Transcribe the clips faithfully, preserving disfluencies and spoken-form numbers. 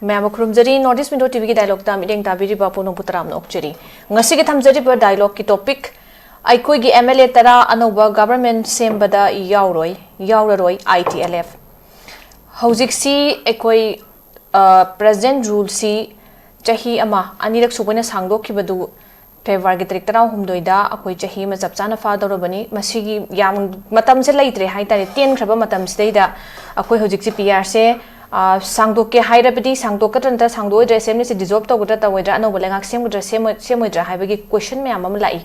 ꯃꯌꯥꯝꯕꯨ ꯈꯨꯔꯨꯝꯖꯔꯤ꯫ North East Window ꯇꯤꯚꯤꯒꯤ ꯗꯥꯏꯂꯣꯛꯇ ꯃꯤꯠꯌꯦꯡ ꯇꯥꯕꯤꯔꯤꯕ ꯄꯨꯝꯅꯃꯛꯄꯨ ꯇꯔꯥꯝꯅ ꯑꯣꯛꯆꯔꯤ꯫ ꯉꯁꯤꯒꯤ ꯊꯝꯖꯔꯤꯕ ꯗꯥꯏꯂꯣꯛꯀꯤ ꯇꯣꯄꯤꯛ, ꯑꯩꯈꯣꯏꯒꯤ ꯑꯦꯝ ꯑꯦꯜ ꯑꯦ ꯇꯔꯥ ꯑꯅꯧꯕ ꯒꯚꯔꯟꯃꯦꯟꯠ ꯁꯦꯝꯕꯗ ꯌꯥꯎꯔꯣꯏ, ꯌꯥꯎꯔꯔꯣꯏ ꯑꯥꯏ ꯇꯤ ꯑꯦꯜ ꯑꯦꯐ꯫ ꯍꯧꯖꯤꯛꯁꯤ ꯑꯩꯈꯣꯏ, ꯑ, ꯄ꯭ꯔꯦꯖꯤꯗꯦꯟꯠ ꯔꯨꯜꯁꯤ ꯆꯍꯤ ꯑꯃ, ꯑꯅꯤꯔꯛ ꯁꯨꯕ ꯑꯣꯏꯅ ꯁꯥꯡꯗꯣꯛꯈꯤꯕꯗꯨ ꯐꯦꯕ꯭ꯔꯨꯋꯥꯔꯤꯒꯤ ꯇꯥꯔꯤꯛ ꯇꯔꯥꯍꯨꯝꯗꯣꯏꯗ ꯑꯩꯈꯣꯏ ꯆꯍꯤ ꯑꯃ ꯆꯞ ꯆꯥꯅ ꯐꯥꯗꯧꯔꯕꯅꯤ꯫ ꯃꯁꯤꯒꯤ ꯌꯥꯝ ꯃꯇꯝꯁꯦ ꯂꯩꯇ꯭ꯔꯦ ꯍꯥꯏꯇꯥꯔꯦ꯫ ꯇꯦꯟꯈ꯭ꯔꯕ ꯃꯇꯝꯁꯤꯗꯩꯗ ꯑꯩꯈꯣꯏ ꯍꯧꯖꯤꯛꯁꯦ ꯄꯤ ꯑꯥꯔꯁꯦ, ꯑ, ꯁꯥꯡꯗꯣꯛꯀꯦ ꯍꯥꯏꯔꯕꯗꯤ ꯁꯥꯡꯗꯣꯛꯀꯗ꯭ꯔꯥ ꯅꯠꯇ꯭ꯔ ꯁꯥꯡꯗꯣꯛꯑꯣꯏꯗ꯭ꯔꯥ, ꯑꯦꯁꯦꯝꯕ꯭ꯂꯤꯁꯦ ꯗꯤꯖꯣꯜꯕ ꯇꯧꯒꯗ꯭ꯔꯥ ꯇꯧꯔꯣꯏꯗ꯭ꯔꯥ, ꯑꯅꯧꯕ ꯂꯩꯉꯥꯛ ꯁꯦꯝꯒꯗ꯭ꯔꯥ ꯁꯦꯝꯃꯣꯏ-, ꯁꯦꯝꯃꯣꯏꯗ꯭ꯔꯥ ꯍꯥꯏꯕꯒꯤ ꯀꯣꯏꯁꯟ ꯃꯌꯥꯝ ꯑꯃ ꯂꯥꯛꯏ꯫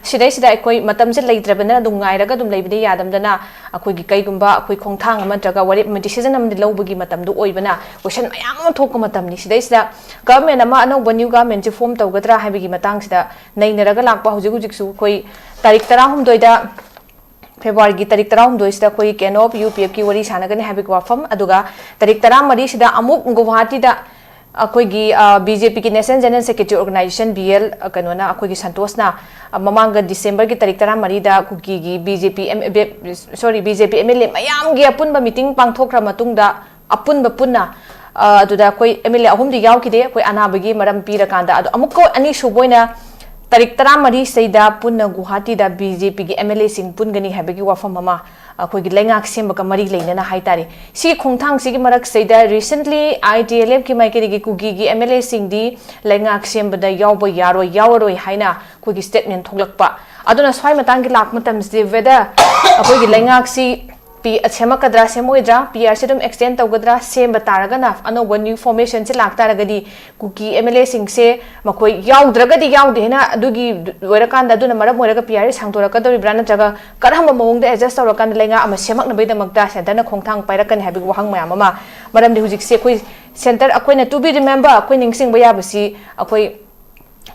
ꯁꯤꯗꯩꯁꯤꯗ ꯑꯩꯈꯣꯏ ꯃꯇꯝꯁꯦ ꯂꯩꯇ꯭ꯔꯕꯅꯤꯅ ꯑꯗꯨꯝ ꯉꯥꯏꯔꯒ ꯑꯗꯨꯝ ꯂꯩꯕꯗꯤ ꯌꯥꯗꯕꯅꯤꯅ ꯑꯩꯈꯣꯏꯒꯤ ꯀꯩꯒꯨꯝꯕ ꯑꯩꯈꯣꯏ ꯈꯣꯡꯊꯥꯡ ꯑꯃ ꯅꯠꯇ꯭ꯔꯒ ꯋꯥꯔꯦꯞ ꯑꯃ, ꯗꯤꯁꯤꯖꯟ ꯑꯃꯗꯤ ꯂꯧꯕꯒꯤ ꯃꯇꯝꯗꯨ ꯑꯣꯏꯕꯅ ꯀꯣꯏꯁꯟ ꯃꯌꯥꯝ ꯑꯃ ꯊꯣꯛꯄ ꯃꯇꯝꯅꯤ꯫ ꯁꯤꯗꯩꯁꯤꯗ ꯒꯚꯔꯟꯃꯦꯟꯠ ꯑꯃ, ꯑꯅꯧꯕ ꯅ꯭ꯌꯨ ꯒꯚꯔꯟꯃꯦꯟꯠꯁꯦ ꯐꯣꯔꯝ ꯇꯧꯒꯗ꯭ꯔꯥ ꯍꯥꯏꯕꯒꯤ ꯃꯇꯥꯡꯁꯤꯗ ꯅꯩꯅꯔꯒ ꯂꯥꯛꯄ ꯍꯧꯖꯤꯛ ꯍꯧꯖꯤꯛꯁꯨ ꯑꯩꯈꯣꯏ ꯇꯥꯔꯤꯛ ꯇꯔꯥꯍꯨꯝꯗꯣꯏꯗ, ꯐꯦꯕ꯭ꯔꯨꯋꯥꯔꯤꯒꯤ ꯇꯥꯔꯤꯛ ꯇꯔꯥꯍꯨꯝꯗꯣꯏꯁꯤꯗ ꯑꯩꯈꯣꯏ ꯀꯦꯟ ꯑꯣꯐ ꯌꯨ ꯄꯤ ꯑꯦꯐꯀꯤ ꯋꯥꯔꯤ ꯁꯥꯟꯅꯒꯅꯤ ꯍꯥꯏꯕꯒꯤ ꯋꯥꯐꯝ, ꯑꯗꯨꯒ ꯇꯥꯔꯤꯛ ꯇꯔꯥꯃꯔꯤꯁꯤꯗ ꯑꯃꯨꯛ ꯒꯨꯋꯥꯍꯥꯇꯤꯗ ꯑꯩꯈꯣꯏꯒꯤ, ꯑ, ꯕꯤ ꯖꯦ ꯄꯤꯒꯤ National General Secretary Organization, B L, ꯑ, ꯀꯩꯅꯣꯅ, ꯑꯩꯈꯣꯏꯒꯤ ꯁꯟꯇꯣꯁꯅ, ꯑ, ꯃꯃꯥꯡꯗ ꯗꯤꯁꯦꯝꯕꯔꯒꯤ ꯇꯥꯔꯤꯛ ꯇꯔꯥꯃꯔꯤꯗ ꯀꯨꯀꯤꯒꯤ ꯕꯤ ꯖꯦ ꯄꯤ ꯑꯦꯝ-, ꯕꯦ-, sorry, B J P M L A ꯃꯌꯥꯝꯒꯤ ꯑꯄꯨꯟꯕ ꯃꯤꯇꯤꯡ ꯄꯥꯡꯊꯣꯛꯈ꯭ꯔ ꯃꯇꯨꯡꯗ, ꯑꯄꯨꯟꯕ ꯄꯨꯟꯅ, ꯑ, ꯑꯗꯨꯗ ꯑꯩꯈꯣꯏ ꯑꯦꯝ ꯑꯦꯜ ꯑꯦ ꯑꯍꯨꯝꯗꯤ ꯌꯥꯎꯈꯤꯗꯦ, ꯑꯩꯈꯣꯏ ꯑꯅꯥꯕꯒꯤ ꯃꯔꯝ ꯄꯤꯔꯀꯥꯟꯗ꯫ ꯑꯗꯣ ꯑꯃꯨꯛꯀ ꯑꯅꯤꯁꯨꯕ ꯑꯣꯏꯅ ꯇꯥꯔꯤꯛ ꯇꯔꯥꯃꯔꯤꯁꯤꯗꯩꯗ ꯄꯨꯟꯅ ꯒꯨꯋꯥꯍꯥꯇꯤꯗ ꯕꯤ ꯖꯦ ꯄꯤꯒꯤ ꯑꯦꯝ ꯑꯦꯜ ꯑꯦꯁꯤꯡ ꯄꯨꯟꯒꯅꯤ ꯍꯥꯏꯕꯒꯤ ꯋꯥꯐꯝ ꯑꯃ, ꯑꯩꯈꯣꯏꯒꯤ ꯂꯩꯉꯥꯛ ꯁꯦꯝꯕꯒ ꯃꯔꯤ ꯂꯩꯅꯅ ꯍꯥꯏꯇꯥꯔꯦ꯫ ꯁꯤꯒꯤ ꯈꯣꯡꯊꯥꯡꯁꯤꯒꯤ ꯃꯔꯛꯁꯤꯗ recently ꯑꯥꯏ ꯇꯤ ꯑꯦꯜ ꯑꯦꯐꯀꯤ ꯃꯥꯏꯀꯩꯗꯒꯤ ꯀꯨꯀꯤꯒꯤ ꯑꯦꯝ ꯑꯦꯜ ꯑꯦꯁꯤꯡꯗꯤ ꯂꯩꯉꯥꯛ ꯁꯦꯝꯕꯗ ꯌꯥꯎꯕ ꯌꯥꯔꯣꯏ, ꯌꯥꯎꯔꯔꯣꯏ ꯍꯥꯏꯅ ꯑꯩꯈꯣꯏꯒꯤ ꯁ꯭ꯇꯦꯠꯃꯦꯟ ꯊꯣꯛꯂꯛꯄ꯫ ꯑꯗꯨꯅ ꯁ꯭ꯋꯥꯏ ꯃꯇꯥꯡꯒꯤ ꯂꯥꯛꯄ ꯃꯇꯝꯁꯤꯗꯤ whether ꯑꯩꯈꯣꯏꯒꯤ ꯂꯩꯉꯥꯛꯁꯤ ꯄꯤ-, ꯁꯦꯝꯃꯛꯀꯗ꯭ꯔꯥ, ꯁꯦꯝꯃꯛꯑꯣꯏꯗ꯭ꯔꯥ, ꯄꯤ ꯑꯥꯔꯁꯤ ꯑꯗꯨꯝ ꯑꯦꯛꯁꯇꯦꯟ ꯇꯧꯒꯗ꯭ꯔꯥ, ꯁꯦꯝꯕ ꯇꯥꯔꯒꯅ ꯑꯅꯧꯕ ꯅ꯭ꯌꯨ ꯐꯣꯔꯃꯦꯁꯟꯁꯤ ꯂꯥꯛꯇꯥꯔꯒꯗꯤ ꯀꯨꯀꯤ ꯑꯦꯝ ꯑꯦꯜ ꯑꯦꯁꯤꯡꯁꯦ ꯃꯈꯣꯏ ꯌꯥꯎꯗ꯭ꯔꯒꯗꯤ ꯌꯥꯎꯗꯦ ꯍꯥꯏꯅ ꯑꯗꯨꯒꯤ ꯑꯣꯏꯔꯀꯥꯟꯗ ꯑꯗꯨꯅ ꯃꯔꯝ ꯑꯣꯏꯔꯒ ꯄꯤ ꯑꯥꯔ ꯑꯦ ꯁꯥꯡꯗꯣꯔꯛꯀꯗꯧꯔꯤꯕ꯭ꯔꯥ, ꯅꯠꯇ꯭ꯔꯒ ꯀꯔꯝꯕ ꯃꯑꯣꯡꯗ ꯑꯦꯗꯖꯁ ꯇꯧꯔꯀꯥꯟꯗ ꯂꯩꯉꯥꯛ ꯑꯃ ꯁꯦꯝꯃꯛꯅꯕꯒꯤꯗꯃꯛꯇ ꯁꯦꯟꯇꯔꯅ ꯈꯣꯡꯊꯥꯡ ꯄꯥꯏꯔꯛꯀꯅꯤ ꯍꯥꯏꯕꯒꯤ ꯋꯥꯍꯪ ꯃꯌꯥꯝ ꯑꯃ? ꯃꯔꯝꯗꯤ ꯍꯧꯖꯤꯛꯁꯦ ꯑꯩꯈꯣꯏ ꯁꯦꯟꯇꯔ, ꯑꯩꯈꯣꯏꯅ, to be remember, ꯑꯩꯈꯣꯏ ꯅꯤꯡꯁꯤꯡꯕ ꯌꯥꯕꯁꯤ ꯑꯩꯈꯣꯏ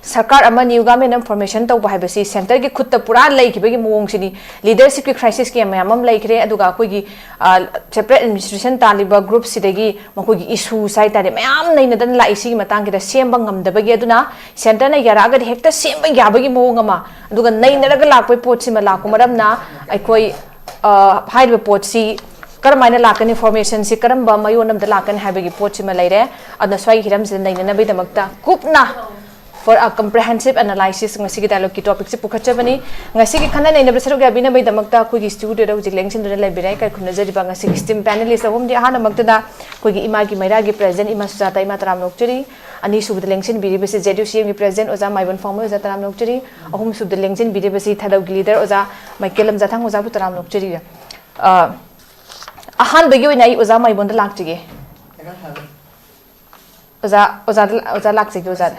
ꯁꯔꯀꯥꯔ ꯑꯃ new government ꯑꯃ formation ꯇꯧꯕ ꯍꯥꯏꯕꯁꯤ centreꯒꯤ ꯈꯨꯠꯇ ꯄꯨꯔꯥ ꯂꯩꯈꯤꯕꯒꯤ ꯃꯑꯣꯡꯁꯤꯅꯤ꯫ Leadershipꯀꯤ crisisꯀꯤ ꯃꯌꯥꯝ ꯑꯃ ꯂꯩꯈ꯭ꯔꯦ, ꯑꯗꯨꯒ ꯑꯩꯈꯣꯏꯒꯤ separate administration ꯇꯥꯜꯂꯤꯕ groupꯁꯤꯗꯒꯤ ꯃꯈꯣꯏꯒꯤ issues ꯍꯥꯏꯇꯥꯔꯦ ꯃꯌꯥꯝ ꯅꯩꯅꯗꯅ ꯂꯥꯛꯏ꯫ ꯁꯤꯒꯤ ꯃꯇꯥꯡꯁꯤꯗ ꯁꯦꯝꯕ ꯉꯝꯗꯕꯒꯤ, ꯑꯗꯨꯅ centreꯅ ꯌꯥꯔꯛꯑꯒꯗꯤ ꯍꯦꯛꯇ ꯁꯦꯝꯕ ꯌꯥꯕꯒꯤ ꯃꯑꯣꯡ ꯑꯃ, ꯑꯗꯨꯒ ꯅꯩꯅꯔꯒ ꯂꯥꯛꯄꯒꯤ ꯄꯣꯠꯁꯤꯃ ꯂꯥꯛꯄ ꯃꯔꯝꯅ ꯑꯩꯈꯣꯏ ꯍꯥꯏꯔꯤꯕ ꯄꯣꯠꯁꯤ ꯀꯔꯝꯍꯥꯏꯅ ꯂꯥꯛꯀꯅꯤ, formationꯁꯤ ꯀꯔꯝꯕ ꯃꯌꯣꯟ ꯑꯃꯗ ꯂꯥꯛꯀꯅꯤ ꯍꯥꯏꯕꯒꯤ ꯄꯣꯠꯁꯤꯃ ꯂꯩꯔꯦ꯫ ꯑꯗꯨꯅ ꯁ꯭ꯋꯥꯏꯒꯤ ꯍꯤꯔꯝꯁꯤꯗ ꯅꯩꯅꯅꯕꯒꯤꯗꯃꯛꯇ ꯀꯨꯞꯅ for a comprehensive analysis ꯉꯁꯤꯒꯤ dialogueꯀꯤ topicꯁꯤ ꯄꯨꯈꯠꯆꯕꯅꯤ꯫ ꯉꯁꯤꯒꯤ ꯈꯟꯅ ꯅꯩꯅꯕ ꯁꯔꯨꯛ ꯌꯥꯕꯤꯅꯕꯒꯤꯗꯃꯛꯇ ꯑꯩꯈꯣꯏꯒꯤ studioꯗ ꯍꯧꯖꯤꯛ ꯂꯦꯡꯁꯤꯟꯗꯨꯅ ꯂꯩꯕꯤꯔꯦ꯫ ꯑꯩꯈꯣꯏ ꯈꯨꯝꯅꯖꯔꯤꯕ ꯉꯁꯤꯒꯤ esteemed panelist ꯑꯍꯨꯝꯗꯤ ꯑꯍꯥꯟꯕꯃꯛꯇꯗ ꯑꯩꯈꯣꯏꯒꯤ ꯏꯃꯥꯒꯤ ꯃꯩꯔꯥꯒꯤ president ꯏꯃꯥ ꯁꯨꯖꯥꯇꯥ ꯏꯃꯥ ꯇꯔꯥꯝꯅ ꯑꯣꯛꯆꯔꯤ꯫ ꯑꯅꯤꯁꯨꯕꯗ ꯂꯦꯡꯁꯤꯟꯕꯤꯔꯤꯕꯁꯤ ZUCMꯒꯤ president ꯑꯣꯖꯥ ꯃꯥꯏꯕꯝ ꯐꯥꯎꯃꯩ ꯑꯣꯖꯥ ꯇꯔꯥꯝꯅ ꯑꯣꯛꯆꯔꯤ꯫ ꯑꯍꯨꯝꯁꯨꯕꯗ ꯂꯦꯡꯁꯤꯟꯕꯤꯔꯤꯕꯁꯤ ꯊꯥꯗꯧꯒꯤ leader ꯑꯣꯖꯥ ꯃꯥꯏꯀꯦꯜ ꯂꯝꯖꯥꯊꯥꯡ ꯑꯣꯖꯥꯕꯨ ꯇꯔꯥꯝꯅ ꯑꯣꯛꯆꯔꯤ꯫ ꯑ, ꯑꯍꯥꯟꯕꯒꯤ ꯑꯣꯏꯅ ꯑꯩ ꯑꯣꯖꯥ ꯃꯥꯏꯕꯝꯗ ꯂꯥꯛꯆꯒꯦ꯫ ꯑꯣꯖꯥ, ꯑꯣꯖꯥꯗ, ꯑꯣꯖꯥ ꯂꯥꯛꯆꯒꯦ, ꯑꯣꯖꯥꯗ꯫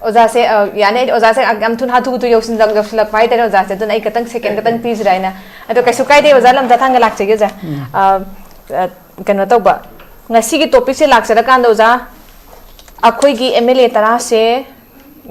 ꯑꯣꯖꯥꯁꯦ, ꯑ, ꯌꯥꯅꯤ, ꯑꯩ ꯑꯣꯖꯥꯁꯦ ꯌꯥꯝ ꯊꯨꯅ ꯍꯥꯊꯨ ꯍꯥꯊꯨ ꯌꯧꯁꯤꯟ-, ꯌꯧꯁꯤꯜꯂꯛꯄ ꯍꯥꯏꯇꯥꯔꯦ ꯑꯣꯖꯥꯁꯦ, ꯑꯗꯨꯅ ꯑꯩ ꯈꯤꯇꯪ second ꯈꯤꯇꯪ ꯄꯤꯁꯤꯔꯥ ꯍꯥꯏꯅ꯫ ꯑꯗꯣ ꯀꯩꯁꯨ ꯀꯥꯏꯗꯦ, ꯑꯣꯖꯥ ꯂꯝꯖꯥꯊꯥꯡꯗ ꯂꯥꯛꯆꯒꯦ, ꯑꯣꯖꯥ꯫ ꯎꯝ꯫ ꯑ, ꯑ, ꯀꯩꯅꯣ ꯇꯧꯕ, ꯉꯁꯤꯒꯤ topicꯁꯦ ꯂꯥꯛꯆꯔꯀꯥꯟꯗ ꯑꯣꯖꯥ, ꯑꯩꯈꯣꯏꯒꯤ MLA ꯇꯔꯥꯁꯦ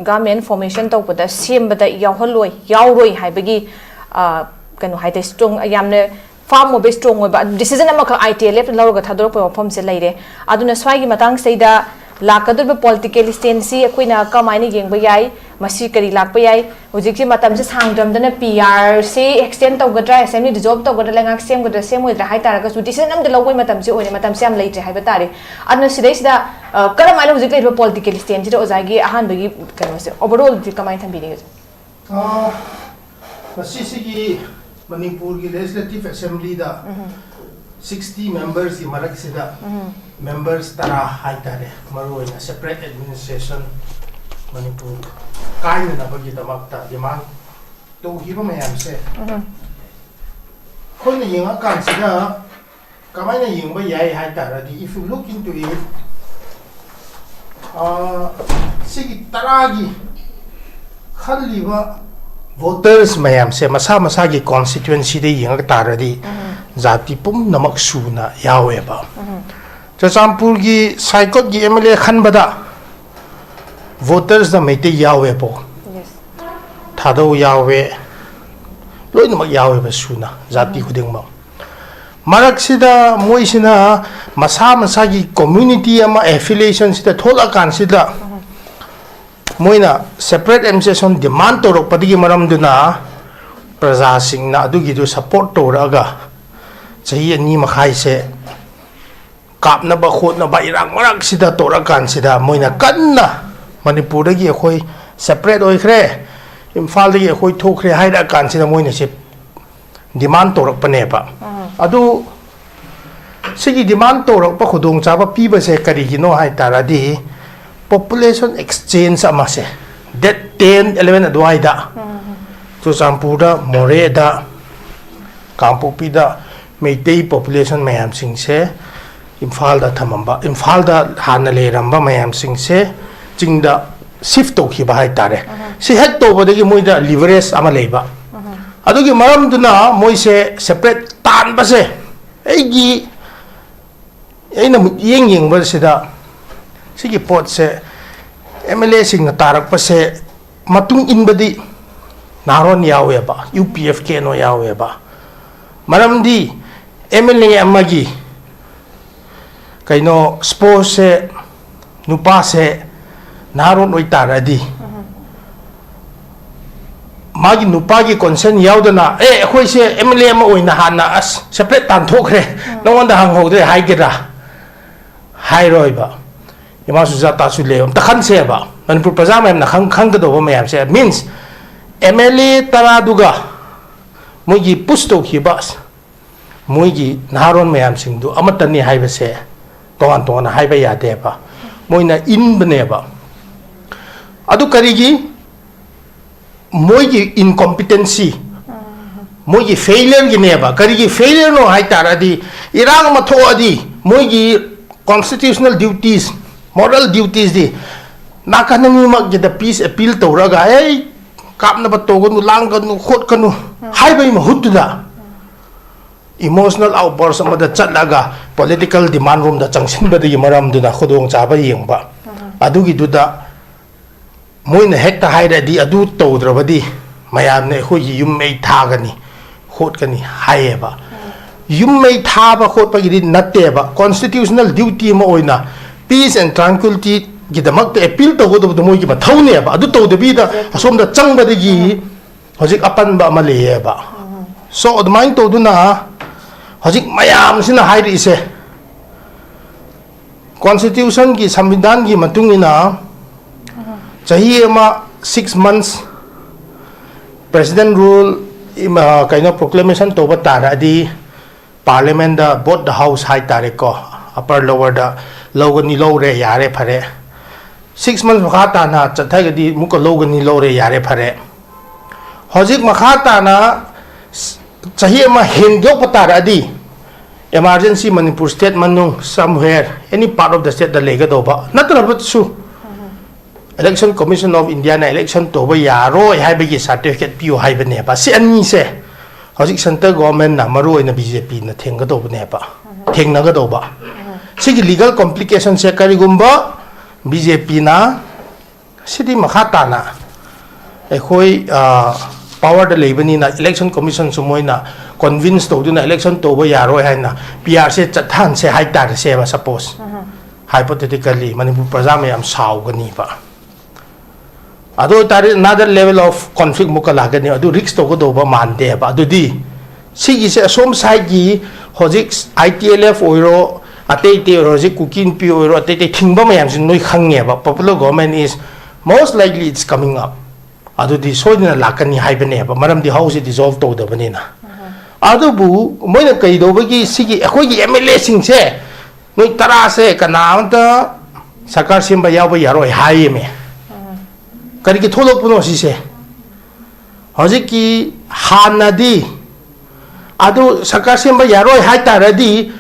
government formation ꯇꯧꯕꯗ, ꯁꯦꯝꯕꯗ ꯌꯥꯎꯍꯜꯂꯣꯏ, ꯌꯥꯎꯔꯣꯏ ꯍꯥꯏꯕꯒꯤ, ꯑ, ꯀꯩꯅꯣ ꯍꯥꯏꯇꯥꯔꯦ, strong, ꯌꯥꯝꯅ firm ꯑꯣꯏꯕ, strong ꯑꯣꯏꯕ decision ꯑꯃꯈꯛ ITLFꯅ ꯂꯧꯔꯒ ꯊꯥꯗꯣꯔꯛꯄ ꯋꯥꯐꯝꯁꯦ ꯂꯩꯔꯦ꯫ ꯑꯗꯨꯅ ꯁ꯭ꯋꯥꯏꯒꯤ ꯃꯇꯥꯡꯁꯤꯗ ꯂꯥꯛꯀꯗꯧꯔꯤꯕ political stanceꯁꯤ ꯑꯩꯈꯣꯏꯅ ꯀꯃꯥꯏꯅ ꯌꯦꯡꯕ ꯌꯥꯏ, ꯃꯁꯤ ꯀꯔꯤ ꯂꯥꯛꯄ ꯌꯥꯏ, ꯍꯧꯖꯤꯛꯁꯤ ꯃꯇꯝꯁꯦ ꯁꯥꯡꯗ꯭ꯔꯝꯗꯅ PRꯁꯤ extend ꯇꯧꯒꯗ꯭ꯔꯥ, assembly dissolve ꯇꯧꯒꯗ꯭ꯔꯥ, ꯂꯩꯉꯥꯛ ꯁꯦꯝꯒꯗ꯭ꯔꯥ, ꯁꯦꯝꯃꯣꯏꯗ꯭ꯔꯥ ꯍꯥꯏꯇꯥꯔꯒꯁꯨ decision ꯑꯝꯇ ꯂꯧꯕꯒꯤ ꯃꯇꯝꯁꯦ ꯑꯣꯏꯔꯦ, ꯃꯇꯝꯁꯦ ꯌꯥꯝ ꯂꯩꯇ꯭ꯔꯦ ꯍꯥꯏꯕ ꯇꯥꯔꯦ꯫ ꯑꯗꯨꯅ ꯁꯤꯗꯩꯁꯤꯗ, ꯑ, ꯀꯔꯝꯍꯥꯏꯅ ꯍꯧꯖꯤꯛ ꯂꯩꯔꯤꯕ political stanceꯁꯤꯗ ꯑꯣꯖꯥꯒꯤ ꯑꯍꯥꯟꯕꯒꯤ ꯀꯩꯅꯣꯁꯦ, overallꯗꯤ ꯀꯃꯥꯏꯅ ꯊꯝꯕꯤꯅꯤꯡꯉꯤ? ꯑ, ꯃꯁꯤꯁꯤꯒꯤ ꯃꯅꯤꯄꯨꯔꯒꯤ Legislative Assemblyꯗ ꯎꯝ꯫ sixty membersꯀꯤ ꯃꯔꯛꯁꯤꯗ ꯎꯝ꯫ members ꯇꯔꯥ ꯍꯥꯏꯇꯥꯔꯦ, ꯃꯔꯨꯑꯣꯏꯅ separate administration ꯃꯅꯤꯄꯨꯔ ꯀꯥꯏꯅꯅꯕꯒꯤꯗꯃꯛꯇ demand ꯇꯧꯈꯤꯕ ꯃꯌꯥꯝꯁꯦ ꯎꯝ꯫ ꯑꯩꯈꯣꯏꯅ ꯌꯦꯡꯉꯀꯥꯟꯁꯤꯗ ꯀꯃꯥꯏꯅ ꯌꯦꯡꯕ ꯌꯥꯏ ꯍꯥꯏ ꯇꯥꯔꯗꯤ, if you look into it, ꯑ, ꯁꯤꯒꯤ ꯇꯔꯥꯒꯤ ꯈꯜꯂꯤꯕ voters ꯃꯌꯥꯝꯁꯦ ꯃꯁꯥ ꯃꯁꯥꯒꯤ constituencyꯗ ꯌꯦꯡꯉꯛ ꯇꯥꯔꯗꯤ ꯎꯝ꯫ ꯖꯥꯇꯤ ꯄꯨꯝꯅꯃꯛ ꯁꯨꯅ ꯌꯥꯎꯋꯦꯕ꯫ ꯎꯝ꯫ ꯆꯨꯔꯆꯥꯟꯄꯨꯔꯒꯤ ꯁꯥꯏꯀꯣꯠꯀꯤ MLA ꯈꯟꯕꯗ Votersꯇ ꯃꯩꯇꯩ ꯌꯥꯎꯋꯦꯕꯀꯣ, Yes. ꯊꯥꯗꯧ ꯌꯥꯎꯋꯦ, ꯂꯣꯏꯅꯃꯛ ꯌꯥꯎꯋꯦꯕ ꯁꯨꯅ, ꯖꯥꯇꯤ ꯈꯨꯗꯤꯡꯃꯛ꯫ ꯃꯔꯛꯁꯤꯗ ꯃꯣꯏꯁꯤꯅ ꯃꯁꯥ ꯃꯁꯥꯒꯤ community ꯑꯃ affiliationꯁꯤꯗ ꯊꯣꯛꯂꯛꯑꯀꯥꯟꯁꯤꯗ ꯃꯣꯏꯅ separate administration demand ꯇꯧꯔꯛꯄꯗꯒꯤ ꯃꯔꯝꯗꯨꯅ ꯄ꯭ꯔꯖꯥꯁꯤꯡꯅ ꯑꯗꯨꯒꯤꯗꯨ support ꯇꯧꯔꯛꯑꯒ ꯆꯍꯤ ꯑꯅꯤ ꯃꯈꯥꯏꯁꯦ ꯀꯥꯞꯅꯕ ꯈꯣꯠꯅꯕ ꯏꯔꯥꯡ ꯃꯔꯛꯁꯤꯗ ꯇꯧꯔꯛꯑꯀꯥꯟꯁꯤꯗ ꯃꯣꯏꯅ ꯀꯟꯅ ꯃꯅꯤꯄꯨꯔꯗꯒꯤ ꯑꯩꯈꯣꯏ separate ꯑꯣꯏꯈ꯭ꯔꯦ, ꯏꯝꯐꯥꯜꯗꯒꯤ ꯑꯩꯈꯣꯏ ꯊꯣꯛꯈ꯭ꯔꯦ ꯍꯥꯏꯔꯛꯑꯀꯥꯟꯁꯤꯗ ꯃꯣꯏꯅ ꯁꯤ demand ꯇꯧꯔꯛꯄꯅꯦꯕ꯫ ꯑꯗꯨ ꯁꯤꯒꯤ demand ꯇꯧꯔꯛꯄ ꯈꯨꯗꯣꯡꯆꯥꯕ ꯄꯤꯕꯁꯦ ꯀꯔꯤꯒꯤꯅꯣ ꯍꯥꯏ ꯇꯥꯔꯗꯤ, population exchange ꯑꯃꯁꯦ date ten eleven ꯑꯗꯨꯋꯥꯏꯗ ꯆꯨꯔꯆꯥꯟꯄꯨꯔꯗ, ꯃꯣꯔꯦꯗ, ꯀꯥꯡꯄꯣꯛꯄꯤꯗ ꯃꯩꯇꯩ population ꯃꯌꯥꯝꯁꯤꯡꯁꯦ ꯏꯝꯐꯥꯜꯗ ꯊꯝꯃꯝꯕ, ꯏꯝꯐꯥꯜꯗ ꯍꯥꯟꯅ ꯂꯩꯔꯝꯕ ꯃꯌꯥꯝꯁꯤꯡꯁꯦ ꯆꯤꯡꯗ shift ꯇꯧꯈꯤꯕ ꯍꯥꯏꯇꯥꯔꯦ꯫ ꯁꯤ ꯍꯦꯛ ꯇꯧꯕꯗꯒꯤ ꯃꯣꯏꯗ leverage ꯑꯃ ꯂꯩꯕ꯫ ꯑꯗꯨꯒꯤ ꯃꯔꯝꯗꯨꯅ ꯃꯣꯏꯁꯦ separate ꯇꯥꯟꯕꯁꯦ, ꯑꯩꯒꯤ, ꯑꯩꯅ ꯃꯤꯠꯌꯦꯡ ꯌꯦꯡꯕꯁꯤꯗ ꯁꯤꯒꯤ ꯄꯣꯠꯁꯦ MLAꯁꯤꯡꯅ ꯇꯥꯔꯛꯄꯁꯦ ꯃꯇꯨꯡ ꯏꯟꯕꯗꯤ ꯅꯍꯥꯔꯣꯟ ꯌꯥꯎꯋꯦꯕ, UPF KNO ꯌꯥꯎꯋꯦꯕ꯫ ꯃꯔꯝꯗꯤ MLA ꯑꯃꯒꯤ ꯀꯩꯅꯣ spouseꯁꯦ, ꯅꯨꯄꯥꯁꯦ ꯅꯍꯥꯔꯣꯟ ꯑꯣꯏꯇꯥꯔꯗꯤ ꯃꯥꯒꯤ ꯅꯨꯄꯥꯒꯤ consent ꯌꯥꯎꯗꯅ, "ꯑꯦ, ꯑꯩꯈꯣꯏꯁꯦ MLA ꯑꯃ ꯑꯣꯏꯅ ꯍꯥꯟꯅ ꯑꯁ separate ꯇꯥꯟꯊꯣꯛꯈ꯭ꯔꯦ, ꯅꯉꯣꯟꯗ ꯍꯪꯍꯧꯗ꯭ꯔꯦ" ꯍꯥꯏꯒꯦꯔꯥ? ꯍꯥꯏꯔꯣꯏꯕ꯫ ꯏꯃꯥ ꯁꯨꯖꯥꯇꯥꯁꯨ ꯂꯩ, ꯑꯝꯇ ꯈꯟꯁꯦꯕ, ꯃꯅꯤꯄꯨꯔ ꯄ꯭ꯔꯖꯥ ꯃꯌꯥꯝꯅ ꯈꯪ-, ꯈꯪꯒꯗꯧꯕ ꯃꯌꯥꯝꯁꯦ꯫ Means, MLA ꯇꯔꯥꯗꯨꯒ ꯃꯣꯏꯒꯤ push ꯇꯧꯈꯤꯕ ꯃꯣꯏꯒꯤ ꯅꯍꯥꯔꯣꯟ ꯃꯌꯥꯝꯁꯤꯡꯗꯨ ꯑꯃꯠꯇꯅꯤ ꯍꯥꯏꯕꯁꯦ ꯇꯣꯉꯥꯟ ꯇꯣꯉꯥꯟꯅ ꯍꯥꯏꯕ ꯌꯥꯗꯦꯕ, ꯃꯣꯏꯅ ꯏꯟꯕꯅꯦꯕ꯫ ꯑꯗꯨ ꯀꯔꯤꯒꯤ? ꯃꯣꯏꯒꯤ incompetency, ꯃꯣꯏꯒꯤ failureꯒꯤꯅꯦꯕ꯫ ꯀꯔꯤꯒꯤ failureꯅꯣ ꯍꯥꯏ ꯇꯥꯔꯗꯤ, ꯏꯔꯥꯡ ꯑꯃ ꯊꯣꯛꯑꯗꯤ ꯃꯣꯏꯒꯤ constitutional duties, moral dutiesꯗꯤ ꯅꯥꯀꯟ ꯑꯅꯤꯃꯛꯀꯤꯗ peace appeal ꯇꯧꯔꯒ, "ꯑꯩ ꯀꯥꯞꯅꯕ ꯇꯧꯒꯅꯨ, ꯂꯥꯡꯒꯅꯨ, ꯈꯣꯠꯀꯅꯨ" ꯍꯥꯏꯕꯒꯤ ꯃꯍꯨꯠꯇꯨꯗ emotional outburst ꯑꯃꯗ ꯆꯠꯂꯒ political demand roomꯗ ꯆꯪꯁꯤꯟꯕꯗꯒꯤ ꯃꯔꯝꯗꯨꯅ ꯈꯨꯗꯣꯡꯆꯥꯕ ꯌꯦꯡꯕ꯫ ꯑꯗꯨꯒꯤꯗꯨꯗ ꯃꯣꯏꯅ ꯍꯦꯛꯇ ꯍꯥꯏꯔꯗꯤ, "ꯑꯗꯨ ꯇꯧꯗ꯭ꯔꯕꯗꯤ ꯃꯌꯥꯝꯅ ꯑꯩꯈꯣꯏꯒꯤ ꯌꯨꯝ ꯃꯩ ꯊꯥꯒꯅꯤ, ꯈꯣꯠꯀꯅꯤ" ꯍꯥꯏꯌꯦꯕ꯫ ꯌꯨꯝ ꯃꯩ ꯊꯥꯕ ꯈꯣꯠꯄꯒꯤꯗꯤ ꯅꯠꯇꯦꯕ, constitutional duty ꯑꯃ ꯑꯣꯏꯅ peace and tranquility ꯒꯤꯗꯃꯛꯇ appeal ꯇꯧꯒꯗꯕꯗꯣ ꯃꯣꯏꯒꯤ ꯃꯊꯧꯅꯦꯕ꯫ ꯑꯗꯨ ꯇꯧꯗꯕꯤꯗ ꯑꯁꯣꯝꯗ ꯆꯪꯕꯗꯒꯤ ꯍꯧꯖꯤꯛ ꯑꯄꯟꯕ ꯑꯃ ꯂꯩꯌꯦꯕ꯫ So ꯑꯗꯨꯃꯥꯏꯅ ꯇꯧꯗꯨꯅ ꯍꯧꯖꯤꯛ ꯃꯌꯥꯝꯁꯤꯅ ꯍꯥꯏꯔꯛꯏꯁꯦ, constitution ꯒꯤ, ꯁꯪꯕꯤꯙꯥꯟꯒꯤ ꯃꯇꯨꯡ ꯏꯟꯅ ꯆꯍꯤ ꯑꯃ six months president rule, ꯏꯃ-, ꯀꯩꯅꯣ, proclamation ꯇꯧꯕ ꯇꯥꯔꯛꯑꯗꯤ, parliament the, both the house ꯍꯥꯏꯇꯥꯔꯦꯀꯣ, upper lower ꯗ ꯂꯧꯒꯅꯤ, ꯂꯧꯔꯦ, ꯌꯥꯔꯦ, ꯐꯔꯦ꯫ Six months ꯃꯈꯥ ꯇꯥꯅ ꯆꯠꯊꯒꯗꯤ ꯑꯃꯨꯛꯀ ꯂꯧꯒꯅꯤ, ꯂꯧꯔꯦ, ꯌꯥꯔꯦ, ꯐꯔꯦ꯫ ꯍꯧꯖꯤꯛ ꯃꯈꯥ ꯇꯥꯅ ꯆꯍꯤ ꯑꯃ ꯍꯦꯟꯗꯣꯛꯄ ꯇꯥꯔꯛꯑꯗꯤ, emergency ꯃꯅꯤꯄꯨꯔ state ꯃꯅꯨꯡ, somewhere, any part of the state ꯇ ꯂꯩꯒꯗꯧꯕ ꯅꯠꯇ꯭ꯔꯕꯁꯨ, Election Commission of India ꯅ election ꯇꯧꯕ ꯌꯥꯔꯣꯏ ꯍꯥꯏꯕꯒꯤ certificate ꯄꯤꯌꯨ ꯍꯥꯏꯕꯅꯦꯕ꯫ ꯁꯤ ꯑꯅꯤꯁꯦ ꯍꯧꯖꯤꯛ central government ꯅ, ꯃꯔꯨ ꯑꯣꯏꯅ ꯕꯤ ꯖꯦ ꯄꯤ ꯅ ꯊꯦꯡꯒꯗꯧꯕꯅꯦꯕ, ꯊꯦꯡꯅꯒꯗꯧꯕ꯫ ꯁꯤꯒꯤ legal complication ꯁꯦ ꯀꯔꯤꯒꯨꯝꯕ ꯕꯤ ꯖꯦ ꯄꯤ ꯅ ꯁꯤꯗꯤ ꯃꯈꯥ ꯇꯥꯅ ꯑꯩꯈꯣꯏ, ꯑ, power ꯗ ꯂꯩꯕꯅꯤꯅ, Election Commission ꯁꯨ ꯃꯣꯏꯅ convince ꯇꯧꯗꯨꯅ election ꯇꯧꯕ ꯌꯥꯔꯣꯏ ꯍꯥꯏꯅ ꯄꯤ ꯑꯥꯔ ꯁꯦ ꯆꯠꯊꯍꯟꯁꯦ ꯍꯥꯏꯇꯥꯔꯁꯦꯕ, suppose, hypothetically, ꯃꯅꯤꯄꯨꯔ ꯄ꯭ꯔꯖꯥ ꯃꯌꯥꯝ ꯁꯥꯎꯒꯅꯤꯕ꯫ ꯑꯗꯨ ꯑꯣꯏꯇꯥꯔꯗꯤ another level of conflict ꯃꯨꯛꯀ ꯂꯥꯛꯀꯅꯤ꯫ ꯑꯗꯨ risk ꯇꯧꯒꯗꯧꯕ ꯃꯥꯟꯗꯦꯕ꯫ ꯑꯗꯨꯗꯤ ꯁꯤꯒꯤꯁꯦ ꯑꯁꯣꯝ side ꯀꯤ ꯍꯧꯖꯤꯛ ꯑꯥꯏ ꯇꯤ ꯑꯦꯜ ꯑꯦꯐ ꯑꯣꯏꯔꯣ, ꯑꯇꯩ ꯑꯇꯩ ꯑꯣꯏꯔꯣ, ꯍꯧꯖꯤꯛ ꯀꯨꯀꯤ ꯅꯨꯄꯤ ꯑꯣꯏꯔꯣ, ꯑꯇꯩ ꯑꯇꯩ ꯊꯤꯡꯕ ꯃꯌꯥꯝꯁꯤ ꯅꯣꯏ ꯈꯪꯉꯦꯕ꯫ Popular government is most likely it's coming up꯫ ꯑꯗꯨꯗꯤ ꯁꯣꯏꯗꯅ ꯂꯥꯛꯀꯅꯤ ꯍꯥꯏꯕꯅꯦꯕ, ꯃꯔꯝꯗꯤ house ꯁꯤ dissolve ꯇꯧꯗꯕꯅꯤꯅ꯫ ꯑꯗꯨꯕꯨ ꯃꯣꯏꯅ ꯀꯩꯗꯧꯕꯒꯤ ꯁꯤꯒꯤ ꯑꯩꯈꯣꯏꯒꯤ ꯑꯦꯝ ꯑꯦꯜ ꯑꯦꯁꯤꯡꯁꯦ, ꯅꯣꯏ ꯇꯔꯥꯁꯦ ꯀꯅꯥ ꯑꯃꯇ ꯁꯔꯀꯥꯔ ꯁꯦꯝꯕ ꯌꯥꯎꯕ ꯌꯥꯔꯣꯏ ꯍꯥꯏꯌꯦꯃꯦ꯫ ꯀꯔꯤꯒꯤ ꯊꯣꯛꯂꯛꯄꯅꯣ ꯁꯤꯁꯦ? ꯍꯧꯖꯤꯛꯀꯤ ꯍꯥꯟꯅꯗꯤ ꯑꯗꯨ ꯁꯔꯀꯥꯔ ꯁꯦꯝꯕ ꯌꯥꯔꯣꯏ ꯍꯥꯏꯇꯥꯔꯗꯤ,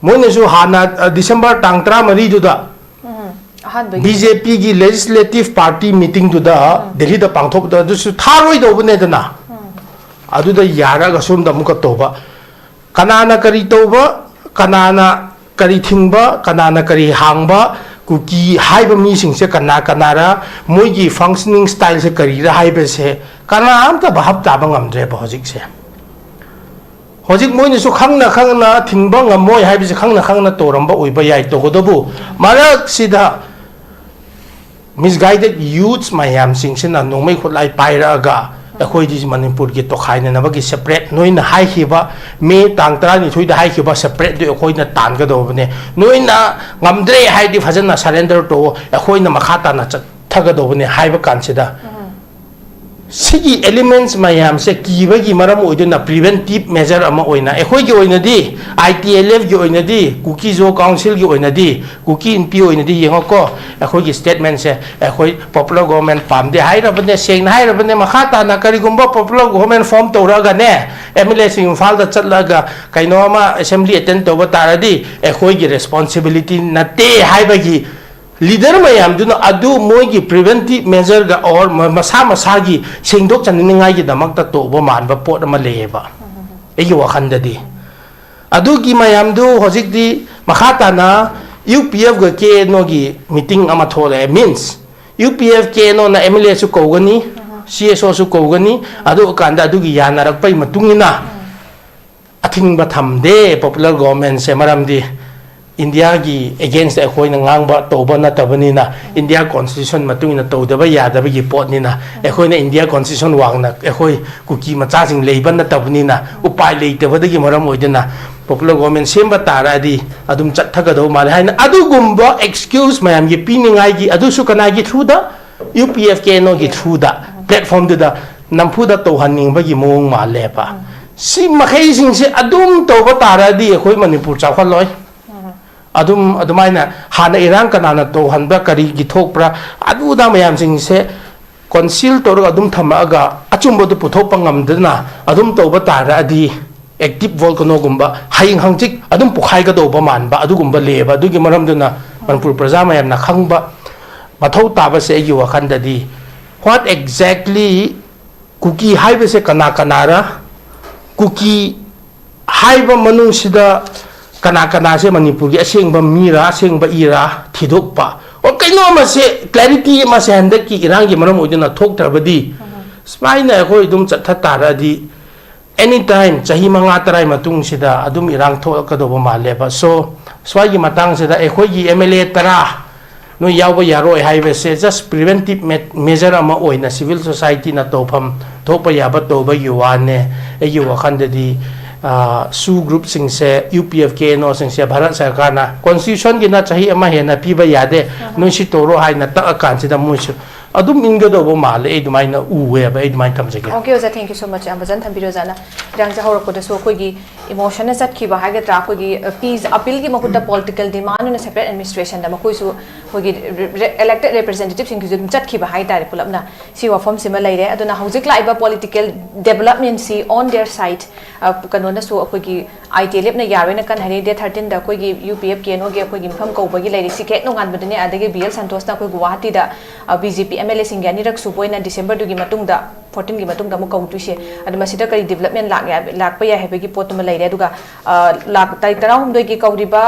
ꯃꯣꯏꯅꯁꯨ ꯍꯥꯟꯅ, ꯑ, ꯗꯤꯁꯦꯝꯕꯔ ꯇꯥꯡ ꯇꯔꯥꯃꯔꯤꯗꯨꯗ ꯎꯝ, ꯑꯍꯥꯟꯕꯒꯤ ꯕꯤ ꯖꯦ ꯄꯤꯒꯤ Legislative Party meeting ꯗꯨꯗ ꯎꯝ꯫ ꯗꯦꯜꯂꯤꯗ ꯄꯥꯡꯊꯣꯛꯄꯗ ꯑꯗꯨꯁꯨ ꯊꯥꯔꯣꯏꯗꯧꯕꯅꯦꯗꯅ꯫ ꯎꯝ꯫ ꯑꯗꯨꯗ ꯌꯥꯔꯒ ꯁꯣꯝꯗ ꯑꯃꯨꯛꯀ ꯇꯧꯕ꯫ ꯀꯅꯥꯅ ꯀꯔꯤ ꯇꯧꯕ, ꯀꯅꯥꯅ ꯀꯔꯤ ꯊꯤꯡꯕ, ꯀꯅꯥꯅ ꯀꯔꯤ ꯍꯥꯡꯕ, ꯀꯨꯀꯤ ꯍꯥꯏꯕ ꯃꯤꯁꯤꯡꯁꯦ ꯀꯅꯥ ꯀꯅꯥꯔ, ꯃꯣꯏꯒꯤ functioning styleꯁꯦ ꯀꯔꯤꯔ ꯍꯥꯏꯕꯁꯦ ꯀꯅꯥꯝꯇ ꯚꯥꯞ ꯇꯥꯕ ꯉꯝꯗ꯭ꯔꯦꯕ ꯍꯧꯖꯤꯛꯁꯦ꯫ ꯍꯧꯖꯤꯛ ꯃꯣꯏꯅꯁꯨ ꯈꯪꯅ ꯈꯪꯅ ꯊꯤꯡꯕ ꯉꯝꯃꯣꯏ ꯍꯥꯏꯕꯁꯦ ꯈꯪꯅ ꯈꯪꯅ ꯇꯧꯔꯝꯕ ꯑꯣꯏꯕ ꯌꯥꯏ꯫ ꯇꯧꯒꯗꯕꯨ ꯃꯔꯛꯁꯤꯗ misguided youths ꯃꯌꯥꯝꯁꯤꯡꯁꯤꯅ ꯅꯣꯡꯃꯩ ꯈꯨꯠꯂꯥꯏ ꯄꯥꯏꯔꯛꯑꯒ ꯑꯩꯈꯣꯏꯗꯤ ꯃꯅꯤꯄꯨꯔꯒꯤ ꯇꯣꯈꯥꯏꯅꯅꯕꯒꯤ separate, ꯅꯣꯏꯅ ꯍꯥꯏꯈꯤꯕ ꯃꯦ ꯇꯥꯡ ꯇꯔꯥꯅꯤꯊꯣꯏꯗ ꯍꯥꯏꯈꯤꯕ separateꯗꯨ ꯑꯩꯈꯣꯏꯅ ꯇꯥꯟꯒꯗꯧꯕꯅꯦ꯫ ꯅꯣꯏꯅ ꯉꯝꯗ꯭ꯔꯦ ꯍꯥꯏꯗꯤ ꯐꯖꯅ surrender ꯇꯧꯑꯣ, ꯑꯩꯈꯣꯏꯅ ꯃꯈꯥ ꯇꯥꯅ ꯆꯠꯊꯒꯗꯧꯕꯅꯦ ꯍꯥꯏꯕ ꯀꯥꯟꯁꯤꯗ, ꯁꯤꯒꯤ elements ꯃꯌꯥꯝꯁꯦ ꯀꯤꯕꯒꯤ ꯃꯔꯝ ꯑꯣꯏꯗꯨꯅ preventive measure ꯑꯃ ꯑꯣꯏꯅ ꯑꯩꯈꯣꯏꯒꯤ ꯑꯣꯏꯅꯗꯤ, ITLFꯀꯤ ꯑꯣꯏꯅꯗꯤ, ꯀꯨꯀꯤ ꯖꯣ councilꯒꯤ ꯑꯣꯏꯅꯗꯤ, ꯀꯨꯀꯤ ꯏꯟꯄꯤ ꯑꯣꯏꯅꯗꯤ ꯌꯦꯡꯉꯣꯀꯣ, ꯑꯩꯈꯣꯏꯒꯤ statementꯁꯦ ꯑꯩꯈꯣꯏ popular government ꯄꯥꯝꯗꯦ ꯍꯥꯏꯔꯕꯅꯦ, ꯁꯦꯡꯅ ꯍꯥꯏꯔꯕꯅꯦ꯫ ꯃꯈꯥ ꯇꯥꯅ ꯀꯔꯤꯒꯨꯝꯕ popular government form ꯇꯧꯔꯛꯑꯒꯅꯦ, MLAꯁꯤꯡ ꯏꯝꯐꯥꯜꯗ ꯆꯠꯂꯒ ꯀꯩꯅꯣ ꯑꯃ assembly attend ꯇꯧꯕ ꯇꯥꯔꯗꯤ ꯑꯩꯈꯣꯏꯒꯤ responsibility ꯅꯠꯇꯦ ꯍꯥꯏꯕꯒꯤ leader ꯃꯌꯥꯝꯗꯨꯅ ꯑꯗꯨ ꯃꯣꯏꯒꯤ preventive measureꯒ or ꯃ-, ꯃꯁꯥ ꯃꯁꯥꯒꯤ ꯁꯦꯡꯗꯣꯛꯆꯅꯤꯡꯉꯥꯏꯒꯤꯗꯃꯛꯇ ꯇꯧꯕ ꯃꯥꯟꯕ ꯄꯣꯠ ꯑꯃ ꯂꯩꯌꯦꯕ ꯑꯩꯒꯤ ꯋꯥꯈꯜꯗꯗꯤ꯫ ꯑꯗꯨꯒꯤ ꯃꯌꯥꯝꯗꯨ ꯍꯧꯖꯤꯛꯇꯤ ꯃꯈꯥ ꯇꯥꯅ UPFꯒ KNOꯒꯤ meeting ꯑꯃ ꯊꯣꯛꯂꯛꯑꯦ꯫ Means UPF KNOꯅ MLAꯁꯨ ꯀꯧꯒꯅꯤ, CSOꯁꯨ ꯀꯧꯒꯅꯤ꯫ ꯑꯗꯨ ꯀꯥꯟꯗ ꯑꯗꯨꯒꯤ ꯌꯥꯅꯔꯛꯄꯒꯤ ꯃꯇꯨꯡ ꯏꯟꯅ ꯑꯊꯤꯡꯕ ꯊꯝꯗꯦ popular governmentꯁꯦ, ꯃꯔꯝꯗꯤ Indiaꯒꯤ against ꯑꯩꯈꯣꯏꯅ ꯉꯥꯡꯕ ꯇꯧꯕ ꯅꯠꯇꯕꯅꯤꯅ, India constitution ꯃꯇꯨꯡ ꯏꯟꯅ ꯇꯧꯗꯕ ꯌꯥꯗꯕꯒꯤ ꯄꯣꯠꯅꯤꯅ, ꯑꯩꯈꯣꯏꯅ India constitution ꯋꯥꯡꯅ ꯑꯩꯈꯣꯏ ꯀꯨꯀꯤ ꯃꯆꯥꯁꯤꯡ ꯂꯩꯕ ꯅꯠꯇꯕꯅꯤꯅ, ꯎꯄꯥꯏ ꯂꯩꯇꯕꯗꯒꯤ ꯃꯔꯝ ꯑꯣꯏꯗꯨꯅ popular government ꯁꯦꯝꯕ ꯇꯥꯔꯗꯤ ꯑꯗꯨꯝ ꯆꯠꯊꯒꯗꯧ ꯃꯥꯜꯂꯦ ꯍꯥꯏꯅ ꯑꯗꯨꯒꯨꯝꯕ excuse ꯃꯌꯥꯝꯒꯤ ꯄꯤꯅꯤꯡꯉꯥꯏꯒꯤ, ꯑꯗꯨꯁꯨ ꯀꯅꯥꯒꯤ throughꯗ? UPF KNOꯒꯤ throughꯗ, platformꯗꯨꯗ ꯅꯝꯐꯨꯗ ꯇꯧꯍꯟꯅꯤꯡꯕꯒꯤ ꯃꯑꯣꯡ ꯃꯥꯜꯂꯦꯕ꯫ ꯁꯤ ꯃꯈꯩꯁꯤꯡꯁꯦ ꯑꯗꯨꯝ ꯇꯧꯕ ꯇꯥꯔꯗꯤ ꯑꯩꯈꯣꯏ ꯃꯅꯤꯄꯨꯔ ꯆꯥꯎꯈꯠꯂꯣꯏ꯫ ꯑꯗꯨꯝ ꯑꯗꯨꯃꯥꯏꯅ ꯍꯥꯟꯅ ꯏꯔꯥꯡ ꯀꯅꯥꯅ ꯇꯧꯍꯟꯕ꯭ꯔꯥ, ꯀꯔꯤꯒꯤ ꯊꯣꯛꯄ꯭ꯔꯥ, ꯑꯗꯨ ꯑꯗꯥ ꯃꯌꯥꯝꯁꯤꯡꯁꯦ conceal ꯇꯧꯔꯒ ꯑꯗꯨꯝ ꯊꯝꯃꯛꯑꯒ ꯑꯆꯨꯝꯕꯗꯨ ꯄꯨꯊꯣꯛꯄ ꯉꯝꯗꯅ ꯑꯗꯨꯝ ꯇꯧꯕ ꯇꯥꯔꯗꯤ, active volcanoꯒꯨꯝꯕ ꯍꯌꯦꯡ ꯍꯪꯆꯤꯠ ꯑꯗꯨꯝ ꯄꯣꯛꯈꯥꯏꯒꯗꯧꯕ ꯃꯥꯟꯕ ꯑꯗꯨꯒꯨꯝꯕ ꯂꯩꯌꯦꯕ꯫ ꯑꯗꯨꯒꯤ ꯃꯔꯝꯗꯨꯅ ꯃꯅꯤꯄꯨꯔ ꯄ꯭ꯔꯖꯥ ꯃꯌꯥꯝꯅ ꯈꯪꯕ ꯃꯊꯧ ꯇꯥꯕꯁꯦ ꯑꯩꯒꯤ ꯋꯥꯈꯜꯗꯗꯤ, what exactly ꯀꯨꯀꯤ ꯍꯥꯏꯕꯁꯦ ꯀꯅꯥ ꯀꯅꯥꯔ? ꯀꯨꯀꯤ ꯍꯥꯏꯕ ꯃꯅꯨꯡꯁꯤꯗ ꯀꯅꯥ ꯀꯅꯥꯁꯦ ꯃꯅꯤꯄꯨꯔꯒꯤ ꯑꯁꯦꯡꯕ ꯃꯤꯔꯥ, ꯑꯁꯦꯡꯕ ꯏꯔꯥ ꯊꯤꯗꯣꯛꯄ, ꯑꯣꯔ ꯀꯩꯅꯣ ꯑꯃꯁꯦ, ꯀ꯭ꯂꯦꯔꯤꯇꯤ ꯑꯃꯁꯦ ꯍꯟꯗꯛꯀꯤ ꯏꯔꯥꯡꯒꯤ ꯃꯔꯝ ꯑꯣꯏꯗꯨꯅ ꯊꯣꯛꯇ꯭ꯔꯕꯗꯤ, ꯁꯨꯃꯥꯏꯅ ꯑꯩꯈꯣꯏ ꯑꯗꯨꯝ ꯆꯠꯊ ꯇꯥꯔꯛꯑꯗꯤ, ꯑꯦꯅꯤ ꯇꯥꯏꯝ ꯆꯍꯤ ꯃꯉꯥ ꯇꯔꯥꯒꯤ ꯃꯇꯨꯡꯁꯤꯗ ꯑꯗꯨꯝ ꯏꯔꯥꯡ ꯊꯣꯛꯂꯛꯀꯗꯧꯕ ꯃꯥꯜꯂꯦꯕ꯫ ꯁꯣ ꯁ꯭ꯋꯥꯏꯒꯤ ꯃꯇꯥꯡꯁꯤꯗ ꯑꯩꯈꯣꯏꯒꯤ ꯑꯦꯝ ꯑꯦꯜ ꯑꯦ ꯇꯔꯥ ꯅꯣꯏ ꯌꯥꯎꯕ ꯌꯥꯔꯣꯏ ꯍꯥꯏꯕꯁꯦ just preventive measure ꯑꯃ ꯑꯣꯏꯅ ꯁꯤꯚꯤꯜ ꯁꯣꯁꯥꯏꯇꯤꯅ ꯇꯧꯐꯝ ꯊꯣꯛꯄ ꯌꯥꯕ ꯇꯧꯕꯒꯤ ꯋꯥꯅꯦ꯫ ꯑꯩꯒꯤ ꯋꯥꯈꯜꯗꯗꯤ ꯁꯨ ꯒ꯭ꯔꯨꯞꯁꯤꯡꯁꯦ, U P F, K N ꯑꯣꯁꯤꯡꯁꯦ ꯚꯥꯔꯠ ꯁꯔꯀꯥꯔꯅ ꯀꯣꯟꯁꯇꯤꯇ꯭ꯌꯨꯁꯟꯒꯤꯅ ꯆꯍꯤ ꯑꯃ ꯍꯦꯟꯅ ꯄꯤꯕ ꯌꯥꯗꯦ, ꯅꯣꯏ ꯁꯤ ꯇꯧꯔꯣ ꯍꯥꯏꯅ ꯇꯛꯑꯀꯥꯟꯁꯤꯗ ꯃꯣꯏꯁꯨ ꯑꯗꯨꯝ ꯏꯟꯒꯗꯧꯕ ꯃꯥꯜꯂꯦ꯫ ꯑꯩ ꯑꯗꯨꯃꯥꯏꯅ ꯎꯋꯦꯕ, ꯑꯩ ꯑꯗꯨꯃꯥꯏꯅ ꯊꯝꯖꯒꯦ꯫ Okay, ꯑꯣꯖꯥ, thank you so much, ꯌꯥꯝ ꯐꯖꯅ ꯊꯝꯕꯤꯔꯦ ꯑꯣꯖꯥꯅ꯫ ꯏꯔꯥꯡꯁꯦ ꯍꯧꯔꯛꯄꯗꯁꯨ ꯑꯩꯈꯣꯏꯒꯤ ꯏꯃꯣꯁꯟꯅ ꯆꯠꯈꯤꯕ ꯍꯥꯏꯒꯗ꯭ꯔꯥ, ꯑꯩꯈꯣꯏꯒꯤ ꯄꯤꯁ ꯑꯄꯤꯜꯒꯤ ꯃꯍꯨꯠꯇ ꯄꯣꯂꯤꯇꯤꯀꯦꯜ ꯗꯤꯃꯥꯟ ꯑꯣꯏꯅ ꯁꯦꯄꯔꯦꯠ ꯑꯦꯗꯃꯤꯅꯤꯁꯇ꯭ꯔꯦꯁꯟꯗ ꯃꯈꯣꯏꯁꯨ ꯑꯩꯈꯣꯏꯒꯤ ꯏꯂꯦꯛꯇꯦꯠ ꯔꯤꯄ꯭ꯔꯖꯦꯟꯇꯦꯇꯤꯚꯁꯤꯡꯒꯤꯁꯨ ꯑꯗꯨꯝ ꯆꯠꯈꯤꯕ ꯍꯥꯏꯇꯥꯔꯦ ꯄꯨꯂꯞꯅ꯫ ꯁꯤ ꯋꯥꯐꯝꯁꯤꯃ ꯂꯩꯔꯦ꯫ ꯑꯗꯨꯅ ꯍꯧꯖꯤꯛ ꯂꯥꯛꯏꯕ ꯄꯣꯂꯤꯇꯤꯀꯦꯜ ꯗꯦꯕꯂꯞꯃꯦꯟꯁꯤ on their side, ꯀꯩꯅꯣꯅꯁꯨ, ꯑꯩꯈꯣꯏꯒꯤ ꯑꯥꯏ ꯇꯤ ꯑꯦꯜ ꯑꯦꯐꯅ ꯌꯥꯔꯣꯏꯅ ꯀꯟꯅ ꯍꯥꯏꯔꯤ꯫ ꯗꯦꯠ ꯊꯥꯔꯇꯤꯟꯗ ꯑꯩꯈꯣꯏꯒꯤ U P F K N ꯑꯣꯒꯤ ꯑꯩꯈꯣꯏꯒꯤ ꯃꯤꯐꯝ ꯀꯧꯕꯒꯤ ꯂꯩꯔꯤꯁꯤ ꯍꯦꯛ ꯅꯣꯡꯉꯥꯟꯕꯗꯅꯦ꯫ ꯑꯗꯒꯤ ꯕꯤ ꯑꯦꯜ ꯁꯟꯇꯣꯁꯅ ꯑꯩꯈꯣꯏ ꯒꯨꯋꯥꯍꯥꯇꯤꯗ B J P M L ꯑꯦꯁꯤꯡꯒꯤ ꯑꯅꯤꯔꯛ ꯁꯨꯕ ꯑꯣꯏꯅ ꯗꯤꯁꯦꯝꯕꯔꯗꯨꯒꯤ ꯃꯇꯨꯡꯗ, ꯐꯣꯔꯇꯤꯟꯒꯤ ꯃꯇꯨꯡꯗ ꯑꯃꯨꯛ ꯀꯧꯗꯣꯏꯁꯦ꯫ ꯑꯗꯣ ꯃꯁꯤꯗ ꯀꯔꯤ ꯗꯤꯕꯂꯞꯃꯦꯟ ꯂꯥꯛꯄ ꯌꯥꯏ ꯍꯥꯏꯕꯒꯤ ꯄꯣꯠꯇꯨꯃ ꯂꯩꯔꯦ꯫ ꯑꯗꯨꯒ ꯂꯥꯛ ꯇꯥꯔꯤꯛ ꯇꯔꯥꯍꯨꯝꯗꯣꯏꯒꯤ ꯀꯧꯔꯤꯕ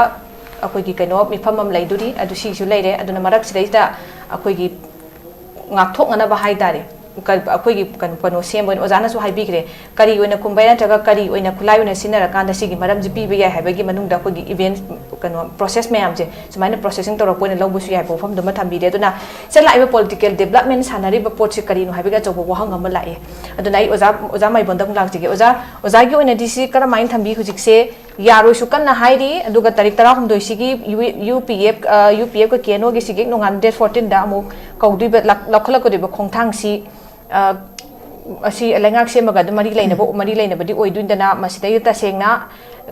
ꯑꯩꯈꯣꯏꯒꯤ ꯀꯩꯅꯣ ꯃꯤꯐꯝ ꯑꯃ ꯂꯩꯗꯣꯔꯤ, ꯑꯗꯨ ꯁꯤꯒꯤꯁꯨ ꯂꯩꯔꯦ꯫ ꯑꯗꯨꯅ ꯃꯔꯛꯁꯤꯗꯩꯁꯤꯗ ꯑꯩꯈꯣꯏꯒꯤ ꯉꯥꯛꯊꯣꯛꯅꯅꯕ ꯍꯥꯏ ꯇꯥꯔꯦ, ꯑꯩꯈꯣꯏꯒꯤ ꯀꯩꯅꯣ ꯁꯦꯝꯕ ꯑꯣꯏꯅ ꯑꯣꯖꯥꯅꯁꯨ ꯍꯥꯏꯕꯤꯈ꯭ꯔꯦ꯫ ꯀꯔꯤ ꯑꯣꯏꯅ ꯀꯨꯝꯕꯩ ꯅꯠꯇ꯭ꯔꯒ ꯀꯔꯤ ꯑꯣꯏꯅ ꯈꯨꯠꯂꯥꯏ ꯑꯣꯏꯅ ꯁꯤꯖꯤꯟꯅꯔꯀꯥꯟꯗ ꯁꯤꯒꯤ ꯃꯔꯝꯁꯤ ꯄꯤꯕ ꯌꯥꯏ ꯍꯥꯏꯕꯒꯤ ꯃꯅꯨꯡꯗ ꯑꯩꯈꯣꯏꯒꯤ ꯏꯚꯦꯟ ꯀꯩꯅꯣ ꯄ꯭ꯔꯣꯁꯦꯁ ꯃꯌꯥꯝꯁꯦ ꯁꯨꯃꯥꯏꯅ ꯄ꯭ꯔꯣꯁꯦꯁꯤꯡ ꯇꯧꯔꯛꯄ ꯑꯣꯏꯅ ꯂꯧꯕꯁꯨ ꯌꯥꯏ ꯍꯥꯏꯕ ꯋꯥꯐꯝꯗꯨꯃ ꯊꯝꯕꯤꯔꯦ꯫ ꯑꯗꯨꯅ ꯁꯤ ꯂꯥꯛꯏꯕ ꯄꯣꯂꯤꯇꯤꯀꯦꯜ ꯗꯦꯕꯂꯞꯃꯦꯟ ꯁꯥꯟꯅꯔꯤꯕ ꯄꯣꯠꯁꯤ ꯀꯔꯤꯅꯣ ꯍꯥꯏꯕꯒꯤ ꯑꯆꯧꯕ ꯋꯥꯍꯪ ꯑꯃ ꯂꯥꯛꯑꯦ꯫ ꯑꯗꯨꯅ ꯑꯩ ꯑꯣꯖꯥ ꯑꯣꯖꯥ ꯃꯥꯏꯕꯣꯟꯗ ꯑꯃꯨꯛ ꯂꯥꯛꯆꯒꯦ꯫ ꯑꯣꯖꯥ, ꯑꯣꯖꯥꯒꯤ ꯑꯣꯏꯅꯗꯤ ꯁꯤ ꯀꯔꯝꯍꯥꯏꯅ ꯊꯝꯕꯤ? ꯍꯧꯖꯤꯛꯁꯦ ꯌꯥꯔꯣꯏꯁꯨ ꯀꯟꯅ ꯍꯥꯏꯔꯤ꯫ ꯑꯗꯨꯒ ꯇꯥꯔꯤꯛ ꯇꯔꯥꯍꯨꯝꯗꯣꯏꯁꯤꯒꯤ U P F, U P ꯑꯦꯐꯀ ꯀꯦ ꯑꯦꯟ ꯑꯣꯒꯤ ꯁꯤꯒꯤ ꯅꯣꯡꯉꯥꯟꯕ ꯗꯦꯠ ꯐꯣꯔꯇꯤꯟꯗ ꯑꯃꯨꯛ ꯀꯧꯗꯣꯏꯕ, ꯂꯧꯈꯠꯂꯛꯀꯗꯣꯏꯕ ꯈꯣꯡꯊꯥꯡꯁꯤ ꯑꯁꯤ ꯂꯩꯉꯥꯛ ꯁꯦꯝꯃꯒ ꯑꯗꯨꯝ ꯃꯔꯤ ꯂꯩꯅꯕ, ꯃꯔꯤ ꯂꯩꯅꯕꯗꯤ ꯑꯣꯏꯗꯣꯏꯗꯅ, ꯃꯁꯤꯗꯩꯗ ꯇꯁꯦꯡꯅ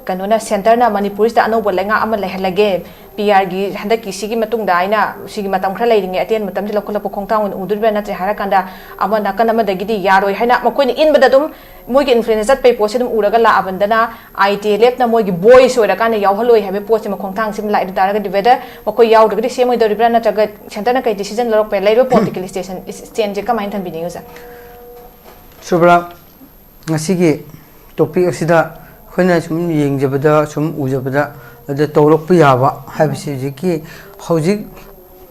ꯀꯩꯅꯣꯅ, ꯁꯦꯟꯇꯔꯅ ꯃꯅꯤꯄꯨꯔꯁꯤꯗ ꯑꯅꯧꯕ ꯂꯩꯉꯥꯛ ꯑꯃ ꯂꯩꯍꯜꯂꯒꯦ, ꯄꯤ ꯑꯥꯔꯒꯤ ꯍꯟꯗꯛꯀꯤ ꯁꯤꯒꯤ ꯃꯇꯨꯡꯗ ꯍꯥꯏꯅ ꯁꯤꯒꯤ ꯃꯇꯝ ꯈꯔ ꯂꯩꯔꯤꯉꯩ ꯑꯇꯦꯟꯕ ꯃꯇꯝꯁꯤ ꯂꯧꯈꯠꯂꯛꯄ ꯈꯣꯡꯊꯥꯡ ꯑꯣꯏꯅ ꯎꯗꯣꯔꯤꯕ꯭ꯔꯥ, ꯅꯠꯇ꯭ꯔꯦ ꯍꯥꯏꯔꯀꯥꯟꯗ ꯑꯃ ꯅꯥꯀꯟ ꯑꯃꯗꯒꯤꯗꯤ ꯌꯥꯔꯣꯏ ꯍꯥꯏꯅ ꯃꯈꯣꯏꯅ ꯏꯟꯕꯗ ꯑꯗꯨꯝ ꯃꯣꯏꯒꯤ ꯏꯟꯐ꯭ꯂꯨꯌꯦꯟꯁ ꯆꯠꯄꯩ ꯄꯣꯠꯁꯤ ꯑꯗꯨꯝ ꯎꯔꯒ ꯂꯥꯛꯑꯕꯅꯤꯅ, ꯑꯥꯏ ꯇꯤ ꯑꯦꯜ ꯑꯦꯐꯅ ꯃꯣꯏꯒꯤ ꯚꯣꯏꯁ ꯑꯣꯏꯔꯀꯥꯟꯗ ꯌꯥꯎꯍꯜꯂꯣꯏ ꯍꯥꯏꯕꯒꯤ ꯄꯣꯠꯁꯤꯃ, ꯈꯣꯡꯊꯥꯡꯁꯤꯃ ꯂꯥꯛꯏ ꯇꯥꯔꯒꯗꯤ, ꯋꯦꯗꯔ ꯃꯈꯣꯏ ꯌꯥꯎꯗ꯭ꯔꯒꯗꯤ ꯁꯦꯝꯃꯣꯏꯗꯧꯔꯤꯕ꯭ꯔꯥ, ꯅꯠꯇ꯭ꯔꯒ ꯁꯦꯟꯇꯔꯅ ꯀꯩ ꯗꯤꯁꯤꯖꯟ ꯂꯧꯔꯛꯄ ꯌꯥꯏ? ꯂꯩꯔꯤꯕ ꯄꯣꯂꯤꯇꯤꯀꯦꯜ ꯁꯤꯆꯨꯋꯦꯁꯟ, ꯁ꯭ꯇꯦꯟꯁꯦ ꯀꯃꯥꯏꯅ ꯊꯝꯕꯤꯅꯤꯡꯉꯤ ꯑꯣꯖꯥ? ꯁꯨꯕ꯭ꯔꯥ, ꯉꯁꯤꯒꯤ ꯇꯣꯄꯤꯛ ꯑꯁꯤꯗ ꯑꯩꯈꯣꯏꯅ ꯁꯨꯝ ꯌꯦꯡꯖꯕꯗ, ꯁꯨꯝ ꯎꯖꯕꯗ, ꯑꯗ ꯇꯧꯔꯛꯄ ꯌꯥꯕ ꯍꯥꯏꯕꯁꯤ ꯍꯧꯖꯤꯛꯀꯤ, ꯍꯧꯖꯤꯛ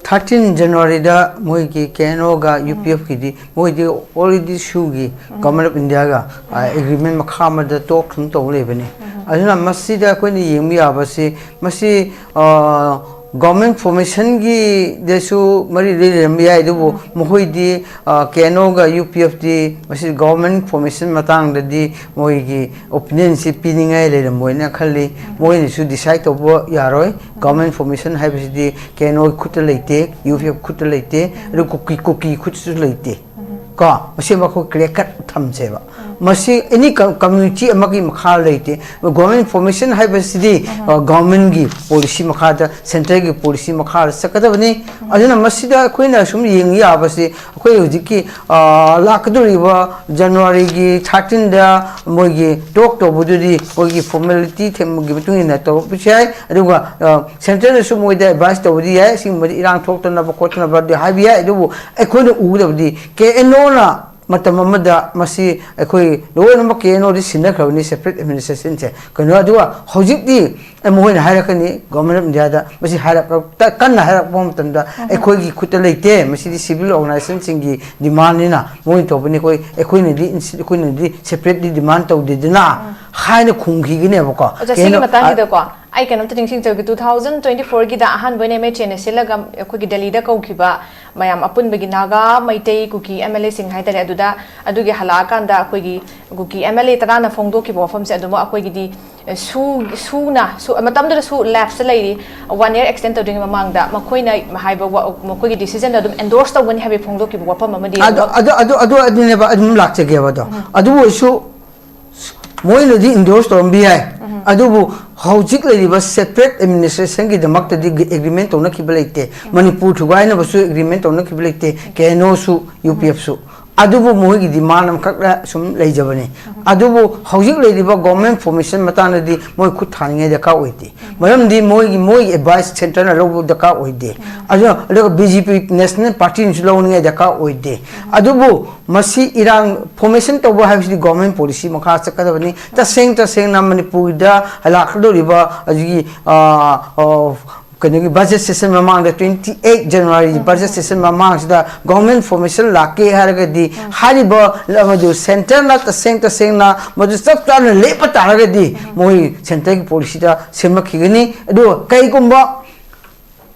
ꯊꯥꯔꯇꯤꯟ ꯖꯅꯋꯥꯔꯤꯗ ꯃꯣꯏꯒꯤ ꯀꯦ ꯑꯦꯟ ꯑꯣꯒ ꯌꯨ ꯄꯤ ꯑꯦꯐꯀꯤꯗꯤ ꯃꯣꯏꯗꯤ ꯑꯣꯜꯔꯦꯗꯤ ꯁꯨꯒꯤ ꯒꯚꯔꯟꯃꯦꯟ ꯑꯣꯐ ꯏꯟꯗꯤꯌꯥꯒ ꯑꯦꯒ꯭ꯔꯤꯃꯦꯟ ꯃꯈꯥ ꯑꯃꯗ ꯇꯣꯛ ꯁꯨꯝ ꯇꯧ ꯂꯩꯕꯅꯤ꯫ ꯑꯗꯨꯅ ꯃꯁꯤꯗ ꯑꯩꯈꯣꯏꯅ ꯌꯦꯡꯕ ꯌꯥꯕꯁꯤ, ꯃꯁꯤ ꯒꯚꯔꯟꯃꯦꯟ ꯐꯣꯔꯃꯦꯁꯟꯒꯤꯗꯁꯨ ꯃꯔꯤ ꯂꯩꯔꯝꯕ ꯌꯥꯏ, ꯑꯗꯨꯕꯨ ꯃꯈꯣꯏꯗꯤ ꯀꯦ ꯑꯦꯟ ꯑꯣꯒ ꯌꯨ ꯄꯤ ꯑꯦꯐꯇꯤ ꯃꯁꯤ ꯒꯚꯔꯟꯃꯦꯟ ꯐꯣꯔꯃꯦꯁꯟ ꯃꯇꯥꯡꯗꯗꯤ ꯃꯣꯏꯒꯤ ꯑꯣꯄꯤꯅꯤꯌꯟꯁꯤ ꯄꯤꯅꯤꯡꯉꯥꯏ ꯂꯩꯔꯝꯃꯣꯏꯅ ꯈꯜꯂꯤ꯫ ꯃꯣꯏꯅꯁꯨ ꯗꯤꯁꯥꯏꯠ ꯇꯧꯕ ꯌꯥꯔꯣꯏ꯫ ꯒꯚꯔꯟꯃꯦꯟ ꯐꯣꯔꯃꯦꯁꯟ ꯍꯥꯏꯕꯁꯤꯗꯤ ꯀꯦ ꯑꯦꯟ ꯑꯣ ꯈꯨꯠꯇ ꯂꯩꯇꯦ, ꯌꯨ ꯄꯤ ꯑꯦꯐ ꯈꯨꯠꯇ ꯂꯩꯇꯦ, ꯑꯗꯨ ꯀꯨꯀꯤ, ꯀꯨꯀꯤ ꯈꯨꯠꯇꯁꯨ ꯂꯩꯇꯦ꯫ ꯀꯣ, ꯃꯁꯤ ꯃꯈꯣꯏ ꯀ꯭ꯂꯤꯌꯔ ꯀꯠ ꯊꯝꯁꯦꯕ꯫ ꯃꯁꯤ ꯑꯦꯅꯤ ꯀꯝꯃ꯭ꯌꯨꯅꯤꯇꯤ ꯑꯃꯒꯤ ꯃꯈꯥ ꯂꯩꯇꯦ꯫ ꯒꯣꯔꯃꯦꯟ ꯐꯣꯔꯃꯦꯁꯟ ꯍꯥꯏꯕꯁꯤꯗꯤ ꯒꯣꯔꯃꯦꯟꯒꯤ ꯄꯣꯂꯤꯁꯤ ꯃꯈꯥꯗ, ꯁꯦꯟꯇ꯭ꯔꯦꯜꯒꯤ ꯄꯣꯂꯤꯁꯤ ꯃꯈꯥꯗ ꯆꯠꯀꯗꯕꯅꯤ꯫ ꯑꯗꯨꯅ ꯃꯁꯤꯗ ꯑꯩꯈꯣꯏꯅ ꯁꯨꯝ ꯌꯦꯡ ꯌꯥꯕꯁꯤ, ꯑꯩꯈꯣꯏ ꯍꯧꯖꯤꯛꯀꯤ ꯂꯥꯛꯀꯗꯧꯔꯤꯕ ꯖꯅꯋꯥꯔꯤꯒꯤ ꯊꯥꯔꯇꯤꯟꯗ ꯃꯣꯏꯒꯤ ꯇꯣꯛ ꯇꯧꯕꯗꯨꯗꯤ ꯃꯣꯏꯒꯤ ꯐꯣꯔꯃꯦꯂꯤꯇꯤ ꯊꯦꯡꯕꯒꯤ ꯃꯇꯨꯡ ꯏꯟꯅ ꯇꯧꯔꯛꯄꯁꯨ ꯌꯥꯏ꯫ ꯑꯗꯨꯒ ꯁꯦꯟꯇ꯭ꯔꯦꯜꯅꯁꯨ ꯃꯣꯏꯗ ꯑꯦꯗꯚꯥꯏꯁ ꯇꯧꯕꯗꯤ ꯌꯥꯏ, ꯑꯁꯤꯒꯨꯝꯕꯗꯤ ꯏꯔꯥꯡ ꯊꯣꯛꯇꯅꯕ ꯈꯣꯠꯇꯅꯕꯗꯤ ꯍꯥꯏꯕ ꯌꯥꯏ꯫ ꯑꯗꯨꯕꯨ ꯑꯩꯈꯣꯏꯅ ꯎꯒꯗꯕꯗꯤ ꯀꯦ ꯑꯦꯟ ꯑꯣꯅ ꯃꯇꯝ ꯑꯃꯗ ꯃꯁꯤ ꯑꯩꯈꯣꯏ ꯂꯣꯏꯅꯃꯛ ꯀꯦ ꯑꯦꯟ ꯑꯣꯗꯤ ꯁꯤꯟꯅꯈ꯭ꯔꯕꯅꯤ, ꯁꯦꯄꯔꯦꯠ ꯑꯦꯗꯃꯤꯅꯤꯁꯇ꯭ꯔꯦꯁꯟꯁꯦ꯫ ꯀꯩꯅꯣ, ꯑꯗꯨꯒ ꯍꯧꯖꯤꯛꯇꯤ ꯃꯈꯣꯏꯅ ꯍꯥꯏꯔꯛꯀꯅꯤ, ꯒꯣꯔꯃꯦꯟ ꯑꯣꯐ ꯏꯟꯗꯤꯌꯥꯗ ꯃꯁꯤ ꯍꯥꯏꯔꯛꯄ, ꯀꯟꯅ ꯍꯥꯏꯔꯛꯄ ꯃꯇꯝꯗ, "ꯑꯩꯈꯣꯏꯒꯤ ꯈꯨꯠꯇ ꯂꯩꯇꯦ, ꯃꯁꯤꯗꯤ ꯁꯤꯚꯤꯜ ꯑꯣꯔꯒꯅꯥꯏꯖꯦꯁꯟꯁꯤꯡꯒꯤ ꯗꯤꯃꯥꯟꯅꯤꯅ ꯃꯣꯏꯅ ꯇꯧꯕꯅꯤ, ꯑꯩꯈꯣꯏ, ꯑꯩꯈꯣꯏꯅꯗꯤ, ꯑꯩꯈꯣꯏꯅꯗꯤ ꯁꯦꯄꯔꯦꯠꯂꯤ ꯗꯤꯃꯥꯟ ꯇꯧꯗꯦꯗꯅ" ꯍꯥꯏꯅ ꯈꯨꯝꯈꯤꯒꯅꯦꯕꯀꯣ꯫ ꯑꯣꯖꯥ, ꯁꯤꯒꯤ ꯀꯩꯅꯣ, ꯃꯇꯥꯡꯁꯤꯗꯀꯣ ꯑꯩ ꯀꯩꯅꯣꯝꯇ ꯅꯤꯡꯁꯤꯡꯖꯒꯦ꯫ ꯇꯨ ꯊꯥꯎꯖꯟ ꯇ꯭ꯋꯦꯟꯇꯤ ꯐꯣꯔꯒꯤꯗ ꯑꯍꯥꯟꯕ ꯑꯣꯏꯅ ꯑꯦꯝ ꯑꯩꯆ ꯑꯦꯅ ꯁꯤꯜꯂꯒ ꯑꯩꯈꯣꯏꯒꯤ ꯗꯦꯜꯂꯤꯗ ꯀꯧꯈꯤꯕ ꯃꯌꯥꯝ ꯑꯄꯨꯟꯕꯒꯤ ꯅꯥꯒꯥ, ꯃꯩꯇꯩ, ꯀꯨꯀꯤ ꯑꯦꯝ ꯑꯦꯜ ꯑꯦꯁꯤꯡ ꯍꯥꯏꯇꯥꯔꯦ, ꯑꯗꯨꯗ, ꯑꯗꯨꯒꯤ ꯍꯜꯂꯛꯑꯀꯥꯟꯗ ꯑꯩꯈꯣꯏꯒꯤ ꯀꯨꯀꯤ ꯑꯦꯝ ꯑꯦꯜ ꯑꯦ ꯇꯔꯥꯅ ꯐꯣꯡꯗꯣꯛꯈꯤꯕ ꯋꯥꯐꯝꯁꯦ ꯑꯗꯨꯃꯛ ꯑꯩꯈꯣꯏꯒꯤꯗꯤ, ꯑꯦ, ꯁꯨ-, ꯁꯨꯅ, ꯁꯨ-, ꯃꯇꯝꯗꯨꯗꯁꯨ ꯂꯦꯞꯁꯇ ꯂꯩꯔꯤ, ꯋꯥꯟ ꯏꯌꯔ ꯑꯦꯛꯁꯇꯦꯟ ꯇꯧꯗ꯭ꯔꯤꯉꯩ ꯃꯃꯥꯡꯗ ꯃꯈꯣꯏꯅ ꯍꯥꯏꯕ ꯋꯥ-, ꯃꯈꯣꯏꯒꯤ ꯗꯤꯁꯤꯖꯟꯗꯣ ꯑꯗꯨꯝ ꯑꯦꯟꯗꯣꯔꯁ ꯇꯧꯒꯅꯤ ꯍꯥꯏꯕꯒꯤ ꯐꯣꯡꯗꯣꯛꯈꯤꯕ ꯋꯥꯐꯝ ꯑꯃꯗꯤ ꯑꯗꯨ, ꯑꯗꯨꯃꯛ ꯑꯗꯨ, ꯑꯗꯨ, ꯑꯗꯨ, ꯑꯗꯨꯅꯦꯕ ꯑꯗꯨꯝ ꯂꯥꯛꯆꯒꯦꯕ ꯑꯗꯣ꯫ ꯑꯗꯨ ꯑꯣꯏꯔꯁꯨ ꯃꯣꯏꯅꯗꯤ ꯏꯟꯗꯣꯔꯁ ꯇꯧꯔꯝꯕ ꯌꯥꯏ, ꯑꯗꯨꯕꯨ ꯍꯧꯖꯤꯛ ꯂꯩꯔꯤꯕ ꯁꯦꯄꯔꯦꯠ ꯑꯦꯗꯃꯤꯅꯤꯁꯇ꯭ꯔꯦꯁꯟꯒꯤꯗꯃꯛꯇꯗꯤ ꯑꯦꯒ꯭ꯔꯤꯃꯦꯟ ꯇꯧꯅꯈꯤꯕ ꯂꯩꯇꯦ꯫ ꯃꯅꯤꯄꯨꯔ ꯊꯨꯒꯥꯏꯅꯕꯁꯨ ꯑꯦꯒ꯭ꯔꯤꯃꯦꯟ ꯇꯧꯅꯈꯤꯕ ꯂꯩꯇꯦ, ꯀꯦ ꯑꯦꯟ ꯑꯣꯁꯨ, ꯌꯨ ꯄꯤ ꯑꯦꯐꯁꯨ꯫ ꯑꯗꯨꯕꯨ ꯃꯣꯏꯒꯤ ꯗꯤꯃꯥꯟ ꯑꯃꯈꯛ ꯁꯨꯝ ꯂꯩꯖꯕꯅꯤ꯫ ꯑꯗꯨꯕꯨ ꯍꯧꯖꯤꯛ ꯂꯩꯔꯤꯕ ꯒꯣꯔꯃꯦꯟ ꯐꯣꯔꯃꯦꯁꯟ ꯃꯇꯥꯡꯗꯗꯤ ꯃꯣꯏ ꯈꯨꯠ ꯊꯥꯅꯤꯡꯉꯥꯏ ꯗꯔꯀꯥꯔ ꯑꯣꯏꯗꯦ꯫ ꯃꯔꯝꯗꯤ ꯃꯣꯏꯒꯤ, ꯃꯣꯏꯒꯤ ꯑꯦꯗꯚꯥꯏꯁ ꯁꯦꯟꯇꯔꯅ ꯂꯧꯕ ꯗꯔꯀꯥꯔ ꯑꯣꯏꯗꯦ꯫ ꯑꯗꯨꯅ, ꯑꯗꯨꯒ ꯕꯤ ꯖꯦ ꯄꯤ ꯅꯦꯁꯅꯦꯜ ꯄꯥꯔꯇꯤꯅꯁꯨ ꯂꯧꯅꯤꯡꯉꯥꯏ ꯗꯔꯀꯥꯔ ꯑꯣꯏꯗꯦ꯫ ꯑꯗꯨꯕꯨ ꯃꯁꯤ ꯏꯔꯥꯡ ꯐꯣꯔꯃꯦꯁꯟ ꯇꯧꯕ ꯍꯥꯏꯕꯁꯤꯗꯤ ꯒꯣꯔꯃꯦꯟ ꯄꯣꯂꯤꯁꯤ ꯃꯈꯥ ꯆꯠꯀꯗꯕꯅꯤ꯫ ꯇꯁꯦꯡ ꯇꯁꯦꯡꯅ ꯃꯅꯤꯄꯨꯔꯗ ꯂꯥꯛꯀꯗꯧꯔꯤꯕ ꯑꯗꯨꯒꯤ, ꯑ, ꯑ, ꯀꯩꯅꯣꯒꯤ ꯕꯖꯦꯠ ꯁꯦꯁꯟ ꯃꯃꯥꯡꯗ, twenty eight January budget session ꯃꯃꯥꯡꯁꯤꯗ ꯒꯣꯔꯃꯦꯟ ꯐꯣꯔꯃꯦꯁꯟ ꯂꯥꯛꯀꯦ ꯍꯥꯏꯔꯒꯗꯤ, ꯍꯥꯏꯔꯤꯕ ꯃꯗꯨ ꯁꯦꯟꯇꯔꯅ ꯇꯁꯦꯡ ꯇꯁꯦꯡꯅ ꯃꯗꯨ ꯆꯞ ꯆꯥꯅ ꯂꯦꯞꯄ ꯇꯥꯔꯒꯗꯤ, ꯃꯣꯏ ꯁꯦꯟꯇꯔꯒꯤ ꯄꯣꯂꯤꯁꯤꯗ ꯁꯦꯝꯂꯛꯈꯤꯒꯅꯤ꯫ ꯑꯗꯨꯒ ꯀꯩꯒꯨꯝꯕ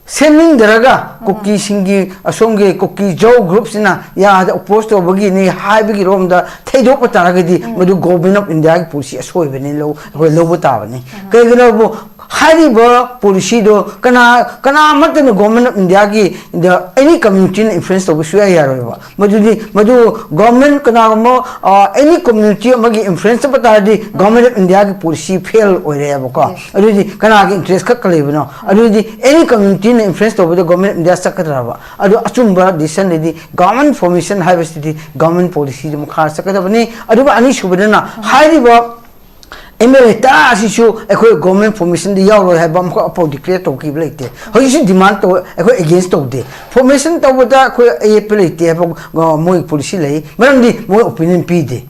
ꯁꯦꯝꯅꯤꯡꯗ꯭ꯔꯒ ꯀꯨꯀꯤꯁꯤꯡꯒꯤ, ꯑꯁꯣꯝꯒꯤ ꯀꯨꯀꯤ ꯖꯧ ꯒ꯭ꯔꯨꯞꯁꯤꯅ ꯌꯥꯗ ꯑꯣꯄꯣꯁ ꯇꯧꯕꯒꯤꯅꯤ ꯍꯥꯏꯕꯒꯤ ꯔꯣꯝꯗ ꯊꯩꯗꯣꯛꯄ ꯇꯥꯔꯒꯗꯤ, ꯃꯗꯨ ꯒꯣꯔꯃꯦꯟ ꯑꯣꯐ ꯏꯟꯗꯤꯌꯥꯒꯤ ꯄꯣꯂꯤꯁꯤ ꯑꯁꯣꯏꯕꯅꯤ, ꯂꯧ-, ꯑꯩꯈꯣꯏ ꯂꯧꯕ ꯇꯥꯕꯅꯤ꯫ ꯀꯩꯒꯤꯅꯣꯕꯨ ꯍꯥꯏꯔꯤꯕ ꯄꯣꯂꯤꯁꯤꯗꯣ ꯀꯅꯥ, ꯀꯅꯥ ꯑꯃꯠꯇꯅ ꯒꯣꯔꯃꯦꯟ ꯑꯣꯐ ꯏꯟꯗꯤꯌꯥꯒꯤ, ꯗ ꯑꯦꯅꯤ ꯀꯝꯃ꯭ꯌꯨꯅꯤꯇꯤꯅ ꯏꯟꯐ꯭ꯂꯨꯌꯦꯟꯁ ꯇꯧꯕ ꯁꯨꯡꯌꯥ ꯌꯥꯔꯣꯏꯕ꯫ ꯃꯗꯨꯗꯤ, ꯃꯗꯨ ꯒꯣꯔꯃꯦꯟ ꯀꯅꯥꯒꯨꯝꯕ, ꯑ, ꯑꯦꯅꯤ ꯀꯝꯃ꯭ꯌꯨꯅꯤꯇꯤ ꯑꯃꯒꯤ ꯏꯟꯐ꯭ꯂꯨꯌꯦꯟꯁ ꯆꯠꯄ ꯇꯥꯔꯗꯤ ꯒꯣꯔꯃꯦꯟ ꯑꯣꯐ ꯏꯟꯗꯤꯌꯥꯒꯤ ꯄꯣꯂꯤꯁꯤ ꯐꯦꯜ ꯑꯣꯏꯔꯦꯕꯀꯣ꯫ ꯑꯗꯨꯗꯤ ꯀꯅꯥꯒꯤ ꯏꯟꯇꯔꯦꯁ ꯈꯛꯀ ꯂꯩꯕꯅꯣ? ꯑꯗꯨꯗꯤ ꯑꯦꯅꯤ ꯀꯝꯃ꯭ꯌꯨꯅꯤꯇꯤꯅ ꯏꯟꯐ꯭ꯂꯨꯌꯦꯟꯁ ꯇꯧꯕꯗ ꯒꯣꯔꯃꯦꯟ ꯑꯣꯐ ꯏꯟꯗꯤꯌꯥ ꯆꯠꯀꯗ꯭ꯔꯕ? ꯑꯗꯨ ꯑꯆꯨꯝꯕ ꯗꯤꯁꯤꯖꯟꯗꯗꯤ ꯒꯣꯔꯃꯦꯟ ꯐꯣꯔꯃꯦꯁꯟ ꯍꯥꯏꯕꯁꯤꯗꯤ ꯒꯣꯔꯃꯦꯟ ꯄꯣꯂꯤꯁꯤꯗ ꯃꯈꯥ ꯆꯠꯀꯗꯕꯅꯤ꯫ ꯑꯗꯨꯒ ꯑꯅꯤꯁꯨꯕꯗꯅ ꯍꯥꯏꯔꯤꯕ ꯑꯦꯝ ꯑꯦꯜ ꯑꯦ ꯇꯔꯥ ꯑꯁꯤꯁꯨ ꯑꯩꯈꯣꯏ ꯒꯣꯔꯃꯦꯟ ꯐꯣꯔꯃꯦꯁꯟꯗ ꯌꯥꯎꯔꯣꯏ ꯍꯥꯏꯕ ꯑꯃꯈꯛ ꯑꯐꯥꯎ ꯗꯤꯀ꯭ꯂꯦꯌꯔ ꯇꯧꯈꯤꯕ ꯂꯩꯇꯦ꯫ ꯍꯧꯖꯤꯛꯁꯨ ꯗꯤꯃꯥꯟ ꯇꯧ, ꯑꯩꯈꯣꯏ ꯑꯦꯒꯦꯟꯁ ꯇꯧꯗꯦ꯫ ꯐꯣꯔꯃꯦꯁꯟ ꯇꯧꯕꯗ ꯑꯩꯈꯣꯏ ꯑꯌꯦꯠꯄ ꯂꯩꯇꯦ ꯍꯥꯏꯕ, ꯑ, ꯃꯣꯏ ꯄꯣꯂꯤꯁꯤ ꯂꯩ, ꯃꯔꯝꯗꯤ ꯃꯣꯏ ꯑꯣꯄꯤꯅꯤꯌꯟ ꯄꯤꯗꯦ꯫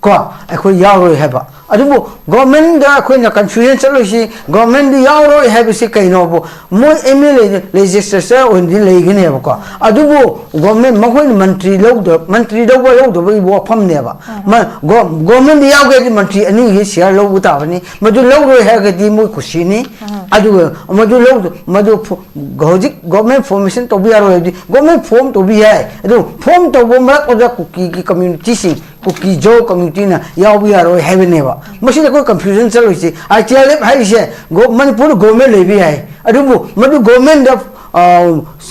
ꯀꯣ, ꯑꯩꯈꯣꯏ ꯌꯥꯎꯔꯣꯏ ꯍꯥꯏꯕ꯫ ꯑꯗꯨꯕꯨ ꯒꯣꯔꯃꯦꯟꯗ ꯑꯩꯈꯣꯏꯅ ꯀꯟꯐ꯭ꯌꯨꯖꯟ ꯆꯠꯂꯣꯏꯁꯤ, ꯒꯣꯔꯃꯦꯟꯗ ꯌꯥꯎꯔꯣꯏ ꯍꯥꯏꯕꯁꯤ ꯀꯩꯅꯣꯕꯨ, ꯃꯣꯏ ꯑꯦꯝ ꯑꯦꯜ ꯑꯦ ꯂꯦꯖꯤꯁꯂꯦꯆꯔ ꯑꯣꯏꯅꯗꯤ ꯂꯩꯒꯅꯦꯕꯀꯣ꯫ ꯑꯗꯨꯕꯨ ꯒꯣꯔꯃꯦꯟ, ꯃꯈꯣꯏꯅ ꯃꯟꯇ꯭ꯔꯤ ꯂꯧꯗ-, ꯃꯟꯇ꯭ꯔꯤ ꯂꯧꯕ ꯂꯧꯗꯕꯒꯤ ꯋꯥꯐꯝꯅꯦꯕ꯫ ꯃ-, ꯒꯣ-, ꯒꯣꯔꯃꯦꯟꯗ ꯌꯥꯎꯒꯦ ꯍꯥꯏꯗꯤ ꯃꯟꯇ꯭ꯔꯤ ꯑꯅꯤꯒꯤ ꯁꯤꯌꯥꯔ ꯂꯧꯕ ꯇꯥꯕꯅꯤ꯫ ꯃꯗꯨ ꯂꯧꯔꯣꯏ ꯍꯥꯏꯔꯒꯗꯤ ꯃꯣꯏ ꯀꯨꯁꯤꯅꯤ꯫ ꯑꯗꯨꯒ ꯃꯗꯨ ꯂꯧꯗ-, ꯃꯗꯨ ꯐꯣ-, ꯍꯧꯖꯤꯛ ꯒꯣꯔꯃꯦꯟ ꯐꯣꯔꯃꯦꯁꯟ ꯇꯧꯕ ꯌꯥꯔꯣꯏ ꯍꯥꯏꯕꯗꯤ, ꯒꯣꯔꯃꯦꯟ ꯐꯣꯔꯝ ꯇꯧꯕ ꯌꯥꯏ꯫ ꯑꯗꯨ ꯐꯣꯔꯝ ꯇꯧꯕ ꯃꯔꯛ ꯑꯗꯨꯗ ꯀꯨꯀꯤꯒꯤ ꯀꯝꯃ꯭ꯌꯨꯅꯤꯇꯤꯁꯤꯡ, ꯀꯨꯀꯤ ꯖꯧ ꯀꯝꯃ꯭ꯌꯨꯅꯤꯇꯤꯅ ꯌꯥꯎꯕ ꯌꯥꯔꯣꯏ ꯍꯥꯏꯕꯅꯦꯕ꯫ ꯃꯁꯤꯗ ꯑꯩꯈꯣꯏ ꯀꯟꯐ꯭ꯌꯨꯖꯟ ꯆꯠꯂꯣꯏꯁꯤ꯫ ꯑꯥꯏ ꯇꯤ ꯑꯦꯜ ꯑꯦꯐ ꯍꯥꯏꯔꯤꯁꯦ ꯒꯣ-, ꯃꯅꯤꯄꯨꯔꯗ ꯒꯣꯔꯃꯦꯟ ꯂꯩꯕ ꯌꯥꯏ, ꯑꯗꯨꯕꯨ ꯃꯗꯨ ꯒꯣꯔꯃꯦꯟꯗ, ꯑ,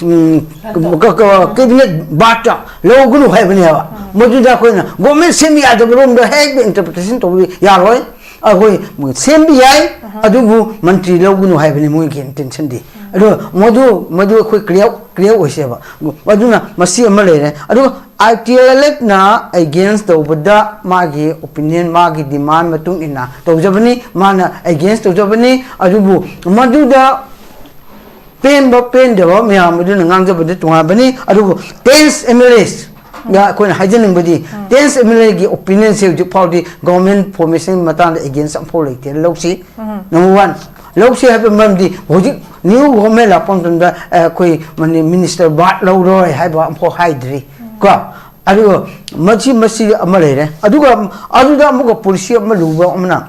ꯎꯝ, ꯀ-, ꯀ-, ꯀꯦꯕꯤꯅꯦꯠ ꯕꯥꯔꯠꯇ ꯂꯧꯒꯅꯨ ꯍꯥꯏꯕꯅꯦꯕ꯫ ꯃꯗꯨꯗ ꯑꯩꯈꯣꯏꯅ ꯒꯣꯔꯃꯦꯟ ꯁꯦꯝꯕ ꯌꯥꯗꯕ ꯔꯣꯝꯗ ꯍꯦꯛ ꯏꯟꯇꯔꯄ꯭ꯔꯤꯇꯦꯁꯟ ꯇꯧꯕ ꯌꯥꯔꯣꯏ꯫ ꯑꯩꯈꯣꯏ ꯁꯦꯝꯕ ꯌꯥꯏ, ꯑꯗꯨꯕꯨ ꯃꯟꯇ꯭ꯔꯤ ꯂꯧꯒꯅꯨ ꯍꯥꯏꯕꯅꯤ ꯃꯣꯏꯒꯤ ꯏꯟꯇꯦꯟꯁꯟꯗꯤ꯫ ꯑꯗꯣ ꯃꯗꯨ, ꯃꯗꯨ ꯑꯩꯈꯣꯏ ꯀ꯭ꯂꯤꯌꯥꯔ, ꯀ꯭ꯂꯤꯌꯥꯔ ꯑꯣꯏꯁꯦꯕ꯫ ꯑꯗꯨꯅ ꯃꯁꯤ ꯑꯃ ꯂꯩꯔꯦ꯫ ꯑꯗꯨꯒ ITLF ꯅ against ꯇꯧꯕꯗ ꯃꯥꯒꯤ opinion, ꯃꯥꯒꯤ demand ꯃꯇꯨꯡ ꯏꯟꯅ ꯇꯧꯖꯕꯅꯤ, ꯃꯥꯅ against ꯇꯧꯖꯕꯅꯤ꯫ ꯑꯗꯨꯕꯨ ꯃꯗꯨꯗ ꯄꯦꯟꯕ ꯄꯦꯟꯗꯕ ꯃꯌꯥꯝ ꯑꯗꯨꯅ ꯉꯥꯡꯖꯕꯗꯤ ꯇꯣꯉꯥꯟꯕꯅꯤ꯫ ꯑꯗꯨꯕꯨ ꯇꯦꯟꯁ MLAs ꯒ ꯑꯩꯈꯣꯏꯅ ꯍꯥꯏꯖꯅꯤꯡꯕꯗꯤ, ꯇꯦꯟꯁ MLA ꯒꯤ opinion ꯁꯦ ꯍꯧꯖꯤꯛ ꯐꯥꯎꯗꯤ government formation ꯃꯇꯥꯡꯗ against ꯑꯃꯐꯥꯎ ꯂꯩꯇꯦ꯫ ꯂꯧꯁꯤ꯫ Number one, ꯂꯧꯁꯤ ꯍꯥꯏꯕ ꯃꯔꯝꯗꯤ ꯍꯧꯖꯤꯛ new government ꯂꯥꯛꯄ ꯃꯇꯝꯗ, ꯑ, ꯑꯩꯈꯣꯏ ꯃꯅꯤ-, minister ꯕꯥꯔꯠ ꯂꯧꯔꯣꯏ ꯍꯥꯏꯕ ꯑꯃꯐꯥꯎ ꯍꯥꯏꯗ꯭ꯔꯤ꯫ ꯀꯣ? ꯑꯗꯨꯒ ꯃꯁꯤ, ꯃꯁꯤ ꯑꯃ ꯂꯩꯔꯦ꯫ ꯑꯗꯨꯒ ꯑꯗꯨꯗ ꯑꯃꯨꯛꯀ policy ꯑꯃ ꯂꯨꯕ ꯑꯃꯅ,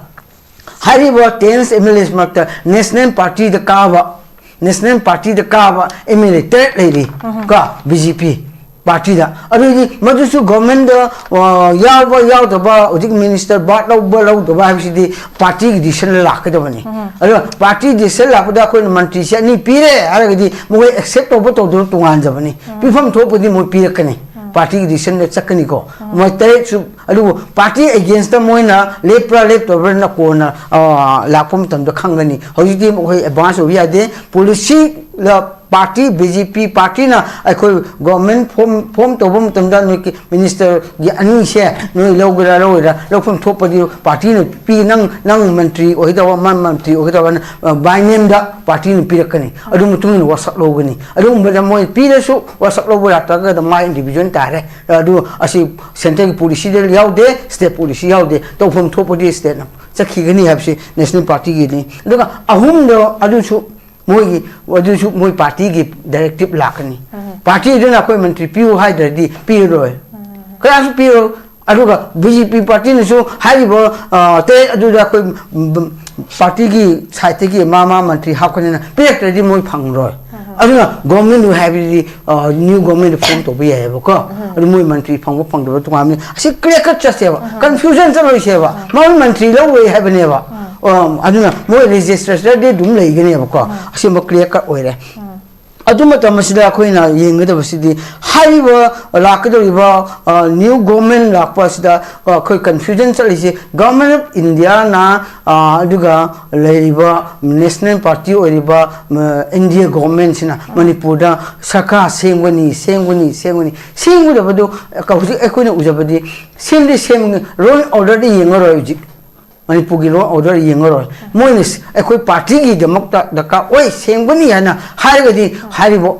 ꯍꯥꯏꯔꯤꯕ ꯇꯦꯟꯁ MLAs ꯃꯔꯛꯇ National Party ꯗ ꯀꯥꯕ, National Party ꯗ ꯀꯥꯕ MLA ꯇꯔꯦꯠ ꯂꯩꯔꯤ꯫ ꯀꯣ? BJP party ꯗ꯫ ꯑꯗꯨꯗꯤ ꯃꯗꯨꯁꯨ government ꯗ, ꯑ, ꯌꯥꯎꯕ ꯌꯥꯎꯗꯕ, ꯍꯧꯖꯤꯛ minister ꯕꯥꯔꯠ ꯂꯧꯕ ꯂꯧꯗꯕ ꯍꯥꯏꯕꯁꯤꯗꯤ party ꯒꯤ decision ꯗ ꯂꯥꯛꯀꯗꯕꯅꯤ꯫ ꯑꯗꯨꯒ party decision ꯂꯥꯛꯄꯗ ꯑꯩꯈꯣꯏꯅ ꯃꯟꯇ꯭ꯔꯤꯁꯦ ꯑꯅꯤ ꯄꯤꯔꯦ ꯍꯥꯏꯔꯒꯗꯤ ꯃꯈꯣꯏ accept ꯇꯧꯕ ꯇꯧꯗꯕ ꯇꯣꯉꯥꯟꯖꯕꯅꯤ꯫ ꯄꯤꯐꯝ ꯊꯣꯛꯄꯗꯤ ꯃꯣꯏ ꯄꯤꯔꯛꯀꯅꯤ꯫ Party ꯒꯤ decision ꯗ ꯆꯠꯀꯅꯤꯀꯣ꯫ ꯃꯣꯏ ꯇꯔꯦꯠꯁꯨ, ꯑꯗꯨꯕꯨ party against ꯇ ꯃꯣꯏꯅ ꯂꯦꯞꯄ꯭ꯔꯥ ꯂꯦꯞꯇꯕ꯭ꯔꯥꯅ ꯀꯣꯟꯅ, ꯑ, ꯂꯥꯛꯄ ꯃꯇꯝꯗ ꯈꯪꯒꯅꯤ꯫ ꯍꯧꯖꯤꯛꯇꯤ ꯃꯈꯣꯏ advance ꯑꯣꯏꯕ ꯌꯥꯗꯦ꯫ Policy ꯂ party, BJP party ꯅ ꯑꯩꯈꯣꯏ government form, form ꯇꯧꯕ ꯃꯇꯝꯗ ꯅꯣꯏꯒꯤ minister ꯒꯤ ꯑꯅꯤꯁꯦ ꯅꯣꯏ ꯂꯧꯒꯦꯔꯥ ꯂꯧꯔꯣꯏꯔꯥ, ꯂꯧꯐꯝ ꯊꯣꯛꯄꯗꯤ party ꯅ ꯄꯤ, ꯅꯪ, ꯅꯪ ꯃꯟꯇ꯭ꯔꯤ ꯑꯣꯏꯒꯗꯕ, ꯃꯥ ꯃꯟꯇ꯭ꯔꯤ ꯑꯣꯏꯒꯗꯕꯅ, ꯑ, by name ꯗ party ꯅ ꯄꯤꯔꯛꯀꯅꯤ꯫ ꯑꯗꯨ ꯃꯇꯨꯡ ꯏꯟꯅ ꯋꯥꯁꯛ ꯂꯧꯒꯅꯤ꯫ ꯑꯗꯨꯒꯨꯝꯕꯗ ꯃꯣꯏ ꯄꯤꯔꯁꯨ ꯋꯥꯁꯛ ꯂꯧꯕ ꯌꯥꯗ꯭ꯔꯒꯗ ꯃꯥ individual ꯇꯥꯔꯦ꯫ ꯑꯗꯨ ꯑꯁꯤ centre ꯒꯤ policy ꯗ ꯌꯥꯎꯗꯦ, state policy ꯌꯥꯎꯗꯦ, ꯇꯧꯐꯝ ꯊꯣꯛꯄꯗꯤ state ꯅ ꯆꯠꯈꯤꯒꯅꯤ ꯍꯥꯏꯕꯁꯤ National Party ꯒꯤꯅꯤ꯫ ꯑꯗꯨꯒ ꯑꯍꯨꯝꯗꯣ ꯑꯗꯨꯁꯨ ꯃꯣꯏꯒꯤ, ꯑꯗꯨꯁꯨ ꯃꯣꯏ party ꯒꯤ directive ꯂꯥꯛꯀꯅꯤ꯫ Party ꯗꯨꯅ ꯑꯩꯈꯣꯏ ꯃꯟꯇ꯭ꯔꯤ ꯄꯤꯌꯨ ꯍꯥꯏꯗ꯭ꯔꯗꯤ ꯄꯤꯔꯔꯣꯏ, ꯀꯅꯥꯁꯨ ꯄꯤꯔꯣꯏ꯫ ꯑꯗꯨꯒ BJP party ꯅꯁꯨ ꯍꯥꯏꯔꯤꯕ, ꯑ, ꯇꯔꯦꯠ ꯑꯗꯨꯗ ꯑꯩꯈꯣꯏ, ꯎꯝ, party ꯒꯤ side ꯇꯒꯤ ꯃꯥ ꯃꯥ ꯃꯟꯇ꯭ꯔꯤ ꯍꯥꯞꯀꯅꯤꯅ ꯄꯤꯔꯛꯇ꯭ꯔꯗꯤ ꯃꯣꯏ ꯐꯪꯔꯣꯏ꯫ ꯑꯗꯨꯅ government ꯗꯨ ꯍꯥꯏꯕꯗꯤ, ꯑ, new government form ꯇꯧꯕ ꯌꯥꯏꯑꯕꯀꯣ꯫ ꯑꯗꯨ ꯃꯣꯏ ꯃꯟꯇ꯭ꯔꯤ ꯐꯪꯕ ꯐꯪꯗꯕ ꯇꯣꯉꯥꯟꯕꯅꯤ꯫ ꯑꯁꯤ clear cut ꯆꯠꯁꯦꯕ, confusion ꯆꯠꯂꯣꯏꯁꯦꯕ꯫ ꯃꯣꯏ ꯃꯟꯇ꯭ꯔꯤ ꯂꯧꯔꯣꯏ ꯍꯥꯏꯕꯅꯦꯕ꯫ ꯑ, ꯑꯗꯨꯅ ꯃꯣꯏ legislature ꯗꯤ ꯑꯗꯨꯝ ꯂꯩꯒꯅꯦꯕꯀꯣ꯫ ꯑꯁꯤꯃ clear cut ꯑꯣꯏꯔꯦ꯫ ꯑꯗꯨ ꯃꯇꯝ ꯑꯁꯤꯗ ꯑꯩꯈꯣꯏꯅ ꯌꯦꯡꯒꯗꯕꯁꯤꯗꯤ ꯍꯥꯏꯔꯤꯕ ꯂꯥꯛꯀꯗꯧꯔꯤꯕ ꯅ꯭ꯌꯨ ꯒꯣꯔꯃꯦꯟ ꯂꯥꯛꯄ ꯑꯁꯤꯗ ꯑꯩꯈꯣꯏ ꯀꯟꯐ꯭ꯌꯨꯖꯟ ꯆꯠꯂꯤꯁꯦ꯫ ꯒꯣꯔꯃꯦꯟ ꯑꯣꯐ ꯏꯟꯗꯤꯌꯥꯅ ꯑꯗꯨꯒ ꯂꯩꯔꯤꯕ ꯅꯦꯁꯅꯦꯜ ꯄꯥꯔꯇꯤ ꯑꯣꯏꯔꯤꯕ ꯑꯦꯟ ꯗꯤ ꯑꯦ ꯒꯣꯔꯃꯦꯟꯁꯤꯅ ꯃꯅꯤꯄꯨꯔꯗ ꯁꯔꯀꯥꯔ ꯁꯦꯝꯒꯅꯤ, ꯁꯦꯝꯒꯅꯤ, ꯁꯦꯝꯒꯅꯤ꯫ ꯁꯦꯝꯒꯗꯕꯗꯨ ꯍꯧꯖꯤꯛ ꯑꯩꯈꯣꯏꯅ ꯎꯖꯕꯗꯤ ꯁꯦꯝꯗꯤ ꯁꯦꯝꯒꯅꯤ, ꯂꯣ ꯑꯦꯟ ꯑꯣꯔꯗꯔꯗꯤ ꯌꯦꯡꯉꯔꯣꯏ ꯍꯧꯖꯤꯛ꯫ ꯃꯅꯤꯄꯨꯔꯒꯤ ꯂꯣ ꯑꯦꯟ ꯑꯣꯔꯗꯔ ꯌꯦꯡꯉꯔꯣꯏ꯫ ꯃꯣꯏꯅ ꯑꯩꯈꯣꯏ ꯄꯥꯔꯇꯤꯒꯤꯗꯃꯛꯇ ꯗꯔꯀꯥꯔ ꯑꯣꯏ, ꯁꯦꯝꯒꯅꯤ ꯍꯥꯏꯅ ꯍꯥꯏꯔꯒꯗꯤ ꯍꯥꯏꯔꯤꯕ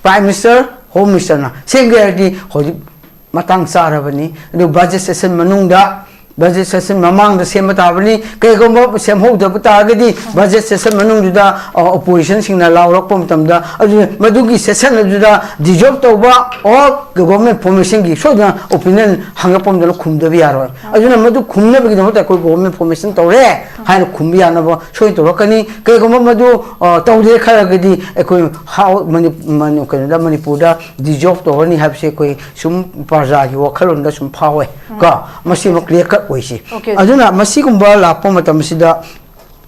ꯄ꯭ꯔꯥꯏꯝ ꯃꯤꯅꯤꯁꯇꯔ, ꯍꯣꯝ ꯃꯤꯅꯤꯁꯇꯔꯅ ꯁꯦꯝꯒꯦ ꯍꯥꯏꯔꯗꯤ ꯍꯧꯖꯤꯛ ꯃꯇꯥꯡ ꯆꯥꯔꯕꯅꯤ꯫ ꯑꯗꯨ ꯕꯖꯦꯠ ꯁꯦꯁꯟ ꯃꯅꯨꯡꯗ, ꯕꯖꯦꯠ ꯁꯦꯁꯟ ꯃꯃꯥꯡꯗ ꯁꯦꯝꯕ ꯇꯥꯕꯅꯤ꯫ ꯀꯩꯒꯨꯝꯕ ꯁꯦꯝꯍꯧꯗꯕ ꯇꯥꯔꯒꯗꯤ ꯕꯖꯦꯠ ꯁꯦꯁꯟ ꯃꯅꯨꯡꯗꯨꯗ ꯑꯣꯄꯣꯖꯤꯁꯟꯁꯤꯡꯅ ꯂꯥꯎꯔꯛꯄ ꯃꯇꯝꯗ ꯑꯗꯨ ꯃꯗꯨꯒꯤ ꯁꯦꯁꯟ ꯑꯗꯨꯗ ꯗꯤꯖꯣꯜꯕ ꯇꯧꯕ ꯑꯣꯔ ꯒꯣꯔꯃꯦꯟ ꯐꯣꯔꯃꯦꯁꯟꯒꯤ ꯁꯣꯏꯗꯅ ꯑꯣꯄꯤꯅꯤꯌꯟ ꯍꯪꯉꯛꯄ ꯃꯇꯝꯗ ꯈꯨꯝꯗꯕ ꯌꯥꯔꯣꯏ꯫ ꯑꯗꯨꯅ ꯃꯗꯨ ꯈꯨꯝꯅꯕꯒꯤꯗꯃꯛꯇ ꯑꯩꯈꯣꯏ ꯒꯣꯔꯃꯦꯟ ꯐꯣꯔꯃꯦꯁꯟ ꯇꯧꯔꯦ ꯍꯥꯏꯅ ꯈꯨꯝꯕ ꯌꯥꯅꯕ ꯁꯣꯏ ꯇꯧꯔꯛꯀꯅꯤ꯫ ꯀꯩꯒꯨꯝꯕ ꯃꯗꯨ ꯇꯧꯗꯦ ꯈꯜꯂꯒꯗꯤ ꯑꯩꯈꯣꯏ ꯀꯩꯅꯣꯗ ꯃꯅꯤꯄꯨꯔꯗ ꯗꯤꯖꯣꯜꯕ ꯇꯧꯔꯅꯤ ꯍꯥꯏꯕꯁꯦ ꯑꯩꯈꯣꯏ ꯁꯨꯝ ꯄ꯭ꯔꯖꯥꯒꯤ ꯋꯥꯈꯜꯂꯣꯟꯗ ꯁꯨꯝ ꯐꯥꯎꯋꯦ꯫ ꯀꯣ, ꯃꯁꯤꯃꯛ ꯀ꯭ꯂꯤꯌꯥꯔ ꯀꯠ ꯑꯣꯏꯁꯤ꯫ ꯑꯗꯨꯅ ꯃꯁꯤꯒꯨꯝꯕ ꯂꯥꯛꯄ ꯃꯇꯝꯁꯤꯗ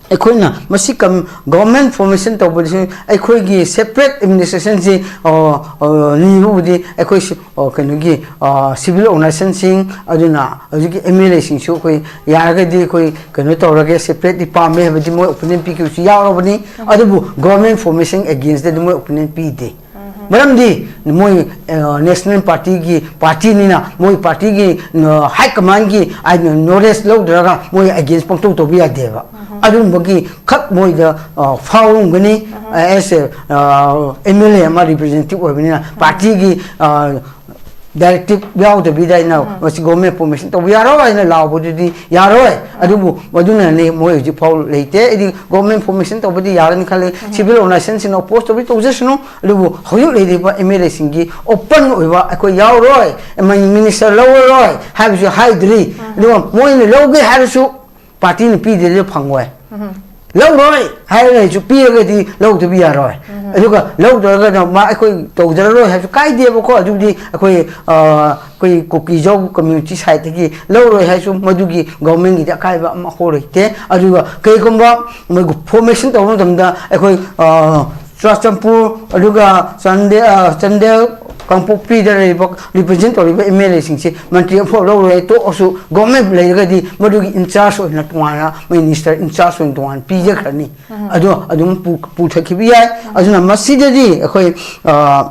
ꯑꯩꯈꯣꯏꯅ ꯃꯁꯤ ꯒꯣꯔꯃꯦꯟ ꯐꯣꯔꯃꯦꯁꯟ ꯇꯧꯕꯗꯁꯨ ꯑꯩꯈꯣꯏꯒꯤ ꯁꯦꯄꯔꯦꯠ ꯑꯦꯗꯃꯤꯅꯤꯁꯇ꯭ꯔꯦꯁꯟꯁꯤ ꯅꯤꯕꯕꯨꯗꯤ ꯑꯩꯈꯣꯏ ꯀꯩꯅꯣꯒꯤ ꯁꯤꯚꯤꯜ ꯑꯣꯔꯒꯅꯥꯏꯖꯦꯁꯟꯁꯤꯡ, ꯑꯗꯨꯅ ꯍꯧꯖꯤꯛꯀꯤ ꯑꯦꯝ ꯑꯦꯜ ꯑꯦꯁꯤꯡꯁꯨ ꯑꯩꯈꯣꯏ ꯌꯥꯔꯒꯗꯤ ꯑꯩꯈꯣꯏ ꯀꯩꯅꯣ ꯇꯧꯔꯒꯦ, ꯁꯦꯄꯔꯦꯠꯂꯤ ꯄꯥꯝꯃꯦ ꯍꯥꯏꯕꯗꯤ ꯃꯣꯏ ꯑꯣꯄꯤꯅꯤꯌꯟ ꯄꯤꯈꯤꯕꯁꯨ ꯌꯥꯎꯔꯕꯅꯤ꯫ ꯑꯗꯨꯕꯨ ꯒꯣꯔꯃꯦꯟ ꯐꯣꯔꯃꯦꯁꯟ ꯑꯦꯒꯦꯟꯁꯇꯗꯤ ꯃꯣꯏ ꯑꯣꯄꯤꯅꯤꯌꯟ ꯄꯤꯗꯦ꯫ ꯃꯔꯝꯗꯤ ꯃꯣꯏ ꯅꯦꯁꯅꯦꯜ ꯄꯥꯔꯇꯤꯒꯤ ꯄꯥꯔꯇꯤꯅꯤꯅ ꯃꯣꯏ ꯄꯥꯔꯇꯤꯒꯤ ꯍꯥꯏ ꯀꯃꯥꯟꯒꯤ ꯅꯣꯂꯦꯖ ꯂꯧꯗ꯭ꯔꯒ ꯃꯣꯏ ꯑꯦꯒꯦꯟꯁ ꯄꯪꯇꯧ ꯇꯧꯕ ꯌꯥꯗꯦꯕ꯫ ꯑꯗꯨꯒꯨꯝꯕꯒꯤ ꯈꯛ ꯃꯣꯏꯗ ꯐꯥꯎꯔꯝꯒꯅꯤ꯫ ꯑꯦꯁ ꯑꯦ ꯑꯦꯝ ꯑꯦꯜ ꯑꯦ ꯑꯃ ꯔꯤꯄ꯭ꯔꯖꯦꯟꯇꯦꯇꯤꯚ ꯑꯣꯏꯕꯅꯤꯅ ꯄꯥꯔꯇꯤꯒꯤ ꯗꯥꯏꯔꯦꯛꯇꯤꯚ ꯌꯥꯎꯗꯕꯤꯗ ꯑꯩꯅ ꯃꯁꯤ ꯒꯣꯔꯃꯦꯟ ꯐꯣꯔꯃꯦꯁꯟ ꯇꯧꯕ ꯌꯥꯔꯣꯏ ꯍꯥꯏꯅ ꯂꯥꯎꯕꯗꯨꯗꯤ ꯌꯥꯔꯣꯏ꯫ ꯑꯗꯨꯕꯨ ꯃꯗꯨꯅꯅꯤ ꯃꯣꯏ ꯍꯧꯖꯤꯛ ꯐꯥꯎ ꯂꯩꯇꯦ꯫ ꯑꯩꯗꯤ ꯒꯣꯔꯃꯦꯟ ꯐꯣꯔꯃꯦꯁꯟ ꯇꯧꯕꯗꯤ ꯌꯥꯒꯅꯤ ꯈꯜꯂꯤ꯫ ꯁꯤꯚꯤꯜ ꯑꯣꯔꯒꯅꯥꯏꯖꯦꯁꯟꯁꯤꯡꯅ ꯑꯣꯄꯣꯖ ꯇꯧꯕꯤ ꯇꯧꯖꯁꯅꯨ, ꯑꯗꯨꯕꯨ ꯍꯧꯖꯤꯛ ꯂꯩꯔꯤꯕ ꯑꯦꯝ ꯑꯦꯜ ꯑꯦꯁꯤꯡꯒꯤ ꯑꯣꯄꯟ ꯑꯣꯏꯕ ꯑꯩꯈꯣꯏ ꯌꯥꯎꯔꯣꯏ, ꯃꯤꯅꯤꯁꯇꯔ ꯂꯧꯔꯔꯣꯏ ꯍꯥꯏꯕꯁꯨ ꯍꯥꯏꯗ꯭ꯔꯤ꯫ ꯑꯗꯨꯒ ꯃꯣꯏꯅ ꯂꯧꯒꯦ ꯍꯥꯏꯔꯁꯨ ꯄꯥꯔꯇꯤꯅ ꯄꯤꯗ꯭ꯔꯗꯤ ꯐꯪꯉꯣꯏ꯫ ꯂꯧꯔꯣꯏ ꯍꯥꯏꯔꯒꯁꯨ ꯄꯤꯔꯒꯗꯤ ꯂꯧꯗꯕ ꯌꯥꯔꯣꯏ꯫ ꯑꯗꯨꯒ ꯂꯧꯗ꯭ꯔꯒꯅ ꯃꯥ ꯑꯩꯈꯣꯏ ꯇꯧꯖꯔꯔꯣꯏ ꯍꯥꯏꯕꯁꯨ ꯀꯥꯏꯗꯦꯕꯀꯣ꯫ ꯑꯗꯨꯕꯨꯗꯤ ꯑꯩꯈꯣꯏ ꯑꯩꯈꯣꯏ ꯀꯨꯀꯤꯖꯧ ꯀꯝꯃ꯭ꯌꯨꯅꯤꯇꯤ ꯁꯥꯏꯠꯇꯒꯤ ꯂꯧꯔꯣꯏ ꯍꯥꯏꯔꯁꯨ ꯃꯗꯨꯒꯤ ꯒꯣꯔꯃꯦꯟꯒꯤꯗꯤ ꯑꯀꯥꯏꯕ ꯑꯃꯐꯥꯎ ꯂꯩꯇꯦ꯫ ꯑꯗꯨꯒ ꯀꯩꯒꯨꯝꯕ ꯃꯣꯏ ꯐꯣꯔꯃꯦꯁꯟ ꯇꯧꯕ ꯃꯇꯝꯗ ꯑꯩꯈꯣꯏ ꯆꯨꯔꯆꯥꯟꯄꯨꯔ, ꯑꯗꯨꯒ ꯆꯥꯟꯗꯦꯜ, ꯑ, ꯆꯥꯟꯗꯦꯜ, ꯀꯥꯡꯄꯣꯛꯄꯤꯗ ꯂꯩꯔꯤꯕ represent ꯇꯧꯔꯤꯕ M L A ꯁꯤꯡꯁꯤ ꯃꯟꯇ꯭ꯔꯤ ꯑꯃꯐꯥꯎ ꯂꯧꯔꯣꯏ, ꯇꯣꯛꯑꯁꯨ government ꯂꯩꯔꯒꯗꯤ ꯃꯗꯨꯒꯤ in-charge ꯑꯣꯏꯅ ꯇꯣꯉꯥꯟꯅ minister in-charge ꯑꯣꯏꯅ ꯇꯣꯉꯥꯟꯅ ꯄꯤꯖꯈ꯭ꯔꯅꯤ꯫ ꯑꯗꯣ ꯑꯗꯨꯝ ꯄꯨ-, ꯄꯨꯊꯈꯤꯕ ꯌꯥꯏ꯫ ꯑꯗꯨꯅ ꯃꯁꯤꯗꯗꯤ ꯑꯩꯈꯣꯏ, ꯑ,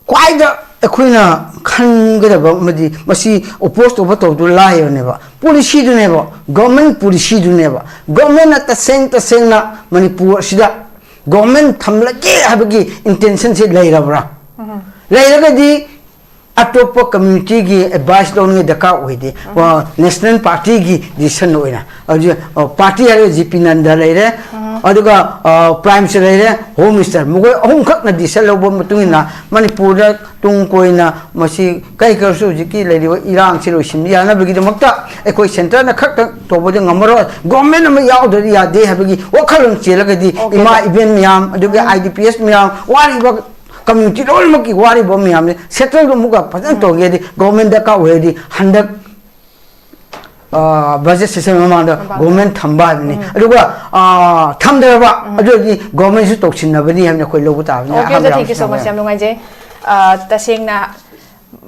ꯈ꯭ꯋꯥꯏꯗ ꯑꯩꯈꯣꯏꯅ ꯈꯟꯒꯗꯕ ꯑꯃꯗꯤ ꯃꯁꯤ oppose ꯇꯧꯕ ꯇꯧꯗꯨ ꯂꯥꯏꯔꯕꯅꯦꯕ, policy ꯗꯨꯅꯦꯕ, government policy ꯗꯨꯅꯦꯕ꯫ Government ꯅ ꯇꯁꯦꯡ ꯇꯁꯦꯡꯅ ꯃꯅꯤꯄꯨꯔ ꯑꯁꯤꯗ government ꯊꯝꯂꯒꯦ ꯍꯥꯏꯕꯒꯤ intention ꯁꯤ ꯂꯩꯔꯕ꯭ꯔꯥ? ꯂꯩꯔꯒꯗꯤ ꯑꯇꯣꯞꯄ community ꯒꯤ advice ꯂꯧꯅꯤꯡꯉꯥꯏ ꯗꯔꯀꯥꯔ ꯑꯣꯏꯗꯦ꯫ ꯋꯥ-, national party ꯒꯤ decision ꯑꯣꯏꯅ ꯍꯧꯖꯤꯛ, ꯑ, party ꯍꯥꯏꯔꯒ J P ꯅꯟꯗ ꯂꯩꯔꯦ, ꯑꯗꯨꯒ, ꯑ, Prime Minister ꯂꯩꯔꯦ, Home Minister, ꯃꯈꯣꯏ ꯑꯍꯨꯝꯈꯛꯅ decision ꯂꯧꯕ ꯃꯇꯨꯡ ꯏꯟꯅ ꯃꯅꯤꯄꯨꯔꯗ ꯇꯨꯡ ꯀꯣꯏꯅ ꯃꯁꯤ ꯀꯩ ꯈꯔꯁꯨ ꯍꯧꯖꯤꯛꯀꯤ ꯂꯩꯔꯤꯕ ꯏꯔꯥꯡꯁꯤ ꯂꯣꯏꯁꯤꯟꯕ ꯌꯥꯅꯕꯒꯤꯗꯃꯛꯇ ꯑꯩꯈꯣꯏ centre ꯅ ꯈꯛꯇ ꯇꯧꯕꯗꯤ ꯉꯝꯃꯔꯣꯏ, government ꯑꯃ ꯌꯥꯎꯗ꯭ꯔꯗꯤ ꯌꯥꯗꯦ ꯍꯥꯏꯕꯒꯤ ꯋꯥꯈꯜꯂꯣꯟ ꯆꯦꯜꯂꯒꯗꯤ OK, ꯏꯃꯥ ꯏꯕꯦꯟ ꯃꯌꯥꯝ, ꯑꯗꯨꯒ I D P S ꯃꯌꯥꯝ, ꯋꯥꯔꯤꯕ community ꯂꯣꯏꯅꯃꯛꯀꯤ ꯋꯥꯔꯤꯕ ꯃꯌꯥꯝꯁꯦ settle ꯗꯣ ꯑꯃꯨꯛꯀ ꯐꯖꯅ ꯇꯧꯒꯦꯗꯤ government ꯗꯔꯀꯥꯔ ꯑꯣꯏꯔꯗꯤ ꯍꯟꯗꯛ, ꯑ, budget session ꯃꯃꯥꯡꯗ ꯃꯃꯥꯡꯗ꯫ Government ꯊꯝꯕ ꯍꯥꯏꯕꯅꯤ꯫ ꯑꯗꯨꯒ, ꯑ, ꯊꯝꯗ꯭ꯔꯕ ꯑꯗꯨ ꯑꯣꯏꯔꯗꯤ government ꯁꯨ ꯇꯧꯁꯤꯟꯅꯕꯅꯤ ꯍꯥꯏꯕꯅꯤ ꯑꯩꯈꯣꯏ ꯂꯧꯕ ꯇꯥꯕꯅꯤ꯫ OK, ꯑꯍꯥꯟꯕ ꯑꯣꯖꯥ, thank you so ꯌꯥꯎꯁꯤꯟꯅꯕ much. ꯌꯥꯝ ꯅꯨꯡꯉꯥꯏꯖꯩ꯫ ꯑ, ꯇꯁꯦꯡꯅ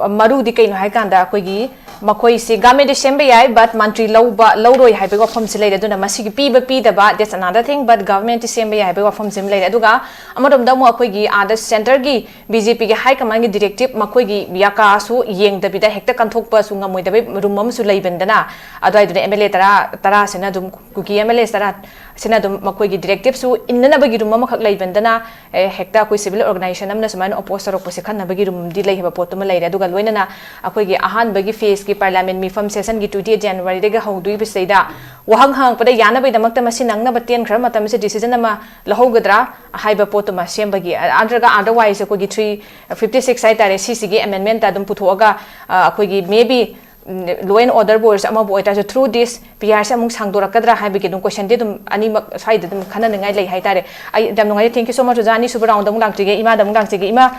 ꯃꯔꯨꯗꯤ ꯀꯩꯅꯣ ꯍꯥꯏ ꯀꯥꯟꯗ ꯑꯩꯈꯣꯏꯒꯤ ꯃꯈꯣꯏꯁꯤ government ꯗꯤ ꯁꯦꯝꯕ ꯌꯥꯏ, but ꯃꯟꯇ꯭ꯔꯤ ꯂꯧꯕ, ꯂꯧꯔꯣꯏ ꯍꯥꯏꯕꯒꯤ ꯋꯥꯐꯝꯁꯤ ꯂꯩꯔꯦ꯫ ꯑꯗꯨꯅ ꯃꯁꯤꯒꯤ ꯄꯤꯕ ꯄꯤꯗꯕ, that's another thing, but government T ꯁꯦꯝꯕ ꯌꯥꯏ ꯍꯥꯏꯕꯒꯤ ꯋꯥꯐꯝꯁꯤ ꯑꯃ ꯂꯩꯔꯦ꯫ ꯑꯗꯨꯒ ꯑꯃꯔꯣꯝꯗ ꯑꯃꯨꯛ ꯑꯩꯈꯣꯏꯒꯤ ꯑꯥꯗ centre ꯒꯤ B J P ꯒꯤ high command ꯒꯤ directive ꯃꯈꯣꯏꯒꯤ ꯌꯥꯀꯥꯁꯨ ꯌꯦꯡꯗꯕꯤꯗ ꯍꯦꯛꯇ ꯀꯟꯊꯣꯛꯄꯁꯨ ꯉꯝꯃꯣꯏꯗꯕꯩ ꯔꯨꯝ ꯑꯃꯁꯨ ꯂꯩꯕꯅꯤꯗꯅ, ꯑꯗꯨꯋꯥꯏꯗꯨꯗ M L A ꯇꯔꯥ, ꯇꯔꯥꯁꯤꯅ ꯑꯗꯨꯝ ꯀꯨꯀꯤ M L A ꯇꯔꯥ ꯁꯤꯅ ꯑꯗꯨꯝ ꯃꯈꯣꯏꯒꯤ directive ꯁꯨ ꯏꯟꯅꯅꯕꯒꯤ ꯔꯨꯝ ꯑꯃꯈꯛ ꯂꯩꯕꯅꯤꯗꯅ, ꯑꯦ, ꯍꯦꯛꯇ ꯑꯩꯈꯣꯏ civil organisation ꯑꯃꯅ ꯁꯨꯃꯥꯏꯅ oppose ꯇꯧꯔꯛꯄꯁꯦ ꯈꯟꯅꯕꯒꯤ ꯔꯨꯝꯗꯤ ꯂꯩ ꯍꯥꯏꯕ ꯄꯣꯠꯇꯨꯃ ꯂꯩꯔꯦ꯫ ꯑꯗꯨꯒ ꯂꯣꯏꯅꯅ ꯑꯩꯈꯣꯏꯒꯤ ꯑꯍꯥꯟꯕꯒꯤ phase ꯀꯤ parliament ꯃꯤꯐꯝ session ꯒꯤ twenty eight January ꯗꯒꯤ ꯍꯧꯗꯣꯏꯕꯁꯤꯗꯩꯗ ꯋꯥꯍꯪ ꯍꯪꯉꯛꯄꯗ ꯌꯥꯅꯕꯒꯤꯗꯃꯛꯇ ꯃꯁꯤ ꯅꯪꯅꯕ ꯇꯦꯟꯈ꯭ꯔꯕ ꯃꯇꯝꯁꯤꯗ decision ꯑꯃ ꯂꯧꯍꯧꯒꯗ꯭ꯔꯥ ꯍꯥꯏꯕ ꯄꯣꯠꯇꯨꯃ ꯁꯦꯝꯕꯒꯤ, ꯑ, ꯅꯠꯇ꯭ꯔꯒ otherwise ꯑꯩꯈꯣꯏꯒꯤ three fifty six ꯍꯥꯏꯇꯥꯔꯦ, ꯁꯤꯁꯤꯒꯤ amendment ꯇ ꯑꯗꯨꯝ ꯄꯨꯊꯣꯛꯑꯒ, ꯑ, ꯑꯩꯈꯣꯏꯒꯤ maybe um, law and order ꯕꯨ ꯑꯣꯏꯔꯁꯨ ꯑꯃꯕꯨ ꯑꯣꯏꯇꯥꯔꯁꯨ, through this P R ꯁꯦ ꯑꯃꯨꯛ ꯁꯥꯡꯗꯣꯔꯛꯀꯗ꯭ꯔꯥ ꯍꯥꯏꯕꯒꯤ ꯑꯗꯨꯝ question ꯗꯤ ꯑꯗꯨꯝ ꯑꯅꯤꯃꯛ ꯁ꯭ꯋꯥꯏꯗ ꯑꯗꯨꯝ ꯈꯟꯅꯅꯤꯡꯉꯥꯏ ꯂꯩ ꯍꯥꯏꯇꯥꯔꯦ꯫ ꯑꯩ ꯌꯥꯝ ꯅꯨꯡꯉꯥꯏꯖꯩ, thank you so much ꯑꯣꯖꯥ꯫ ꯑꯅꯤꯁꯨꯕ round ꯗ ꯑꯃꯨꯛ ꯂꯥꯛꯆꯒꯦ, ꯏꯃꯥꯗ ꯑꯃꯨꯛ ꯂꯥꯛꯆꯒꯦ꯫ ꯏꯃꯥ,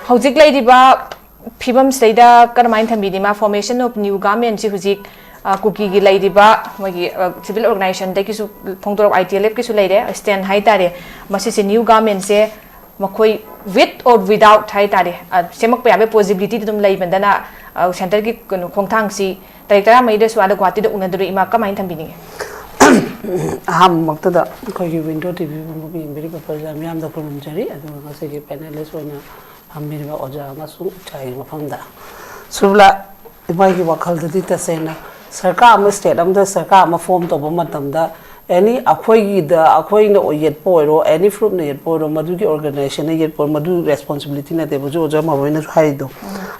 ꯍꯧꯖꯤꯛ ꯂꯩꯔꯤꯕ ꯐꯤꯕꯝꯁꯤꯗꯩꯗ ꯀꯔꯝꯍꯥꯏꯅ ꯊꯝꯕꯤꯅꯤ? ꯃꯥ formation of new government ꯁꯤ ꯍꯧꯖꯤꯛ, ꯑ, ꯀꯨꯀꯤꯒꯤ ꯂꯩꯔꯤꯕ ꯃꯣꯏꯒꯤ, ꯑ, civil organizationꯗꯒꯤꯁꯨ ꯐꯣꯡꯗꯣꯔꯛꯄ, ITLFꯀꯤꯁꯨ ꯂꯩꯔꯦ, stand ꯍꯥꯏ ꯇꯥꯔꯦ꯫ ꯃꯁꯤꯁꯦ new governmentꯁꯦ ꯃꯈꯣꯏ with or without ꯍꯥꯏ ꯇꯥꯔꯦ, ꯑ, ꯁꯦꯝꯃꯛꯄ ꯌꯥꯕꯒꯤ possibilityꯗꯤ ꯑꯗꯨꯝ ꯂꯩꯕꯗꯅ, ꯑ, centreꯒꯤ ꯀꯩꯅꯣ ꯈꯣꯡꯊꯥꯡꯁꯤ ꯇꯥꯔꯤꯛ ꯇꯔꯥꯃꯔꯤꯗꯁꯨ ꯑꯥꯗ ꯒꯨꯋꯥꯍꯥꯇꯤꯗ ꯎꯅꯗꯣꯔꯤ꯫ ꯏꯃꯥ, ꯀꯃꯥꯏꯅ ꯊꯝꯕꯤꯅꯤꯡꯉꯤ? ꯑꯍꯥꯟꯕꯃꯛꯇꯗ ꯑꯩꯈꯣꯏꯒꯤ Window TV ꯌꯦꯡꯕꯤꯔꯤꯕ ꯄ꯭ꯔꯖꯥ ꯃꯤꯌꯥꯝꯗ ꯈꯨꯔꯨꯝꯖꯔꯤ, ꯑꯗꯨꯒ ꯉꯁꯤꯒꯤ panelist ꯑꯣꯏꯅ ꯐꯝꯕꯤꯔꯤꯕ ꯑꯣꯖꯥ ꯑꯃꯁꯨꯡ ꯏꯆꯥꯒꯤ ꯃꯐꯝꯗ꯫ ꯁꯨꯕꯂꯥ, ꯏꯃꯥꯒꯤ ꯋꯥꯈꯜꯗꯗꯤ ꯇꯁꯦꯡꯅ ꯁꯔꯀꯥꯔ ꯑꯃ, state ꯑꯃꯗ ꯁꯔꯀꯥꯔ ꯑꯃ form ꯇꯧꯕ ꯃꯇꯝꯗ, any ꯑꯩꯈꯣꯏꯒꯤꯗ, ꯑꯩꯈꯣꯏꯅ ꯌꯦꯠꯄ ꯑꯣꯏꯔꯣ, any groupꯅ ꯌꯦꯠꯄ ꯑꯣꯏꯔꯣ, ꯃꯗꯨꯒꯤ organizationꯅ ꯌꯦꯠꯄ ꯑꯣꯏꯔꯣ, ꯃꯗꯨ responsibility ꯅꯠꯇꯦꯕ꯫ ꯍꯧꯖꯤꯛ ꯑꯣꯖꯥ ꯃꯔꯨ ꯑꯣꯏꯅꯁꯨ ꯍꯥꯏꯔꯤꯗꯣ꯫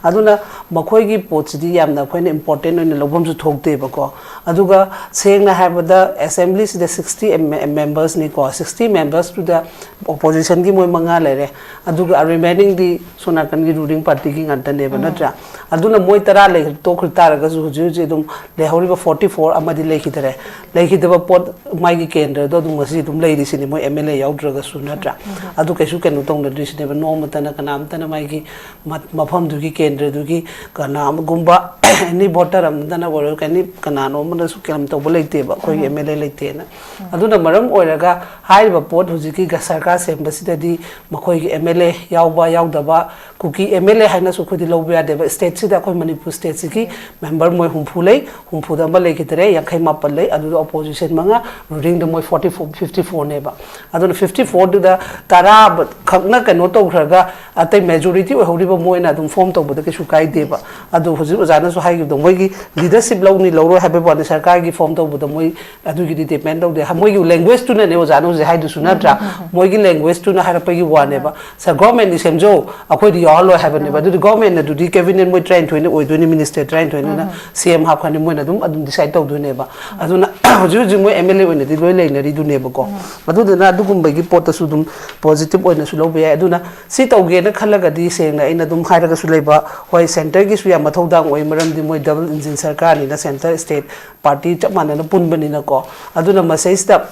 ꯑꯗꯨꯅ ꯃꯈꯣꯏꯒꯤ ꯄꯣꯠꯁꯤꯗꯤ ꯌꯥꯝꯅ ꯑꯩꯈꯣꯏꯅ important ꯑꯣꯏꯅ ꯂꯧꯐꯝꯁꯨ ꯊꯣꯛꯇꯦꯕꯀꯣ꯫ ꯑꯗꯨꯒ ꯁꯦꯡꯅ ꯍꯥꯏꯔꯕꯗ, assemblyꯁꯤꯗ sixty membersꯅꯤꯀꯣ, sixty membersꯇꯨꯗ oppositionꯒꯤ ꯃꯣꯏ ꯃꯉꯥ ꯂꯩꯔꯦ, ꯑꯗꯨꯒ remaningꯗꯤ ꯁꯣꯝ ꯅꯥꯀꯟꯒꯤ ruling partyꯒꯤ ꯉꯥꯛꯇꯅꯦꯕ, ꯅꯠꯇ꯭ꯔꯥ? ꯑꯗꯨꯅ ꯃꯣꯏ ꯇꯔꯥ ꯂꯩ ꯇꯣꯛꯈ꯭ꯔ ꯇꯥꯔꯒꯁꯨ, ꯍꯧꯖꯤꯛ ꯍꯧꯖꯤꯛ ꯑꯗꯨꯝ ꯂꯩꯍꯧꯔꯤꯕ forty four ꯑꯃꯗꯤ ꯂꯩꯈꯤꯗꯔꯦ꯫ ꯂꯩꯈꯤꯗꯕ ꯄꯣꯠ, ꯃꯥꯒꯤ ꯀꯦꯟꯗ꯭ꯔꯗꯣ ꯑꯗꯨꯝ ꯉꯁꯤ ꯑꯗꯨꯝ ꯂꯩꯔꯤꯁꯤꯅꯤ, ꯃꯣꯏ MLA ꯌꯥꯎꯗ꯭ꯔꯒꯁꯨ, ꯅꯠꯇ꯭ꯔꯥ? ꯑꯗꯨ ꯀꯩꯁꯨ ꯀꯩꯅꯣ ꯇꯧꯅꯗ꯭ꯔꯤꯁꯤꯅꯦꯕ, ꯅꯣꯡꯃꯇꯅ ꯀꯅꯥꯝꯇꯅ ꯃꯥꯒꯤ ꯃ-, ꯃꯐꯝꯗꯨꯒꯤ ꯀꯦꯟꯗ꯭ꯔꯗꯨꯒꯤ ꯀꯅꯥꯒꯨꯝꯕ any voter ꯑꯃꯗꯅ ꯑꯣꯏꯔꯣ, any ꯀꯅꯥꯅꯣ ꯑꯃꯅꯁꯨ ꯀꯩꯅꯣ ꯇꯧꯕ ꯂꯩꯇꯦꯕ, ꯑꯩꯈꯣꯏꯒꯤ MLA ꯂꯩꯇꯦꯅ꯫ ꯑꯗꯨꯅ ꯃꯔꯝ ꯑꯣꯏꯔꯒ ꯍꯥꯏꯔꯤꯕ ꯄꯣꯠ ꯍꯧꯖꯤꯛꯀꯤ ꯒ-, ꯁꯔꯀꯥꯔ ꯁꯦꯝꯕꯁꯤꯗꯗꯤ ꯃꯈꯣꯏꯒꯤ MLA ꯌꯥꯎꯕ ꯌꯥꯎꯗꯕ, ꯀꯨꯀꯤ MLA ꯍꯥꯏꯅꯁꯨ ꯑꯩꯈꯣꯏꯗꯤ ꯂꯧꯕ ꯌꯥꯗꯦꯕ꯫ Stateꯁꯤꯗ, ꯑꯩꯈꯣꯏ ꯃꯅꯤꯄꯨꯔ stateꯁꯤꯒꯤ member ꯃꯣꯏ ꯍꯨꯝꯐꯨ ꯂꯩ, ꯍꯨꯝꯐꯨꯗ ꯑꯃ ꯂꯩꯈꯤꯗ꯭ꯔꯦ, ꯌꯥꯡꯈꯩ ꯃꯥꯄꯟ ꯂꯩ, ꯑꯗꯨꯗ opposition ꯃꯉꯥ, ruling ꯗ ꯃꯣꯏ forty four, fifty fourꯅꯦꯕ꯫ ꯑꯗꯨꯅ fifty fourꯗꯨꯗ ꯇꯔꯥ ꯈꯛꯅ ꯀꯩꯅꯣ ꯇꯧꯈ꯭ꯔꯒ ꯑꯇꯩ majority ꯑꯣꯏꯍꯧꯔꯤꯕ ꯃꯣꯏꯅ ꯑꯗꯨꯝ form ꯇꯧꯕꯗ ꯀꯩꯁꯨ ꯀꯥꯏꯗꯦꯕ꯫ ꯑꯗꯣ ꯍꯧꯖꯤꯛ ꯑꯣꯖꯥꯅꯁꯨ ꯍꯥꯏꯈꯤꯕꯗꯣ, ꯃꯣꯏꯒꯤ leadership ꯂꯧꯅꯤ ꯂꯧꯔꯣꯏ ꯍꯥꯏꯕꯒꯤ ꯋꯥꯅꯤ, ꯁꯔꯀꯥꯔꯒꯤ form ꯇꯧꯕꯗ ꯃꯣꯏ ꯑꯗꯨꯒꯤꯗꯤ depend ꯇꯧꯗꯦ꯫ ꯍ-, ꯃꯣꯏꯒꯤ languageorganisꯇꯨꯅꯅꯦ ꯑꯣꯖꯥꯅ ꯍꯧꯖꯤꯛ ꯍꯥꯏꯗꯨꯁꯨ, ꯅꯠꯇ꯭ꯔꯥ? ꯃꯣꯏꯒꯤ languageꯇꯨꯅ ꯍꯥꯏꯔꯛꯄꯒꯤ ꯋꯥꯅꯦꯕ꯫ ꯁ-, governmentꯅ ꯁꯦꯝꯖꯧ, ꯑꯩꯈꯣꯏꯗꯤ ꯌꯥꯎꯍꯜꯂꯣꯏ ꯍꯥꯏꯕꯅꯦꯕ꯫ ꯑꯗꯨꯗꯤ governmentꯅ ꯑꯗꯨꯗꯤ cabinet ꯃꯣꯏ ꯇꯔꯥꯅꯤꯊꯣꯏꯅ ꯑꯣꯏꯗꯣꯏꯅꯤ, minister ꯇꯔꯥꯅꯤꯊꯣꯏꯅ CM ꯍꯥꯞꯈ꯭ꯔꯅꯤ, ꯃꯣꯏꯅ ꯑꯗꯨꯝ, ꯑꯗꯨꯝ decide ꯇꯧꯗꯣꯏꯅꯦꯕ꯫ ꯑꯗꯨꯅ ꯍꯧꯖꯤꯛ ꯍꯧꯖꯤꯛ ꯃꯣꯏ MLA ꯑꯣꯏꯅꯗꯤ ꯂꯣꯏ ꯂꯩꯅꯔꯤꯗꯨꯅꯦꯕꯀꯣ꯫ ꯑꯗꯨꯗꯨꯅ ꯑꯗꯨꯒꯨꯝꯕꯒꯤ ꯄꯣꯠꯇꯁꯨ ꯑꯗꯨꯝ positive ꯑꯣꯏꯅꯁꯨ ꯂꯧꯕ ꯌꯥꯏ꯫ ꯑꯗꯨꯅ ꯁꯤ ꯇꯧꯒꯦꯅ ꯈꯜꯂꯒꯗꯤ ꯁꯦꯡꯅ ꯑꯩꯅ ꯑꯗꯨꯝ ꯍꯥꯏꯔꯒꯁꯨ ꯂꯩꯕ, ꯍꯣꯏ, centreꯒꯤꯁꯨ ꯌꯥꯝ ꯃꯊꯧꯗꯥꯡ ꯑꯣꯏ, ꯃꯔꯝꯗꯤ ꯃꯣꯏ double engine ꯁꯔꯀꯥꯔꯅꯤꯅ, centre state party ꯆꯞ ꯃꯥꯟꯅꯅ ꯄꯨꯟꯕꯅꯤꯅꯀꯣ꯫ ꯑꯗꯨꯅ ꯃꯁꯩꯁꯤꯗ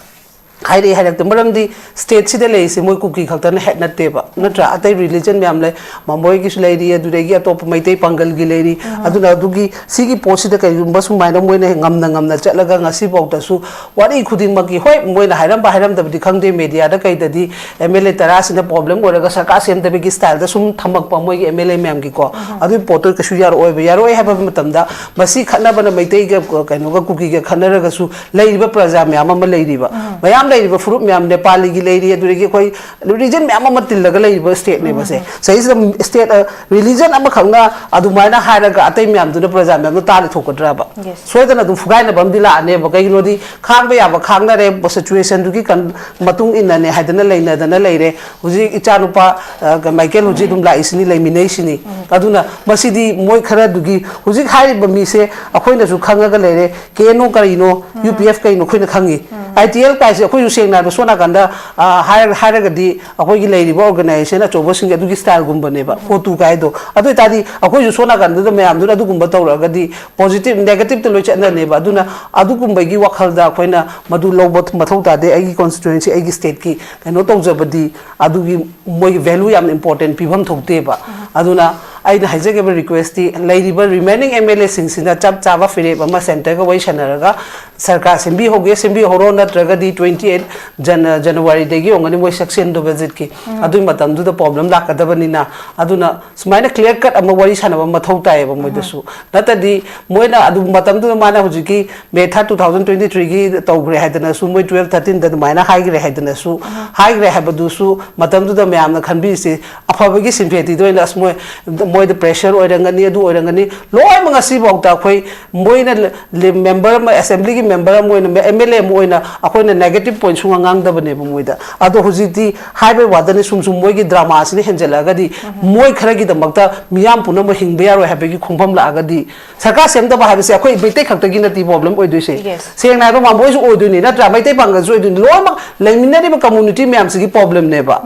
ꯍꯥꯏꯔꯛꯏ ꯍꯥꯏꯔꯛꯇꯦ꯫ ꯃꯔꯝꯗꯤ ꯁ꯭ꯇꯦꯠꯁꯤꯗ ꯂꯩꯔꯤꯁꯦ ꯃꯣꯏ ꯀꯨꯀꯤ ꯈꯛꯇꯅ ꯍꯦꯠ ꯅꯠꯇꯦꯕ, ꯅꯠꯇ꯭ꯔꯥ? ꯑꯇꯩ ꯔꯤꯂꯤꯖꯟ ꯃꯌꯥꯝ ꯂꯩ, ꯃꯃꯣꯏꯒꯤꯁꯨ ꯂꯩꯔꯤ, ꯑꯗꯨꯗꯒꯤ ꯑꯇꯣꯞꯄ ꯃꯩꯇꯩ ꯄꯥꯡꯒꯜꯒꯤ ꯂꯩꯔꯤ꯫ ꯑꯗꯨꯅ ꯑꯗꯨꯒꯤ ꯁꯤꯒꯤ ꯄꯣꯠꯁꯤꯗ ꯀꯩꯒꯨꯝꯕ ꯁꯨꯃꯥꯏꯅ ꯃꯣꯏꯅ ꯉꯝꯅ ꯉꯝꯅ ꯆꯠꯂꯒ ꯉꯁꯤꯐꯥꯎꯗꯁꯨ ꯋꯥꯔꯤ ꯈꯨꯗꯤꯡꯃꯛꯀꯤ, ꯍꯣꯏ, ꯃꯣꯏꯅ ꯍꯥꯏꯔꯝꯕ ꯍꯥꯏꯔꯝꯗꯕꯗꯤ ꯈꯪꯗꯦ, ꯃꯦꯗꯤꯌꯥꯗ ꯀꯩꯗꯗꯤ ꯑꯦꯝ ꯑꯦꯜ ꯑꯦ ꯇꯔꯥꯁꯤꯅ ꯄ꯭ꯔꯣꯕ꯭ꯂꯦꯝ ꯑꯣꯏꯔꯒ ꯁꯔꯀꯥꯔ ꯁꯦꯝꯗꯕꯒꯤ ꯁ꯭ꯇꯥꯏꯜꯗ ꯁꯨꯝ ꯊꯝꯃꯛꯄ ꯃꯣꯏꯒꯤ ꯑꯦꯝ ꯑꯦꯜ ꯑꯦ ꯃꯌꯥꯝꯒꯤꯀꯣ, ꯑꯗꯨꯒꯤ ꯄꯣꯠꯇꯣ ꯀꯩꯁꯨ ꯌꯥꯔꯛꯑꯣꯏꯕ꯫ ꯌꯥꯔꯛꯑꯣꯏ ꯍꯥꯏꯕ ꯃꯇꯝꯗ ꯃꯁꯤ ꯈꯠꯅꯕꯅ ꯃꯩꯇꯩꯒ, ꯀꯩꯅꯣꯒ, ꯀꯨꯀꯤꯒ ꯈꯠꯅꯔꯒꯁꯨ ꯂꯩꯔꯤꯕ ꯄ꯭ꯔꯖꯥ ꯃꯌꯥꯝ ꯑꯃ ꯂꯩꯔꯤꯕ, ꯃꯌꯥꯝ ꯂꯩꯔꯤꯕ ꯐꯨꯔꯨꯞ ꯃꯌꯥꯝ, ꯅꯦꯄꯥꯂꯤꯒꯤ ꯂꯩꯔꯤ, ꯑꯗꯨꯗꯒꯤ ꯑꯩꯈꯣꯏ ꯔꯤꯂꯤꯖꯟ ꯃꯌꯥꯝ ꯑꯃ ꯇꯤꯜꯂꯒ ꯂꯩꯔꯤꯕ ꯁ꯭ꯇꯦꯠꯅꯦꯕ ꯁꯦ꯫ ꯁꯤꯗꯩꯁꯤꯗ ꯁ꯭ꯇꯦꯠ, ꯑ, ꯔꯤꯂꯤꯖꯟ ꯑꯃꯈꯛꯅ ꯑꯗꯨꯃꯥꯏꯅ ꯍꯥꯏꯔꯒ ꯑꯇꯩ ꯃꯌꯥꯝꯗꯨꯅ ꯄ꯭ꯔꯖꯥ ꯃꯌꯥꯝꯗꯣ ꯇꯥꯔ ꯊꯣꯛꯀꯗ꯭ꯔꯕ? Yes. ꯁꯣꯏꯗꯅ ꯑꯗꯨꯝ ꯐꯨꯒꯥꯏꯅꯕ ꯑꯃꯗꯤ ꯂꯥꯛꯑꯅꯦꯕ꯫ ꯀꯩꯒꯤꯅꯣꯗꯤ ꯈꯥꯡꯕ ꯌꯥꯕ ꯈꯥꯡꯅꯔꯦ, ꯁꯤꯆꯨꯋꯦꯁꯟꯗꯨꯒꯤ ꯀꯟ-, ꯃꯇꯨꯡ ꯏꯟꯅꯅꯦ ꯍꯥꯏꯗꯅ ꯂꯩꯅꯗꯅ ꯂꯩꯔꯦ꯫ ꯍꯧꯖꯤꯛ ꯏꯆꯥꯅꯨꯄꯥ, ꯑ, ꯃꯥꯏꯀꯦꯜ ꯍꯧꯖꯤꯛ ꯑꯗꯨꯝ ꯂꯥꯛꯏꯁꯤꯅꯤ, ꯂꯩꯃꯤꯟꯅꯩꯁꯤꯅꯤ꯫ ꯑꯗꯨꯅ ꯃꯁꯤꯗꯤ ꯃꯣꯏ ꯈꯔꯗꯨꯒꯤ, ꯍꯧꯖꯤꯛ ꯍꯥꯏꯔꯤꯕ ꯃꯤꯁꯦ ꯑꯩꯈꯣꯏꯅꯁꯨ ꯈꯪꯉꯒ ꯂꯩꯔꯦ, ꯀꯦ ꯑꯦꯟ ꯑꯣ ꯀꯔꯤꯅꯣ, ꯌꯨ ꯄꯤ ꯑꯦꯐ ꯀꯩꯅꯣ ꯑꯩꯈꯣꯏꯅ ꯈꯪꯉꯤ꯫ ꯑꯥꯏ ꯇꯤ ꯑꯦꯜ ꯀꯥꯏꯁꯦ ꯑꯩꯈꯣꯏꯁꯨ ꯁꯦꯡꯅ ꯍꯥꯏꯕ ꯁꯣꯝ ꯅꯥꯀꯟꯗ, ꯑ, ꯍꯥꯏꯔ-, ꯍꯥꯏꯔꯒꯗꯤ ꯑꯩꯈꯣꯏꯒꯤ ꯂꯩꯔꯤꯕ ꯑꯣꯔꯒꯅꯥꯏꯖꯦꯁꯟ ꯑꯆꯧꯕꯁꯤꯡꯒꯤ ꯑꯗꯨꯒꯤ ꯁ꯭ꯇꯥꯏꯜꯒꯨꯝꯕꯅꯦꯕ, ꯀꯣꯇꯨ ꯀꯥꯏꯗꯣ꯫ ꯑꯗꯨ ꯑꯣꯏꯇꯥꯔꯗꯤ ꯑꯩꯈꯣꯏꯁꯨ ꯁꯣꯝ ꯅꯥꯀꯟꯗꯨꯗ ꯃꯌꯥꯝꯗꯨꯅ ꯑꯗꯨꯒꯨꯝꯕ ꯇꯧꯔꯛꯑꯒꯗꯤ ꯄꯣꯖꯤꯇꯤꯚ, ꯅꯦꯒꯦꯇꯤꯚꯇ ꯂꯣꯏ ꯆꯠꯅꯅꯦꯕ꯫ ꯑꯗꯨꯅ ꯑꯗꯨꯒꯨꯝꯕꯒꯤ ꯋꯥꯈꯜꯗ ꯑꯩꯈꯣꯏꯅ ꯃꯗꯨ ꯂꯧꯕ ꯃꯊꯧ ꯇꯥꯗꯦ꯫ ꯑꯩꯒꯤ ꯀꯣꯟꯁꯇꯤꯇ꯭ꯋꯦꯟꯁꯤ, ꯑꯩꯒꯤ ꯁ꯭ꯇꯦꯠꯀꯤ ꯀꯩꯅꯣ ꯇꯧꯖꯕꯗꯤ ꯑꯗꯨꯒꯤ ꯃꯣꯏꯒꯤ ꯚꯦꯂꯨ ꯌꯥꯝꯅ ꯏꯝꯄꯣꯔꯇꯦꯟ ꯄꯤꯐꯝ ꯊꯣꯛꯇꯦꯕ꯫ ꯑꯗꯨꯅ ꯑꯩꯅ ꯍꯥꯏꯖꯒꯤꯕ ꯔꯤꯀ꯭ꯋꯦꯁꯇꯤ, ꯂꯩꯔꯤꯕ ꯔꯤꯃꯦꯅꯤꯡ ꯑꯦꯝ ꯑꯦꯜ ꯑꯦꯁꯤꯡꯁꯤꯅ ꯆꯞ ꯆꯥꯕ ꯐꯤꯔꯦꯞ ꯑꯃ ꯁꯦꯟꯇꯔꯒ ꯋꯥꯔꯤ ꯁꯥꯟꯅꯔꯒ ꯁꯔꯀꯥꯔ ꯁꯦꯝꯕꯤꯍꯧꯒꯦ, ꯁꯦꯝꯕꯤꯍꯧꯔꯣ, ꯅꯠꯇ꯭ꯔꯒꯗꯤ ꯇ꯭ꯋꯦꯟꯇꯤ ꯑꯩꯠ ꯖꯅ-, ꯖꯅꯋꯥꯔꯤꯗꯒꯤ ꯑꯣꯏꯔꯝꯒꯅꯤ ꯃꯣꯏ ꯁꯦꯛꯁꯟ ꯗꯣꯕꯖꯤꯠꯀꯤ꯫ ꯑꯗꯨꯒꯤ ꯃꯇꯝꯗꯨꯗ ꯄ꯭ꯔꯣꯕ꯭ꯂꯦꯝ ꯂꯥꯛꯀꯗꯕꯅꯤꯅ, ꯑꯗꯨꯅ ꯁꯨꯃꯥꯏꯅ ꯀ꯭ꯂꯤꯌꯔ ꯀꯠ ꯑꯃ ꯋꯥꯔꯤ ꯁꯥꯟꯅꯕ ꯃꯊꯧ ꯇꯥꯏꯌꯦꯕ ꯃꯣꯏꯗꯁꯨ꯫ ꯅꯠꯇ꯭ꯔꯗꯤ ꯃꯣꯏꯅ ꯑꯗꯨ ꯃꯇꯝꯗꯨꯗ ꯃꯥꯅ ꯍꯧꯖꯤꯛꯀꯤ ꯃꯦ ꯊꯥꯔꯠ ꯇꯨ ꯊꯥꯎꯖꯟ ꯇ꯭ꯋꯦꯟꯇꯤ ꯊ꯭ꯔꯤꯒꯤ ꯇꯧꯈ꯭ꯔꯦ ꯍꯥꯏꯗꯅꯁꯨ, ꯃꯣꯏ ꯇꯨꯋꯦꯜꯐ ꯊꯥꯔꯇꯤꯟꯗ ꯑꯗꯨꯃꯥꯏꯅ ꯍꯥꯏꯈ꯭ꯔꯦ ꯍꯥꯏꯗꯅꯁꯨ, ꯍꯥꯏꯈ꯭ꯔꯦ ꯍꯥꯏꯕꯗꯨꯁꯨ ꯃꯇꯝꯗꯨꯗ ꯃꯌꯥꯝꯅ ꯈꯟꯕꯤꯔꯤꯁꯦ ꯑꯐꯕꯒꯤ ꯁꯤꯝꯄꯦꯇꯤꯗ ꯑꯣꯏꯅ, ꯑꯁ, ꯃꯣꯏ, ꯃꯣꯏꯗ ꯄ꯭ꯔꯦꯁꯔ ꯑꯣꯏꯔꯝꯒꯅꯤ, ꯑꯗꯨ ꯑꯣꯏꯔꯝꯒꯅꯤ, ꯂꯣꯏꯅꯃꯛ ꯉꯁꯤꯐꯥꯎꯗ ꯑꯩꯈꯣꯏ ꯃꯣꯏꯅ ꯂ-, ꯂ-, ꯃꯦꯝꯕꯔ ꯑꯃ, ꯑꯦꯁꯦꯝꯕ꯭ꯂꯤꯒꯤ ꯃꯦꯝꯕꯔ ꯑꯃ ꯑꯣꯏꯅ, ꯑꯦꯝ ꯑꯦꯜ ꯑꯦ ꯑꯃ ꯑꯣꯏꯅ ꯑꯩꯈꯣꯏꯅ ꯅꯦꯒꯦꯇꯤꯚ ꯄꯣꯏꯟ ꯁꯨꯡꯉꯥꯡ ꯉꯥꯡꯗꯕꯅꯦꯕ ꯃꯣꯏꯗ꯫ ꯑꯗꯣ ꯍꯧꯖꯤꯛꯇꯤ ꯍꯥꯏꯕꯩ ꯋꯥꯗꯅꯤ, ꯁꯨꯝ ꯁꯨꯝ ꯃꯣꯏꯒꯤ ꯗ꯭ꯔꯃꯥꯁꯤꯅ ꯍꯦꯟꯖꯜꯂꯛꯑꯒꯗꯤ, ꯃꯣꯏ ꯈꯔꯒꯤꯗꯃꯛꯇ ꯃꯤꯌꯥꯝ ꯄꯨꯝꯅꯃꯛ ꯍꯤꯡꯕ ꯌꯥꯔꯣꯏ ꯍꯥꯏꯕꯒꯤ ꯈꯣꯡꯐꯝ ꯂꯥꯛꯑꯒꯗꯤ, ꯁꯔꯀꯥꯔ ꯁꯦꯝꯗꯕ ꯍꯥꯏꯕꯁꯦ ꯑꯩꯈꯣꯏ ꯃꯩꯇꯩ ꯈꯛꯇꯒꯤ ꯅꯠꯇꯦ ꯄ꯭ꯔꯣꯕ꯭ꯂꯦꯝ ꯑꯣꯏꯗꯣꯏꯁꯦ꯫ Yes. ꯁꯦꯡꯅ ꯍꯥꯏꯔꯕ ꯃꯥꯝꯕꯣꯏꯁꯨ ꯑꯣꯏꯗꯣꯏꯅꯤ, ꯅꯠꯇ꯭ꯔꯥ? ꯃꯩꯇꯩ ꯄꯥꯡꯒꯜꯁꯨ ꯑꯣꯏꯗꯣꯏꯅꯤ, ꯂꯣꯏꯅꯃꯛ ꯂꯩꯃꯤꯟꯅꯔꯤꯕ ꯀꯝꯃꯨꯅꯤꯇꯤ ꯃꯌꯥꯝꯁꯤꯒꯤ ꯄ꯭ꯔꯣꯕ꯭ꯂꯦꯝꯅꯦꯕ꯫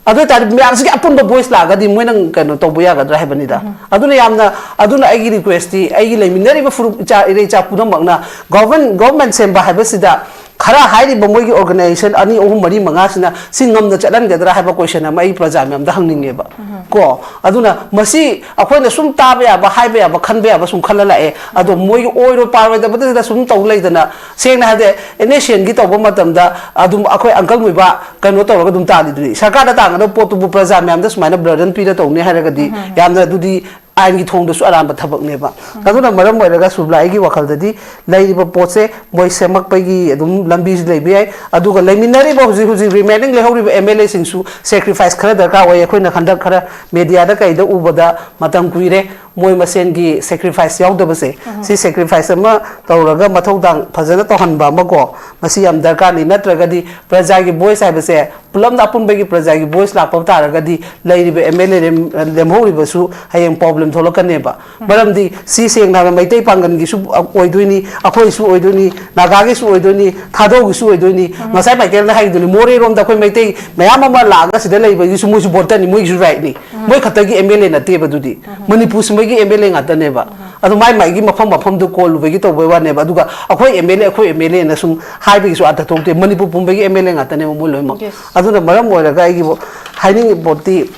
ꯑꯗꯨ ꯑꯣꯏꯇꯥꯔꯗꯤ ꯃꯌꯥꯝꯁꯤꯒꯤ ꯑꯄꯨꯟꯕ ꯚꯣꯏꯁ ꯂꯥꯛꯑꯒꯗꯤ ꯃꯣꯏꯅ ꯀꯩꯅꯣ ꯇꯧꯕ ꯌꯥꯒꯗ꯭ꯔꯥ ꯍꯥꯏꯕꯅꯤꯗ꯫ ꯑꯗꯨꯅ ꯌꯥꯝꯅ, ꯑꯗꯨꯅ ꯑꯩꯒꯤ ꯔꯤꯀ꯭ꯋꯦꯁꯇꯤ, ꯑꯩꯒꯤ ꯂꯩꯃꯤꯟꯅꯔꯤꯕ ꯐꯨꯔꯨꯞ ꯏꯆꯥ ꯏꯔꯩ ꯏꯆꯥ ꯄꯨꯝꯅꯃꯛꯅ ꯒꯣꯚꯔꯟ-, ꯒꯣꯚꯔꯟꯃꯦꯟ ꯁꯦꯝꯕ ꯍꯥꯏꯕꯁꯤꯗ ꯈꯔ ꯍꯥꯏꯔꯤꯕ ꯃꯣꯏꯒꯤ organization ꯑꯅꯤ, ꯑꯍꯨꯝ, ꯃꯔꯤ, ꯃꯉꯥꯁꯤꯅ ꯁꯤ ꯉꯝꯅ ꯆꯠꯍꯟꯒꯗ꯭ꯔꯥ ꯍꯥꯏꯕ question ꯑꯃ ꯑꯩ ꯄ꯭ꯔꯖꯥ ꯃꯌꯥꯝꯗ ꯍꯪꯅꯤꯡꯉꯦꯕ꯫ ꯀꯣ, ꯑꯗꯨꯅ ꯃꯁꯤ ꯑꯩꯈꯣꯏꯅ ꯁꯨꯝ ꯇꯥꯕ ꯌꯥꯕ, ꯍꯥꯏꯕ ꯌꯥꯕ, ꯈꯟꯕ ꯌꯥꯕ ꯁꯨꯝ ꯈꯜꯂ ꯂꯥꯛꯑꯦ꯫ ꯑꯗꯣ ꯃꯣꯏꯒꯤ ꯑꯣꯏꯔꯣꯏ ꯄꯥꯔꯣꯏꯗꯕꯗꯨꯗ ꯁꯨꯝ ꯇꯧ ꯂꯩꯗꯅ, ꯁꯦꯡꯅ ꯍꯥꯏꯔꯗꯤ, NSCN ꯒꯤ ꯇꯧꯕ ꯃꯇꯝꯗ ꯑꯗꯨꯝ ꯑꯩꯈꯣꯏ uncle ꯃꯣꯏꯕꯥ ꯀꯩꯅꯣ ꯇꯧꯔꯒ ꯑꯗꯨꯝ ꯇꯥꯜꯂꯤꯗꯨꯅꯤ꯫ ꯁꯔꯀꯥꯔꯗ ꯇꯥꯡꯒꯗꯕ ꯄꯣꯠꯇꯨꯕꯨ ꯄ꯭ꯔꯖꯥ ꯃꯌꯥꯝꯗ ꯁꯨꯃꯥꯏꯅ burden ꯄꯤꯔ ꯇꯧꯅꯤ ꯍꯥꯏꯔꯒꯗꯤ, ꯌꯥꯝꯅ ꯑꯗꯨꯗꯤ ꯑꯥꯏꯟꯒꯤ ꯊꯣꯡꯗꯁꯨ ꯑꯔꯥꯟꯕ ꯊꯕꯛꯅꯦꯕ꯫ ꯑꯗꯨꯅ ꯃꯔꯝ ꯑꯣꯏꯔꯒ ꯁꯨꯕ꯭ꯂꯥ, ꯑꯩꯒꯤ ꯋꯥꯈꯜꯗꯗꯤ ꯂꯩꯔꯤꯕ ꯄꯣꯠꯁꯦ ꯃꯣꯏ ꯁꯦꯝꯃꯛꯄꯒꯤ ꯑꯗꯨꯝ ꯂꯝꯕꯤꯁꯤ ꯂꯩꯕ ꯌꯥꯏ꯫ ꯑꯗꯨꯒ ꯂꯩꯃꯤꯟꯅꯔꯤꯕ ꯍꯧꯖꯤꯛ ꯍꯧꯖꯤꯛ remaining ꯂꯩꯍꯧꯔꯤꯕ MLA ꯁꯤꯡꯁꯨ sacrifice ꯈꯔ ꯗꯔꯀꯥꯔ ꯑꯣꯏ꯫ ꯑꯩꯈꯣꯏꯅ ꯍꯟꯗꯛ ꯈꯔ media ꯗ ꯀꯩꯗ ꯎꯕꯗ ꯃꯇꯝ ꯀꯨꯏꯔꯦ ꯃꯣꯏ ꯃꯁꯦꯟꯒꯤ sacrifice ꯌꯥꯎꯗꯕꯁꯦ꯫ ꯁꯤ sacrifice ꯑꯃ ꯇꯧꯔꯒ ꯃꯊꯧꯗꯥꯡ ꯐꯖꯅ ꯇꯧꯍꯟꯕ ꯑꯃꯀꯣ, ꯃꯁꯤ ꯌꯥꯝ ꯗꯔꯀꯥꯔꯅꯤ꯫ ꯅꯠꯇ꯭ꯔꯒꯗꯤ ꯄ꯭ꯔꯖꯥꯒꯤ voice ꯍꯥꯏꯕꯁꯦ ꯄꯨꯂꯞꯅ ꯑꯄꯨꯟꯕꯒꯤ ꯄ꯭ꯔꯖꯥꯒꯤ voice ꯂꯥꯛꯄ ꯇꯥꯔꯒꯗꯤ ꯂꯩꯔꯤꯕ MLA ꯂꯦꯝ-, ꯂꯦꯝꯍꯧꯔꯤꯕꯁꯨ ꯍꯌꯦꯡ problem ꯊꯣꯛꯂꯛꯀꯅꯦꯕ꯫ ꯃꯔꯝꯗꯤ ꯁꯤ ꯁꯦꯡꯅ ꯍꯥꯏꯕ ꯃꯩꯇꯩ ꯄꯥꯡꯒꯜꯒꯤꯁꯨ ꯑꯣꯏꯗꯣꯏꯅꯤ, ꯑꯩꯈꯣꯏꯁꯨ ꯑꯣꯏꯗꯣꯏꯅꯤ, ꯅꯥꯒꯥꯒꯤꯁꯨ ꯑꯣꯏꯗꯣꯏꯅꯤ, ꯊꯥꯗꯧꯒꯤꯁꯨ ꯑꯣꯏꯗꯣꯏꯅꯤ꯫ ꯉꯁꯥꯏ ꯃꯥꯏꯀꯦꯜꯅ ꯍꯥꯏꯈꯤꯗꯨꯅꯤ, ꯃꯣꯔꯦꯔꯣꯝꯗ ꯑꯩꯈꯣꯏ ꯃꯩꯇꯩ ꯃꯌꯥꯝ ꯑꯃ ꯂꯥꯛꯑꯒ ꯁꯤꯗ ꯂꯩꯕꯒꯤꯁꯨ ꯃꯣꯏꯁꯨ voter ꯅꯤ, ꯃꯣꯏꯒꯤꯁꯨ right ꯅꯤ꯫ ꯃꯣꯏ ꯈꯛꯇꯒꯤ MLA ꯅꯠꯇꯦꯕ ꯑꯗꯨꯗꯤ, ꯃꯅꯤꯄꯨꯔ ꯁꯤꯃꯒꯤ MLA ꯉꯥꯛꯇꯅꯦꯕ꯫ ꯑꯗꯨ ꯃꯥꯏ ꯃꯥꯏꯒꯤ ꯃꯐꯝ ꯃꯐꯝꯗꯨ ꯀꯣꯜꯂꯨꯕꯒꯤ ꯇꯧꯕꯩ ꯋꯥꯅꯦꯕ꯫ ꯑꯗꯨꯒ ꯑꯩꯈꯣꯏ MLA, ꯑꯩꯈꯣꯏ MLA ꯅ ꯁꯨꯝ ꯍꯥꯏꯕꯒꯤꯁꯨ ꯑꯥꯔꯊ ꯊꯣꯛꯇꯦ꯫ ꯃꯅꯤꯄꯨꯔ ꯄꯨꯝꯕꯒꯤ MLA ꯉꯥꯛꯇꯅꯦꯕ ꯃꯣꯏ ꯂꯣꯏꯅꯃꯛ꯫ Yes. ꯑꯗꯨꯅ ꯃꯔꯝ ꯑꯣꯏꯔꯒ ꯑꯩꯒꯤꯕꯨ ꯍꯥꯏꯅꯤꯡꯉꯤ ꯄꯣꯠꯇꯤ,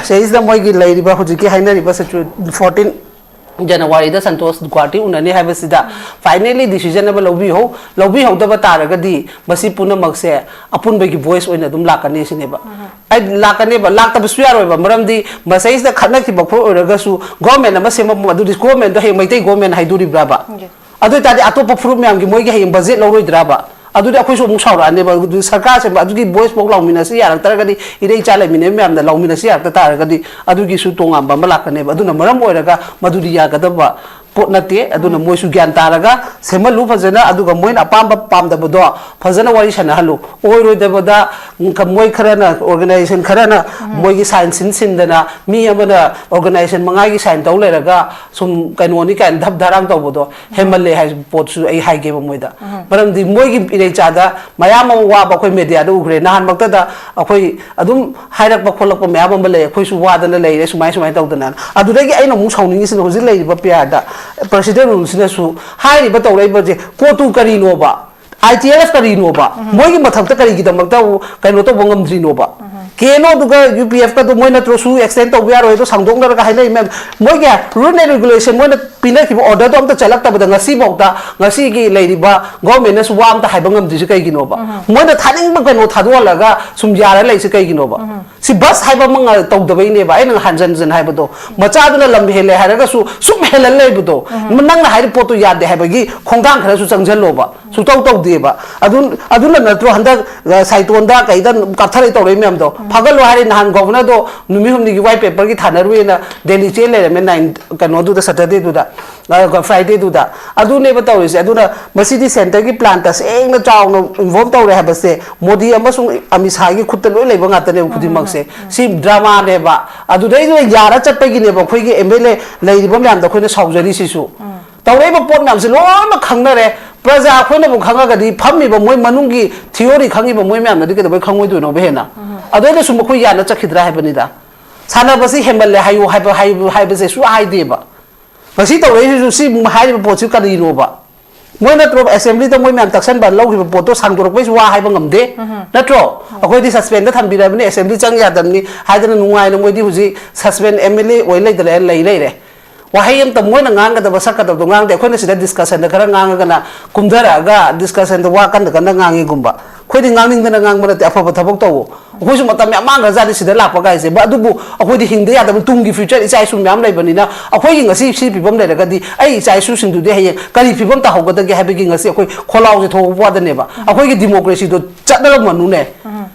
ꯁꯤꯗꯩꯁꯤꯗ ꯃꯣꯏꯒꯤ ꯂꯩꯔꯤꯕ ꯍꯧꯖꯤꯛꯀꯤ ꯍꯥꯏꯅꯔꯤꯕ situ-, fourteen January ꯗ ꯁꯟꯇꯣꯁ ꯒꯨꯋꯥꯍꯥꯇꯤ ꯎꯅꯅꯤ ꯍꯥꯏꯕꯁꯤꯗ finally decision ꯑꯃ ꯂꯧꯕꯤꯍꯧ-, ꯂꯧꯕꯤꯍꯧꯗꯕ ꯇꯥꯔꯒꯗꯤ ꯃꯁꯤ ꯄꯨꯝꯅꯃꯛꯁꯦ ꯑꯄꯨꯟꯕꯒꯤ voice ꯑꯣꯏꯅ ꯑꯗꯨꯝ ꯂꯥꯛꯀꯅꯤ ꯁꯤꯅꯦꯕ꯫ ꯑꯩ ꯂꯥꯛꯀꯅꯦꯕ, ꯂꯥꯛꯇꯕꯁꯨ ꯌꯥꯔꯣꯏꯕ, ꯃꯔꯝꯗꯤ ꯃꯁꯩꯁꯤꯗ ꯈꯠꯅꯈꯤꯕ ꯑꯩꯈꯣꯏ ꯑꯣꯏꯔꯒꯁꯨ government ꯑꯃ ꯁꯦꯝꯃꯛꯄ ꯑꯗꯨꯗꯤ government ꯗꯣ ꯍꯌꯦꯡ ꯃꯩꯇꯩ government ꯍꯥꯏꯗꯣꯔꯤꯕ꯭ꯔꯕ? ꯑꯗꯨ ꯑꯣꯏꯇꯥꯔꯗꯤ ꯑꯇꯣꯞꯄ ꯐꯨꯔꯨꯞ ꯃꯌꯥꯝꯒꯤ ꯃꯣꯏꯒꯤ ꯍꯌꯦꯡ budget ꯂꯧꯔꯣꯏꯗ꯭ꯔꯕ? ꯑꯗꯨꯗꯤ ꯑꯩꯈꯣꯏꯁꯨ ꯑꯃꯨꯛ ꯁꯥꯎꯔꯛꯑꯅꯦꯕ꯫ ꯑꯗꯨꯗꯤ ꯁꯔꯀꯥꯔꯁꯦ ꯑꯗꯨꯒꯤ voice ꯐꯥꯎ ꯂꯥꯎꯃꯤꯟꯅꯁꯤ ꯌꯥꯔꯛꯇ꯭ꯔꯒꯗꯤ, ꯏꯔꯩ ꯏꯆꯥ ꯂꯩꯃꯤꯟꯅꯕ ꯃꯌꯥꯝꯅ ꯂꯥꯎꯃꯤꯟꯅꯁꯤ ꯌꯥꯔꯛꯇ ꯇꯥꯔꯒꯗꯤ ꯑꯗꯨꯒꯤꯁꯨ ꯇꯣꯉꯥꯟꯕ ꯑꯃ ꯂꯥꯛꯀꯅꯦꯕ꯫ ꯑꯗꯨꯅ ꯃꯔꯝ ꯑꯣꯏꯔꯒ ꯃꯗꯨꯗꯤ ꯌꯥꯒꯗꯕ ꯄꯣꯠ ꯅꯠꯇꯦ꯫ ꯑꯗꯨꯅ ꯃꯣꯏꯁꯨ ꯒ꯭ꯌꯥꯟ ꯇꯥꯔꯒ ꯁꯦꯝꯍꯜꯂꯨ ꯐꯖꯅ, ꯑꯗꯨꯒ ꯃꯣꯏꯅ ꯑꯄꯥꯝꯕ ꯄꯥꯝꯗꯕꯗꯣ ꯐꯖꯅ ꯋꯥꯔꯤ ꯁꯥꯟꯅꯍꯜꯂꯨ꯫ ꯑꯣꯏꯔꯣꯏꯗꯕꯗ ꯃꯣꯏ ꯈꯔꯅ, organization ꯈꯔꯅ ꯃꯣꯏꯒꯤ sign ꯁꯤꯟ ꯁꯤꯟꯗꯅ ꯃꯤ ꯑꯃꯅ organization ꯃꯉꯥꯒꯤ sign ꯇꯧ ꯂꯩꯔꯒ ꯁꯨꯝ ꯀꯩꯅꯣꯅꯤ ꯀꯥꯏꯅ ꯙꯞ ꯙꯔꯥꯡ ꯇꯧꯕꯗꯣ ꯍꯦꯟꯃꯜꯂꯦ ꯍꯥꯏꯕ ꯄꯣꯠꯁꯨ ꯑꯩ ꯍꯥꯏꯒꯦꯕ ꯃꯣꯏꯗ꯫ ꯃꯔꯝꯗꯤ ꯃꯣꯏꯒꯤ ꯏꯔꯩꯆꯥꯗ ꯃꯌꯥꯝ ꯑꯃ ꯋꯥꯕ ꯑꯩꯈꯣꯏ media ꯗ ꯎꯈ꯭ꯔꯦ꯫ ꯅꯍꯥꯟꯃꯛꯇꯗ ꯑꯩꯈꯣꯏ ꯑꯗꯨꯝ ꯍꯥꯏꯔꯛꯄ ꯈꯣꯠꯂꯛꯄ ꯃꯌꯥꯝ ꯑꯃ ꯂꯩ, ꯑꯩꯈꯣꯏꯁꯨ ꯋꯥꯗꯅ ꯂꯩꯔꯦ ꯁꯨꯃꯥꯏ ꯁꯨꯃꯥꯏꯅ ꯇꯧꯗꯅ꯫ ꯑꯗꯨꯗꯒꯤ ꯑꯩꯅ ꯑꯃꯨꯛ ꯁꯥꯎꯅꯤꯡꯉꯤꯁꯤꯅ ꯍꯧꯖꯤꯛ ꯂꯩꯔꯤꯕ ꯄꯤꯌꯥꯔꯗ, president rule ꯁꯤꯅꯁꯨ ꯍꯥꯏꯔꯤꯕ ꯇꯧꯔꯛꯏꯕꯁꯦ ꯄꯣꯠꯇꯨ ꯀꯔꯤꯅꯣꯕ? ꯑꯥꯏ ꯇꯤ ꯑꯦꯜ ꯑꯦꯐ ꯀꯔꯤꯅꯣꯕ? ꯃꯣꯏꯒꯤ ꯃꯊꯛꯇ ꯀꯔꯤꯒꯤꯗꯃꯛꯇ ꯀꯩꯅꯣ ꯇꯧꯕ ꯉꯝꯗ꯭ꯔꯤꯅꯣꯕ? ꯀꯦ ꯑꯦꯟ ꯑꯣꯗꯨꯒ ꯌꯨ ꯄꯤ ꯑꯦꯐꯀꯗꯣ ꯃꯣꯏ ꯅꯠꯇ꯭ꯔꯣ ꯁꯨ ꯑꯦꯛꯁꯇꯦꯟ ꯇꯧꯕ ꯌꯥꯔꯣꯏ ꯑꯗꯣ ꯁꯥꯡꯗꯣꯛꯅꯔꯒ ꯍꯥꯏꯅꯩ ꯃꯌꯥꯝ? ꯃꯣꯏꯒꯤ ꯔꯨꯜ ꯑꯦꯟ ꯔꯤꯒꯨꯂꯦꯁꯟ ꯃꯣꯏꯅ ꯄꯤꯅꯈꯤꯕ ꯑꯣꯔꯗꯔꯗꯣ ꯑꯝꯇ ꯆꯠꯂꯛꯇꯕꯗ ꯉꯁꯤꯐꯥꯎꯗ ꯉꯁꯤꯒꯤ ꯂꯩꯔꯤꯕ ꯒꯣꯔꯃꯦꯟꯅꯁꯨ ꯋꯥ ꯑꯝꯇ ꯍꯥꯏꯕ ꯉꯝꯗ꯭ꯔꯤꯁꯦ ꯀꯩꯒꯤꯅꯣꯕ? ꯃꯣꯏꯅ ꯊꯥꯅꯤꯡꯕ ꯀꯩꯅꯣ ꯊꯥꯗꯣꯛꯍꯜꯂꯒ ꯁꯨꯝ ꯌꯥꯔ ꯂꯩꯁꯦ ꯀꯩꯒꯤꯅꯣꯕ? ꯁꯤ ꯕꯁ ꯍꯥꯏꯕ ꯑꯃ ꯇꯧꯗꯕꯩꯅꯦꯕ ꯑꯩꯅ ꯍꯟꯖꯟ ꯍꯟꯖꯟ ꯍꯥꯏꯕꯗꯣ꯫ ꯃꯆꯥꯗꯨꯅ ꯂꯝ ꯍꯦꯜꯂꯦ ꯍꯥꯏꯔꯒꯁꯨ ꯁꯨꯝ ꯍꯦꯜꯍꯜ ꯂꯩꯕꯗꯣ꯫ ꯅꯪꯅ ꯍꯥꯏꯔꯤꯕ ꯄꯣꯠꯇꯣ ꯌꯥꯗꯦ ꯍꯥꯏꯕꯒꯤ ꯈꯣꯡꯊꯥꯡ ꯈꯔꯁꯨ ꯆꯪꯁꯤꯜꯂꯣꯕ꯫ ꯁꯨꯇꯧ ꯇꯧꯗꯦꯕ꯫ ꯑꯗꯨ ꯑꯗꯨꯅ ꯅꯠꯇ꯭ꯔꯣ ꯍꯟꯗꯛ, ꯑ, ꯁꯥꯏꯇꯣꯟꯗ ꯀꯩꯗ ꯀꯥꯞꯊꯔꯛꯏ ꯇꯧꯔꯛꯏ ꯃꯌꯥꯝꯗꯣ? ꯐꯥꯒꯠꯂꯣ ꯍꯥꯏꯔꯦ ꯅꯍꯥꯟ ꯒꯣꯚꯔꯅꯔꯗꯣ ꯅꯨꯃꯤꯠ ꯍꯨꯝꯅꯤꯒꯤ ꯋꯥꯏꯠ ꯄꯦꯄꯔꯒꯤ ꯊꯥꯅꯔꯨꯏꯅ ꯗꯦꯜꯂꯤ ꯆꯦꯟ ꯂꯩꯔꯝꯃꯦ ꯅꯥꯏꯟ ꯀꯩꯅꯣꯗꯨꯗ ꯁꯇꯔꯗꯦꯗꯨꯗ, ꯑ, ꯐ꯭ꯔꯥꯏꯗꯦꯗꯨꯗ꯫ ꯑꯗꯨꯅꯦꯕ ꯇꯧꯔꯤꯁꯦ꯫ ꯑꯗꯨꯅ ꯃꯁꯤꯗꯤ ꯁꯦꯟꯇꯔꯒꯤ ꯄ꯭ꯂꯥꯟ ꯇꯁꯦꯡꯅ ꯆꯥꯎꯅ ꯏꯟꯚꯣꯜꯕ ꯇꯧꯔꯦ ꯍꯥꯏꯕꯁꯦ ꯃꯣꯗꯤ ꯑꯃꯁꯨꯡ ꯑꯃꯤꯠ ꯁꯥꯍꯒꯤ ꯈꯨꯠꯇ ꯂꯣꯏ ꯂꯩꯕ ꯉꯥꯛꯇꯅꯦꯕ ꯈꯨꯗꯤꯡꯃꯛꯁꯦ꯫ ꯁꯤ ꯗ꯭ꯔꯃꯥꯅꯦꯕ꯫ ꯑꯗꯨꯗꯩꯗꯨꯗ ꯌꯥꯔ ꯆꯠꯄꯒꯤꯅꯦꯕ ꯑꯩꯈꯣꯏꯒꯤ ꯑꯦꯝ ꯑꯦꯜ ꯑꯦ ꯂꯩꯔꯤꯕ ꯃꯌꯥꯝꯗ ꯑꯩꯈꯣꯏꯅ ꯁꯥꯎꯖꯔꯤꯁꯤꯁꯨ꯫ ꯇꯧꯔꯛꯏꯕ ꯄꯣꯠ ꯃꯌꯥꯝꯁꯦ ꯂꯣꯏꯅꯃꯛ ꯈꯪꯅꯔꯦ꯫ ꯄ꯭ꯔꯖꯥ ꯑꯩꯈꯣꯏꯅꯕꯨ ꯈꯪꯉꯒꯗꯤ ꯐꯝꯃꯤꯕ ꯃꯣꯏ ꯃꯅꯨꯡꯒꯤ ꯊꯤꯑꯣꯔꯤ ꯈꯪꯉꯤꯕ ꯃꯣꯏ ꯃꯌꯥꯝꯅꯗꯤ ꯀꯩꯗꯧꯕꯩ ꯈꯪꯉꯣꯏꯗꯣꯏꯅꯣꯕ ꯍꯦꯟꯅ? ꯑꯗꯨꯗꯩꯗ ꯁꯨꯝ ꯑꯩꯈꯣꯏ ꯌꯥꯅ ꯆꯠꯈꯤꯗ꯭ꯔꯥ ꯍꯥꯏꯕꯅꯤꯗ꯫ ꯁꯥꯟꯅꯕꯁꯤ ꯍꯦꯟꯃꯜꯂꯦ ꯍꯥꯏꯌꯨ ꯍꯥꯏꯕ, ꯍꯥꯏꯕ, ꯍꯥꯏꯕꯁꯦ ꯁꯨꯡꯍꯥꯏ ꯍꯥꯏꯗꯦꯕ꯫ ꯉꯁꯤ ꯇꯧꯔꯛꯏꯁꯤꯁꯨ ꯁꯤ ꯍꯥꯏꯔꯤꯕ ꯄꯣꯠꯁꯤ ꯀꯔꯤꯅꯣꯕ? ꯃꯣꯏ ꯅꯠꯇ꯭ꯔꯣ ꯑꯦꯁꯦꯝꯕ꯭ꯂꯤꯗ ꯃꯣꯏ ꯃꯌꯥꯝ ꯇꯛꯁꯟꯕ ꯂꯧꯈꯤꯕ ꯄꯣꯠꯇꯣ ꯁꯥꯡꯗꯣꯔꯛꯄꯩꯁꯨ ꯋꯥ ꯍꯥꯏꯕ ꯉꯝꯗꯦ? ꯅꯠꯇ꯭ꯔꯣ? ꯑꯩꯈꯣꯏꯗꯤ ꯁꯁꯄꯦꯟꯗ ꯊꯝꯕꯤꯔꯕꯅꯤ, ꯑꯦꯁꯦꯝꯕ꯭ꯂꯤ ꯆꯪ ꯌꯥꯗꯕꯅꯤ ꯍꯥꯏꯗꯅ ꯅꯨꯡꯉꯥꯏꯅ ꯃꯣꯏꯗꯤ ꯍꯧꯖꯤꯛ ꯁꯁꯄꯦꯟ ꯑꯦꯝ ꯑꯦꯜ ꯑꯦ ꯑꯣꯏ ꯂꯩꯗꯅ ꯂꯩ ꯂꯩꯔꯦ꯫ ꯋꯥꯍꯩ ꯑꯝꯇ ꯃꯣꯏꯅ ꯉꯥꯡꯒꯗꯕ ꯁꯛꯀꯗꯕꯗꯣ ꯉꯥꯡꯗꯦ꯫ ꯑꯩꯈꯣꯏꯅ ꯁꯤꯗ ꯗꯤꯁꯀꯁꯟꯗ ꯈꯔ ꯉꯥꯡꯉꯒꯅ ꯀꯨꯝꯊꯔꯛꯑꯒ ꯗꯤꯁꯀꯁꯟꯗ ꯋꯥ ꯀꯟꯅ ꯀꯟꯅ ꯉꯥꯡꯉꯤꯒꯨꯝꯕ꯫ ꯑꯩꯈꯣꯏꯗꯤ ꯉꯥꯡꯅꯤꯡꯗꯅ ꯉꯥꯡꯕ ꯅꯠꯇꯦ, ꯑꯐꯕ ꯊꯕꯛ ꯇꯧꯋꯣ꯫ ꯑꯩꯈꯣꯏꯁꯨ ꯃꯇꯝ ꯌꯥꯝ ꯃꯥꯡꯈ꯭ꯔꯖꯥꯠꯅꯤ ꯁꯤꯗ ꯂꯥꯛꯄ ꯀꯥꯏꯁꯦ꯫ ꯕ-, ꯑꯗꯨꯕꯨ ꯑꯩꯈꯣꯏꯗꯤ ꯍꯤꯡꯗ ꯌꯥꯗꯕ ꯇꯨꯡꯒꯤ ꯐ꯭ꯌꯨꯆꯔ ꯏꯆꯥ ꯏꯁꯨ ꯃꯌꯥꯝ ꯂꯩꯕꯅꯤꯅ ꯑꯩꯈꯣꯏꯒꯤ ꯉꯁꯤ ꯁꯤ ꯐꯤꯕꯝ ꯂꯩꯔꯒꯗꯤ ꯑꯩ ꯏꯆꯥ ꯏꯁꯨꯁꯤꯡꯗꯨꯗꯤ ꯍꯌꯦꯡ ꯀꯔꯤ ꯐꯤꯕꯝ ꯇꯥꯍꯧꯒꯗꯒꯦ ꯍꯥꯏꯕꯒꯤ ꯉꯁꯤ ꯑꯩꯈꯣꯏ ꯈꯣꯜꯂꯥꯎꯁꯦ ꯊꯣꯛꯄ ꯋꯥꯗꯅꯦꯕ꯫ ꯑꯩꯈꯣꯏꯒꯤ ꯗꯤꯃꯣꯀ꯭ꯔꯦꯁꯤꯗꯣ ꯆꯠꯅꯔꯝꯃꯅꯨꯅꯦ꯫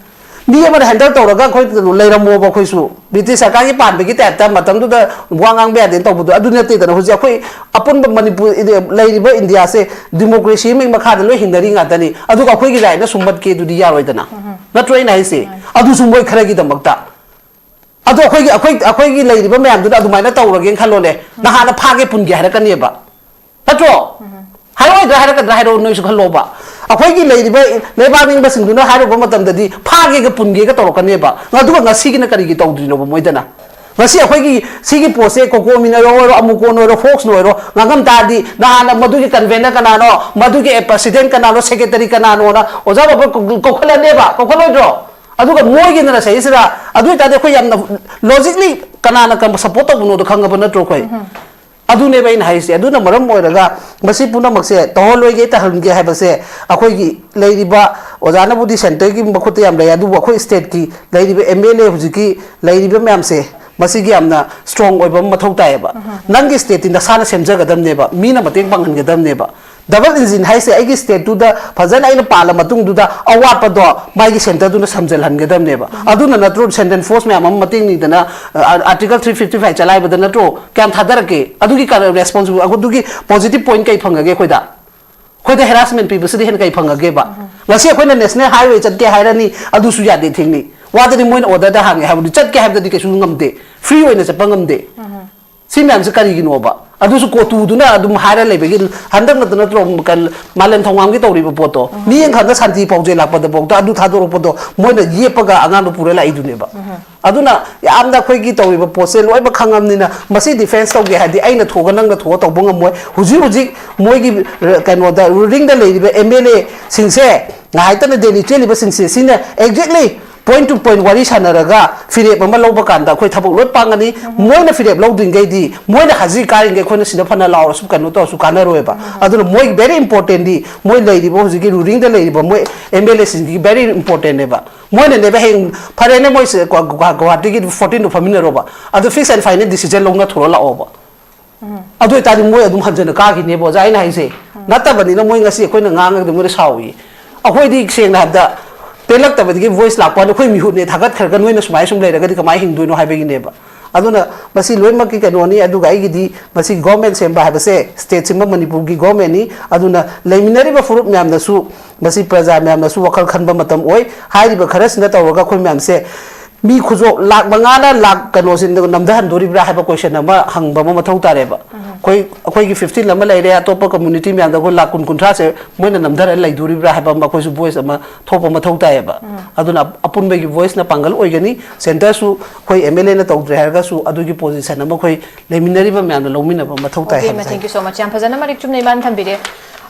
ꯃꯤ ꯑꯃꯅ ꯍꯦꯟꯗꯜ ꯇꯧꯔꯒ ꯑꯩꯈꯣꯏ ꯂꯩꯔꯝꯃꯣꯕ ꯑꯩꯈꯣꯏꯁꯨ꯫ ꯕ꯭ꯔꯤꯇꯤꯁ ꯁꯔꯀꯥꯔꯒꯤ ꯄꯥꯟꯕꯒꯤ ꯇꯥꯏꯞꯇ ꯃꯇꯝꯗꯨꯗ ꯋꯥ ꯉꯥꯡꯕ ꯌꯥꯗꯦꯅ ꯇꯧꯕꯗꯣ ꯑꯗꯨ ꯅꯠꯇꯦꯗꯅ꯫ ꯍꯧꯖꯤꯛ ꯑꯩꯈꯣꯏ ꯑꯄꯨꯟꯕ ꯃꯅꯤꯄꯨꯔ ꯏꯗꯤ-, ꯂꯩꯔꯤꯕ ꯏꯟꯗꯤꯌꯥꯁꯦ ꯗꯤꯃꯣꯀ꯭ꯔꯦꯁꯤ ꯑꯃꯒꯤ ꯃꯈꯥꯗ ꯂꯣꯏ ꯍꯤꯡꯅꯔꯤ ꯉꯥꯛꯇꯅꯤ꯫ ꯑꯗꯨꯒ ꯑꯩꯈꯣꯏꯒꯤ ꯔꯥꯏꯠꯅ ꯁꯨꯝ ꯃꯠꯀꯦ ꯑꯗꯨꯗꯤ ꯌꯥꯔꯣꯏꯗꯅ꯫ ꯅꯠꯇ꯭ꯔꯣ ꯑꯩꯅ ꯍꯥꯏꯁꯦ? ꯑꯗꯨꯁꯨ ꯃꯣꯏ ꯈꯔꯒꯤꯗꯃꯛꯇ꯫ ꯑꯗꯣ ꯑꯩꯈꯣꯏꯒꯤ, ꯑꯩꯈꯣꯏ, ꯑꯩꯈꯣꯏꯒꯤ ꯂꯩꯔꯤꯕ ꯃꯌꯥꯝꯗꯨꯅ ꯑꯗꯨꯃꯥꯏꯅ ꯇꯧꯔꯒꯦꯅ ꯈꯜꯂꯣꯅꯦ꯫ ꯅꯍꯥꯟꯅ ꯐꯥꯒꯦ ꯄꯨꯟꯒꯦ ꯍꯥꯏꯔꯛꯀꯅꯦꯕ꯫ ꯅꯠꯇ꯭ꯔꯣ? ꯍꯥꯏꯔꯛꯑꯣꯏꯗ꯭ꯔꯥ ꯍꯥꯏꯔꯛꯀꯗ꯭ꯔꯥ ꯍꯥꯏꯔꯛꯑꯣ, ꯅꯣꯏꯁꯨ ꯈꯜꯂꯣꯕ꯫ ꯑꯩꯈꯣꯏꯒꯤ ꯂꯩꯔꯤꯕ ꯂꯩꯕꯥꯛ ꯅꯤꯡꯕꯁꯤꯡꯗꯨꯅ ꯍꯥꯏꯔꯨꯕ ꯃꯇꯝꯗꯗꯤ ꯐꯥꯒꯦꯒ ꯄꯨꯟꯒꯦꯒ ꯇꯧꯔꯛꯀꯅꯦꯕ꯫ ꯑꯗꯨꯒ ꯉꯁꯤꯒꯤꯅ ꯀꯔꯤꯒꯤ ꯇꯧꯗ꯭ꯔꯤꯅꯣꯕ ꯃꯣꯏꯗꯅ? ꯉꯁꯤ ꯑꯩꯈꯣꯏꯒꯤ ꯁꯤꯒꯤ ꯄꯣꯠꯁꯦ ꯀꯣꯀꯣꯃꯤꯅ ꯑꯣꯏꯔꯣ, ꯑꯃꯨꯀꯣꯟ ꯑꯣꯏꯔꯣ, ꯐꯣꯛꯁꯅ ꯑꯣꯏꯔꯣ, ꯉꯥꯡꯉꯝ ꯇꯥꯔꯗꯤ ꯅꯍꯥꯟꯅ ꯃꯗꯨꯒꯤ ꯀꯟꯚꯦꯅꯔ ꯀꯅꯥꯅꯣ, ꯃꯗꯨꯒꯤ ꯄ꯭ꯔꯁꯤꯗꯦꯟ ꯀꯅꯥꯅꯣ, ꯁꯦꯀ꯭ꯔꯦꯇꯔꯤ ꯀꯅꯥꯅꯣꯅ ꯑꯣꯖꯥ ꯕꯥꯕꯔ ꯀꯧ-, ꯀꯧꯈꯠꯂꯅꯦꯕ, ꯀꯧꯈꯠꯂꯣꯏꯗ꯭ꯔꯣ? ꯑꯗꯨꯒ ꯃꯣꯏꯒꯤꯅ ꯁꯤꯗꯩꯁꯤꯗ, ꯑꯗꯨ ꯑꯣꯏꯇꯥꯔꯗꯤ ꯑꯩꯈꯣꯏ ꯌꯥꯝꯅ ꯂꯣꯖꯤꯛꯂꯤ ꯀꯅꯥꯅ ꯀꯔꯝꯕ ꯁꯞꯄꯣꯔꯠ ꯇꯧꯕꯅꯣꯗꯣ ꯈꯪꯉꯕ ꯅꯠꯇ꯭ꯔꯣ ꯑꯩꯈꯣꯏ? ꯑꯗꯨꯅꯦꯕ ꯑꯩꯅ ꯍꯥꯏꯔꯤꯁꯦ꯫ ꯑꯗꯨꯅ ꯃꯔꯝ ꯑꯣꯏꯔꯒ ꯃꯁꯤ ꯄꯨꯝꯅꯃꯛꯁꯦ ꯇꯧꯍꯜꯂꯣꯏꯒꯦ, ꯇꯧꯍꯟꯒꯦ ꯍꯥꯏꯕꯁꯦ ꯑꯩꯈꯣꯏꯒꯤ ꯂꯩꯔꯤꯕ, ꯑꯣꯖꯥꯅꯕꯨꯗꯤ ꯁꯦꯟꯇꯔꯒꯤ ꯃꯈꯨꯠꯇ ꯌꯥꯝ ꯂꯩ, ꯑꯗꯨꯕꯨ ꯑꯩꯈꯣꯏ ꯁ꯭ꯇꯦꯠꯀꯤ ꯂꯩꯔꯤꯕ ꯑꯦꯝ ꯑꯦꯜ ꯑꯦ ꯍꯧꯖꯤꯛꯀꯤ ꯂꯩꯔꯤꯕ ꯃꯌꯥꯝꯁꯦ, ꯃꯁꯤꯒꯤ ꯌꯥꯝꯅ ꯁ꯭ꯇꯔꯣꯡ ꯑꯣꯏꯕ ꯑꯃ ꯃꯊꯧ ꯇꯥꯏꯌꯦꯕ꯫ ꯅꯪꯒꯤ ꯁ꯭ꯇꯦꯠꯇꯤ ꯅꯁꯥꯅ ꯁꯦꯝꯖꯒꯗꯕꯅꯦꯕ, ꯃꯤꯅ ꯃꯇꯦꯡ ꯄꯥꯡꯍꯟꯒꯗꯕꯅꯦꯕ꯫ ꯗꯕꯜ ꯏꯟꯖꯤꯟ ꯍꯥꯏꯁꯦ ꯑꯩꯒꯤ ꯁ꯭ꯇꯦꯠꯇꯨꯗ ꯐꯖꯅ ꯑꯩꯅ ꯄꯥꯜꯂ ꯃꯇꯨꯡꯗꯨꯗ ꯑꯋꯥꯠꯄꯗꯣ ꯃꯥꯒꯤ ꯁꯦꯟꯇꯔꯗꯨꯅ ꯁꯝꯖꯜꯍꯟꯒꯗꯕꯅꯦꯕ꯫ ꯑꯗꯨꯅ ꯅꯠꯇ꯭ꯔꯣ ꯁꯦꯟꯇ꯭ꯔꯦꯜ ꯐꯣꯔꯁ ꯃꯌꯥꯝ ꯑꯃ ꯃꯇꯦꯡ ꯅꯤꯗꯅ, ꯑ, ꯑꯥꯔꯇꯤꯀꯜ ꯊ꯭ꯔꯤ ꯐꯤꯐꯇꯤ ꯐꯥꯏꯚ ꯆꯂꯥꯏꯕꯗ ꯅꯠꯇ꯭ꯔꯣ ꯀꯌꯥꯝ ꯊꯥꯗꯔꯛꯀꯦ? ꯑꯗꯨꯒꯤ ꯀ-, ꯔꯦꯁꯄꯣꯟꯁꯤꯕꯜ, ꯑꯗꯨꯒꯤ ꯄꯣꯖꯤꯇꯤꯚ ꯄꯣꯏꯟꯠ ꯀꯩ ꯐꯪꯉꯒꯦ ꯑꯩꯈꯣꯏꯗ? ꯑꯩꯈꯣꯏꯗ ꯍꯦꯔꯥꯁꯃꯦꯟ ꯄꯤꯕꯁꯤꯗ ꯍꯦꯟꯅ ꯀꯩ ꯐꯪꯉꯒꯦꯕ? ꯉꯁꯤ ꯑꯩꯈꯣꯏꯅ ꯅꯦꯁꯅꯦꯜ ꯍꯥꯏꯋꯦ ꯆꯠꯀꯦ ꯍꯥꯏꯔꯅꯤ, ꯑꯗꯨꯁꯨ ꯌꯥꯗꯦ, ꯊꯤꯡꯅꯤ꯫ ꯋꯥꯗꯗꯤ ꯃꯣꯏꯅ ꯑꯣꯔꯗꯔꯗ ꯍꯥꯡꯉꯦ ꯍꯥꯏꯕꯗꯤ ꯆꯠꯀꯦ ꯍꯥꯏꯕꯗꯗꯤ ꯀꯩꯁꯨ ꯉꯝꯗꯦ, ꯐ꯭ꯔꯤ ꯑꯣꯏꯅ ꯆꯠꯄ ꯉꯝꯗꯦ꯫ ꯁꯤ ꯃꯌꯥꯝꯁꯦ ꯀꯔꯤꯒꯤꯅꯣꯕ? ꯑꯗꯨꯁꯨ ꯀꯣꯇꯨꯗꯨꯅ ꯑꯗꯨꯝ ꯍꯥꯏꯔ ꯂꯩꯕꯒꯤ, ꯍꯟꯗꯛ ꯅꯠꯇ ꯅꯠꯇ꯭ꯔꯣ ꯀ-, ꯃꯥꯂꯦꯝ ꯊꯧꯉꯥꯝꯒꯤ ꯇꯧꯔꯤꯕ ꯄꯣꯠꯇꯣ? ꯃꯤꯠꯌꯦꯡ ꯈꯪꯗ ꯁꯥꯟꯇꯤ ꯄꯥꯎꯖꯦꯜ ꯂꯥꯛꯄꯗꯐꯥꯎꯗ ꯑꯗꯨ ꯊꯥꯗꯣꯔꯛꯄꯗꯣ ꯃꯣꯏꯅ ꯌꯦꯞꯄꯒ ꯑꯉꯥꯡꯗꯣ ꯄꯨꯔ ꯂꯥꯛꯏꯗꯨꯅꯦꯕ꯫ ꯑꯗꯨꯅ ꯌꯥꯝꯅ ꯑꯩꯈꯣꯏꯒꯤ ꯇꯧꯔꯤꯕ ꯄꯣꯠꯁꯦ ꯂꯣꯏꯅꯃꯛ ꯈꯪꯉꯕꯅꯤꯅ ꯃꯁꯤ ꯗꯤꯐꯦꯟꯁ ꯇꯧꯒꯦ ꯍꯥꯏꯗꯤ ꯑꯩꯅ ꯊꯣꯛꯑꯒ ꯅꯪꯅ ꯊꯣꯛꯑ ꯇꯧꯕ ꯉꯝꯃꯣꯏ꯫ ꯍꯧꯖꯤꯛ ꯍꯧꯖꯤꯛ ꯃꯣꯏꯒꯤ, ꯑ, ꯀꯩꯅꯣꯗ, ꯔꯨꯂꯤꯡꯗ ꯂꯩꯔꯤꯕ ꯑꯦꯝ ꯑꯦꯜ ꯑꯦꯁꯤꯡꯁꯦ, ꯉꯥꯏꯍꯥꯛꯇꯅ ꯗꯦꯜꯂꯤ ꯆꯦꯜꯂꯤꯕꯁꯤꯡꯁꯦ, ꯁꯤꯅ ꯑꯦꯛꯖꯦꯛꯂꯤ ꯄꯣꯏꯟꯠ ꯇꯨ ꯄꯣꯏꯟꯠ ꯋꯥꯔꯤ ꯁꯥꯟꯅꯔꯒ ꯐꯤꯔꯦꯞ ꯑꯃ ꯂꯧꯕ ꯀꯥꯟꯗ ꯑꯩꯈꯣꯏ ꯊꯕꯛ ꯂꯣꯏ ꯄꯥꯡꯒꯅꯤ꯫ ꯃꯣꯏꯅ ꯐꯤꯔꯦꯞ ꯂꯧꯗ꯭ꯔꯤꯉꯩꯗꯤ, ꯃꯣꯏꯅ ꯍꯥꯖꯤ ꯀꯥꯔꯤꯉꯩ ꯑꯩꯈꯣꯏꯅ ꯁꯤꯗ ꯐꯅ ꯂꯥꯎꯔꯁꯨ ꯀꯩꯅꯣ ꯇꯧꯔꯁꯨ ꯀꯥꯟꯅꯔꯣꯏꯕ꯫ ꯑꯗꯨꯅ ꯃꯣꯏ very importantꯗꯤ ꯃꯣꯏ ꯂꯩꯔꯤꯕ ꯍꯧꯖꯤꯛꯀꯤ ꯔꯨꯂꯤꯡꯗ ꯂꯩꯔꯤꯕ ꯃꯣꯏ ꯑꯦꯝ ꯑꯦꯜ ꯑꯦꯁꯤꯡꯒꯤ very importantꯅꯦꯕ꯫ ꯃꯣꯏꯅꯅꯦꯕ ꯍꯌꯦꯡ ꯐꯔꯦꯅꯦ ꯃꯣꯏꯁꯦ ꯒꯨꯋꯥ-, ꯒꯨꯋꯥ-, ꯒꯨꯋꯥꯍꯥꯇꯤꯒꯤ fourteenꯗꯨ ꯐꯝꯃꯤꯟꯅꯔꯣꯕ꯫ ꯑꯗꯨ fix and final decision ꯂꯧꯅ ꯊꯣꯔ ꯂꯥꯛꯑꯣꯕ꯫ ꯑꯗꯨ ꯑꯣꯏꯇꯥꯔꯗꯤ ꯃꯣꯏ ꯑꯗꯨꯝ ꯍꯟꯖꯟꯅ ꯀꯥꯈꯤꯅꯦꯕ ꯑꯣꯖꯥ, ꯑꯩꯅ ꯍꯥꯏꯁꯦ꯫ ꯅꯠꯇꯕꯅꯤꯅ ꯃꯣꯏ ꯉꯁꯤ ꯑꯩꯈꯣꯏꯅ ꯉꯥꯡꯉꯒꯗꯤ ꯃꯣꯏꯅ ꯁꯥꯎꯏ꯫ ꯑꯩꯈꯣꯏꯗꯤ ꯁꯦꯡꯅ ꯍꯥꯏꯕꯗ ꯄꯦꯜꯂꯛꯇꯕꯗꯒꯤ ꯚꯣꯏꯁ ꯂꯥꯛꯄ ꯋꯥꯅꯤ, ꯑꯩꯈꯣꯏ ꯃꯤꯍꯨꯠꯅꯦ ꯊꯥꯒꯠꯈ꯭ꯔꯒ ꯅꯣꯏꯅ ꯁꯨꯃꯥꯏꯅ ꯁꯨꯝ ꯂꯩꯔꯒꯗꯤ ꯀꯃꯥꯏꯅ ꯍꯤꯡꯗꯣꯏꯅꯣ ꯍꯥꯏꯕꯒꯤꯅꯦꯕ꯫ ꯑꯗꯨꯅ ꯃꯁꯤ ꯂꯣꯏꯅꯃꯛꯀꯤ ꯀꯩꯅꯣꯅꯤ꯫ ꯑꯗꯨꯒ ꯑꯩꯒꯤꯗꯤ ꯃꯁꯤ ꯒꯣꯔꯃꯦꯟ ꯁꯦꯝꯕ ꯍꯥꯏꯕꯁꯦ ꯁ꯭ꯇꯦꯠ ꯁꯤꯃ ꯃꯅꯤꯄꯨꯔꯒꯤ ꯒꯣꯔꯃꯦꯟꯅꯤ꯫ ꯑꯗꯨꯅ ꯂꯩꯃꯤꯟꯅꯔꯤꯕ ꯐꯨꯔꯨꯞ ꯃꯌꯥꯝꯅꯁꯨ, ꯃꯁꯤ ꯄ꯭ꯔꯖꯥ ꯃꯌꯥꯝꯅꯁꯨ ꯋꯥꯈꯜ ꯈꯟꯕ ꯃꯇꯝ ꯑꯣꯏ꯫ ꯍꯥꯏꯔꯤꯕ ꯈꯔꯁꯤꯅ ꯇꯧꯔꯒ ꯑꯩꯈꯣꯏ ꯃꯌꯥꯝꯁꯦ ꯃꯤ ꯈꯨꯖꯣꯞ ꯂꯥꯛ ꯃꯉꯥꯅ ꯂꯥꯛ ꯀꯩꯅꯣꯁꯤ ꯅꯝꯊꯍꯟꯗꯣꯔꯤꯕ꯭ꯔꯥ ꯍꯥꯏꯕ ꯀꯣꯏꯁꯟ ꯑꯃ ꯍꯪꯕ ꯑꯃ ꯃꯊꯧ ꯇꯥꯔꯦꯕ꯫ ꯑꯩꯈꯣꯏ ꯑꯩꯈꯣꯏꯒꯤ ꯐꯤꯐꯇꯤꯟ ꯑꯃ ꯂꯩꯔꯦ, ꯑꯇꯣꯞꯄ ꯀꯝꯃ꯭ꯌꯨꯅꯤꯇꯤ ꯃꯌꯥꯝꯗ ꯑꯩꯈꯣꯏ ꯂꯥꯛ ꯀꯨꯟ ꯀꯨꯟꯊ꯭ꯔꯥꯁꯦ ꯃꯣꯏꯅ ꯅꯝꯊꯔ ꯂꯩꯗꯣꯔꯤꯕ꯭ꯔꯥ ꯍꯥꯏꯕ ꯑꯃ ꯑꯩꯈꯣꯏꯁꯨ ꯚꯣꯏꯁ ꯑꯃ ꯊꯣꯛꯄ ꯃꯊꯧ ꯇꯥꯏꯌꯦꯕ꯫ ꯑꯗꯨꯅ ꯑꯄꯨꯟꯕꯒꯤ ꯚꯣꯏꯁꯅ ꯄꯥꯡꯒꯜ ꯑꯣꯏꯒꯅꯤ꯫ ꯁꯦꯟꯇꯔꯁꯨ ꯑꯩꯈꯣꯏ ꯑꯦꯝ ꯑꯦꯜ ꯑꯦꯅ ꯇꯧꯗ꯭ꯔꯦ ꯍꯥꯏꯔꯒꯁꯨ ꯑꯗꯨꯒꯤ ꯄꯣꯖꯤꯁꯟ ꯑꯃ ꯑꯩꯈꯣꯏ ꯂꯩꯃꯤꯟꯅꯔꯤꯕ ꯃꯌꯥꯝꯅ ꯂꯧꯃꯤꯟꯅꯕ ꯃꯊꯧ ꯇꯥꯏ ꯍꯥꯏꯕꯁꯦ꯫ Thank you so much꯫ ꯌꯥꯝ ꯐꯖꯅ ꯃꯔꯤꯛ ꯆꯨꯝꯅ ꯏꯃꯥꯅ ꯊꯝꯕꯤꯔꯦ꯫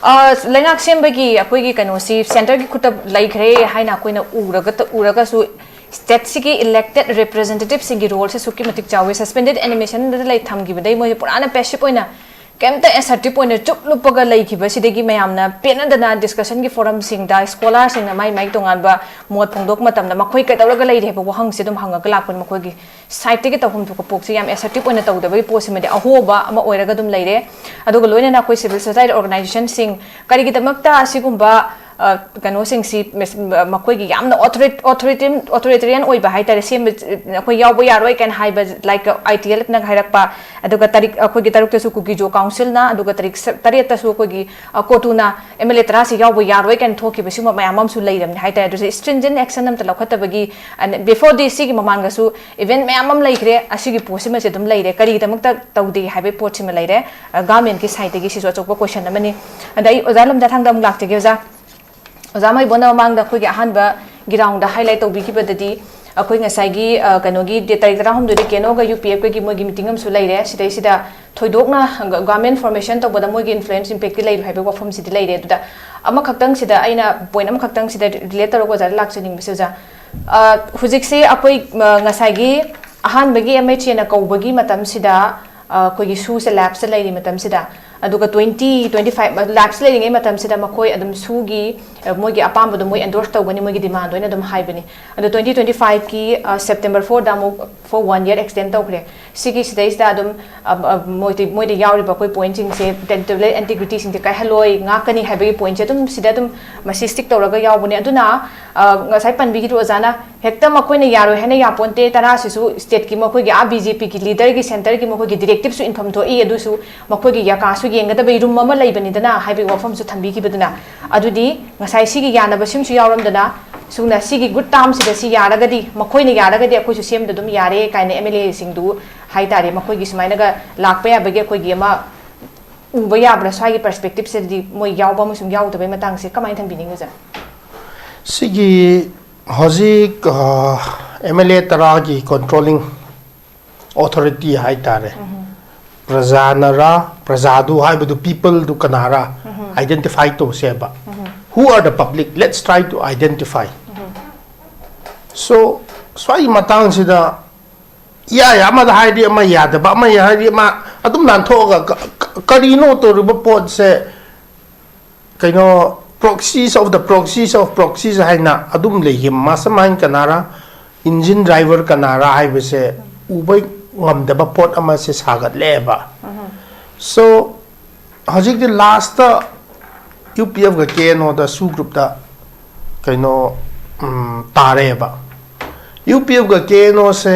ꯂꯩꯉꯥꯛ ꯁꯦꯝꯕꯒꯤ ꯑꯩꯈꯣꯏꯒꯤ ꯀꯩꯅꯣꯁꯤ ꯁꯦꯟꯇꯔꯒꯤ ꯈꯨꯠꯇ ꯂꯩꯈ꯭ꯔꯦ ꯍꯥꯏꯅ ꯑꯩꯈꯣꯏꯅ ꯎꯔꯒ ꯎꯔꯒꯁꯨ ꯁ꯭ꯇꯦꯠꯁꯤꯒꯤ ꯏꯂꯦꯛꯇꯦꯠ ꯔꯤꯄ꯭ꯔꯖꯦꯟꯇꯦꯇꯤꯚꯁꯤꯡꯒꯤ ꯔꯣꯜꯁꯦ ꯑꯁꯨꯛꯀꯤ ꯃꯇꯤꯛ ꯆꯥꯎꯋꯤ꯫ ꯁꯁꯄꯦꯟꯗꯦꯗ ꯑꯦꯅꯤꯃꯦꯁꯟꯗ ꯂꯩ ꯊꯝꯈꯤꯕꯗꯩ ꯃꯣꯏꯁꯦ ꯄꯨꯔꯥꯅ ꯄꯦꯁꯤꯞ ꯑꯣꯏꯅ ꯀꯩꯝꯇ ꯑꯦꯁꯔꯇꯤꯞ ꯑꯣꯏꯅ ꯆꯨꯞ ꯂꯨꯞꯄꯒ ꯂꯩꯈꯤꯕꯁꯤꯗꯒꯤ ꯃꯌꯥꯝꯅ ꯄꯦꯟꯅꯗꯅ ꯗꯤꯁꯀꯁꯟꯒꯤ ꯐꯣꯔꯝꯁꯤꯡꯗ ꯁ꯭ꯀꯣꯂꯥꯔꯁꯤꯡꯅ ꯃꯥꯏ ꯃꯥꯏ ꯇꯣꯉꯥꯟꯕ ꯃꯣꯠ ꯐꯣꯡꯗꯣꯛꯄ ꯃꯇꯝꯗ ꯃꯈꯣꯏ ꯀꯩꯗꯧꯔꯒ ꯂꯩꯔꯤ ꯍꯥꯏꯕ ꯋꯥꯍꯪꯁꯦ ꯑꯗꯨꯝ ꯍꯪꯉꯒ ꯂꯥꯛꯄꯅꯤ꯫ ꯃꯈꯣꯏꯒꯤ ꯁꯥꯏꯠꯇꯒꯤ ꯇꯧꯐꯝ ꯊꯣꯛꯄ ꯄꯣꯠꯁꯦ ꯌꯥꯝ ꯑꯦꯁꯔꯇꯤꯞ ꯑꯣꯏꯅ ꯇꯧꯗꯕꯒꯤ ꯄꯣꯠꯁꯤꯃꯗꯤ ꯑꯍꯣꯕ ꯑꯃ ꯑꯣꯏꯔꯒ ꯑꯗꯨꯝ ꯂꯩꯔꯦ꯫ ꯑꯗꯨꯒ ꯂꯣꯏꯅꯅ ꯑꯩꯈꯣꯏ ꯁꯤꯚꯤꯜ ꯁꯣꯁꯥꯏꯇꯤ ꯑꯣꯔꯒꯅꯥꯏꯖꯦꯁꯟꯁꯤꯡ ꯀꯔꯤꯒꯤꯗꯃꯛꯇ ꯑꯁꯤꯒꯨꯝꯕ ꯀꯩꯅꯣꯁꯤꯡꯁꯤ ꯃꯈꯣꯏꯒꯤ ꯌꯥꯝꯅ ꯑꯣꯊꯣꯔꯤꯇꯦꯔꯤꯌꯟ ꯑꯣꯏꯕ ꯍꯥꯏꯇꯥꯔꯦ ꯁꯦꯝꯕ꯫ ꯑꯩꯈꯣꯏ ꯌꯥꯎꯕ ꯌꯌꯥꯔꯣꯏ ꯀꯥꯏꯅ ꯍꯥꯏꯕ ꯂꯥꯏꯛ ꯑꯥꯏ ꯇꯤ ꯑꯦꯜ ꯑꯦꯐꯅ ꯍꯥꯏꯔꯛꯄ꯫ ꯑꯗꯨꯒ ꯇꯥꯔꯤꯛ ꯑꯩꯈꯣꯏꯒꯤ ꯇꯔꯨꯛꯇꯁꯨ ꯀꯨꯀꯤꯖꯣ ꯀꯥꯎꯟꯁꯤꯜꯅ, ꯑꯗꯨꯒ ꯇꯥꯔꯤꯛ ꯇꯔꯦꯠꯇꯁꯨ ꯑꯩꯈꯣꯏꯒꯤ ꯀꯣꯇꯨꯅ ꯑꯦꯝ ꯑꯦꯜ ꯑꯦ ꯇꯔꯥꯁꯤ ꯌꯥꯎꯕ ꯌꯥꯔꯣꯏ ꯀꯥꯏꯅ ꯊꯣꯛꯈꯤꯕ ꯁꯤꯒꯨꯝꯕ ꯃꯌꯥꯝ ꯑꯃꯁꯨ ꯂꯩꯔꯕꯅꯤ ꯍꯥꯏꯇꯥꯔꯦ꯫ ꯑꯗꯨꯁꯨ ꯏꯁꯇ꯭ꯔꯤꯟꯖꯦꯟ ꯑꯦꯛꯁꯟ ꯑꯃꯇ ꯂꯧꯈꯠꯇꯕꯒꯤ ꯕꯤꯐꯣꯔ ꯗꯤ ꯁꯤꯒꯤ ꯃꯃꯥꯡꯗꯁꯨ ꯏꯚꯦꯟ ꯃꯌꯥꯝ ꯑꯃ ꯂꯩꯈ꯭ꯔꯦ꯫ ꯑꯁꯤꯒꯤ ꯄꯣꯠꯁꯤꯃꯁꯦ ꯑꯗꯨꯝ ꯂꯩꯔꯦ꯫ ꯀꯔꯤꯒꯤꯗꯃꯛꯇ ꯇꯧꯗꯦ ꯍꯥꯏꯕꯒꯤ ꯄꯣꯠꯁꯤꯃ ꯂꯩꯔꯦ꯫ ꯒꯚꯔꯟꯃꯦꯟꯠꯀꯤ ꯁꯥꯏꯠꯇꯒꯤ ꯁꯤꯁꯨ ꯑꯆꯧꯕ ꯀꯣꯏꯁꯟ ꯑꯃꯅꯤ꯫ ꯑꯗ ꯑꯩ ꯑꯣꯖꯥ ꯂꯝꯖꯥꯊꯥꯡꯗ ꯑꯃꯨꯛ ꯂꯥꯛꯆꯒꯦ ꯑꯣꯖꯥ꯫ ꯑꯣꯖꯥ ꯃꯩꯕꯣꯟꯅ ꯃꯃꯥꯡꯗ ꯑꯩꯈꯣꯏꯒꯤ ꯑꯍꯥꯟꯕꯒꯤ ꯔꯥꯎꯟꯗ ꯍꯥꯏꯂꯥꯏꯠ ꯇꯧꯕꯤꯈꯤꯕꯗꯗꯤ ꯑꯩꯈꯣꯏ ꯉꯁꯥꯏꯒꯤ ꯀꯩꯅꯣꯒꯤ ꯗꯦꯠ ꯇꯥꯔꯤꯛ ꯇꯔꯥꯍꯨꯝꯗꯣꯏꯗ ꯀꯦꯅꯣꯒ ꯌꯨ ꯄꯤ ꯑꯦꯐꯀꯒꯤ ꯃꯣꯏꯒꯤ ꯃꯤꯇꯤꯡ ꯑꯃꯁꯨ ꯂꯩꯔꯦ꯫ ꯁꯤꯗꯩꯁꯤꯗ ꯊꯣꯏꯗꯣꯛꯅ ꯒꯚꯔꯟꯃꯦꯟꯠ ꯐꯣꯔꯃꯦꯁꯟ ꯇꯧꯕꯗ ꯃꯣꯏꯒꯤ ꯏꯟꯐ꯭ꯂꯨꯌꯦꯟꯁ ꯏꯝꯄꯦꯛꯇꯤ ꯂꯩꯔꯣꯏ ꯍꯥꯏꯕꯒꯤ ꯋꯥꯐꯝꯁꯤꯗꯤ ꯂꯩꯔꯦ꯫ ꯑꯗꯨꯗ ꯑꯃꯈꯛꯇꯪ ꯁꯤꯗ ꯑꯩꯅ ꯄꯣꯏꯟꯠ ꯑꯃꯈꯛꯇꯪ ꯁꯤꯗ ꯔꯤꯂꯦꯠ ꯇꯧꯔꯒ ꯑꯣꯖꯥꯗ ꯂꯥꯛꯆꯅꯤꯡꯕꯁꯦ ꯑꯣꯖꯥ, ꯍꯧꯖꯤꯛꯁꯦ ꯑꯩꯈꯣꯏ ꯉꯁꯥꯏꯒꯤ ꯑꯍꯥꯟꯕꯒꯤ ꯑꯦꯝ ꯑꯩꯆ ꯑꯦꯅ ꯀꯧꯕꯒꯤ ꯃꯇꯝꯁꯤꯗ ꯑꯩꯈꯣꯏꯒꯤ ꯁꯨꯁꯦ ꯂꯦꯞꯁꯇ ꯂꯩꯔꯤ ꯃꯇꯝꯁꯤꯗ, ꯑꯗꯨꯒ ꯇ꯭ꯋꯦꯟꯇꯤ ꯇ꯭ꯋꯦꯟꯇꯤ ꯐꯥꯏꯚ ꯂꯦꯞꯁ ꯂꯩꯔꯤꯉꯩ ꯃꯇꯝꯁꯤꯗ ꯃꯈꯣꯏ ꯑꯗꯨꯝ ꯁꯨꯒꯤ ꯃꯣꯏꯒꯤ ꯑꯄꯥꯝꯕꯗꯣ ꯃꯣꯏ ꯑꯦꯟꯗꯣꯔꯁ ꯇꯧꯒꯅꯤ, ꯃꯣꯏꯒꯤ ꯗꯤꯃꯥꯟꯗ ꯑꯣꯏꯅ ꯑꯗꯨꯝ ꯍꯥꯏꯕꯅꯤ꯫ ꯑꯗꯣ ꯇ꯭ꯋꯦꯟꯇꯤ ꯇ꯭ꯋꯦꯟꯇꯤ ꯐꯥꯏꯚꯀꯤ ꯁꯦꯞꯇꯦꯝꯕꯔ ꯐꯣꯔꯗ ꯑꯃꯨꯛ ꯐꯣꯔ ꯋꯥꯟ ꯌꯔ ꯑꯦꯛꯁꯇꯦꯟ ꯇꯧꯈ꯭ꯔꯦ꯫ ꯁꯤꯒꯤ ꯁꯤꯗꯩꯁꯤꯗ ꯑꯗꯨꯝ ꯃꯣꯏꯗ ꯃꯣꯏꯗ ꯌꯥꯎꯔꯤꯕ ꯑꯩꯈꯣꯏ ꯄꯣꯏꯟꯠꯁꯤꯡꯁꯦ, ꯇꯦꯔꯤꯇꯣꯔꯤꯌꯦꯜ ꯏꯟꯇꯤꯒ꯭ꯔꯤꯇꯤꯁꯤꯡꯁꯦ ꯀꯥꯏꯍꯜꯂꯣꯏ, ꯉꯥꯛꯀꯅꯤ ꯍꯥꯏꯕꯒꯤ ꯄꯣꯏꯟꯠꯁꯦ ꯑꯗꯨꯝ ꯁꯤꯗ ꯑꯗꯨꯝ ꯃꯁꯤ ꯁ꯭ꯇꯤꯛ ꯇꯧꯔꯒ ꯌꯥꯎꯕꯅꯦ꯫ ꯑꯗꯨꯅ ꯉꯁꯥꯏ ꯄꯟꯕꯤꯈꯤꯗ꯭ꯔꯣ ꯑꯣꯖꯥꯅ, ꯍꯦꯛꯇ ꯃꯈꯣꯏꯅ ꯌꯥꯔꯣꯏ ꯍꯥꯏꯅ ꯌꯥꯄꯣꯟꯇꯦ꯫ ꯇꯔꯥꯁꯤꯁꯨ ꯁ꯭ꯇꯦꯠꯀꯤ ꯃꯈꯣꯏꯒꯤ ꯑꯥ ꯕꯤ ꯖꯦ ꯄꯤꯒꯤ ꯂꯤꯗꯔꯒꯤ ꯁꯦꯟꯇꯔꯒꯤ ꯃꯈꯣꯏꯒꯤ ꯗꯤꯔꯦꯛꯇꯤꯞꯁꯨ ꯏꯟꯐꯝ ꯊꯣꯛꯏ꯫ ꯑꯗꯨꯁꯨ ꯃꯈꯣꯏꯒꯤ ꯌꯥꯀꯥꯁꯨ ꯌꯦꯡꯒꯗꯕꯒꯤ ꯔꯨꯝ ꯑꯃ ꯂꯩꯕꯅꯤꯗꯅ ꯍꯥꯏꯕꯒꯤ ꯋꯥꯐꯝꯁꯨ ꯊꯝꯕꯤꯈꯤꯕꯗꯨꯅ, ꯑꯗꯨꯗꯤ ꯉꯁꯥꯏ ꯁꯤꯒꯤ ꯌꯥꯅꯕꯁꯤꯡꯁꯨ ꯌꯥꯎꯔꯝꯗꯅ ꯁꯨꯅ ꯁꯤꯒꯤ ꯒꯨꯗ ꯇꯥꯝꯁꯤꯗ ꯁꯤ ꯌꯥꯔꯒꯗꯤ, ꯃꯈꯣꯏꯅ ꯌꯥꯔꯒꯗꯤ ꯑꯩꯈꯣꯏꯁꯨ ꯁꯦꯝꯗ ꯑꯗꯨꯝ ꯌꯥꯔꯦ ꯀꯥꯏꯅ ꯑꯦꯝ ꯑꯦꯜ ꯑꯦꯁꯤꯡꯗꯨ ꯍꯥꯏꯇꯥꯔꯦ, ꯃꯈꯣꯏꯒꯤ ꯁꯨꯃꯥꯏꯅꯒ ꯂꯥꯛꯄ ꯌꯥꯕꯒꯤ ꯑꯩꯈꯣꯏꯒꯤ ꯑꯃ ꯎꯕ ꯌꯥꯕ꯭ꯔꯥ? ꯁ꯭ꯋꯥꯏꯒꯤ ꯄꯔꯁꯄꯦꯛꯇꯤꯞꯁꯤꯗꯗꯤ ꯃꯣꯏ ꯌꯥꯎꯕ ꯑꯃꯁꯨꯡ ꯌꯥꯎꯗꯕꯩ ꯃꯇꯥꯡꯁꯦ ꯀꯃꯥꯏꯅ ꯊꯝꯕꯤꯅꯤꯡꯉꯤ, ꯑꯣꯖꯥ? ꯁꯤꯒꯤ ꯍꯧꯖꯤꯛ ꯑꯦꯝ ꯑꯦꯜ ꯑꯦ ꯇꯔꯥꯒꯤ ꯀꯣꯟꯇ꯭ꯔꯣꯂꯤꯡ ꯑꯣꯊꯣꯔꯤꯇꯤ ꯍꯥꯏꯇꯥꯔꯦ, ꯄ꯭ꯔꯖꯥꯅꯔꯥ, ꯄ꯭ꯔꯖꯥꯗꯨ ꯍꯥꯏꯕꯗꯨ, ꯄꯤꯄꯜꯗꯨ ꯀꯅꯥꯔꯥ identify ꯇꯧꯁꯦꯕ꯫ Who are the public? Let's try to identify. So, ꯁ꯭ꯋꯥꯏꯒꯤ ꯃꯇꯥꯡꯁꯤꯗ ꯏꯌꯥ ꯑꯃꯗ ꯍꯥꯏꯔꯗꯤ ꯑꯃ ꯌꯥꯗꯕ, ꯑꯃ ꯍꯥꯏꯔꯗꯤ ꯑꯃ ꯑꯗꯨꯝ ꯂꯥꯟꯊꯣꯛꯑꯒ ꯀ- ꯀ- ꯀꯔꯤꯅꯣ ꯇꯧꯔꯤꯕ ꯄꯣꯠꯁꯦ? ꯀꯩꯅꯣ, proxies of the proxies of proxies ꯍꯥꯏꯅ ꯑꯗꯨꯝ ꯂꯩꯈꯤ꯫ Mastermind ꯀꯅꯥꯔꯥ, engine driver ꯀꯅꯥꯔꯥ ꯍꯥꯏꯕꯁꯦ ꯎꯕ ꯉꯝꯗꯕ ꯄꯣꯠ ꯑꯃꯁꯦ ꯁꯥꯒꯠꯂꯦꯕ꯫ So, ꯍꯧꯖꯤꯛꯇꯤ ꯂꯥꯁꯇ ꯌꯨ ꯄꯤ ꯑꯦꯐꯀ ꯀꯦ ꯑꯦꯟ ꯑꯣꯗ ꯁꯨ ꯒ꯭ꯔꯨꯞꯇ ꯀꯩꯅꯣ, ꯎꯝ, ꯇꯥꯔꯦꯕ꯫ ꯌꯨ ꯄꯤ ꯑꯦꯐꯀ ꯀꯦ ꯑꯦꯟ ꯑꯣꯁꯦ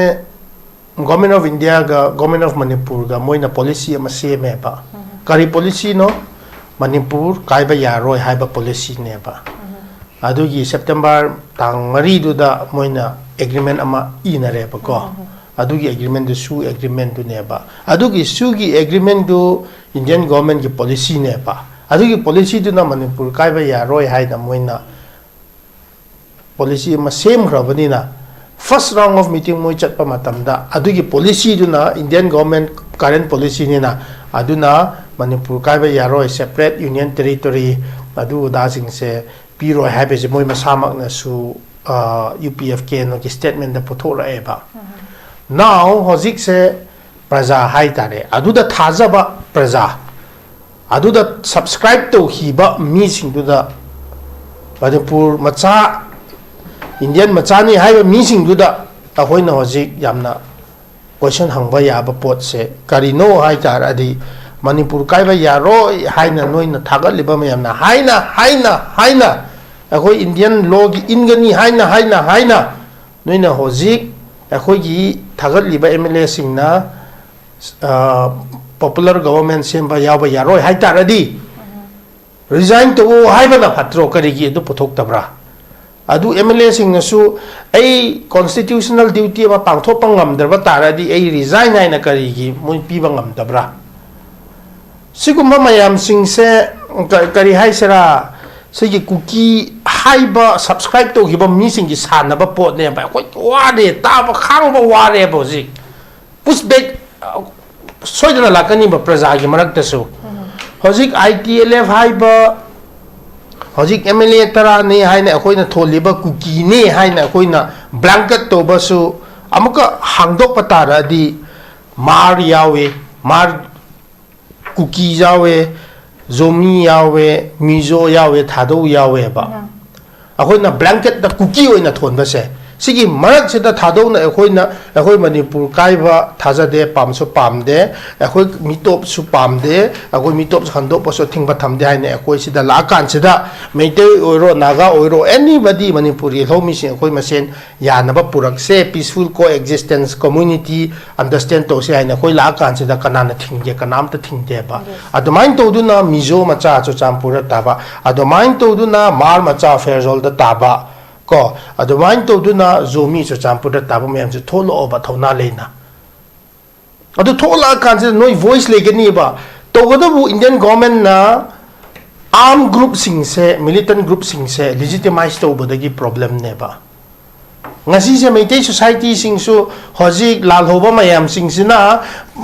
Government of Indiaꯒ Government of Manipurꯒ ꯃꯣꯏꯅ ꯄꯣꯂꯤꯁꯤ ꯑꯃ ꯁꯦꯝꯃꯦꯕ꯫ ꯀꯔꯤ ꯄꯣꯂꯤꯁꯤꯅꯣ? ꯃꯅꯤꯄꯨꯔ ꯀꯥꯏꯕ ꯌꯥꯔꯣꯏ ꯍꯥꯏꯕ ꯄꯣꯂꯤꯁꯤꯅꯦꯕ꯫ ꯑꯗꯨꯒꯤ ꯁꯦꯞꯇꯦꯝꯕꯔ ꯇꯥꯡ ꯃꯔꯤꯗꯨꯗ ꯃꯣꯏꯅ ꯑꯦꯒ꯭ꯔꯤꯃꯦꯟ ꯑꯃ ꯏꯅꯔꯦꯕꯀꯣ꯫ ꯑꯗꯨꯒꯤ ꯑꯦꯒ꯭ꯔꯤꯃꯦꯟꯗꯨ ꯁꯨ ꯑꯦꯒ꯭ꯔꯤꯃꯦꯟꯗꯨꯅꯦꯕ꯫ ꯑꯗꯨꯒꯤ ꯁꯨꯒꯤ ꯑꯦꯒ꯭ꯔꯤꯃꯦꯟꯗꯨ ꯏꯟꯗꯤꯌꯟ ꯒꯣꯔꯃꯦꯟꯒꯤ ꯄꯣꯂꯤꯁꯤꯅꯦꯕ꯫ ꯑꯗꯨꯒꯤ ꯄꯣꯂꯤꯁꯤꯗꯨꯅ ꯃꯅꯤꯄꯨꯔ ꯀꯥꯏꯕ ꯌꯥꯔꯣꯏ ꯍꯥꯏꯅ ꯃꯣꯏꯅ ꯄꯣꯂꯤꯁꯤ ꯑꯃ ꯁꯦꯝꯈ꯭ꯔꯕꯅꯤꯅ, first round of meeting ꯃꯣꯏ ꯆꯠꯄ ꯃꯇꯝꯗ ꯑꯗꯨꯒꯤ ꯄꯣꯂꯤꯁꯤꯗꯨꯅ ꯏꯟꯗꯤꯌꯟ ꯒꯣꯔꯃꯦꯟ ꯀꯔꯦꯟ ꯄꯣꯂꯤꯁꯤꯅꯤꯅ, ꯑꯗꯨꯅ ꯃꯅꯤꯄꯨꯔ ꯀꯥꯏꯕ ꯌꯥꯔꯣꯏ, separate union territory, ꯑꯗꯨ ꯑꯗꯥꯁꯤꯡꯁꯦ ꯄꯤꯔꯣꯏ ꯍꯥꯏꯕꯁꯦ ꯃꯣꯏ ꯃꯁꯥꯃꯛꯅꯁꯨ U P F K N ꯑꯣꯒꯤ ꯁ꯭ꯇꯦꯠꯃꯦꯟꯗ ꯄꯨꯊꯣꯛꯂꯛꯑꯦꯕ꯫ Now ꯍꯧꯖꯤꯛꯁꯦ ꯄ꯭ꯔꯖꯥ ꯍꯥꯏꯇꯥꯔꯦ, ꯑꯗꯨꯗ ꯊꯥꯖꯕ ꯄ꯭ꯔꯖꯥ, ꯑꯗꯨꯗ ꯁꯕꯁꯀ꯭ꯔꯥꯏꯕ ꯇꯧꯈꯤꯕ ꯃꯤꯁꯤꯡꯗꯨꯗ, ꯃꯅꯤꯄꯨꯔ ꯃꯆꯥ, ꯏꯟꯗꯤꯌꯟ ꯃꯆꯥꯅꯤ ꯍꯥꯏꯕ ꯃꯤꯁꯤꯡꯗꯨꯗ ꯑꯩꯈꯣꯏꯅ ꯍꯧꯖꯤꯛ ꯌꯥꯝꯅ ꯀꯣꯏꯁꯟ ꯍꯪꯕ ꯌꯥꯕ ꯄꯣꯠꯁꯦ ꯀꯔꯤꯅꯣ ꯍꯥꯏ ꯇꯥꯔꯗꯤ, ꯃꯅꯤꯄꯨꯔ ꯀꯥꯏꯕ ꯌꯥꯔꯣꯏ ꯍꯥꯏꯅ ꯅꯣꯏꯅ ꯊꯥꯒꯠꯂꯤꯕ ꯃꯌꯥꯝꯅ ꯍꯥꯏꯅ ꯍꯥꯏꯅ ꯍꯥꯏꯅ, ꯑꯩꯈꯣꯏ ꯏꯟꯗꯤꯌꯟ ꯂꯣꯒꯤ ꯏꯟꯒꯅꯤ ꯍꯥꯏꯅ ꯍꯥꯏꯅ ꯍꯥꯏꯅ, ꯅꯣꯏꯅ ꯍꯧꯖꯤꯛ ꯑꯩꯈꯣꯏꯒꯤ ꯊꯥꯒꯠꯂꯤꯕ ꯑꯦꯝ ꯑꯦꯜ ꯑꯦꯁꯤꯡꯅ ꯄꯣꯄꯨꯂꯔ ꯒꯕꯔꯃꯦꯟ ꯁꯦꯝꯕ ꯌꯥꯎꯕ ꯌꯥꯔꯣꯏ ꯍꯥꯏ ꯇꯥꯔꯗꯤ, ꯔꯤꯖꯥꯏꯟ ꯇꯧꯑꯣ ꯍꯥꯏꯕꯅ ꯐꯠꯇ꯭ꯔꯣ? ꯀꯔꯤꯒꯤ ꯑꯗꯨ ꯄꯨꯊꯣꯛꯇꯕ꯭ꯔꯥ? ꯑꯗꯨ ꯑꯦꯝ ꯑꯦꯜ ꯑꯦꯁꯤꯡꯅꯁꯨ ꯑꯩ ꯀꯣꯟꯁꯇꯤꯇ꯭ꯌꯨꯁꯅꯦꯜ ꯗ꯭ꯌꯨꯇꯤ ꯑꯃ ꯄꯥꯡꯊꯣꯛꯄ ꯉꯝꯗ꯭ꯔꯕ ꯇꯥꯔꯗꯤ ꯑꯩ ꯔꯤꯖꯥꯏꯟ ꯍꯥꯏꯅ ꯀꯔꯤꯒꯤ ꯃꯣꯏ ꯄꯤꯕ ꯉꯝꯗꯕ꯭ꯔꯥ? ꯁꯤꯒꯨꯝꯕ ꯃꯌꯥꯝꯁꯤꯡꯁꯦ ꯀ- ꯀꯔꯤ ꯍꯥꯏꯁꯤꯔꯥ, ꯁꯤꯒꯤ ꯀꯨꯀꯤ ꯍꯥꯏꯕ ꯁꯕꯁꯀ꯭ꯔꯥꯏꯕ ꯇꯧꯈꯤꯕ ꯃꯤꯁꯤꯡꯒꯤ ꯁꯥꯟꯅꯕ ꯄꯣꯠꯅꯦꯕ꯫ ꯑꯩꯈꯣꯏ ꯋꯥꯔꯦ, ꯇꯥꯕ ꯈꯥꯡꯕ ꯋꯥꯔꯦꯕ ꯍꯧꯖꯤꯛ꯫ ꯄꯨꯁꯕꯦꯛ ꯁꯣꯏꯗꯅ ꯂꯥꯛꯀꯅꯤꯕ ꯄ꯭ꯔꯖꯥꯒꯤ ꯃꯔꯛꯇꯁꯨ꯫ ꯍꯧꯖꯤꯛ ꯑꯥꯏ ꯇꯤ ꯑꯦꯜ ꯑꯦꯐ ꯍꯥꯏꯕ, ꯍꯧꯖꯤꯛ ꯑꯦꯝ ꯑꯦꯜ ꯑꯦ ꯇꯔꯥꯅꯤ ꯍꯥꯏꯅ ꯑꯩꯈꯣꯏꯅ ꯊꯣꯜꯂꯤꯕ ꯀꯨꯀꯤꯅꯦ ꯍꯥꯏꯅ ꯑꯩꯈꯣꯏꯅ ꯕ꯭ꯂꯥꯡꯀꯦꯠ ꯇꯧꯕꯁꯨ ꯑꯃꯨꯛꯀ ꯍꯥꯡꯗꯣꯛꯄ ꯇꯥꯔꯗꯤ ꯃꯥꯔ ꯌꯥꯎꯏ, ꯃꯥꯔ ꯀꯨꯀꯤ ꯌꯥꯎꯋꯦ, ꯖꯣꯃꯤ ꯌꯥꯎꯋꯦ, ꯃꯤꯖꯣ ꯌꯥꯎꯋꯦ, ꯊꯥꯗꯧ ꯌꯥꯎꯋꯦꯕ꯫ ꯑꯩꯈꯣꯏꯅ ꯕ꯭ꯂꯥꯡꯀꯦꯠꯇ ꯀꯨꯀꯤ ꯑꯣꯏꯅ ꯊꯣꯟꯕꯁꯦ, ꯁꯤꯒꯤ ꯃꯔꯛꯁꯤꯗ ꯊꯥꯗꯧꯅ ꯑꯩꯈꯣꯏꯅ, ꯑꯩꯈꯣꯏ ꯃꯅꯤꯄꯨꯔ ꯀꯥꯏꯕ ꯊꯥꯖꯗꯦ, ꯄꯥꯝꯁꯨ ꯄꯥꯝꯗꯦ, ꯑꯩꯈꯣꯏ ꯃꯤꯇꯣꯞꯁꯨ ꯄꯥꯝꯗꯦ, ꯑꯩꯈꯣꯏ ꯃꯤꯇꯣꯞꯁꯨ ꯍꯟꯗꯣꯛꯄꯁꯨ ꯑꯊꯤꯡꯕ ꯊꯝꯗꯦ ꯍꯥꯏꯅ ꯑꯩꯈꯣꯏ ꯁꯤꯗ ꯂꯥꯛꯑꯀꯥꯟꯁꯤꯗ ꯃꯩꯇꯩ ꯑꯣꯏꯔꯣ, ꯅꯥꯒꯥ ꯑꯣꯏꯔꯣ, ꯑꯦꯅꯤꯕꯗꯤ ꯃꯅꯤꯄꯨꯔꯒꯤ ꯂꯧꯃꯤꯁꯤꯡ ꯑꯩꯈꯣꯏ ꯃꯁꯦꯟ ꯌꯥꯅꯕ ꯄꯨꯔꯛꯁꯦ, peaceful coexistence, community understand ꯇꯧꯁꯦ ꯍꯥꯏꯅ ꯑꯩꯈꯣꯏ ꯂꯥꯛꯑꯀꯥꯟꯁꯤꯗ ꯀꯅꯥꯅ ꯊꯤꯡꯒꯦ? ꯀꯅꯥꯝꯇ ꯊꯤꯡꯗꯦꯕ꯫ ꯑꯗꯨꯃꯥꯏꯅ ꯇꯧꯗꯨꯅ ꯃꯤꯖꯣ ꯃꯆꯥ ꯆꯨꯔꯆꯥꯟꯄꯨꯔꯗ ꯇꯥꯕ, ꯑꯗꯨꯃꯥꯏꯅ ꯇꯧꯗꯨꯅ ꯃꯥꯔ ꯃꯆꯥ ꯐꯦꯔꯖꯣꯜꯗ ꯇꯥꯕ, ꯀꯣ, ꯑꯗꯨꯃꯥꯏꯅ ꯇꯧꯗꯨꯅ ꯖꯣꯃꯤ ꯆꯨꯔꯆꯥꯟꯄꯨꯔꯗ ꯇꯥꯕ ꯃꯌꯥꯝꯁꯦ ꯊꯣꯛꯂꯛꯑꯣꯕ ꯊꯧꯅꯥ ꯂꯩꯅ꯫ ꯑꯗꯨ ꯊꯣꯛꯂꯛꯑꯀꯥꯟꯁꯤꯗ ꯅꯣꯏ ꯚꯣꯏꯁ ꯂꯩꯒꯅꯤꯕ꯫ ꯇꯧꯒꯗꯕꯨ ꯏꯟꯗꯤꯌꯟ ꯒꯣꯔꯃꯦꯟꯅ ꯑꯥꯔꯝ ꯒ꯭ꯔꯨꯞꯁꯤꯡꯁꯦ, ꯃꯤꯂꯤꯇꯦꯟ ꯒ꯭ꯔꯨꯞꯁꯤꯡꯁꯦ ꯂꯤꯖꯤꯇꯤꯃꯥꯏꯁ ꯇꯧꯕꯗꯒꯤ ꯄ꯭ꯔꯣꯕ꯭ꯂꯦꯝꯅꯦꯕ꯫ ꯉꯁꯤꯁꯦ ꯃꯩꯇꯩ ꯁꯣꯁꯥꯏꯇꯤꯁꯤꯡꯁꯨ ꯍꯧꯖꯤꯛ ꯂꯥꯜꯍꯧꯕ ꯃꯌꯥꯝꯁꯤꯡꯁꯤꯅ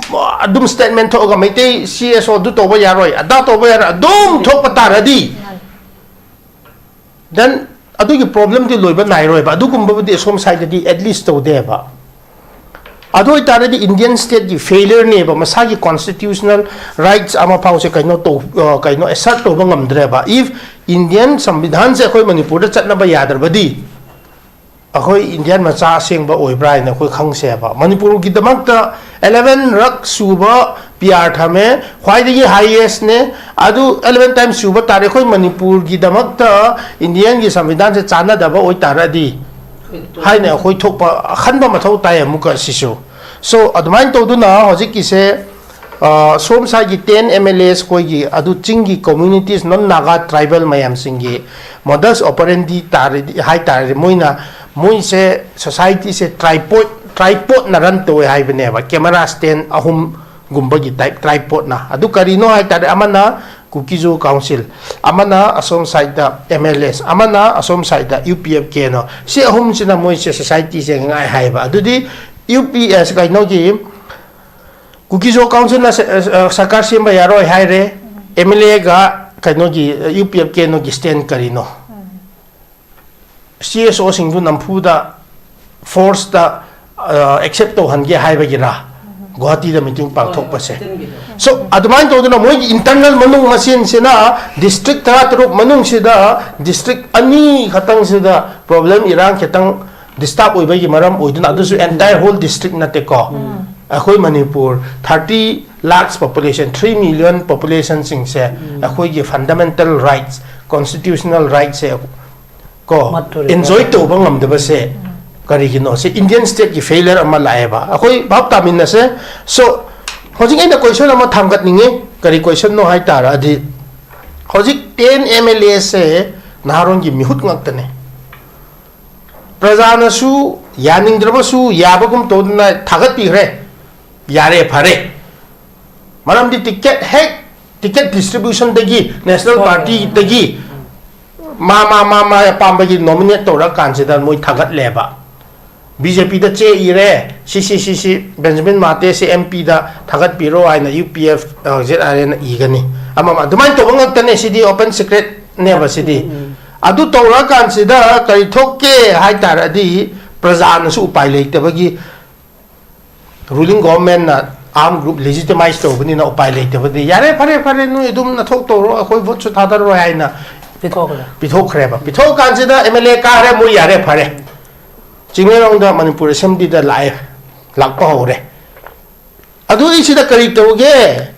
ꯑꯗꯨꯝ ꯁ꯭ꯇꯦꯠꯃꯦꯟ ꯊꯣꯛꯑꯒ ꯃꯩꯇꯩ ꯁꯤ ꯑꯦꯁ ꯑꯣ ꯑꯗꯨ ꯇꯧꯕ ꯌꯥꯔꯣꯏ, ꯑꯗꯥ ꯇꯧꯕ ꯌꯥꯔꯣꯏ ꯑꯗꯨꯝ ꯊꯣꯛꯄ ꯇꯥꯔꯗꯤ, ꯗꯦꯟ ꯑꯗꯨꯒꯤ ꯄ꯭ꯔꯣꯕ꯭ꯂꯦꯝꯗꯤ ꯂꯣꯏꯕ ꯅꯥꯏꯔꯣꯏꯕ꯫ ꯑꯗꯨꯒꯨꯝꯕꯕꯨꯗꯤ ꯑꯁꯣꯝ ꯁꯥꯏꯗꯇꯗꯤ ꯑꯦꯠꯂꯤꯁ ꯇꯧꯗꯦꯕ꯫ ꯑꯗꯨ ꯑꯣꯏꯇꯥꯔꯗꯤ ꯏꯟꯗꯤꯌꯟ ꯁ꯭ꯇꯦꯠꯀꯤ ꯐꯦꯂꯤꯌꯔꯅꯦꯕ, ꯃꯁꯥꯒꯤ ꯀꯣꯟꯁꯇꯤꯇ꯭ꯌꯨꯁꯅꯦꯜ ꯔꯥꯏꯠꯁ ꯑꯃ ꯐꯥꯎꯁꯦ ꯀꯩꯅꯣ ꯇꯧ, ꯑ, ꯀꯩꯅꯣ ꯑꯦꯁꯔꯠ ꯇꯧꯕ ꯉꯝꯗ꯭ꯔꯦꯕ꯫ ꯏꯐ ꯏꯟꯗꯤꯌꯟ ꯁꯪꯕꯤꯙꯥꯟꯁꯦ ꯑꯩꯈꯣꯏ ꯃꯅꯤꯄꯨꯔꯗ ꯆꯠꯅꯕ ꯌꯥꯗ꯭ꯔꯕꯗꯤ ꯑꯩꯈꯣꯏ ꯏꯟꯗꯤꯌꯟ ꯃꯆꯥ ꯑꯁꯦꯡꯕ ꯑꯣꯏꯕ꯭ꯔꯥ ꯍꯥꯏꯅ ꯑꯩꯈꯣꯏ ꯈꯪꯁꯦꯕ꯫ ꯃꯅꯤꯄꯨꯔꯒꯤꯗꯃꯛꯇ ꯑꯦꯂꯦꯚꯦꯟ ꯔꯛ ꯁꯨꯕ ꯄꯤ ꯑꯥꯔ ꯊꯝꯃꯦ, ꯈ꯭ꯋꯥꯏꯗꯒꯤ ꯍꯥꯏꯌꯦꯁꯅꯦ꯫ ꯑꯗꯨ ꯑꯦꯂꯦꯚꯦꯟ ꯇꯥꯏꯝꯁ ꯁꯨꯕ ꯇꯥꯔꯦ꯫ ꯑꯩꯈꯣꯏ ꯃꯅꯤꯄꯨꯔꯒꯤꯗꯃꯛꯇ ꯏꯟꯗꯤꯌꯟꯒꯤ ꯁꯪꯕꯤꯙꯥꯟꯁꯦ ꯆꯥꯟꯅꯗꯕ ꯑꯣꯏꯇꯥꯔꯗꯤ ꯍꯥꯏꯅ ꯑꯩꯈꯣꯏ ꯊꯣꯛꯄ ꯈꯟꯕ ꯃꯊꯧ ꯇꯥꯏ ꯑꯃꯨꯛꯀ ꯁꯤꯁꯨ꯫ ꯁꯣ ꯑꯗꯨꯃꯥꯏꯅ ꯇꯧꯗꯨꯅ ꯍꯧꯖꯤꯛꯀꯤꯁꯦ ꯑ, ꯁꯣꯝ ꯁꯥꯏꯒꯤ ten M L As ꯈꯣꯏꯒꯤ ꯑꯗꯨ ꯆꯤꯡꯒꯤ communities, non Naga tribal ꯃꯌꯥꯝꯁꯤꯡꯒꯤ modus operandi ꯇꯥꯔꯗꯤ, ꯍꯥꯏ ꯇꯥꯔꯗꯤ, ꯃꯣꯏꯅ, ꯃꯣꯏꯁꯦ society ꯁꯦ tripod, tripod ꯅ run ꯇꯧꯋꯦ ꯍꯥꯏꯕꯅꯦꯕ, camera stand ꯑꯍꯨꯝꯒꯨꯝꯕꯒꯤ type, tripod ꯅ꯫ ꯑꯗꯨ ꯀꯔꯤꯅꯣ ꯍꯥꯏ ꯇꯥꯔꯗꯤ, ꯑꯃꯅ Kuki-Zo Council, ꯑꯃꯅ ꯑꯁꯣꯝ ꯁꯥꯏꯗ M L As, ꯑꯃꯅ ꯑꯁꯣꯝ ꯁꯥꯏꯗ U P F K ꯅꯣ꯫ ꯁꯤ ꯑꯍꯨꯝꯁꯤꯅ ꯃꯣꯏꯁꯦ society ꯁꯦ ꯉꯥꯏ ꯍꯥꯏꯕ꯫ ꯑꯗꯨꯗꯤ U P S, ꯀꯩꯅꯣꯒꯤ, Kuki-Zo Council ꯅ ꯁ-, ꯑ, ꯁꯔꯀꯥꯔ ꯁꯦꯝꯕ ꯌꯥꯔꯣꯏ ꯍꯥꯏꯔꯦ꯫ M L A ꯒ ꯀꯩꯅꯣꯒꯤ, ꯎꯝ꯫ U P F K ꯅꯣꯒꯤ stand ꯀꯔꯤꯅꯣ? ꯎꯝ꯫ C S O ꯁꯤꯡꯗꯨ ꯅꯝꯐꯨꯗ force ꯇ, ꯑ, accept ꯇꯧꯍꯟꯒꯦ ꯍꯥꯏꯕꯒꯤꯔꯥ? ꯎꯝ꯫ ꯒꯨꯋꯥꯍꯥꯇꯤꯗ meeting ꯄꯥꯡꯊꯣꯛꯄꯁꯦ꯫ ꯍꯣꯏ, ꯍꯣꯏ꯫ So, ꯑꯗꯨꯃꯥꯏꯅ ꯇꯧꯗꯅ ꯃꯣꯏꯒꯤ internal ꯃꯅꯨꯡ ꯃꯁꯦꯟꯁꯤꯅ district ꯇꯔꯥꯇꯔꯨꯛ ꯃꯅꯨꯡꯁꯤꯗ district ꯑꯅꯤ ꯈꯛꯇꯪꯁꯤꯗ problem, ꯏꯔꯥꯡ ꯈꯤꯇꯪ disturb ꯑꯣꯏꯕꯒꯤ ꯃꯔꯝ ꯑꯣꯏꯗꯨꯅ, ꯑꯗꯨꯁꯨ entire whole district ꯅꯠꯇꯦꯀꯣ꯫ ꯎꯝ꯫ ꯑꯩꯈꯣꯏ Manipur thirty lakhs population, three million population ꯁꯤꯡꯁꯦ ꯎꯝ꯫ ꯑꯩꯈꯣꯏꯒꯤ fundamental rights, constitutional rights ꯁꯦ ꯀꯣ, ꯃꯠꯇꯨꯔꯤ enjoy ꯇꯧꯕ ꯉꯝꯗꯕꯁꯦ ꯀꯔꯤꯒꯤꯅꯣ? ꯁꯤ Indian state ꯀꯤ failure ꯑꯃ ꯂꯥꯛꯑꯦꯕ꯫ ꯑꯩꯈꯣꯏ ꯚꯥꯞ ꯇꯥꯃꯤꯟꯅꯁꯦ꯫ So, ꯍꯧꯖꯤꯛ ꯑꯩꯅ question ꯑꯃ ꯊꯥꯡꯒꯠꯅꯤꯡꯉꯤ꯫ ꯀꯔꯤ question ꯅꯣ ꯍꯥꯏ ꯇꯥꯔꯗꯤ, ꯍꯧꯖꯤꯛ ten M L A ꯁꯦ ꯅꯍꯥꯔꯣꯟꯒꯤ ꯃꯤꯍꯨꯠ ꯉꯥꯛꯇꯅꯦ꯫ ꯄ꯭ꯔꯖꯥꯅꯁꯨ ꯌꯥꯅꯤꯡꯗ꯭ꯔꯕꯁꯨ ꯌꯥꯕꯒꯨꯝ ꯇꯧꯗꯅ ꯊꯥꯒꯠꯄꯤꯈ꯭ꯔꯦ꯫ ꯌꯥꯔꯦ, ꯐꯔꯦ꯫ ꯃꯔꯝꯗꯤ ticket ꯍꯦꯛ, ticket distribution ꯗꯒꯤ, National ꯍꯣꯏ꯫ Party ꯗꯒꯤ ꯃꯥ, ꯃꯥ, ꯃꯥ, ꯃꯥ ꯑꯄꯥꯝꯕꯒꯤ nominate ꯇꯧꯔꯀꯥꯟꯁꯤꯗ ꯃꯣꯏ ꯊꯥꯒꯠꯂꯦꯕ꯫ B J P ꯗ ꯆꯦ ꯏꯔꯦ, ꯁꯤ, ꯁꯤ, ꯁꯤ, ꯁꯤ, ꯕꯦꯟꯖꯥꯃꯤꯟ ꯃꯥꯇꯦ ꯁꯤ M P ꯗ ꯊꯥꯒꯠꯄꯤꯔꯣ ꯍꯥꯏꯅ U P F, ꯑ, Z R A ꯅ ꯏꯒꯅꯤ꯫ ꯑꯃ, ꯑꯃ, ꯑꯗꯨꯃꯥꯏꯅ ꯇꯧꯕ ꯉꯥꯛꯇꯅꯦ꯫ ꯁꯤꯗꯤ open secret ꯅꯦꯕ ꯁꯤꯗꯤ꯫ ꯎꯝ, ꯎꯝ꯫ ꯑꯗꯨ ꯇꯧꯔꯀꯥꯟꯁꯤꯗ ꯀꯔꯤ ꯊꯣꯛꯀꯦ ꯍꯥꯏ ꯇꯥꯔꯗꯤ, ꯄ꯭ꯔꯖꯥꯅꯁꯨ ꯎꯄꯥꯏ ꯂꯩꯇꯕꯒꯤ, ruling government ꯅ armed group legitimize ꯇꯧꯕꯅꯤꯅ ꯎꯄꯥꯏ ꯂꯩꯇꯕꯗꯤ, "ꯌꯥꯔꯦ, ꯐꯔꯦ, ꯐꯔꯦ, ꯅꯣꯏ ꯑꯗꯨꯝ ꯅꯊꯣꯛ ꯇꯧꯔꯣ, ꯑꯩꯈꯣꯏ vote ꯁꯨ ꯊꯥꯗꯔꯣꯏ" ꯍꯥꯏꯅ ꯄꯤꯊꯣꯛꯈ꯭ꯔꯦ꯫ ꯄꯤꯊꯣꯛꯈ꯭ꯔꯦꯕ꯫ ꯄꯤꯊꯣꯛꯑꯀꯥꯟꯁꯤꯗ M L A ꯀꯥꯔꯦ, ꯃꯣꯏ ꯌꯥꯔꯦ, ꯐꯔꯦ꯫ ꯆꯤꯡꯃꯩꯔꯣꯡꯗ ꯃꯅꯤꯄꯨꯔ assembly ꯗ ꯂꯥꯛꯑꯦ, ꯂꯥꯛꯄ ꯍꯧꯔꯦ꯫ ꯑꯗꯨꯒꯤꯁꯤꯗ ꯀꯔꯤ ꯇꯧꯒꯦ?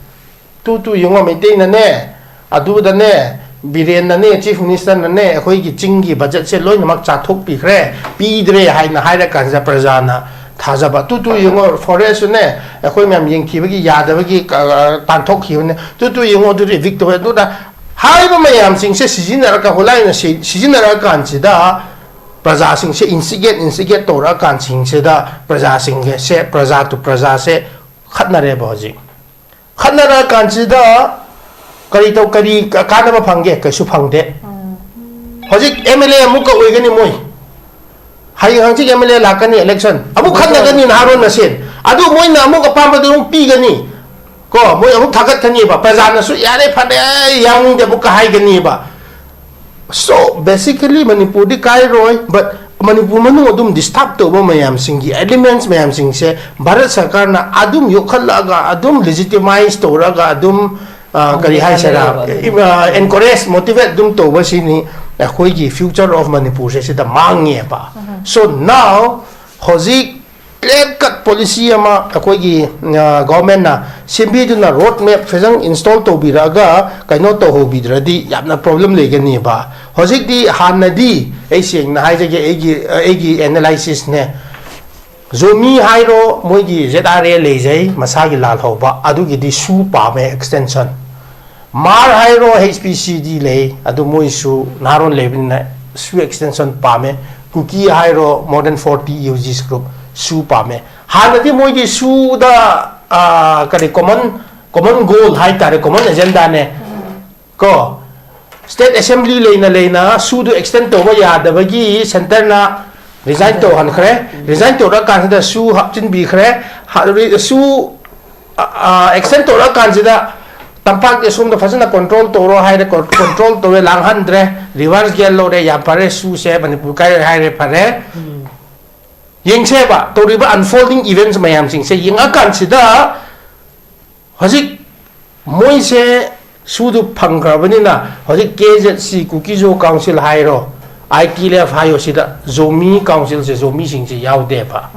ꯇꯨ, ꯇꯨ ꯌꯦꯡꯉꯣ, ꯃꯩꯇꯩꯅꯅꯦ, ꯑꯗꯨꯗꯅꯦ, ꯕꯤꯔꯦꯟꯅꯅꯦ, Chief Minister ꯅꯅꯦ, ꯑꯩꯈꯣꯏꯒꯤ ꯆꯤꯡꯒꯤ budget ꯁꯦ ꯂꯣꯏꯅꯃꯛ ꯆꯥꯊꯣꯛꯄꯤꯈ꯭ꯔꯦ, ꯄꯤꯗ꯭ꯔꯦ ꯍꯥꯏꯅ ꯍꯥꯏꯔꯀꯥꯟꯁꯤꯗ ꯄ꯭ꯔꯖꯥꯅ ꯊꯥꯖꯕ꯫ ꯇꯨ ꯇꯨ ꯌꯦꯡꯉꯣ, ꯐꯣꯔꯦꯁꯁꯨꯅꯦ, ꯑꯩꯈꯣꯏ ꯃꯌꯥꯝ ꯌꯦꯡꯈꯤꯕꯒꯤ, ꯌꯥꯗꯕꯒꯤ ꯀ-, ꯇꯥꯟꯊꯣꯛꯈꯤꯕꯅꯦ꯫ ꯇꯨ ꯇꯨ ꯌꯦꯡꯉꯣ, ꯑꯗꯨꯗꯤ ꯏꯚꯤꯛ ꯇꯧꯋꯦ꯫ ꯑꯗꯨꯅ ꯍꯥꯏꯔꯤꯕ ꯃꯌꯥꯝꯁꯤꯡꯁꯦ ꯁꯤꯖꯤꯟꯅꯔꯒ, ꯍꯣꯂꯥꯏꯅ ꯁꯤ-, ꯁꯤꯖꯤꯟꯅꯔꯛꯑꯀꯥꯟꯁꯤꯗ ꯄ꯭ꯔꯖꯥꯁꯤꯡꯁꯦ ꯏꯟꯁꯤꯒꯦꯠ ꯏꯟꯁꯤꯒꯦꯠ ꯇꯧꯔꯛꯑꯀꯥꯟꯁꯤꯡꯁꯤꯗ ꯄ꯭ꯔꯖꯥꯁꯤꯡꯁꯦ, ꯄ꯭ꯔꯖꯥ ꯇꯨ ꯄ꯭ꯔꯖꯥꯁꯦ ꯈꯠꯅꯔꯦꯕ ꯍꯧꯖꯤꯛ꯫ ꯈꯠꯅꯔꯛꯑꯀꯥꯟꯁꯤꯗ ꯀꯔꯤ ꯇꯧ, ꯀꯔꯤ ꯀꯥꯟꯅꯕ ꯐꯪꯒꯦ? ꯀꯩꯁꯨ ꯐꯪꯗꯦ꯫ ꯍꯧꯖꯤꯛ ꯑꯦꯝ ꯑꯦꯜ ꯑꯦ ꯑꯃꯨꯛꯀ ꯑꯣꯏꯒꯅꯤ ꯃꯣꯏ꯫ ꯍꯌꯦꯡ ꯍꯪꯆꯤꯠ ꯑꯦꯝ ꯑꯦꯜ ꯑꯦ ꯂꯥꯛꯀꯅꯤ, ꯏꯂꯦꯛꯁꯟ ꯑꯃꯨꯛ ꯈꯠꯅꯒꯅꯤ ꯅꯍꯥꯔꯣꯟ ꯃꯁꯦꯟ꯫ ꯑꯗꯨ ꯃꯣꯏꯅ ꯑꯃꯨꯛ ꯑꯄꯥꯝꯕꯗꯨ ꯑꯃꯨꯛ ꯄꯤꯒꯅꯤ꯫ ꯀꯣ, ꯃꯣꯏ ꯑꯃꯨꯛ ꯊꯥꯒꯠꯀꯅꯤꯕ, ꯄ꯭ꯔꯖꯥꯅꯁꯨ "ꯌꯥꯔꯦ, ꯐꯔꯦ, ꯑꯩ ꯌꯥꯎꯅꯤꯡꯗꯦ" ꯑꯃꯨꯛꯀ ꯍꯥꯏꯒꯅꯤꯕ꯫ So basically ꯃꯅꯤꯄꯨꯔꯗꯤ ꯀꯥꯏꯔꯣꯏ, but ꯃꯅꯤꯄꯨꯔ ꯃꯅꯨꯡ ꯑꯗꯨꯝ ꯗꯤꯁꯇꯔꯕ ꯇꯧꯕ ꯃꯌꯥꯝꯁꯤꯡꯒꯤ, ꯑꯦꯂꯤꯃꯦꯟꯁ ꯃꯌꯥꯝꯁꯤꯡꯁꯦ ꯚꯥꯔꯠ ꯁꯔꯀꯥꯔꯅ ꯑꯗꯨꯝ ꯌꯣꯛꯈꯠꯂꯛꯑꯒ, ꯑꯗꯨꯝ ꯂꯤꯖꯤꯇꯤꯃꯥꯏꯁ ꯇꯧꯔꯒ, ꯑꯗꯨꯝ, ꯑ, ꯀꯔꯤ ꯍꯥꯏꯁꯤꯔꯥ, ꯍꯣꯡꯗꯣꯛꯍꯜꯂꯦꯕ ꯑꯗꯨꯝ꯫ ꯑ, ꯑꯦꯟꯀꯔꯦꯖ, ꯃꯣꯇꯤꯚꯦꯠ ꯑꯗꯨꯝ ꯇꯧꯕꯁꯤꯅꯤ ꯑꯩꯈꯣꯏꯒꯤ future of ꯃꯅꯤꯄꯨꯔꯁꯦ ꯁꯤꯗ ꯃꯥꯡꯉꯦꯕ꯫ So now ꯍꯧꯖꯤꯛ ꯀ꯭ꯂꯤꯌꯔ ꯀꯠ ꯄꯣꯂꯤꯁꯤ ꯑꯃ ꯑꯩꯈꯣꯏꯒꯤ, ꯑ, ꯒꯣꯔꯃꯦꯟꯅ ꯁꯦꯝꯕꯤꯗꯨꯅ, ꯔꯣꯗ ꯃꯦꯞ ꯐꯖꯅ ꯏꯟꯁꯇꯣꯜ ꯇꯧꯕꯤꯔꯛꯑꯒ ꯀꯩꯅꯣ ꯇꯧꯍꯧꯕꯤꯗ꯭ꯔꯗꯤ ꯌꯥꯝꯅ ꯄ꯭ꯔꯣꯕ꯭ꯂꯦꯝ ꯂꯩꯒꯅꯤꯕ꯫ ꯍꯧꯖꯤꯛꯇꯤ, ꯍꯥꯟꯅꯗꯤ, ꯑꯩ ꯁꯦꯡꯅ ꯍꯥꯏꯖꯒꯦ, ꯑꯩꯒꯤ, ꯑꯩꯒꯤ ꯑꯦꯅꯥꯂꯥꯏꯁꯤꯁꯅꯦ, ꯖꯣꯃꯤ ꯍꯥꯏꯔꯣ, ꯃꯣꯏꯒꯤ ꯖꯦꯠ ꯑꯥꯔ ꯑꯦ ꯂꯩꯖꯩ, ꯃꯁꯥꯒꯤ ꯂꯥꯜꯍꯧꯕ, ꯑꯗꯨꯒꯤꯗꯤ ꯁꯨ ꯄꯥꯝꯃꯦ ꯑꯦꯛꯁꯇꯦꯟꯁꯟ꯫ ꯃꯥꯔ ꯍꯥꯏꯔꯣ, ꯍꯩꯆ ꯄꯤ ꯁꯤ ꯗꯤ ꯂꯩ, ꯑꯗꯨ ꯃꯣꯏꯁꯨ ꯅꯍꯥꯔꯣꯟ ꯂꯩꯕꯅꯤꯅ ꯁꯨ ꯑꯦꯛꯁꯇꯦꯟꯁꯟ ꯄꯥꯝꯃꯦ꯫ ꯀꯨꯀꯤ ꯍꯥꯏꯔꯣ, more than forty U G group ꯁꯨ ꯄꯥꯝꯃꯦ꯫ ꯍꯥꯟꯅꯗꯤ ꯃꯣꯏꯒꯤ ꯁꯨꯗ, ꯑ, ꯀꯔꯤ, ꯀꯣꯃꯟ, ꯀꯣꯃꯟ ꯒꯣꯜ ꯍꯥꯏꯇꯥꯔꯦ, ꯀꯣꯃꯟ ꯑꯦꯖꯦꯟꯗꯥꯅꯦ꯫ ꯀꯣ, ꯁ꯭ꯇꯦꯠ ꯑꯦꯁꯦꯝꯕ꯭ꯂꯤ ꯂꯩꯅ ꯂꯩꯅ ꯁꯨꯗꯨ ꯑꯦꯛꯁꯇꯦꯟ ꯇꯧꯕ ꯌꯥꯗꯕꯒꯤ ꯁꯦꯟꯇꯔꯅ ꯔꯤꯖꯥꯏꯟ ꯇꯧꯍꯟꯈ꯭ꯔꯦ꯫ ꯔꯤꯖꯥꯏꯟ ꯇꯧꯔꯀꯥꯟꯁꯤꯗ ꯁꯨ ꯍꯥꯞꯆꯤꯟꯕꯤꯈ꯭ꯔꯦ꯫ ꯍꯥ-, ꯔꯤ-, ꯁꯨ, ꯑ, ꯑ, ꯑꯦꯛꯁꯇꯦꯟ ꯇꯧꯔꯀꯥꯟꯁꯤꯗ ꯇꯝꯄꯥꯛꯇꯤ ꯑꯁꯣꯝꯗ ꯐꯖꯅ ꯀꯟꯇ꯭ꯔꯣꯜ ꯇꯧꯔꯣ ꯍꯥꯏꯔꯦ, ꯀꯟ-, ꯀꯟꯇ꯭ꯔꯣꯜ ꯇꯧꯔꯦ, ꯂꯥꯡꯍꯟꯗ꯭ꯔꯦ, ꯔꯤꯚꯔꯁ ꯒꯤꯌꯔ ꯂꯧꯔꯦ, ꯌꯥꯝ ꯐꯔꯦ, ꯁꯨꯁꯦ ꯃꯅꯤꯄꯨꯔ ꯀꯥꯏꯔꯦ ꯍꯥꯏꯔꯦ, ꯐꯔꯦ꯫ ꯌꯦꯡꯁꯦꯕ, ꯇꯧꯔꯤꯕ ꯑꯟꯐꯣꯜꯗꯤꯡ ꯏꯚꯦꯟꯠꯁ ꯃꯌꯥꯝꯁꯤꯡꯁꯦ ꯌꯦꯡꯉꯀꯥꯟꯁꯤꯗ ꯍꯧꯖꯤꯛ ꯃꯣꯏꯁꯦ ꯁꯨꯗꯨ ꯐꯪꯈ꯭ꯔꯕꯅꯤꯅ, ꯍꯧꯖꯤꯛ ꯀꯦ ꯖꯦꯠ ꯁꯤ, ꯀꯨꯀꯤꯖꯣ ꯀꯥꯎꯟꯁꯤꯜ ꯍꯥꯏꯔꯣ, ꯑꯥꯏ ꯇꯤ ꯑꯦꯜ ꯑꯦꯐ ꯍꯥꯏꯔꯣ, ꯁꯤꯗ ꯖꯣꯃꯤ ꯀꯥꯎꯟꯁꯤꯜꯁꯦ, ꯖꯣꯃꯤꯁꯤꯡꯁꯦ ꯌꯥꯎꯗꯦꯕ꯫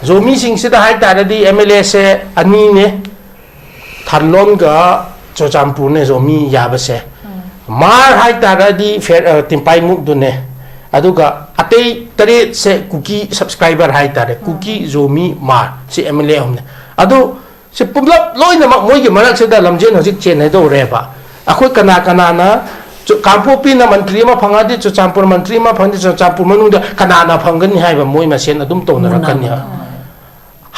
ꯖꯣꯃꯤꯁꯤꯡꯁꯤꯗ ꯍꯥꯏꯇꯥꯔꯗꯤ ꯑꯦꯝ ꯑꯦꯜ ꯑꯦꯁꯦ ꯑꯅꯤꯅꯦ, ꯊꯥꯔꯂꯣꯟꯒ ꯆꯨꯔꯆꯥꯟꯄꯨꯔꯅꯦ ꯖꯣꯃꯤ ꯌꯥꯕꯁꯦ꯫ ꯃꯥꯔ ꯍꯥꯏꯇꯥꯔꯗꯤ ꯐꯦꯔ-, ꯑ, ꯇꯤꯝꯄꯥꯏꯃꯨꯛꯗꯨꯅꯦ꯫ ꯑꯗꯨꯒ ꯑꯇꯩ ꯇꯔꯦꯠꯁꯦ ꯀꯨꯀꯤ ꯁꯕꯁꯀ꯭ꯔꯥꯏꯕꯔ ꯍꯥꯏꯇꯥꯔꯦ, ꯀꯨꯀꯤ, ꯖꯣꯃꯤ, ꯃꯥꯔ, ꯁꯤ ꯑꯦꯝ ꯑꯦꯜ ꯑꯦ ꯑꯍꯨꯝꯅꯦ꯫ ꯑꯗꯨ ꯁꯤ ꯄꯨꯝꯂꯞ ꯂꯣꯏꯅꯃꯛ ꯃꯣꯏꯒꯤ ꯃꯔꯛꯁꯤꯗ ꯂꯝꯖꯦꯟ ꯍꯧꯖꯤꯛ ꯆꯦꯟꯅꯗꯧꯔꯦꯕ꯫ ꯑꯩꯈꯣꯏ ꯀꯅꯥ ꯀꯅꯥꯅ ꯆꯨ-, ꯀꯥꯡꯄꯣꯛꯄꯤꯅ ꯃꯟꯇ꯭ꯔꯤ ꯑꯃ ꯐꯪꯉꯗꯤ ꯆꯨꯔꯆꯥꯟꯄꯨꯔ ꯃꯟꯇ꯭ꯔꯤ ꯑꯃ ꯐꯪꯉꯗꯤ ꯆꯨꯔꯆꯥꯟꯄꯨꯔ ꯃꯅꯨꯡꯗ ꯀꯅꯥꯅ ꯐꯪꯒꯅꯤ ꯍꯥꯏꯕ ꯃꯣꯏ ꯃꯁꯦꯟ ꯑꯗꯨꯝ ꯇꯧꯅꯔꯛꯀꯅꯤ ꯍꯥꯏꯕ꯫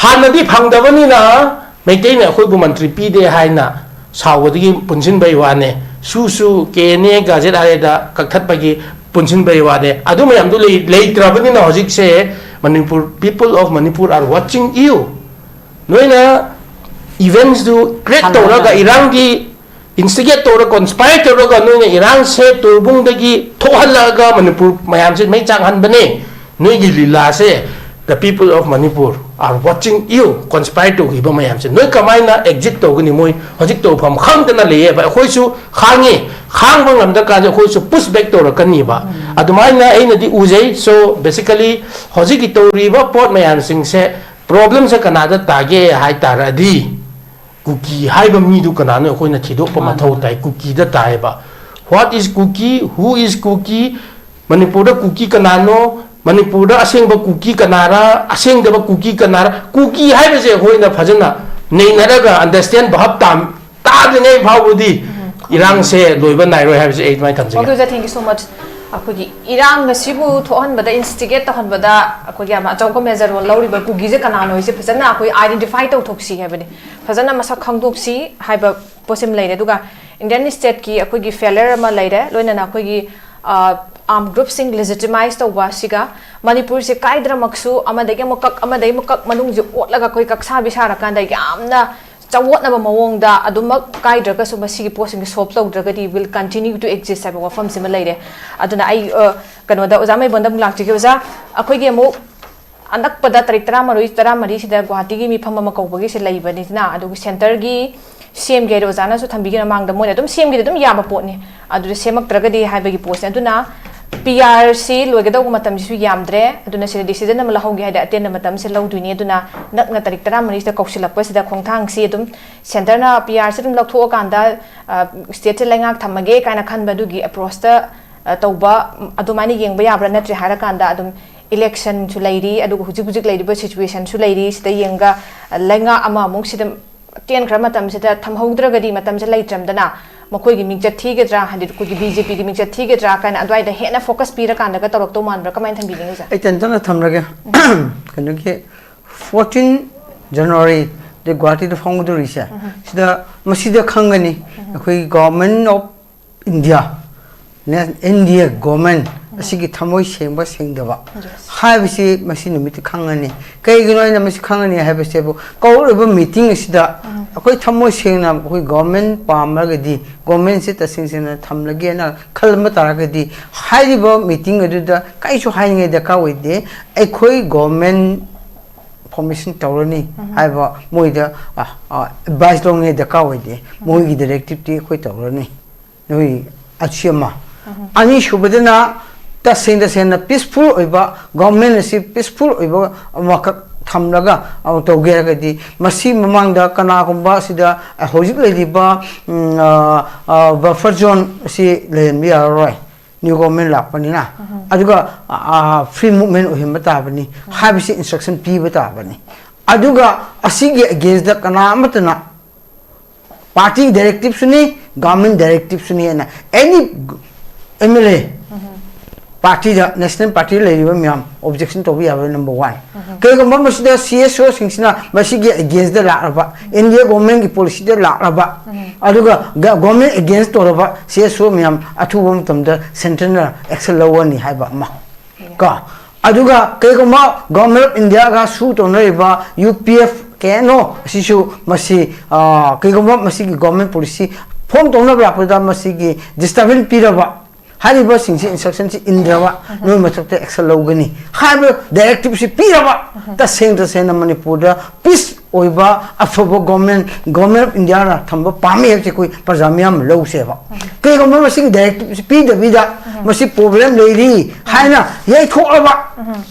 ꯍꯥꯟꯅꯗꯤ ꯐꯪꯗꯕꯅꯤꯅ ꯃꯩꯇꯩꯅ ꯑꯩꯈꯣꯏꯕꯨ ꯃꯟꯇ꯭ꯔꯤ ꯄꯤꯗꯦ ꯍꯥꯏꯅ ꯁꯥꯎꯕꯗꯒꯤ ꯄꯨꯟꯁꯤꯟꯕꯩ ꯋꯥꯅꯦ꯫ ꯁꯨꯁꯨ ꯀꯦ ꯑꯦꯟ ꯑꯦ ꯒꯖꯦꯠ ꯍꯥꯏꯔꯦꯗ ꯀꯛꯊꯠꯄꯒꯤ ꯄꯨꯟꯁꯤꯟꯕꯩ ꯋꯥꯅꯦ꯫ ꯑꯗꯨ ꯃꯌꯥꯝꯗꯨ ꯂꯩ-, ꯂꯩꯇ꯭ꯔꯕꯅꯤꯅ ꯍꯧꯖꯤꯛꯁꯦ Manipur, people of Manipur are watching you꯫ ꯅꯣꯏꯅ ꯏꯚꯦꯟꯠꯁꯇꯨ ꯀ꯭ꯔꯤꯌꯦꯠ ꯇꯧꯔꯒ ꯏꯔꯥꯡꯒꯤ ꯏꯟꯁꯇꯤꯒꯦꯠ ꯇꯧꯔ, ꯀꯣꯟꯁꯄꯥꯏꯔ ꯇꯧꯔꯒ ꯅꯣꯏꯅ ꯏꯔꯥꯡꯁꯦ ꯇꯨꯔꯕꯨꯡꯗꯒꯤ ꯊꯣꯛꯍꯜꯂꯛꯑꯒ ꯃꯅꯤꯄꯨꯔ ꯃꯌꯥꯝꯁꯦ ꯃꯩ ꯆꯥꯛꯍꯟꯕꯅꯦ꯫ ꯅꯣꯏꯒꯤ ꯂꯤꯂꯥꯁꯦ the people of Manipur are watching you꯫ ꯀꯣꯟꯁꯄꯥꯏꯔ ꯇꯧꯈꯤꯕ ꯃꯌꯥꯝꯁꯦ ꯅꯣꯏ ꯀꯃꯥꯏꯅ ꯑꯦꯛꯖꯤꯠ ꯇꯧꯒꯅꯤ? ꯃꯣꯏ ꯍꯧꯖꯤꯛ ꯇꯧꯐꯝ ꯈꯪꯗꯅ ꯂꯩꯌꯦꯕ꯫ ꯑꯩꯈꯣꯏꯁꯨ ꯈꯥꯡꯉꯤ, ꯈꯥꯡꯕ ꯉꯝꯗ꯭ꯔꯀꯥꯟꯗ ꯑꯩꯈꯣꯏꯁꯨ ꯄꯨꯁ ꯕꯦꯛ ꯇꯧꯔꯛꯀꯅꯤꯕ꯫ ꯑꯗꯨꯃꯥꯏꯅ ꯑꯩꯅꯗꯤ ꯎꯖꯩ꯫ So basically ꯍꯧꯖꯤꯛꯀꯤ ꯇꯧꯔꯤꯕ ꯄꯣꯠ ꯃꯌꯥꯝꯁꯤꯡꯁꯦ ꯄ꯭ꯔꯣꯕ꯭ꯂꯦꯝꯁꯦ ꯀꯅꯥꯗ ꯇꯥꯒꯦ ꯍꯥꯏ ꯇꯥꯔꯗꯤ ꯀꯨꯀꯤ ꯍꯥꯏꯕ ꯃꯤꯗꯨ ꯀꯅꯥꯅꯣ ꯑꯩꯈꯣꯏꯅ ꯊꯤꯗꯣꯛꯄ ꯃꯊꯧ ꯇꯥꯏ꯫ ꯀꯨꯀꯤꯗ ꯇꯥꯏꯌꯦꯕ꯫ What is Kuki? Who is Kuki? ꯃꯅꯤꯄꯨꯔꯗ ꯀꯨꯀꯤ ꯀꯅꯥꯅꯣ? ꯃꯅꯤꯄꯨꯔꯗ ꯑꯁꯦꯡꯕ ꯀꯨꯀꯤ ꯀꯅꯥꯔ? ꯑꯁꯦꯡꯗꯕ ꯀꯨꯀꯤ ꯀꯅꯥꯔ? ꯀꯨꯀꯤ ꯍꯥꯏꯕꯁꯦ ꯑꯩꯈꯣꯏꯅ ꯐꯖꯅ ꯅꯩꯅꯔꯒ ꯑꯟꯗꯔꯁꯇꯦꯟ ꯚꯥꯞ ꯇꯥ-, ꯇꯥꯗ꯭ꯔꯤꯉꯩ ꯐꯥꯎꯕꯗꯤ ꯏꯔꯥꯡꯁꯦ ꯂꯣꯏꯕ ꯅꯥꯏꯔꯣꯏ ꯍꯥꯏꯕꯁꯦ ꯑꯩ ꯑꯗꯨꯃꯥꯏꯅ ꯊꯝꯖꯒꯦ꯫ Okay, thank you so much. ꯑꯩꯈꯣꯏꯒꯤ ꯏꯔꯥꯡ ꯑꯁꯤꯕꯨ ꯊꯣꯛꯍꯟꯕꯗ, ꯏꯟꯁꯇꯤꯒꯦꯠ ꯇꯧꯍꯟꯕꯗ ꯑꯩꯈꯣꯏꯒꯤ ꯌꯥꯝꯅ ꯑꯆꯧꯕ ꯃꯦꯖꯔ ꯔꯣꯜ ꯂꯧꯔꯤꯕ ꯀꯨꯀꯤꯁꯦ ꯀꯅꯥꯅꯣ ꯍꯥꯏꯁꯦ ꯐꯖꯅ ꯑꯩꯈꯣꯏ ꯑꯥꯏꯗꯦꯟꯇꯤꯐꯥꯏ ꯇꯧꯊꯣꯛꯁꯤ ꯍꯥꯏꯕꯅꯤ꯫ ꯐꯖꯅ ꯃꯁꯛ ꯈꯪꯗꯣꯛꯁꯤ ꯍꯥꯏꯕ ꯄꯣꯠꯁꯤꯃ ꯂꯩꯔꯦ꯫ ꯑꯗꯨꯒ ꯏꯟꯗꯤꯌꯟ ꯁ꯭ꯇꯦꯠꯀꯤ ꯑꯩꯈꯣꯏꯒꯤ ꯐꯦꯂꯔ ꯑꯃ ꯂꯩꯔꯦ, ꯂꯣꯏꯅꯅ ꯑꯩꯈꯣꯏꯒꯤ ꯑꯥꯔꯝ ꯒ꯭ꯔꯨꯞꯁꯤꯡ ꯂꯦꯖꯤꯇꯤꯃꯥꯏꯁ ꯇꯧꯕ ꯑꯁꯤꯒ ꯃꯅꯤꯄꯨꯔꯁꯦ ꯀꯥꯏꯗ꯭ꯔꯃꯛꯁꯨ ꯑꯃꯗꯒꯤ ꯑꯃꯨꯛ ꯀꯛ, ꯑꯃꯗꯒꯤ ꯑꯃꯨꯛ ꯀꯛ, ꯃꯅꯨꯡꯁꯦ ꯑꯣꯠꯂꯒ ꯑꯩꯈꯣꯏ ꯀꯛꯁꯥꯕꯤ ꯁꯥꯔꯀꯥꯟꯗ ꯌꯥꯝꯅ ꯆꯥꯎꯋꯣꯠꯅꯕ ꯃꯑꯣꯡꯗ ꯑꯗꯨꯃꯛ ꯀꯥꯏꯗ꯭ꯔꯒꯁꯨ ꯃꯁꯤꯒꯤ ꯄꯣꯠꯁꯤꯡꯁꯦ solve ꯇꯧꯗ꯭ꯔꯒꯗꯤ will continue to exist ꯍꯥꯏꯕ ꯋꯥꯐꯝꯁꯤꯃ ꯂꯩꯔꯦ꯫ ꯑꯗꯨꯅ ꯑꯩ, ꯑ, ꯀꯩꯅꯣꯗ ꯑꯣꯖꯥ ꯃꯩꯕꯣꯟꯗ ꯑꯃꯨꯛ ꯂꯥꯛꯆꯒꯦ꯫ ꯑꯣꯖꯥ, ꯑꯩꯈꯣꯏꯒꯤ ꯑꯃꯨꯛ ꯑꯅꯛꯄꯗ ꯇꯥꯔꯤꯛ ꯇꯔꯥꯃꯔꯤ, ꯇꯔꯥꯃꯔꯤꯁꯤꯗ ꯒꯨꯋꯥꯍꯥꯇꯤꯒꯤ ꯃꯤꯐꯝ ꯑꯃ ꯀꯧꯕꯒꯤꯁꯦ ꯂꯩꯕꯅꯤꯗꯅ, ꯑꯗꯨꯒ ꯁꯦꯟꯇꯔꯒꯤ ꯁꯤ ꯑꯦꯝꯒꯤ ꯍꯥꯏꯗꯤ ꯑꯣꯖꯥꯅꯁꯨ ꯊꯝꯕꯤꯈꯤꯕ ꯃꯃꯥꯡꯗ ꯃꯣꯏꯅ ꯑꯗꯨꯝ ꯁꯤ ꯑꯦꯝꯒꯤꯗꯤ ꯑꯗꯨꯝ ꯌꯥꯕ ꯄꯣꯠꯅꯤ, ꯑꯗꯨꯗ ꯁꯦꯝꯃꯛꯇ꯭ꯔꯒꯗꯤ ꯍꯥꯏꯕꯒꯤ ꯄꯣꯠꯁꯦ꯫ ꯑꯗꯨꯅ ꯄꯤ ꯑꯥꯔ ꯁꯤ ꯂꯣꯏꯒꯗꯧꯕ ꯃꯇꯝꯁꯤꯁꯨ ꯌꯥꯝꯗ꯭ꯔꯦ, ꯑꯗꯨꯅ ꯁꯤꯗ ꯗꯤꯁꯤꯖꯟ ꯑꯃ ꯂꯧꯍꯧꯒꯦ ꯍꯥꯏꯗꯤ ꯑꯇꯦꯟꯕ ꯃꯇꯝꯁꯦ ꯂꯧꯗꯣꯏꯅꯤ꯫ ꯑꯗꯨꯅ ꯅꯛꯅ ꯇꯥꯔꯤꯛ ꯇꯔꯥꯃꯔꯤꯁꯤꯗ ꯀꯧꯁꯤꯜꯂꯛꯄꯁꯤꯗ ꯈꯣꯡꯊꯥꯡꯁꯤ ꯑꯗꯨꯝ ꯁꯦꯟꯇꯔꯅ ꯄꯤ ꯑꯥꯔꯁꯤ ꯑꯗꯨꯝ ꯂꯧꯊꯣꯛꯑꯀꯥꯟꯗ, ꯑ, ꯁ꯭ꯇꯦꯠꯁꯦ ꯂꯩꯉꯥꯛ ꯊꯝꯃꯒꯦ ꯀꯥꯏꯅ ꯈꯟꯕ ꯑꯗꯨꯒꯤ ꯑꯦꯄ꯭ꯔꯣꯁꯇ ꯑ, ꯇꯧꯕ, ꯎꯝ, ꯑꯗꯨꯃꯥꯏꯅ ꯌꯦꯡꯕ ꯌꯥꯕ꯭ꯔꯥ? ꯅꯠꯇ꯭ꯔꯦ ꯍꯥꯏꯔꯀꯥꯟꯗ ꯑꯗꯨꯝ ꯏꯂꯦꯛꯁꯟꯁꯨ ꯂꯩꯔꯤ, ꯑꯗꯨꯒ ꯍꯧꯖꯤꯛ ꯍꯧꯖꯤꯛ ꯂꯩꯔꯤꯕ ꯁꯤꯆꯨꯋꯦꯁꯟꯁꯨ ꯂꯩꯔꯤ, ꯁꯤꯗ ꯌꯦꯡꯉꯒ, ꯑ, ꯂꯩꯉꯥꯛ ꯑꯃ ꯑꯃꯨꯛ ꯁꯤꯗ ꯇꯦꯟꯈ꯭ꯔ ꯃꯇꯝꯁꯤꯗ ꯊꯝꯍꯧꯗ꯭ꯔꯒꯗꯤ ꯃꯇꯝꯁꯦ ꯂꯩꯇ꯭ꯔꯝꯗꯅ ꯃꯈꯣꯏꯒꯤ ꯃꯤꯡꯆꯠ ꯊꯤꯒꯗ꯭ꯔꯥ, ꯍꯥꯏꯗꯤ ꯑꯩꯈꯣꯏꯒꯤ ꯕꯤ ꯖꯦ ꯄꯤꯒꯤ ꯃꯤꯡꯆꯠ ꯊꯤꯒꯗ꯭ꯔꯥ ꯀꯥꯏꯅ ꯑꯗꯨꯋꯥꯏꯗ ꯍꯦꯟꯅ ꯐꯣꯀꯁ ꯄꯤꯔꯀꯥꯟꯗꯒ ꯇꯧꯔꯛꯇꯧ ꯃꯥꯟꯕ꯭ꯔꯥ? ꯀꯃꯥꯏꯅ ꯊꯝꯕꯤꯅꯤꯡꯉꯤ, ꯁꯥꯔ? ꯑꯩ ꯇꯦꯟꯇꯛꯅ ꯊꯝꯂꯒꯦ꯫ ꯀꯩꯅꯣꯒꯤ fourteen January ꯗ ꯒꯨꯋꯥꯍꯥꯇꯤꯗ ꯐꯣꯡꯒꯗꯧꯔꯤꯁꯦ, ꯁꯤꯗ, ꯃꯁꯤꯗ ꯈꯪꯒꯅꯤ ꯑꯩꯈꯣꯏ Government of India, N D A government ꯑꯁꯤꯒꯤ ꯊꯃꯣꯏ ꯁꯦꯡꯕ ꯁꯦꯡꯗꯕ ꯍꯥꯏꯕꯁꯤ ꯃꯁꯤ ꯅꯨꯃꯤꯠꯇ ꯈꯪꯉꯅꯤ꯫ ꯀꯩꯒꯤꯅꯣ ꯑꯩꯅ ꯃꯁꯤ ꯈꯪꯉꯅꯤ ꯍꯥꯏꯕꯁꯤꯕꯨ, ꯀꯧꯔꯛꯂꯤꯕ ꯃꯤꯇꯤꯡ ꯑꯁꯤꯗ ꯑꯩꯈꯣꯏ ꯊꯃꯣꯏ ꯁꯦꯡꯅ ꯑꯩꯈꯣꯏ ꯒꯣꯔꯃꯦꯟ ꯄꯥꯝꯃꯒꯗꯤ, ꯒꯣꯔꯃꯦꯟꯁꯤ ꯇꯁꯦꯡ ꯁꯦꯡꯅ ꯊꯝꯂꯒꯦꯅ ꯈꯜꯂꯝꯕ ꯇꯥꯔꯒꯗꯤ, ꯍꯥꯏꯔꯤꯕ ꯃꯤꯇꯤꯡ ꯑꯗꯨꯗ ꯀꯔꯤꯁꯨ ꯍꯥꯏꯅꯤꯡꯉꯥꯏ ꯗꯔꯀꯥꯔ ꯑꯣꯏꯗꯦ꯫ ꯑꯩꯈꯣꯏ ꯒꯣꯔꯃꯦꯟ ꯐꯣꯔꯃꯦꯁꯟ ꯇꯧꯔꯅꯤ ꯍꯥꯏꯕ ꯃꯣꯏꯗ, ꯑ, ꯑ, ꯑꯦꯗꯚꯥꯏꯁ ꯂꯧꯅꯤꯡꯉꯥꯏ ꯗꯔꯀꯥꯔ ꯑꯣꯏꯗꯦ꯫ ꯃꯣꯏꯒꯤ ꯗꯥꯏꯔꯦꯛꯇꯤꯞꯇꯤ ꯑꯩꯈꯣꯏ ꯇꯧꯔꯅꯤ꯫ ꯅꯣꯏ ꯑꯁꯤ ꯑꯃ꯫ ꯑꯅꯤꯁꯨꯕꯗꯅ ꯇꯁꯦꯡ ꯇꯁꯦꯡꯅ ꯄꯤꯁꯐꯨꯜ ꯑꯣꯏꯕ ꯒꯣꯔꯃꯦꯟ ꯑꯁꯤ ꯄꯤꯁꯐꯨꯜ ꯑꯣꯏꯕ ꯑꯃꯈꯛ ꯊꯝꯂꯒ ꯑꯃꯨꯛ ꯇꯧꯒꯦ ꯍꯥꯏꯔꯒꯗꯤ, ꯃꯁꯤ ꯃꯃꯥꯡꯗ ꯀꯅꯥꯒꯨꯝꯕ ꯑꯁꯤꯗ ꯍꯧꯖꯤꯛ ꯂꯩꯔꯤꯕ, ꯎꯝ, ꯑ, ꯑ, ꯕꯐꯔ ꯖꯣꯟ ꯑꯁꯤ ꯂꯩꯍꯟꯕ ꯌꯥꯔꯔꯣꯏ, ꯅ꯭ꯌꯨ ꯒꯣꯔꯃꯦꯟ ꯂꯥꯛꯄꯅꯤꯅ꯫ ꯑꯗꯨꯒ, ꯑ, ꯑ, ꯐ꯭ꯔꯤ ꯃꯨꯚꯃꯦꯟ ꯑꯣꯏꯍꯟꯕ ꯇꯥꯕꯅꯤ ꯍꯥꯏꯕꯁꯤ ꯏꯟꯁꯇ꯭ꯔꯛꯁꯟ ꯄꯤꯕ ꯇꯥꯕꯅꯤ꯫ ꯑꯗꯨꯒ ꯑꯁꯤꯒꯤ ꯑꯦꯒꯦꯟꯁꯇ ꯀꯅꯥ ꯑꯃꯠꯇꯅ ꯄꯥꯔꯇꯤ ꯗꯥꯏꯔꯦꯛꯇꯤꯞꯁꯨꯅꯤ, ꯒꯣꯔꯃꯦꯟ ꯗꯥꯏꯔꯦꯛꯇꯤꯞꯁꯨꯅꯤ ꯍꯥꯏꯅ ꯑꯦꯅꯤ ꯑꯦꯝ ꯑꯦꯜ ꯑꯦ, ꯄꯥꯔꯇꯤꯗ, ꯅꯦꯁꯅꯦꯜ ꯄꯥꯔꯇꯤꯗ ꯂꯩꯔꯤꯕ ꯃꯌꯥꯝ ꯑꯣꯕꯖꯦꯛꯁꯟ ꯇꯧꯕ ꯌꯥꯕ, ꯅꯝꯕꯔ ꯋꯥꯟ꯫ ꯀꯩꯒꯨꯝꯕ ꯃꯁꯤꯗ ꯁꯤ ꯑꯦꯁ ꯑꯣꯁꯤꯡꯁꯤꯅ ꯃꯁꯤꯒꯤ ꯑꯦꯒꯦꯟꯁꯇ ꯂꯥꯛꯂꯕ, ꯏꯟꯗꯤꯌꯥ ꯒꯣꯔꯃꯦꯟꯒꯤ ꯄꯣꯂꯤꯁꯤꯗ ꯂꯥꯛꯂꯕ, ꯑꯗꯨꯒ ꯒ-, ꯒꯣꯔꯃꯦꯟ ꯑꯦꯒꯦꯟꯁ ꯇꯧꯔꯕ ꯁꯤ ꯑꯦꯁ ꯑꯣ ꯃꯌꯥꯝ ꯑꯊꯨꯕ ꯃꯇꯝꯗ ꯁꯦꯟꯇ꯭ꯔꯅ ꯑꯦꯛꯁꯟ ꯂꯧꯒꯅꯤ ꯍꯥꯏꯕ ꯑꯃ꯫ ꯀꯣ? ꯑꯗꯨꯒ ꯀꯩꯒꯨꯝꯕ ꯒꯣꯔꯃꯦꯟ ꯑꯣꯐ ꯏꯟꯗꯤꯌꯥꯒ ꯁꯨ ꯇꯧꯅꯔꯤꯕ U P F K N O ꯑꯁꯤꯁꯨ ꯃꯁꯤ, ꯑ, ꯀꯩꯒꯨꯝꯕ ꯃꯁꯤꯒꯤ ꯒꯣꯔꯃꯦꯟ ꯄꯣꯂꯤꯁꯤ ꯐꯣꯝ ꯇꯧꯅꯕ ꯂꯥꯛꯄꯗ ꯃꯁꯤꯒꯤ ꯗꯤꯁꯇꯔꯕꯦꯟꯁ ꯄꯤꯔꯕ, ꯍꯥꯏꯔꯤꯕꯁꯤꯡꯁꯤ ꯏꯟꯁꯇ꯭ꯔꯛꯁꯟꯁꯤ ꯏꯟꯗ꯭ꯔꯕ, ꯅꯣꯏ ꯃꯊꯛꯇ ꯑꯦꯛꯁꯟ ꯂꯧꯒꯅꯤ ꯍꯥꯏꯕ ꯗꯥꯏꯔꯦꯛꯇꯤꯞꯁꯤ ꯄꯤꯔꯕ, ꯇꯁꯦꯡ ꯇꯁꯦꯡꯅ ꯃꯅꯤꯄꯨꯔꯗ ꯄꯤꯁ ꯑꯣꯏꯕ ꯑꯐꯕ ꯒꯣꯔꯃꯦꯟ, ꯒꯣꯔꯃꯦꯟ ꯑꯣꯐ ꯏꯟꯗꯤꯌꯥꯅ ꯊꯝꯕ ꯄꯥꯝꯃꯤ ꯍꯥꯏꯕꯁꯤ ꯑꯩꯈꯣꯏ ꯄ꯭ꯔꯖꯥ ꯃꯤꯌꯥꯝꯅ ꯂꯧꯁꯦꯕ꯫ ꯀꯩꯒꯨꯝꯕ ꯃꯁꯤꯒꯤ ꯗꯥꯏꯔꯦꯛꯇꯤꯞꯁꯤ ꯄꯤꯗꯕꯤꯗ ꯃꯁꯤ ꯄ꯭ꯔꯣꯕ꯭ꯂꯦꯝ ꯂꯩꯔꯤ ꯍꯥꯏꯅ ꯌꯩꯊꯣꯛꯂꯕ,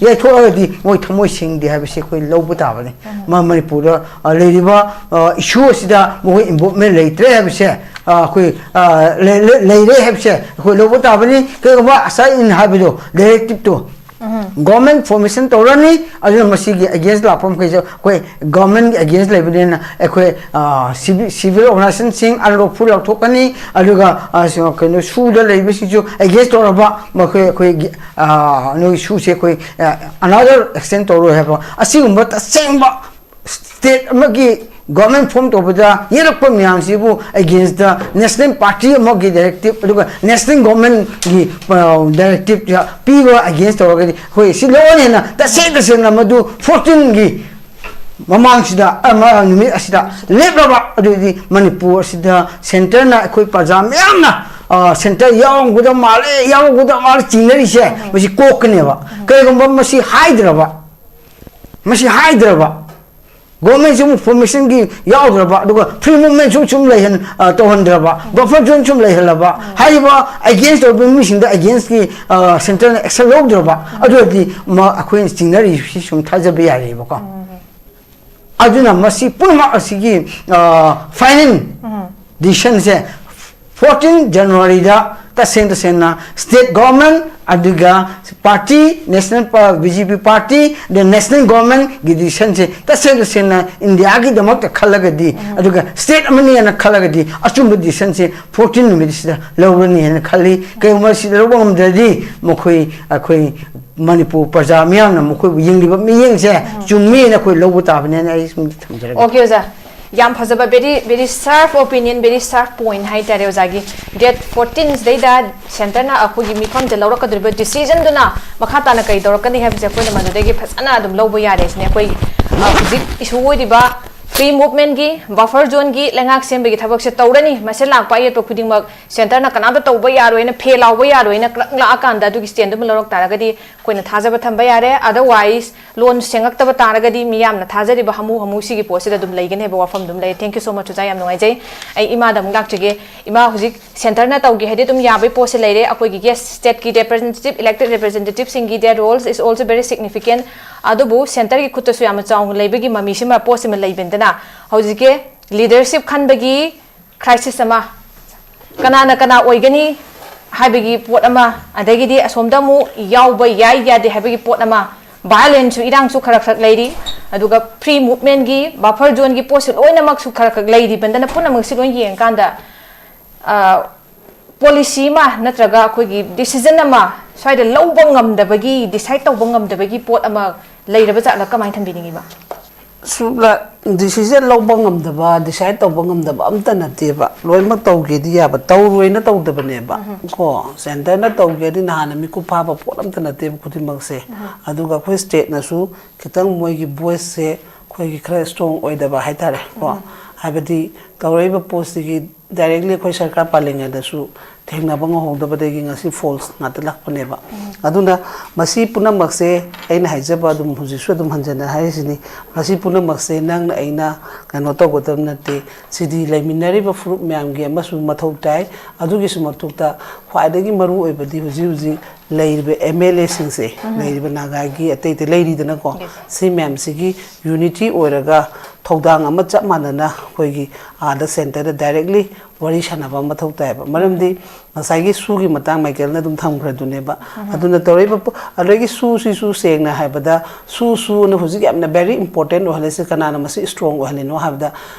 ꯌꯩꯊꯣꯛꯂꯒꯗꯤ ꯃꯣꯏ ꯊꯃꯣꯏ ꯁꯦꯡꯗꯦ ꯍꯥꯏꯕꯁꯤ ꯑꯩꯈꯣꯏ ꯂꯧꯕ ꯇꯥꯕꯅꯤ꯫ ꯃ-, ꯃꯅꯤꯄꯨꯔꯗ, ꯑ, ꯂꯩꯔꯤꯕ, ꯑ, ꯏꯁꯨ ꯑꯁꯤꯗ ꯃꯈꯣꯏ ꯏꯟꯚꯣꯜꯚꯃꯦꯟ ꯂꯩꯇ꯭ꯔꯦ ꯍꯥꯏꯕꯁꯦ ꯑꯩꯈꯣꯏ ꯂꯩꯔꯦ ꯍꯥꯏꯕꯁꯦ ꯑꯩꯈꯣꯏ ꯂꯧꯕ ꯇꯥꯕꯅꯤ꯫ ꯀꯩꯒꯨꯝꯕ ꯉꯁꯥꯏ ꯑꯩꯅ ꯍꯥꯏꯕꯗꯣ, ꯗꯥꯏꯔꯦꯛꯇꯤꯞꯇꯣ, ꯒꯣꯔꯃꯦꯟ ꯐꯣꯔꯃꯦꯁꯟ ꯇꯧꯔꯅꯤ, ꯑꯗꯨꯅ ꯃꯁꯤꯒꯤ ꯑꯦꯒꯦꯟꯁ ꯂꯥꯛꯄ ꯃꯈꯩꯁꯦ ꯑꯩꯈꯣꯏ ꯒꯣꯔꯃꯦꯟꯒꯤ ꯑꯦꯒꯦꯟꯁ ꯂꯩꯕꯅꯤꯅ ꯑꯩꯈꯣꯏ ꯁꯤꯚꯤꯜ ꯑꯣꯔꯒꯅꯥꯏꯖꯦꯁꯟꯁꯤꯡ ꯑꯟꯂꯣꯐꯨꯜ ꯂꯧꯊꯣꯛꯀꯅꯤ꯫ ꯑꯗꯨꯒ ꯀꯩꯅꯣ ꯁꯨꯗ ꯂꯩꯕꯁꯤꯡꯁꯨ ꯑꯦꯒꯦꯟꯁ ꯇꯧꯔꯕ ꯃꯈꯣꯏ ꯑꯩꯈꯣꯏꯒꯤ ꯅꯣꯏ ꯁꯨꯁꯦ ꯑꯩꯈꯣꯏ ꯑꯅꯥꯗꯔ ꯑꯦꯛꯁꯇꯦꯟ ꯇꯧꯔꯣꯏ ꯍꯥꯏꯕ ꯑꯁꯤꯒꯨꯝꯕ ꯇꯁꯦꯡꯕ ꯁ꯭ꯇꯦꯠ ꯑꯃꯒꯤ ꯒꯣꯔꯃꯦꯟ ꯐꯣꯝ ꯇꯧꯕꯗ ꯌꯦꯛꯂꯛꯄ ꯃꯌꯥꯝꯁꯤꯕꯨ ꯑꯦꯒꯦꯟꯁꯇ ꯅꯦꯁꯅꯦꯜ ꯄꯥꯔꯇꯤ ꯑꯃꯒꯤ ꯗꯥꯏꯔꯦꯛꯇꯤꯞ ꯑꯗꯨꯒ ꯅꯦꯁꯅꯦꯜ ꯒꯣꯔꯃꯦꯟꯒꯤ ꯗꯥꯏꯔꯦꯛꯇꯤꯞꯇ ꯄꯤꯕ ꯑꯦꯒꯦꯟꯁ ꯇꯧꯔꯒꯗꯤ ꯑꯩꯈꯣꯏ ꯁꯤ ꯂꯧꯔꯅꯤ ꯍꯥꯏꯅ ꯇꯁꯦꯡ ꯇꯁꯦꯡꯅ ꯃꯗꯨ ꯐꯣꯔꯇꯤꯟꯒꯤ ꯃꯃꯥꯡꯁꯤꯗ ꯑꯃ ꯅꯨꯃꯤꯠ ꯑꯁꯤꯗ ꯂꯦꯞꯂꯕ ꯑꯗꯨꯗꯤ ꯃꯅꯤꯄꯨꯔ ꯑꯁꯤꯗ ꯁꯦꯟꯇꯔꯅ ꯑꯩꯈꯣꯏ ꯄ꯭ꯔꯖꯥ ꯃꯌꯥꯝꯅ ꯁꯦꯟꯇꯔ ꯌꯥꯎꯔꯝꯒꯗꯕ ꯃꯥꯜꯂꯦ, ꯌꯥꯎꯔꯝꯒꯗꯕ ꯃꯥꯜꯂꯦ ꯆꯤꯡꯅꯔꯤꯁꯦ ꯃꯁꯤ ꯀꯣꯛꯀꯅꯦꯕ꯫ ꯀꯔꯤꯒꯨꯝꯕ ꯃꯁꯤ ꯍꯥꯏꯗ꯭ꯔꯕ, ꯃꯁꯤ ꯍꯥꯏꯗ꯭ꯔꯕ, ꯒꯣꯔꯃꯦꯟꯁꯨ ꯑꯃꯨꯛ ꯐꯣꯔꯃꯦꯁꯟꯒꯤ ꯌꯥꯎꯗ꯭ꯔꯕ, ꯑꯗꯨꯒ ꯐ꯭ꯔꯤ ꯃꯨꯞꯃꯦꯟ ꯁꯨꯝ ꯁꯨꯝ ꯂꯩꯍꯟ ꯇꯧꯍꯟꯗ꯭ꯔꯕ, ꯕꯐꯔ ꯖꯣꯟ ꯁꯨꯝ ꯂꯩꯍꯜꯂꯕ, ꯍꯥꯏꯔꯤꯕ ꯑꯦꯒꯦꯟꯁ ꯇꯧꯔꯤꯕ ꯃꯤꯁꯤꯡꯗ ꯑꯦꯒꯦꯟꯁꯀꯤ ꯁꯦꯟꯇꯔꯅ ꯑꯦꯛꯁꯟ ꯂꯧꯗ꯭ꯔꯕ, ꯑꯗꯨ ꯑꯣꯏꯔꯗꯤ ꯑꯩꯈꯣꯏꯅ ꯆꯤꯡꯅꯔꯤꯁꯤ ꯁꯨꯝ ꯊꯥꯖꯕ ꯌꯥꯔꯦꯕꯀꯣ꯫ ꯑꯗꯨꯅ ꯃꯁꯤ ꯄꯨꯝꯅꯃꯛ ꯑꯁꯤꯒꯤ ꯐꯥꯏꯅꯦꯜ ꯗꯤꯁꯤꯖꯟꯁꯦ ꯐꯣꯔꯇꯤꯟ ꯖꯅꯋꯥꯔꯤꯗ ꯇꯁꯦꯡ ꯇꯁꯦꯡꯅ ꯁ꯭ꯇꯦꯠ ꯒꯣꯔꯃꯦꯟ ꯑꯗꯨꯒ ꯄꯥꯔꯇꯤ, ꯅꯦꯁꯅꯦꯜ ꯕꯤ ꯖꯦ ꯄꯤ ꯄꯥꯔꯇꯤ, ꯑꯗ ꯅꯦꯁꯅꯦꯜ ꯒꯣꯔꯃꯦꯟꯒꯤ ꯗꯤꯁꯤꯖꯟꯁꯦ ꯇꯁꯦꯡ ꯇꯁꯦꯡꯅ ꯏꯟꯗꯤꯌꯥꯒꯤꯗꯃꯛꯇ ꯈꯜꯂꯒꯗꯤ, ꯑꯗꯨꯒ ꯁ꯭ꯇꯦꯠ ꯑꯃꯅꯤꯅ ꯈꯜꯂꯒꯗꯤ ꯑꯆꯨꯝꯕ ꯗꯤꯁꯤꯖꯟꯁꯦ ꯐꯣꯔꯇꯤꯟ ꯅꯨꯃꯤꯠꯁꯤꯗ ꯂꯧꯔꯅꯤ ꯍꯥꯏꯅ ꯈꯜꯂꯤ꯫ ꯀꯔꯤꯒꯨꯝꯕ ꯁꯤꯗ ꯂꯧꯕ ꯉꯝꯗ꯭ꯔꯗꯤ ꯃꯈꯣꯏ, ꯑꯩꯈꯣꯏ ꯃꯅꯤꯄꯨꯔ ꯄ꯭ꯔꯖꯥ ꯃꯤꯌꯥꯝꯅ ꯃꯈꯣꯏꯕꯨ ꯌꯦꯡꯂꯤꯕ ꯃꯤꯠꯌꯦꯡꯁꯦ ꯆꯨꯝꯃꯦꯅ ꯑꯩꯈꯣꯏ ꯂꯧꯕ ꯇꯥꯕꯅꯦꯅ ꯑꯩ ꯁꯨꯝ ꯊꯝꯖꯔꯒꯦ꯫ ꯑꯣꯀꯦ ꯑꯣꯖꯥ, ꯌꯥꯝ ꯐꯖꯕ very very sharp opinion, very sharp point ꯍꯥꯏꯇꯥꯔꯦ ꯑꯣꯖꯥꯒꯤ꯫ ꯗꯦꯠ ꯐꯣꯔꯇꯤꯟꯁꯤꯗꯩꯗ ꯁꯦꯟꯇꯔꯅ ꯑꯩꯈꯣꯏꯒꯤ ꯃꯤꯐꯝꯁꯦ ꯂꯧꯔꯛꯀꯗꯧꯔꯤꯕ ꯗꯤꯁꯤꯖꯟꯗꯨꯅ ꯃꯈꯥ ꯇꯥꯅ ꯀꯔꯤ ꯇꯧꯔꯛꯀꯅꯤ ꯍꯥꯏꯕꯁꯦ ꯑꯩꯈꯣꯏꯅ ꯃꯗꯨꯗꯒꯤ ꯐꯖꯅ ꯑꯗꯨꯝ ꯂꯧꯕ ꯌꯥꯔꯦ ꯁꯤꯅꯦ꯫ ꯑꯩꯈꯣꯏ ꯍꯧꯖꯤꯛ ꯏꯁꯨ ꯑꯣꯏꯔꯤꯕ ꯐ꯭ꯔꯤ ꯃꯨꯞꯃꯦꯟꯒꯤ ꯕꯐꯔ ꯖꯣꯟꯒꯤ ꯂꯩꯉꯥꯛ ꯁꯦꯝꯕꯒꯤ ꯊꯕꯛꯁꯦ ꯇꯧꯔꯅꯤ꯫ ꯃꯁꯤ ꯂꯥꯛꯄ ꯑꯌꯦꯠꯄ ꯈꯨꯗꯤꯡꯃꯛ ꯁꯦꯟꯇꯔꯅ ꯀꯅꯥꯝꯇ ꯇꯧꯕ ꯌꯥꯔꯣꯏꯅ, ꯐꯦꯜ ꯂꯥꯎꯕ ꯌꯥꯔꯣꯏꯅ ꯀ꯭ꯔꯛ ꯂꯥꯛꯑꯀꯥꯟꯗ ꯑꯗꯨꯒꯤ ꯁ꯭ꯇꯦꯟꯗꯨꯃ ꯂꯧꯔꯛ ꯇꯥꯔꯒꯗꯤ ꯑꯩꯈꯣꯏꯅ ꯊꯥꯖꯕ ꯊꯝꯕ ꯌꯥꯔꯦ꯫ ꯑꯗꯔꯋꯥꯏꯁ ꯂꯣꯟ ꯁꯦꯡꯉꯛꯇꯕ ꯇꯥꯔꯒꯗꯤ ꯃꯤꯌꯥꯝꯅ ꯊꯥꯖꯔꯤꯕ ꯍꯥꯃꯨ ꯍꯥꯃꯨ ꯁꯤꯒꯤ ꯄꯣꯠꯁꯤꯗ ꯑꯗꯨꯝ ꯂꯩꯒꯅꯤ ꯍꯥꯏꯕ ꯋꯥꯐꯝ ꯑꯗꯨꯝ ꯂꯩꯔꯦ꯫ Thank you so much ꯑꯣꯖꯥ, ꯌꯥꯝ ꯅꯨꯡꯉꯥꯏꯖꯩ꯫ ꯑꯩ ꯏꯃꯥꯗ ꯑꯃꯨꯛ ꯂꯥꯛꯆꯒꯦ꯫ ꯏꯃꯥ, ꯍꯧꯖꯤꯛ ꯁꯦꯟꯇꯔꯅ ꯇꯧꯒꯦ ꯍꯥꯏꯗꯤ ꯑꯗꯨꯝ ꯌꯥꯕꯒꯤ ꯄꯣꯠꯁꯦ ꯂꯩꯔꯦ꯫ ꯑꯩꯈꯣꯏꯒꯤ ꯌꯦꯁ, ꯁ꯭ꯇꯦꯠꯀꯤ ꯔꯦꯄ꯭ꯔꯖꯦꯟꯇꯦꯇꯤꯞ, ꯏꯂꯦꯛꯇꯦꯗ ꯔꯦꯄ꯭ꯔꯖꯦꯟꯇꯦꯇꯤꯞꯁꯤꯡꯒꯤ their roles is also very significant꯫ ꯑꯗꯨꯕꯨ ꯁꯦꯟꯇꯔꯒꯤ ꯈꯨꯠꯇꯁꯨ ꯌꯥꯝꯅ ꯆꯥꯎꯅ ꯂꯩꯕꯒꯤ ꯃꯃꯤꯁꯤꯃ, ꯄꯣꯠꯁꯤꯃ ꯂꯩꯕꯅꯤꯗꯅ ꯍꯧꯖꯤꯛꯀꯤ ꯂꯤꯗꯔꯁꯤꯞ ꯈꯟꯕꯒꯤ ꯀ꯭ꯔꯥꯏꯁꯤꯁ ꯑꯃ, ꯀꯅꯥꯅ ꯀꯅꯥ ꯑꯣꯏꯒꯅꯤ ꯍꯥꯏꯕꯒꯤ ꯄꯣꯠ ꯑꯃ, ꯑꯗꯒꯤꯗꯤ ꯑꯁꯣꯝꯗ ꯑꯃꯨꯛ ꯌꯥꯎꯕ ꯌꯥꯏ ꯌꯥꯗꯦ ꯍꯥꯏꯕꯒꯤ ꯄꯣꯠ ꯑꯃ, ꯚꯥꯏꯑꯣꯂꯦꯟꯁꯁꯨ, ꯏꯔꯥꯡꯁꯨ ꯈꯔ ꯈꯔ ꯂꯩꯔꯤ, ꯑꯗꯨꯒ ꯐ꯭ꯔꯤ ꯃꯨꯚꯃꯦꯟꯒꯤ ꯕꯐꯔ ꯖꯣꯟꯒꯤ ꯄꯣꯠꯁꯨ ꯂꯣꯏꯅꯃꯛꯁꯨ ꯈꯔ ꯈꯔ ꯂꯩꯔꯤꯕꯅꯤꯅ, ꯄꯨꯝꯅꯃꯛꯁꯤ ꯂꯣꯏ ꯌꯦꯡꯉꯀꯥꯟꯗ, ꯑ, ꯄꯣꯂꯤꯁꯤ ꯑꯃ ꯅꯠꯇ꯭ꯔꯒ ꯑꯩꯈꯣꯏꯒꯤ ꯗꯤꯁꯤꯖꯟ ꯑꯃ ꯁ꯭ꯋꯥꯏꯗ ꯂꯧꯕ ꯉꯝꯗꯕꯒꯤ, ꯗꯤꯁꯥꯏꯠ ꯇꯧꯕ ꯉꯝꯗꯕꯒꯤ ꯄꯣꯠ ꯑꯃ ꯂꯩꯔꯕ ꯖꯥꯠꯂ? ꯀꯃꯥꯏꯅ ꯊꯝꯕꯤꯅꯤꯡꯉꯤꯕ? ꯁꯨꯞꯅ ꯗꯤꯁꯤꯖꯟ ꯂꯧꯕ ꯉꯝꯗꯕ, ꯗꯤꯁꯥꯏꯠ ꯇꯧꯕ ꯉꯝꯗꯕ ꯑꯝꯇ ꯅꯠꯇꯦꯕ꯫ ꯂꯣꯏꯅꯃꯛ ꯇꯧꯒꯦꯗꯤ ꯌꯥꯕ, ꯇꯧꯔꯣꯏꯅ ꯇꯧꯗꯕꯅꯦꯕ꯫ ꯀꯣ, ꯁꯦꯟꯇꯔꯅ ꯇꯧꯒꯦꯗꯤ ꯅꯍꯥꯟꯅ ꯃꯤꯀꯨꯞ ꯐꯥꯕ ꯄꯣꯠ ꯑꯝꯇ ꯅꯠꯇꯦꯕ ꯈꯨꯗꯤꯡꯃꯛꯁꯦ꯫ ꯑꯗꯨꯒ ꯑꯩꯈꯣꯏ ꯁ꯭ꯇꯦꯠꯅꯁꯨ ꯈꯤꯇꯪ ꯃꯣꯏꯒꯤ ꯚꯣꯏꯁꯁꯦ ꯑꯩꯈꯣꯏꯒꯤ ꯈꯔ ꯏꯁꯇ꯭ꯔꯣꯡ ꯑꯣꯏꯗꯕ ꯍꯥꯏꯇꯥꯔꯦ꯫ ꯀꯣ, ꯍꯥꯏꯕꯗꯤ ꯇꯧꯔꯛꯏꯕ ꯄꯣꯠꯁꯤꯒꯤ ꯗꯥꯏꯔꯦꯛꯂꯤ ꯑꯩꯈꯣꯏ ꯁꯔꯀꯥꯔ ꯄꯥꯜꯂꯤꯉꯩꯗꯁꯨ ꯊꯦꯡꯅꯕ ꯉꯝꯍꯧꯗꯕꯗꯒꯤ ꯉꯁꯤ ꯐꯣꯜꯁ ꯉꯥꯛꯇ ꯂꯥꯛꯄꯅꯦꯕ꯫ ꯑꯗꯨꯅ ꯃꯁꯤ ꯄꯨꯝꯅꯃꯛꯁꯦ, ꯑꯩꯅ ꯍꯥꯏꯖꯕ ꯑꯗꯨꯝ, ꯍꯧꯖꯤꯛꯁꯨ ꯑꯗꯨꯝ ꯍꯟꯖꯟꯅ ꯍꯥꯏꯔꯤꯁꯤꯅꯤ, ꯃꯁꯤ ꯄꯨꯝꯅꯃꯛꯁꯦ ꯅꯪꯅ ꯑꯩꯅ ꯀꯩꯅꯣ ꯇꯧꯒꯗꯕ ꯅꯠꯇꯦ꯫ ꯁꯤꯗꯤ ꯂꯩꯃꯤꯟꯅꯔꯤꯕ ꯐꯨꯔꯨꯞ ꯃꯌꯥꯝꯒꯤ ꯑꯃꯁꯨ ꯃꯊꯧ ꯇꯥꯏ꯫ ꯑꯗꯨꯒꯤꯁꯨ ꯃꯊꯛꯇ ꯈ꯭ꯋꯥꯏꯗꯒꯤ ꯃꯔꯨ ꯑꯣꯏꯕꯗꯤ ꯍꯧꯖꯤꯛ ꯍꯧꯖꯤꯛ ꯂꯩꯔꯤꯕ ꯑꯦꯝ ꯑꯦꯜ ꯑꯦꯁꯤꯡꯁꯦ, ꯂꯩꯔꯤꯕ ꯅꯥꯒꯥꯒꯤ ꯑꯇꯩ ꯑꯇꯩ ꯂꯩꯔꯤꯗꯅꯀꯣ, ꯁꯤ ꯃꯌꯥꯝꯁꯤꯒꯤ ꯌꯨꯅꯤꯇꯤ ꯑꯣꯏꯔꯒ ꯊꯧꯗꯥꯡ ꯑꯃ ꯆꯞ ꯃꯥꯟꯅꯅ ꯑꯩꯈꯣꯏꯒꯤ ꯑꯥꯗ ꯁꯦꯟꯇꯔꯗ ꯗꯥꯏꯔꯦꯛꯂꯤ ꯋꯥꯔꯤ ꯁꯥꯟꯅꯕ ꯑꯃ ꯃꯊꯧ ꯇꯥꯏꯕ꯫ ꯃꯔꯝꯗꯤ ꯉꯁꯥꯏꯒꯤ ꯁꯨꯒꯤ ꯃꯇꯥꯡ ꯃꯥꯏꯀꯦꯜꯅ ꯑꯗꯨꯝ ꯊꯝꯈ꯭ꯔꯗꯨꯅꯦꯕ꯫ ꯑꯗꯨꯅ ꯇꯧꯔꯛꯏꯕ ꯄꯣ-, ꯑꯗꯒꯤ ꯁꯨꯁꯤꯁꯨ ꯁꯦꯡꯅ ꯍꯥꯏꯕꯗ, ꯁꯨ ꯁꯨꯅ ꯍꯧꯖꯤꯛ ꯌꯥꯝꯅ very important ꯑꯣꯏꯍꯜꯂꯤꯁꯦ ꯀꯅꯥꯅ ꯃꯁꯤ ꯏꯁꯇ꯭ꯔꯣꯡ ꯑꯣꯏꯍꯜꯂꯤꯅꯣ ꯍꯥꯏꯕꯗ,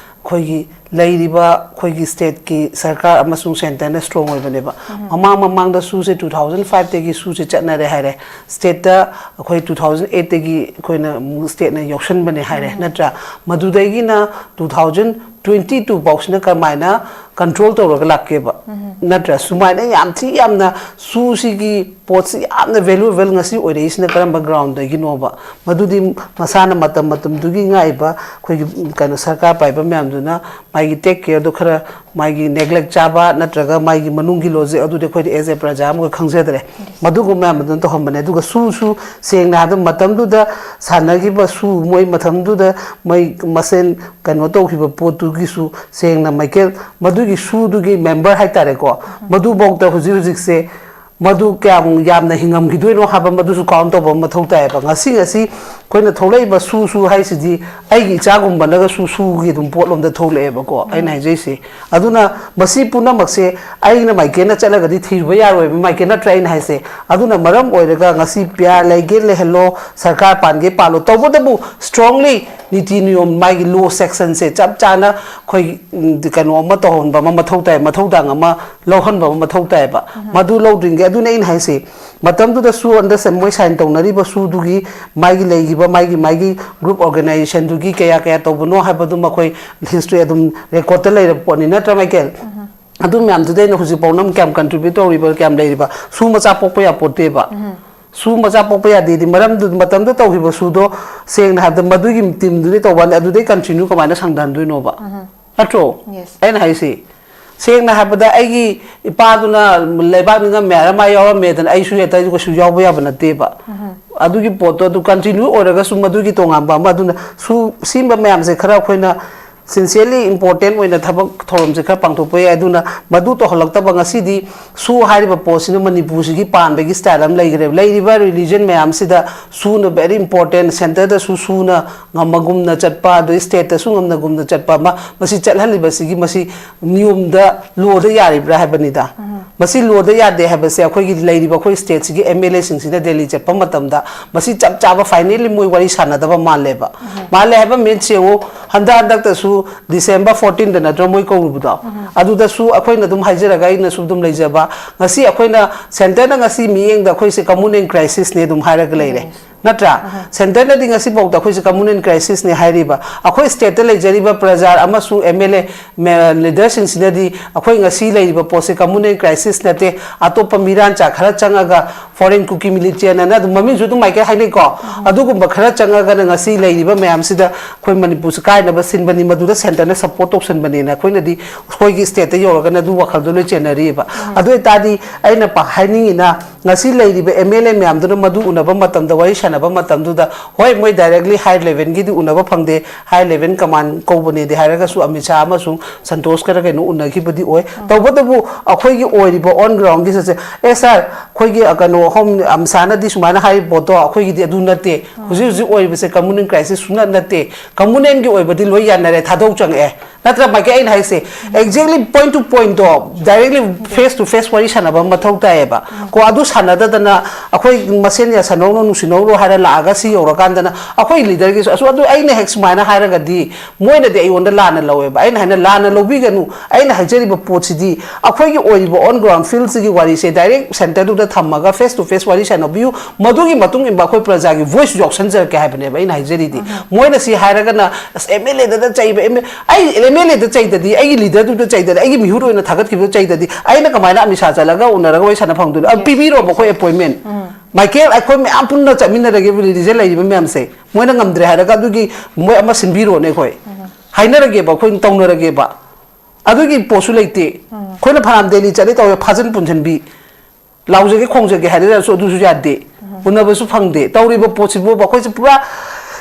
ꯑꯩꯈꯣꯏꯒꯤ ꯂꯩꯔꯤꯕ ꯑꯩꯈꯣꯏꯒꯤ ꯁ꯭ꯇꯦꯠꯀꯤ ꯁꯔꯀꯥꯔ ꯑꯃꯁꯨꯡ ꯁꯦꯟꯇꯔꯅ ꯏꯁꯇ꯭ꯔꯣꯡ ꯑꯣꯏꯕꯅꯦꯕ꯫ ꯃꯃꯥꯡ ꯃꯃꯥꯡꯗ ꯁꯨꯁꯦ ꯇꯨ ꯊꯥꯎꯖꯟ ꯐꯥꯏꯚꯇꯒꯤ ꯁꯨꯁꯦ ꯆꯠꯅꯔꯦ ꯍꯥꯏꯔꯦ꯫ ꯁ꯭ꯇꯦꯠꯇ ꯑꯩꯈꯣꯏ ꯇꯨ ꯊꯥꯎꯖꯟ ꯑꯩꯠꯇꯒꯤ ꯑꯩꯈꯣꯏꯅ ꯑꯃꯨꯛ ꯁ꯭ꯇꯦꯠꯅ ꯌꯥꯎꯁꯟꯕꯅꯦ ꯍꯥꯏꯔꯦ, ꯅꯠꯇ꯭ꯔꯥ? ꯃꯗꯨꯗꯒꯤꯅ ꯇꯨ ꯊꯥꯎꯖꯟ ꯇ꯭ꯋꯦꯟꯇꯤ ꯇꯨ ꯐꯥꯎꯁꯤꯅ ꯀꯃꯥꯏꯅ ꯀꯟꯇ꯭ꯔꯣꯜ ꯇꯧꯔꯒ ꯂꯥꯛꯀꯦꯕ, ꯅꯠꯇ꯭ꯔꯥ? ꯁꯨꯃꯥꯏꯅ ꯌꯥꯝ ꯊꯤ ꯌꯥꯝꯅ ꯁꯨꯁꯤꯒꯤ ꯄꯣꯠꯁꯤ ꯌꯥꯝꯅ ꯚꯦꯂꯨꯑꯦꯕꯜ ꯉꯁꯤ ꯑꯣꯏꯔꯛꯏꯁꯤꯅ ꯀꯔꯝꯕ ꯒ꯭ꯔꯥꯎꯟꯗꯒꯤꯅꯣꯕ? ꯃꯗꯨꯗꯤ ꯃꯁꯥꯅ ꯃꯇꯝ ꯃꯇꯝꯗꯨꯒꯤ ꯉꯥꯛꯏꯕ ꯑꯩꯈꯣꯏꯒꯤ ꯀꯩꯅꯣ ꯁꯔꯀꯥꯔ ꯄꯥꯏꯕ ꯃꯌꯥꯝꯗꯨꯅ ꯃꯥꯒꯤ ꯇꯦꯛ ꯀꯦꯌꯔꯗꯣ ꯈꯔ ꯃꯥꯒꯤ ꯅꯦꯒ꯭ꯂꯦꯛ ꯆꯥꯕ ꯅꯠꯇ꯭ꯔꯒ ꯃꯥꯒꯤ ꯃꯅꯨꯡꯒꯤ ꯂꯣꯖꯤꯛ ꯑꯗꯨꯗꯤ ꯑꯩꯈꯣꯏꯗꯤ ꯑꯦꯖ ꯑꯦ ꯄ꯭ꯔꯖꯥ ꯑꯃꯒ ꯈꯪꯖꯗ꯭ꯔꯦ꯫ ꯃꯗꯨꯒꯨꯝꯕ ꯃꯌꯥꯝ ꯑꯗꯨꯅ ꯇꯧꯍꯟꯕꯅꯦ꯫ ꯑꯗꯨꯒ ꯁꯨꯁꯨ ꯁꯦꯡꯅ ꯍꯥꯏꯕꯗ ꯃꯇꯝꯗꯨꯗ ꯁꯥꯟꯅꯈꯤꯕ ꯁꯨ, ꯃꯣꯏ ꯃꯇꯝꯗꯨꯗ ꯃꯣꯏ ꯃꯁꯦꯟ ꯀꯩꯅꯣ ꯇꯧꯈꯤꯕ ꯄꯣꯠꯇꯨꯒꯤꯁꯨ ꯁꯦꯡꯅ ꯃꯥꯏꯀꯦꯜ, ꯃꯗꯨꯒꯤ ꯁꯨꯗꯨꯒꯤ ꯃꯦꯝꯕꯔ ꯍꯥꯏꯇꯥꯔꯦꯀꯣ, ꯃꯗꯨꯐꯥꯎꯗ ꯍꯧꯖꯤꯛ ꯍꯧꯖꯤꯛꯁꯦ ꯃꯗꯨ ꯀꯌꯥꯝ ꯌꯥꯝꯅ ꯍꯤꯡꯉꯝꯈꯤꯗꯣꯏꯅꯣ ꯍꯥꯏꯕ ꯃꯗꯨꯁꯨ ꯀꯥꯎꯟ ꯇꯧꯕ ꯑꯃ ꯃꯊꯧ ꯇꯥꯏꯌꯦꯕ꯫ ꯉꯁꯤ ꯉꯁꯤ ꯑꯩꯈꯣꯏꯅ ꯊꯣꯛꯂꯛꯏꯕ ꯁꯨ ꯁꯨ ꯍꯥꯏꯁꯤꯗꯤ ꯑꯩꯒꯤ ꯏꯆꯥꯒꯨꯝꯕꯅꯒꯁꯨ ꯁꯨꯒꯤ ꯑꯗꯨꯝ ꯄꯣꯠꯂꯣꯝꯗ ꯊꯣꯛꯂꯛꯑꯦꯕꯀꯣ ꯑꯩꯅ ꯍꯥꯏꯖꯩꯁꯦ꯫ ꯑꯗꯨꯅ ꯃꯁꯤ ꯄꯨꯝꯅꯃꯛꯁꯦ ꯑꯩꯅ ꯃꯥꯏꯀꯩꯅ ꯆꯠꯂꯒꯗꯤ ꯊꯤꯔꯨꯕ ꯌꯥꯔꯣꯏꯕ, ꯃꯥꯏꯀꯩ ꯅꯠꯇ꯭ꯔꯥ ꯑꯩꯅ ꯍꯥꯏꯁꯦ? ꯑꯗꯨꯅ ꯃꯔꯝ ꯑꯣꯏꯔꯒ ꯉꯁꯤ ꯄꯤꯌꯥꯔ ꯂꯩꯒꯦ ꯂꯩꯍꯜꯂꯣ, ꯁꯔꯀꯥꯔ ꯄꯥꯟꯒꯦ ꯄꯥꯜꯂꯣ, ꯇꯧꯕꯇꯕꯨ ꯁ꯭ꯇ꯭ꯔꯣꯡꯂꯤ ꯅꯤꯇꯤ ꯅꯤꯌꯣꯝ, ꯃꯥꯒꯤ ꯂꯣ ꯁꯦꯛꯁꯟꯁꯦ ꯆꯞ ꯆꯥꯅ ꯑꯩꯈꯣꯏ, ꯎꯝ, ꯀꯩꯅꯣ ꯑꯃ ꯇꯧꯍꯟꯕ ꯑꯃ ꯃꯊꯧ ꯇꯥꯏ, ꯃꯊꯧꯗꯥꯡ ꯑꯃ ꯂꯧꯍꯟꯕ ꯑꯃ ꯃꯊꯧ ꯇꯥꯏꯌꯦꯕ꯫ ꯃꯗꯨ ꯂꯧꯗ꯭ꯔꯤꯉꯩ, ꯑꯗꯨꯅ ꯑꯩꯅ ꯍꯥꯏꯁꯦ, ꯃꯇꯝꯗꯨꯗ ꯁꯨ ꯑꯟꯗꯔꯁꯇꯦꯟ ꯃꯣꯏ ꯁꯥꯏꯟ ꯇꯧꯅꯔꯤꯕ ꯁꯨꯗꯨꯒꯤ ꯃꯥꯒꯤ ꯂꯩꯈꯤꯕ ꯃꯥꯒꯤ ꯃꯥꯒꯤ ꯒ꯭ꯔꯨꯞ ꯑꯣꯔꯒꯅꯥꯏꯖꯦꯁꯟꯗꯨꯒꯤ ꯀꯌꯥ ꯀꯌꯥ ꯇꯧꯕꯅꯣ ꯍꯥꯏꯕꯗꯨ ꯃꯈꯣꯏ ꯍꯤꯁꯇ꯭ꯔꯤ ꯑꯗꯨꯝ ꯔꯦꯀꯣꯔꯠꯇ ꯂꯩꯔꯕ ꯄꯣꯠꯅꯤ, ꯅꯠꯇ꯭ꯔꯥ, ꯃꯥꯏꯀꯦꯜ? ꯑꯗꯨ ꯃꯌꯥꯝꯗꯨꯗ ꯑꯩꯅ ꯍꯧꯖꯤꯛꯐꯥꯎ ꯅꯪ ꯀꯌꯥꯝ ꯀꯟꯇ꯭ꯔꯤꯕ꯭ꯌꯨꯠ ꯇꯧꯔꯤꯕ, ꯀꯌꯥꯝ ꯂꯩꯔꯤꯕ? ꯁꯨ ꯃꯆꯥ ꯄꯣꯛꯄ ꯌꯥꯄꯣꯠꯇꯦꯕ꯫ ꯁꯨ ꯃꯆꯥ ꯄꯣꯛꯄ ꯌꯥꯗꯦꯗꯤ ꯃꯔꯝꯗꯨ, ꯃꯇꯝꯗ ꯇꯧꯈꯤꯕ ꯁꯨꯗꯣ, ꯁꯦꯡꯅ ꯍꯥꯏꯕꯗ, ꯃꯗꯨꯒꯤ ꯇꯤꯝꯗꯨꯗꯤ ꯇꯧꯕ ꯋꯥꯅꯤ, ꯑꯗꯨꯗꯩ ꯀꯟꯇꯤꯅ꯭ꯌꯨ ꯀꯃꯥꯏꯅ ꯁꯪꯊꯍꯟꯗꯣꯏꯅꯣꯕ? ꯅꯠꯇ꯭ꯔꯣ? Yes. ꯑꯩꯅ ꯍꯥꯏꯁꯤ, ꯁꯦꯡꯅ ꯍꯥꯏꯕꯗ, ꯑꯩꯒꯤ ꯏꯄꯥꯗꯨꯅ ꯂꯩꯕꯥꯛ ꯅꯤꯡꯉꯝꯃꯦ ꯍꯥꯏꯔ ꯃꯥ ꯌꯥꯎꯔꯝꯃꯦꯗꯅ ꯑꯩꯁꯨ ꯍꯦꯛꯇ ꯑꯩꯁꯨ ꯀꯩꯁꯨ ꯌꯥꯎꯕ ꯌꯥꯕ ꯅꯠꯇꯦꯕ꯫ ꯑꯗꯨꯒꯤ ꯄꯣꯠꯇꯣ ꯑꯗꯨ ꯀꯟꯇꯤꯅ꯭ꯌꯨ ꯑꯣꯏꯔꯒꯁꯨ ꯃꯗꯨꯒꯤ ꯇꯣꯉꯥꯟꯕ ꯑꯃ, ꯑꯗꯨꯅ ꯁꯨ-, ꯁꯤꯒꯨꯝꯕ ꯃꯌꯥꯝꯁꯦ ꯈꯔ ꯑꯩꯈꯣꯏꯅ ꯁꯤꯟꯁꯤꯌꯔꯂꯤ ꯏꯝꯄꯣꯔꯇꯦꯟ ꯑꯣꯏꯅ ꯊꯕꯛ ꯊꯧꯔꯝꯁꯦ ꯈꯔ ꯄꯥꯡꯊꯣꯛꯄ ꯌꯥꯏ꯫ ꯑꯗꯨꯅ ꯃꯗꯨ ꯇꯧꯍꯜꯂꯛꯇꯕ, ꯉꯁꯤꯗꯤ ꯁꯨ ꯍꯥꯏꯔꯤꯕ ꯄꯣꯠꯁꯤꯅ ꯃꯅꯤꯄꯨꯔꯁꯤꯒꯤ ꯄꯥꯟꯕꯒꯤ ꯁ꯭ꯇꯥꯏꯜ ꯑꯃ ꯂꯩꯈ꯭ꯔꯦꯕ꯫ ꯂꯩꯔꯤꯕ ꯔꯤꯂꯤꯖꯟ ꯃꯌꯥꯝꯁꯤꯗ ꯁꯨꯅ ꯚꯦꯔꯤ ꯏꯝꯄꯣꯔꯇꯦꯟ, ꯁꯦꯟꯇꯔꯗꯁꯨ ꯁꯨꯅ ꯉꯝꯃꯒꯨꯝꯅ ꯆꯠꯄ, ꯑꯗꯩ ꯁ꯭ꯇꯦꯠꯇꯁꯨ ꯉꯝꯅꯒꯨꯝꯅ ꯆꯠꯄ ꯑꯃ, ꯃꯁꯤ ꯆꯠꯍꯜꯂꯤꯕꯁꯤꯒꯤ ꯃꯁꯤ ꯅꯤꯌꯣꯝꯗ, ꯂꯣꯗ ꯌꯥꯔꯤꯕ꯭ꯔꯥ ꯍꯥꯏꯕꯅꯤꯗ꯫ ꯃꯁꯤ ꯂꯣꯗ ꯌꯥꯗꯦ ꯍꯥꯏꯕꯁꯦ ꯑꯩꯈꯣꯏꯒꯤ ꯂꯩꯔꯤꯕ ꯑꯩꯈꯣꯏ ꯁ꯭ꯇꯦꯠꯁꯤꯒꯤ ꯑꯦꯝ ꯑꯦꯜ ꯑꯦꯁꯤꯡꯁꯤꯅ ꯗꯦꯜꯂꯤ ꯆꯠꯄ ꯃꯇꯝꯗ ꯃꯁꯤ ꯆꯞ ꯆꯥꯕ ꯐꯥꯏꯅꯦꯜꯂꯤ ꯃꯣꯏ ꯋꯥꯔꯤ ꯁꯥꯟꯅꯗꯕ ꯃꯥꯜꯂꯦꯕ꯫ ꯃꯥꯜꯂꯦ ꯍꯥꯏꯕ ꯃꯤꯟꯁ ꯌꯦꯡꯉꯨ, ꯍꯟꯗꯛ ꯍꯟꯗꯛꯇꯁꯨ ꯗꯤꯁꯦꯝꯕꯔ ꯐꯣꯔꯇꯤꯟꯗ ꯅꯠꯇ꯭ꯔꯣ ꯃꯣꯏ ꯀꯧꯔꯨꯕꯗꯣ? ꯑꯗꯨꯗꯁꯨ ꯑꯩꯈꯣꯏꯅ ꯑꯗꯨꯝ ꯍꯥꯏꯖꯔꯒ ꯑꯩꯅꯁꯨ ꯑꯗꯨꯝ ꯂꯩꯖꯕ, ꯉꯁꯤ ꯑꯩꯈꯣꯏꯅ ꯁꯦꯟꯇꯔꯅ ꯉꯁꯤ ꯃꯤꯠꯌꯦꯡꯗ ꯑꯩꯈꯣꯏꯁꯦ ꯀꯃꯟ ꯑꯦꯟ ꯀ꯭ꯔꯥꯏꯁꯤꯁꯅꯦ ꯑꯗꯨꯝ ꯍꯥꯏꯔꯒ ꯂꯩꯔꯦ꯫ ꯅꯠꯇ꯭ꯔꯥ? ꯁꯦꯟꯇꯔꯅꯗꯤ ꯉꯁꯤꯐꯥꯎꯗ ꯑꯩꯈꯣꯏꯁꯦ ꯀꯃꯟ ꯑꯦꯟ ꯀ꯭ꯔꯥꯏꯁꯤꯁꯅꯦ ꯍꯥꯏꯔꯤꯕ꯫ ꯑꯩꯈꯣꯏ ꯁ꯭ꯇꯦꯠꯇ ꯂꯩꯖꯔꯤꯕ ꯄ꯭ꯔꯖꯥ ꯑꯃꯁꯨꯡ ꯑꯦꯝ ꯑꯦꯜ ꯑꯦ, ꯃꯦ-, ꯂꯤꯗꯔꯁꯤꯡꯁꯤꯅꯗꯤ ꯑꯩꯈꯣꯏ ꯉꯁꯤ ꯂꯩꯔꯤꯕ ꯄꯣꯠꯁꯦ ꯀꯃꯟ ꯑꯦꯟ ꯀ꯭ꯔꯥꯏꯁꯤꯁ ꯅꯠꯇꯦ, ꯑꯇꯣꯞꯄ ꯃꯤꯔꯥꯟꯆꯥ ꯈꯔ ꯆꯪꯉꯒ ꯐꯣꯔꯦꯟ ꯀꯨꯀꯤ ꯃꯤꯂꯤꯇꯦꯟ ꯑꯅ ꯑꯗꯨꯝ ꯃꯃꯤꯡꯁꯨ ꯑꯗꯨꯝ ꯃꯥꯏꯀꯩ ꯍꯥꯏꯅꯩꯀꯣ꯫ ꯑꯗꯨꯒꯨꯝꯕ ꯈꯔ ꯆꯪꯉꯒꯅ ꯉꯁꯤ ꯂꯩꯔꯤꯕ ꯃꯌꯥꯝꯁꯤꯗ ꯑꯩꯈꯣꯏ ꯃꯅꯤꯄꯨꯔꯁꯦ ꯀꯥꯏꯅꯕ ꯁꯤꯟꯕꯅꯤ, ꯃꯗꯨꯗ ꯁꯦꯟꯇꯔꯅ ꯁꯄꯣꯔꯠ ꯇꯧꯁꯟꯕꯅꯦꯅ ꯑꯩꯈꯣꯏꯅꯗꯤ ꯑꯩꯈꯣꯏꯒꯤ ꯁ꯭ꯇꯦꯠꯇ ꯌꯧꯔꯒꯅ ꯑꯗꯨ ꯋꯥꯈꯜꯗꯣ ꯂꯣꯏ ꯆꯦꯟꯅꯔꯤꯑꯕ꯫ ꯑꯗꯨ ꯑꯣꯏꯇꯥꯔꯗꯤ ꯑꯩꯅ ꯄ-, ꯍꯥꯏꯅꯤꯡꯉꯤꯅ, ꯉꯁꯤ ꯂꯩꯔꯤꯕ ꯑꯦꯝ ꯑꯦꯜ ꯑꯦ ꯃꯌꯥꯝꯗꯨꯅ ꯃꯗꯨ ꯎꯅꯕ ꯃꯇꯝꯗ, ꯋꯥꯔꯤ ꯁꯥꯟꯅꯕ ꯃꯇꯝꯗꯨꯗ, ꯍꯣꯏ, ꯃꯣꯏ directly high levelꯒꯤꯗꯤ ꯎꯅꯕ ꯐꯪꯗꯦ, high level command ꯀꯧꯕꯅꯦꯗꯤ ꯍꯥꯏꯔꯒꯁꯨ, ꯑꯃꯤꯠ ꯁꯥꯍ ꯑꯃꯁꯨꯡ ꯁꯟꯇꯣꯁꯀꯔ ꯀꯩꯅꯣ ꯎꯅꯈꯤꯕꯗꯤ ꯑꯣꯏ꯫ ꯇꯧꯕꯇꯕꯨ ꯑꯩꯈꯣꯏꯒꯤ ꯑꯣꯏꯔꯤꯕ on groundꯒꯤ ꯁꯦ, "ꯑꯦ ꯁꯥꯔ, ꯑꯩꯈꯣꯏꯒꯤ, ꯑ, ꯀꯩꯅꯣ, ꯍꯣꯝ, ꯑꯃꯤꯠ ꯁꯥꯍꯅꯗꯤ ꯁꯨꯃꯥꯏꯅ ꯍꯥꯏꯔꯤꯕ ꯄꯣꯠꯇꯣ ꯑꯩꯈꯣꯏꯒꯤꯗꯤ ꯑꯗꯨ ꯅꯠꯇꯦ, ꯍꯧꯖꯤꯛ ꯍꯧꯖꯤꯛ ꯑꯣꯏꯔꯤꯕꯁꯦ communal crisis ꯁꯨꯡꯅꯠ ꯅꯠꯇꯦ, communalꯒꯤ ꯑꯣꯏꯕꯗꯤ ꯂꯣꯏ ꯌꯥꯅꯔꯦ, ꯊꯥꯗꯣꯛ ꯆꯪꯉꯛꯑꯦ"꯫ ꯅꯠꯇ꯭ꯔꯥ, ꯃꯥꯏꯀꯩ ꯑꯩꯅ ꯍꯥꯏꯁꯦ? Exactly point to pointꯗꯣ directly face to face ꯋꯥꯔꯤ ꯁꯥꯟꯅꯕ ꯑꯃ ꯃꯊꯧ ꯇꯥꯏꯌꯦꯕ꯫ ꯀꯣ, ꯑꯗꯨ ꯁꯥꯟꯅꯗꯗꯅ ꯑꯩꯈꯣꯏ ꯃꯁꯦꯟ ꯌꯥꯁꯟꯅꯧꯅꯣ, ꯅꯨꯡꯁꯤꯅꯧꯅꯣ ꯍꯥꯏꯔ ꯂꯥꯛꯑꯒ ꯁꯤ ꯌꯧꯔꯀꯥꯟꯗꯅ ꯑꯩꯈꯣꯏ leaderꯒꯤꯁꯨ, ꯑꯁ, ꯑꯗꯨ ꯑꯩꯅ ꯍꯦꯛ ꯁꯨꯃꯥꯏꯅ ꯍꯥꯏꯔꯒꯗꯤ ꯃꯣꯏꯅꯗꯤ ꯑꯩꯉꯣꯟꯗ ꯂꯥꯟꯅ ꯂꯧꯋꯦꯕ꯫ ꯑꯩꯅ ꯍꯥꯏꯅ, "ꯂꯥꯟꯅ ꯂꯧꯕꯤꯒꯅꯨ, ꯑꯩꯅ ꯍꯥꯏꯖꯔꯤꯕ ꯄꯣꯠꯁꯤꯗꯤ ꯑꯩꯈꯣꯏꯒꯤ ꯑꯣꯏꯔꯤꯕ on ground fieldꯁꯤꯒꯤ ꯋꯥꯔꯤꯁꯦ direct centreꯗꯨꯗ ꯊꯝꯃꯒ face to face ꯋꯥꯔꯤ ꯁꯥꯟꯅꯕꯤꯌꯨ, ꯃꯗꯨꯒꯤ ꯃꯇꯨꯡ ꯏꯟꯕ ꯑꯩꯈꯣꯏ ꯄ꯭ꯔꯖꯥꯒꯤ voice ꯌꯥꯎꯁꯟꯖꯔꯛꯀꯦ" ꯍꯥꯏꯕꯅꯦꯕ ꯑꯩꯅ ꯍꯥꯏꯖꯔꯤꯗꯤ꯫ ꯃꯣꯏꯅ ꯁꯤ ꯍꯥꯏꯔꯒꯅ, "ꯑꯁ, ꯑꯦꯝ ꯑꯦꯜ ꯑꯦꯗꯗ ꯆꯩꯕ, ꯑꯦꯝ ꯑꯦꯜ ꯑꯦ", ꯑꯩ ꯑꯦꯝ ꯑꯦꯜ ꯑꯦꯗ ꯆꯩꯗꯗꯤ, ꯑꯩꯒꯤ leaderꯗꯨꯗ ꯆꯩꯗꯗꯤ, ꯑꯩꯒꯤ ꯃꯤꯍꯨꯠ ꯑꯣꯏꯅ ꯊꯥꯒꯠꯈꯤꯕꯗ ꯆꯩꯗꯗꯤ, ꯑꯩꯅ ꯀꯃꯥꯏꯅ ꯑꯃꯤꯠ ꯁꯥꯍ ꯆꯠꯂꯒ ꯎꯅꯔꯒ ꯋꯥꯔꯤ ꯁꯥꯟꯅ ꯐꯪꯗꯣꯏꯅꯣ? ꯑ, ꯄꯤꯕꯤꯔꯣꯕ ꯑꯩꯈꯣꯏ appointment꯫ ꯃꯥꯏꯀꯦꯜ, ꯑꯩꯈꯣꯏ ꯃꯌꯥꯝ ꯄꯨꯟꯅ ꯆꯠꯃꯤꯟꯅꯔꯒꯦ, release ꯂꯩꯔꯤꯕ ꯃꯌꯥꯝꯁꯦ꯫ ꯃꯣꯏꯅ ꯉꯝꯗ꯭ꯔꯦ ꯍꯥꯏꯔꯒ ꯑꯗꯨꯒꯤ ꯃꯣꯏ ꯑꯃ ꯁꯤꯟꯕꯤꯔꯣꯅꯦ, ꯑꯩꯈꯣꯏ ꯍꯥꯏꯅꯔꯒꯦꯕ, ꯑꯩꯈꯣꯏ ꯇꯧꯅꯔꯒꯦꯕ꯫ ꯑꯗꯨꯒꯤ ꯄꯣꯠꯁꯨ ꯂꯩꯇꯦ꯫ ꯑꯩꯈꯣꯏꯅ ꯐꯅꯌꯥꯝ ꯗꯦꯜꯂꯤ ꯆꯠꯂꯤ ꯇꯧꯋꯦ, ꯐꯥꯖꯤꯟ ꯄꯨꯟꯁꯤꯟꯕꯤ, ꯂꯥꯎꯖꯒꯦ ꯈꯣꯡꯖꯒꯦ ꯍꯥꯏꯅꯔꯁꯨ ꯑꯗꯨꯁꯨ ꯌꯥꯗꯦ꯫ ꯎꯅꯕꯁꯨ ꯐꯪꯗꯦ꯫ ꯇꯧꯔꯤꯕ ꯄꯣꯠꯁꯤꯕꯨ ꯑꯩꯈꯣꯏꯁꯦ ꯄꯨꯔꯥ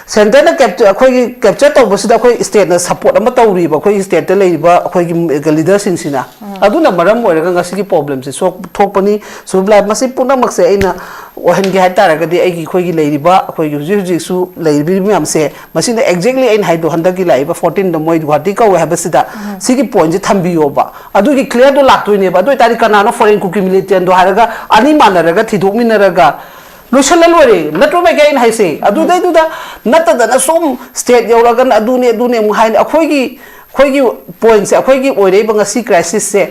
centreꯅ capture, ꯑꯩꯈꯣꯏꯒꯤ capture ꯇꯧꯕꯁꯤꯗ ꯑꯩꯈꯣꯏ stateꯅ support ꯑꯃ ꯇꯧꯔꯤꯕ, ꯑꯩꯈꯣꯏꯒꯤ stateꯇ ꯂꯩꯔꯤꯕ ꯑꯩꯈꯣꯏꯒꯤ leaderꯁꯤꯡꯁꯤꯅ꯫ ꯑꯗꯨꯅ ꯃꯔꯝ ꯑꯣꯏꯔꯒ ꯉꯁꯤꯒꯤ problemꯁꯦ ꯁꯣꯛ-, ꯊꯣꯛꯄꯅꯤ꯫ ꯁꯨꯕ꯭ꯂꯥ, ꯃꯁꯤ ꯄꯨꯝꯅꯃꯛꯁꯦ ꯑꯩꯅ ꯑꯣꯏꯍꯟꯒꯦ ꯍꯥꯏ ꯇꯥꯔꯒꯗꯤ, ꯑꯩꯒꯤ, ꯑꯩꯈꯣꯏꯒꯤ ꯂꯩꯔꯤꯕ, ꯑꯩꯈꯣꯏꯒꯤ ꯍꯧꯖꯤꯛ ꯍꯧꯖꯤꯛꯁꯨ ꯂꯩꯔꯤꯕ ꯃꯌꯥꯝꯁꯦ, ꯃꯁꯤꯅ exactly ꯑꯩꯅ ꯍꯥꯏꯗꯣ, ꯍꯟꯗꯛꯀꯤ ꯂꯥꯛꯏꯕ fourteenꯗ ꯃꯣꯏ ꯒꯨꯍꯥꯇꯤ ꯀꯧꯋꯦ ꯍꯥꯏꯕꯁꯤꯗ ꯁꯤꯒꯤ pointꯁꯦ ꯊꯝꯕꯤꯌꯣꯕ꯫ ꯑꯗꯨꯒꯤ clearꯗꯣ ꯂꯥꯛꯇꯣꯏꯅꯦꯕ꯫ ꯑꯗꯨ ꯑꯣꯏꯇꯥꯔꯗꯤ ꯀꯅꯥꯅꯣ foreign Kuki militantꯗꯣ ꯍꯥꯏꯔꯒ ꯑꯅꯤ ꯃꯥꯟꯅꯔꯒ ꯊꯤꯗꯣꯛꯃꯤꯟꯅꯔꯒ ꯂꯣꯏꯁꯜꯂ ꯂꯣꯏꯔꯦ꯫ ꯅꯠꯇ꯭ꯔꯣ, ꯃꯥꯏꯀꯩ ꯑꯩꯅ ꯍꯥꯏꯁꯦ? ꯑꯗꯨꯗꯩꯗꯨꯗ ꯅꯠꯇꯗꯅ ꯁꯨꯝ state ꯌꯧꯔꯒꯅ ꯑꯗꯨꯅꯦ, ꯑꯗꯨꯅꯦ ꯑꯃꯨꯛ ꯍꯥꯏꯅꯤ꯫ ꯑꯩꯈꯣꯏꯒꯤ, ꯑꯩꯈꯣꯏꯒꯤ pointꯁꯦ, ꯑꯩꯈꯣꯏꯒꯤ ꯑꯣꯏꯔꯛꯏꯕ ꯉꯁꯤ crisisꯁꯦ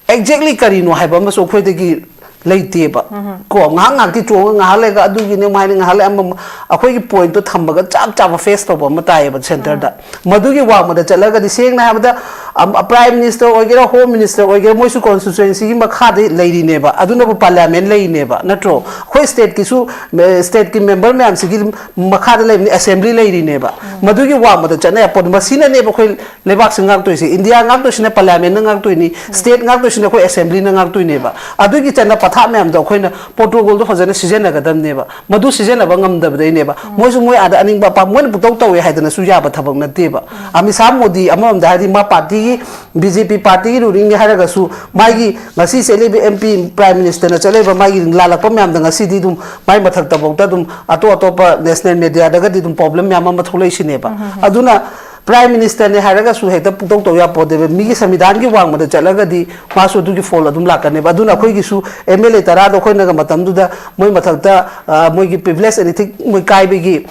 exactly ꯀꯔꯤꯅꯣ ꯍꯥꯏꯕ ꯑꯃꯁꯨ ꯑꯩꯈꯣꯏꯗꯒꯤ ꯂꯩꯇꯦꯕ꯫ ꯀꯣ, ꯉꯥꯏꯍꯥꯛ ꯉꯥꯏꯍꯥꯛꯇꯤ ꯆꯣꯡꯉꯒ ꯉꯥꯏꯍꯥꯛ ꯂꯩꯔꯒ ꯑꯗꯨꯒꯤꯅꯦ ꯑꯃꯨꯛ ꯍꯥꯏꯅꯤ, ꯉꯥꯏꯍꯥꯛ ꯂꯩꯔꯒ ꯑꯃꯃꯨꯛ, ꯑꯩꯈꯣꯏꯒꯤ pointꯇꯣ ꯊꯝꯃꯒ ꯆꯞ ꯆꯥꯕ face ꯇꯧꯕ ꯑꯃ ꯇꯥꯏꯌꯦꯕ centreꯗ꯫ ꯃꯗꯨꯒꯤ ꯋꯥꯡꯃꯗ ꯆꯠꯂꯒꯗꯤ, ꯁꯦꯡꯅ ꯍꯥꯏꯕꯗ, ꯑꯝ, prime minister ꯑꯣꯏꯒꯦꯔꯥ, home minister ꯑꯣꯏꯒꯦꯔꯥ, ꯃꯣꯏꯁꯨ constituencyꯒꯤ ꯃꯈꯥꯗ ꯂꯩꯔꯤꯅꯦꯕ, ꯑꯗꯨꯅꯕꯨ parliament ꯂꯩꯔꯤꯅꯦꯕ, ꯅꯠꯇ꯭ꯔꯣ? ꯑꯩꯈꯣꯏ stateꯀꯤꯁꯨ, ꯑ, stateꯀꯤ member ꯃꯌꯥꯝꯁꯤꯒꯤ ꯃꯈꯥꯗ ꯂꯩꯕꯅꯤ, assembly ꯂꯩꯔꯤꯅꯦꯕ꯫ ꯃꯗꯨꯒꯤ ꯋꯥꯡꯃꯗ ꯆꯠꯅ ꯌꯥꯄꯣꯠ꯫ ꯃꯁꯤꯅꯅꯦꯕ ꯑꯩꯈꯣꯏ ꯂꯩꯕꯥꯛꯁꯤ ꯉꯥꯛꯇꯣꯏꯁꯦ꯫ ꯏꯟꯗꯤꯌꯥ ꯉꯥꯛꯇꯣꯏꯁꯤꯅ parliamentꯅ ꯉꯥꯛꯇꯣꯏꯅꯤ, state ꯉꯥꯛꯇꯣꯏꯁꯤꯅ ꯑꯩꯈꯣꯏ assemblyꯅ ꯉꯥꯛꯇꯣꯏꯅꯦꯕ꯫ ꯑꯗꯨꯒꯤ ꯆꯠꯅ ꯄꯊꯥꯞ ꯊꯥꯛ ꯃꯌꯥꯝꯗꯣ ꯑꯩꯈꯣꯏꯅ ꯄ꯭ꯔꯣꯇꯣꯀꯣꯜꯗꯣ ꯐꯖꯅ ꯁꯤꯖꯤꯟꯅꯒꯗꯕꯅꯦꯕ꯫ ꯃꯗꯨ ꯁꯤꯖꯤꯟꯅꯕ ꯉꯝꯗꯕꯗꯩꯅꯦꯕ꯫ ꯃꯣꯏꯁꯨ ꯃꯣꯏ ꯑꯥꯗ ꯑꯅꯤꯡꯕ ꯑꯄꯥꯝꯕ ꯃꯣꯏꯅ ꯄꯨꯡꯇꯧ ꯇꯧꯋꯦ ꯍꯥꯏꯗꯅꯁꯨ ꯌꯥꯕ ꯊꯕꯛ ꯅꯠꯇꯦꯕ꯫ ꯑꯃꯤꯠ ꯁꯥꯍ ꯃꯣꯗꯤ ꯑꯃꯔꯣꯝꯗ ꯍꯥꯏꯔꯗꯤ ꯃꯥ ꯄꯥꯔꯇꯤꯒꯤ, ꯕꯤ ꯖꯦ ꯄꯤ ꯄꯥꯔꯇꯤꯒꯤ ꯔꯨꯂꯤꯡꯅꯤ ꯍꯥꯏꯔꯒꯁꯨ, ꯃꯥꯒꯤ ꯉꯁꯤ ꯆꯠꯂꯤꯕ ꯑꯦꯝ ꯄꯤ, ꯄ꯭ꯔꯥꯏꯝ ꯃꯤꯅꯤꯁꯇꯔꯅ ꯆꯠꯂꯤꯕ ꯃꯥꯒꯤ ꯂꯥꯜꯂꯛꯄ ꯃꯌꯥꯝꯗ ꯉꯁꯤꯗꯤ ꯑꯗꯨꯝ ꯃꯥꯏ ꯃꯊꯛꯇꯐꯥꯎꯗ ꯑꯗꯨꯝ ꯑꯇꯣꯞ ꯑꯇꯣꯞꯄ ꯅꯦꯁꯅꯦꯜ ꯃꯦꯗꯤꯌꯥꯗꯒꯗꯤ ꯑꯗꯨꯝ ꯄ꯭ꯔꯣꯕ꯭ꯂꯦꯝ ꯃꯌꯥꯝ ꯑꯃ ꯊꯣꯛꯂꯛꯏꯁꯤꯅꯦꯕ꯫ ꯑꯗꯨꯅ ꯄ꯭ꯔꯥꯏꯝ ꯃꯤꯅꯤꯁꯇꯔꯅꯦ ꯍꯥꯏꯔꯒꯁꯨ ꯍꯦꯛꯇ ꯄꯨꯡꯇꯧ ꯇꯧ ꯌꯥꯄꯣꯠꯇꯦꯕ꯫ ꯃꯤꯒꯤ ꯁꯪꯕꯤꯙꯥꯟꯒꯤ ꯋꯥꯡꯃꯗ ꯆꯠꯂꯒꯗꯤ ꯃꯥꯁꯨ ꯑꯗꯨꯒꯤ ꯐꯣꯜ ꯑꯗꯨꯝ ꯂꯥꯛꯀꯅꯦꯕ꯫ ꯑꯗꯨꯅ ꯑꯩꯈꯣꯏꯒꯤꯁꯨ ꯑꯦꯝ ꯑꯦꯜ ꯑꯦ ꯇꯔꯥꯗꯣ ꯑꯩꯈꯣꯏꯅꯒ ꯃꯇꯝꯗꯨꯗ ꯃꯣꯏ ꯃꯊꯛꯇ, ꯑ, ꯃꯣꯏꯒꯤ ꯄ꯭ꯔꯤꯚꯤꯂꯦꯖ ꯑꯦꯟ ꯏꯊꯤꯛ ꯃꯣꯏ ꯀꯥꯏꯕꯒꯤ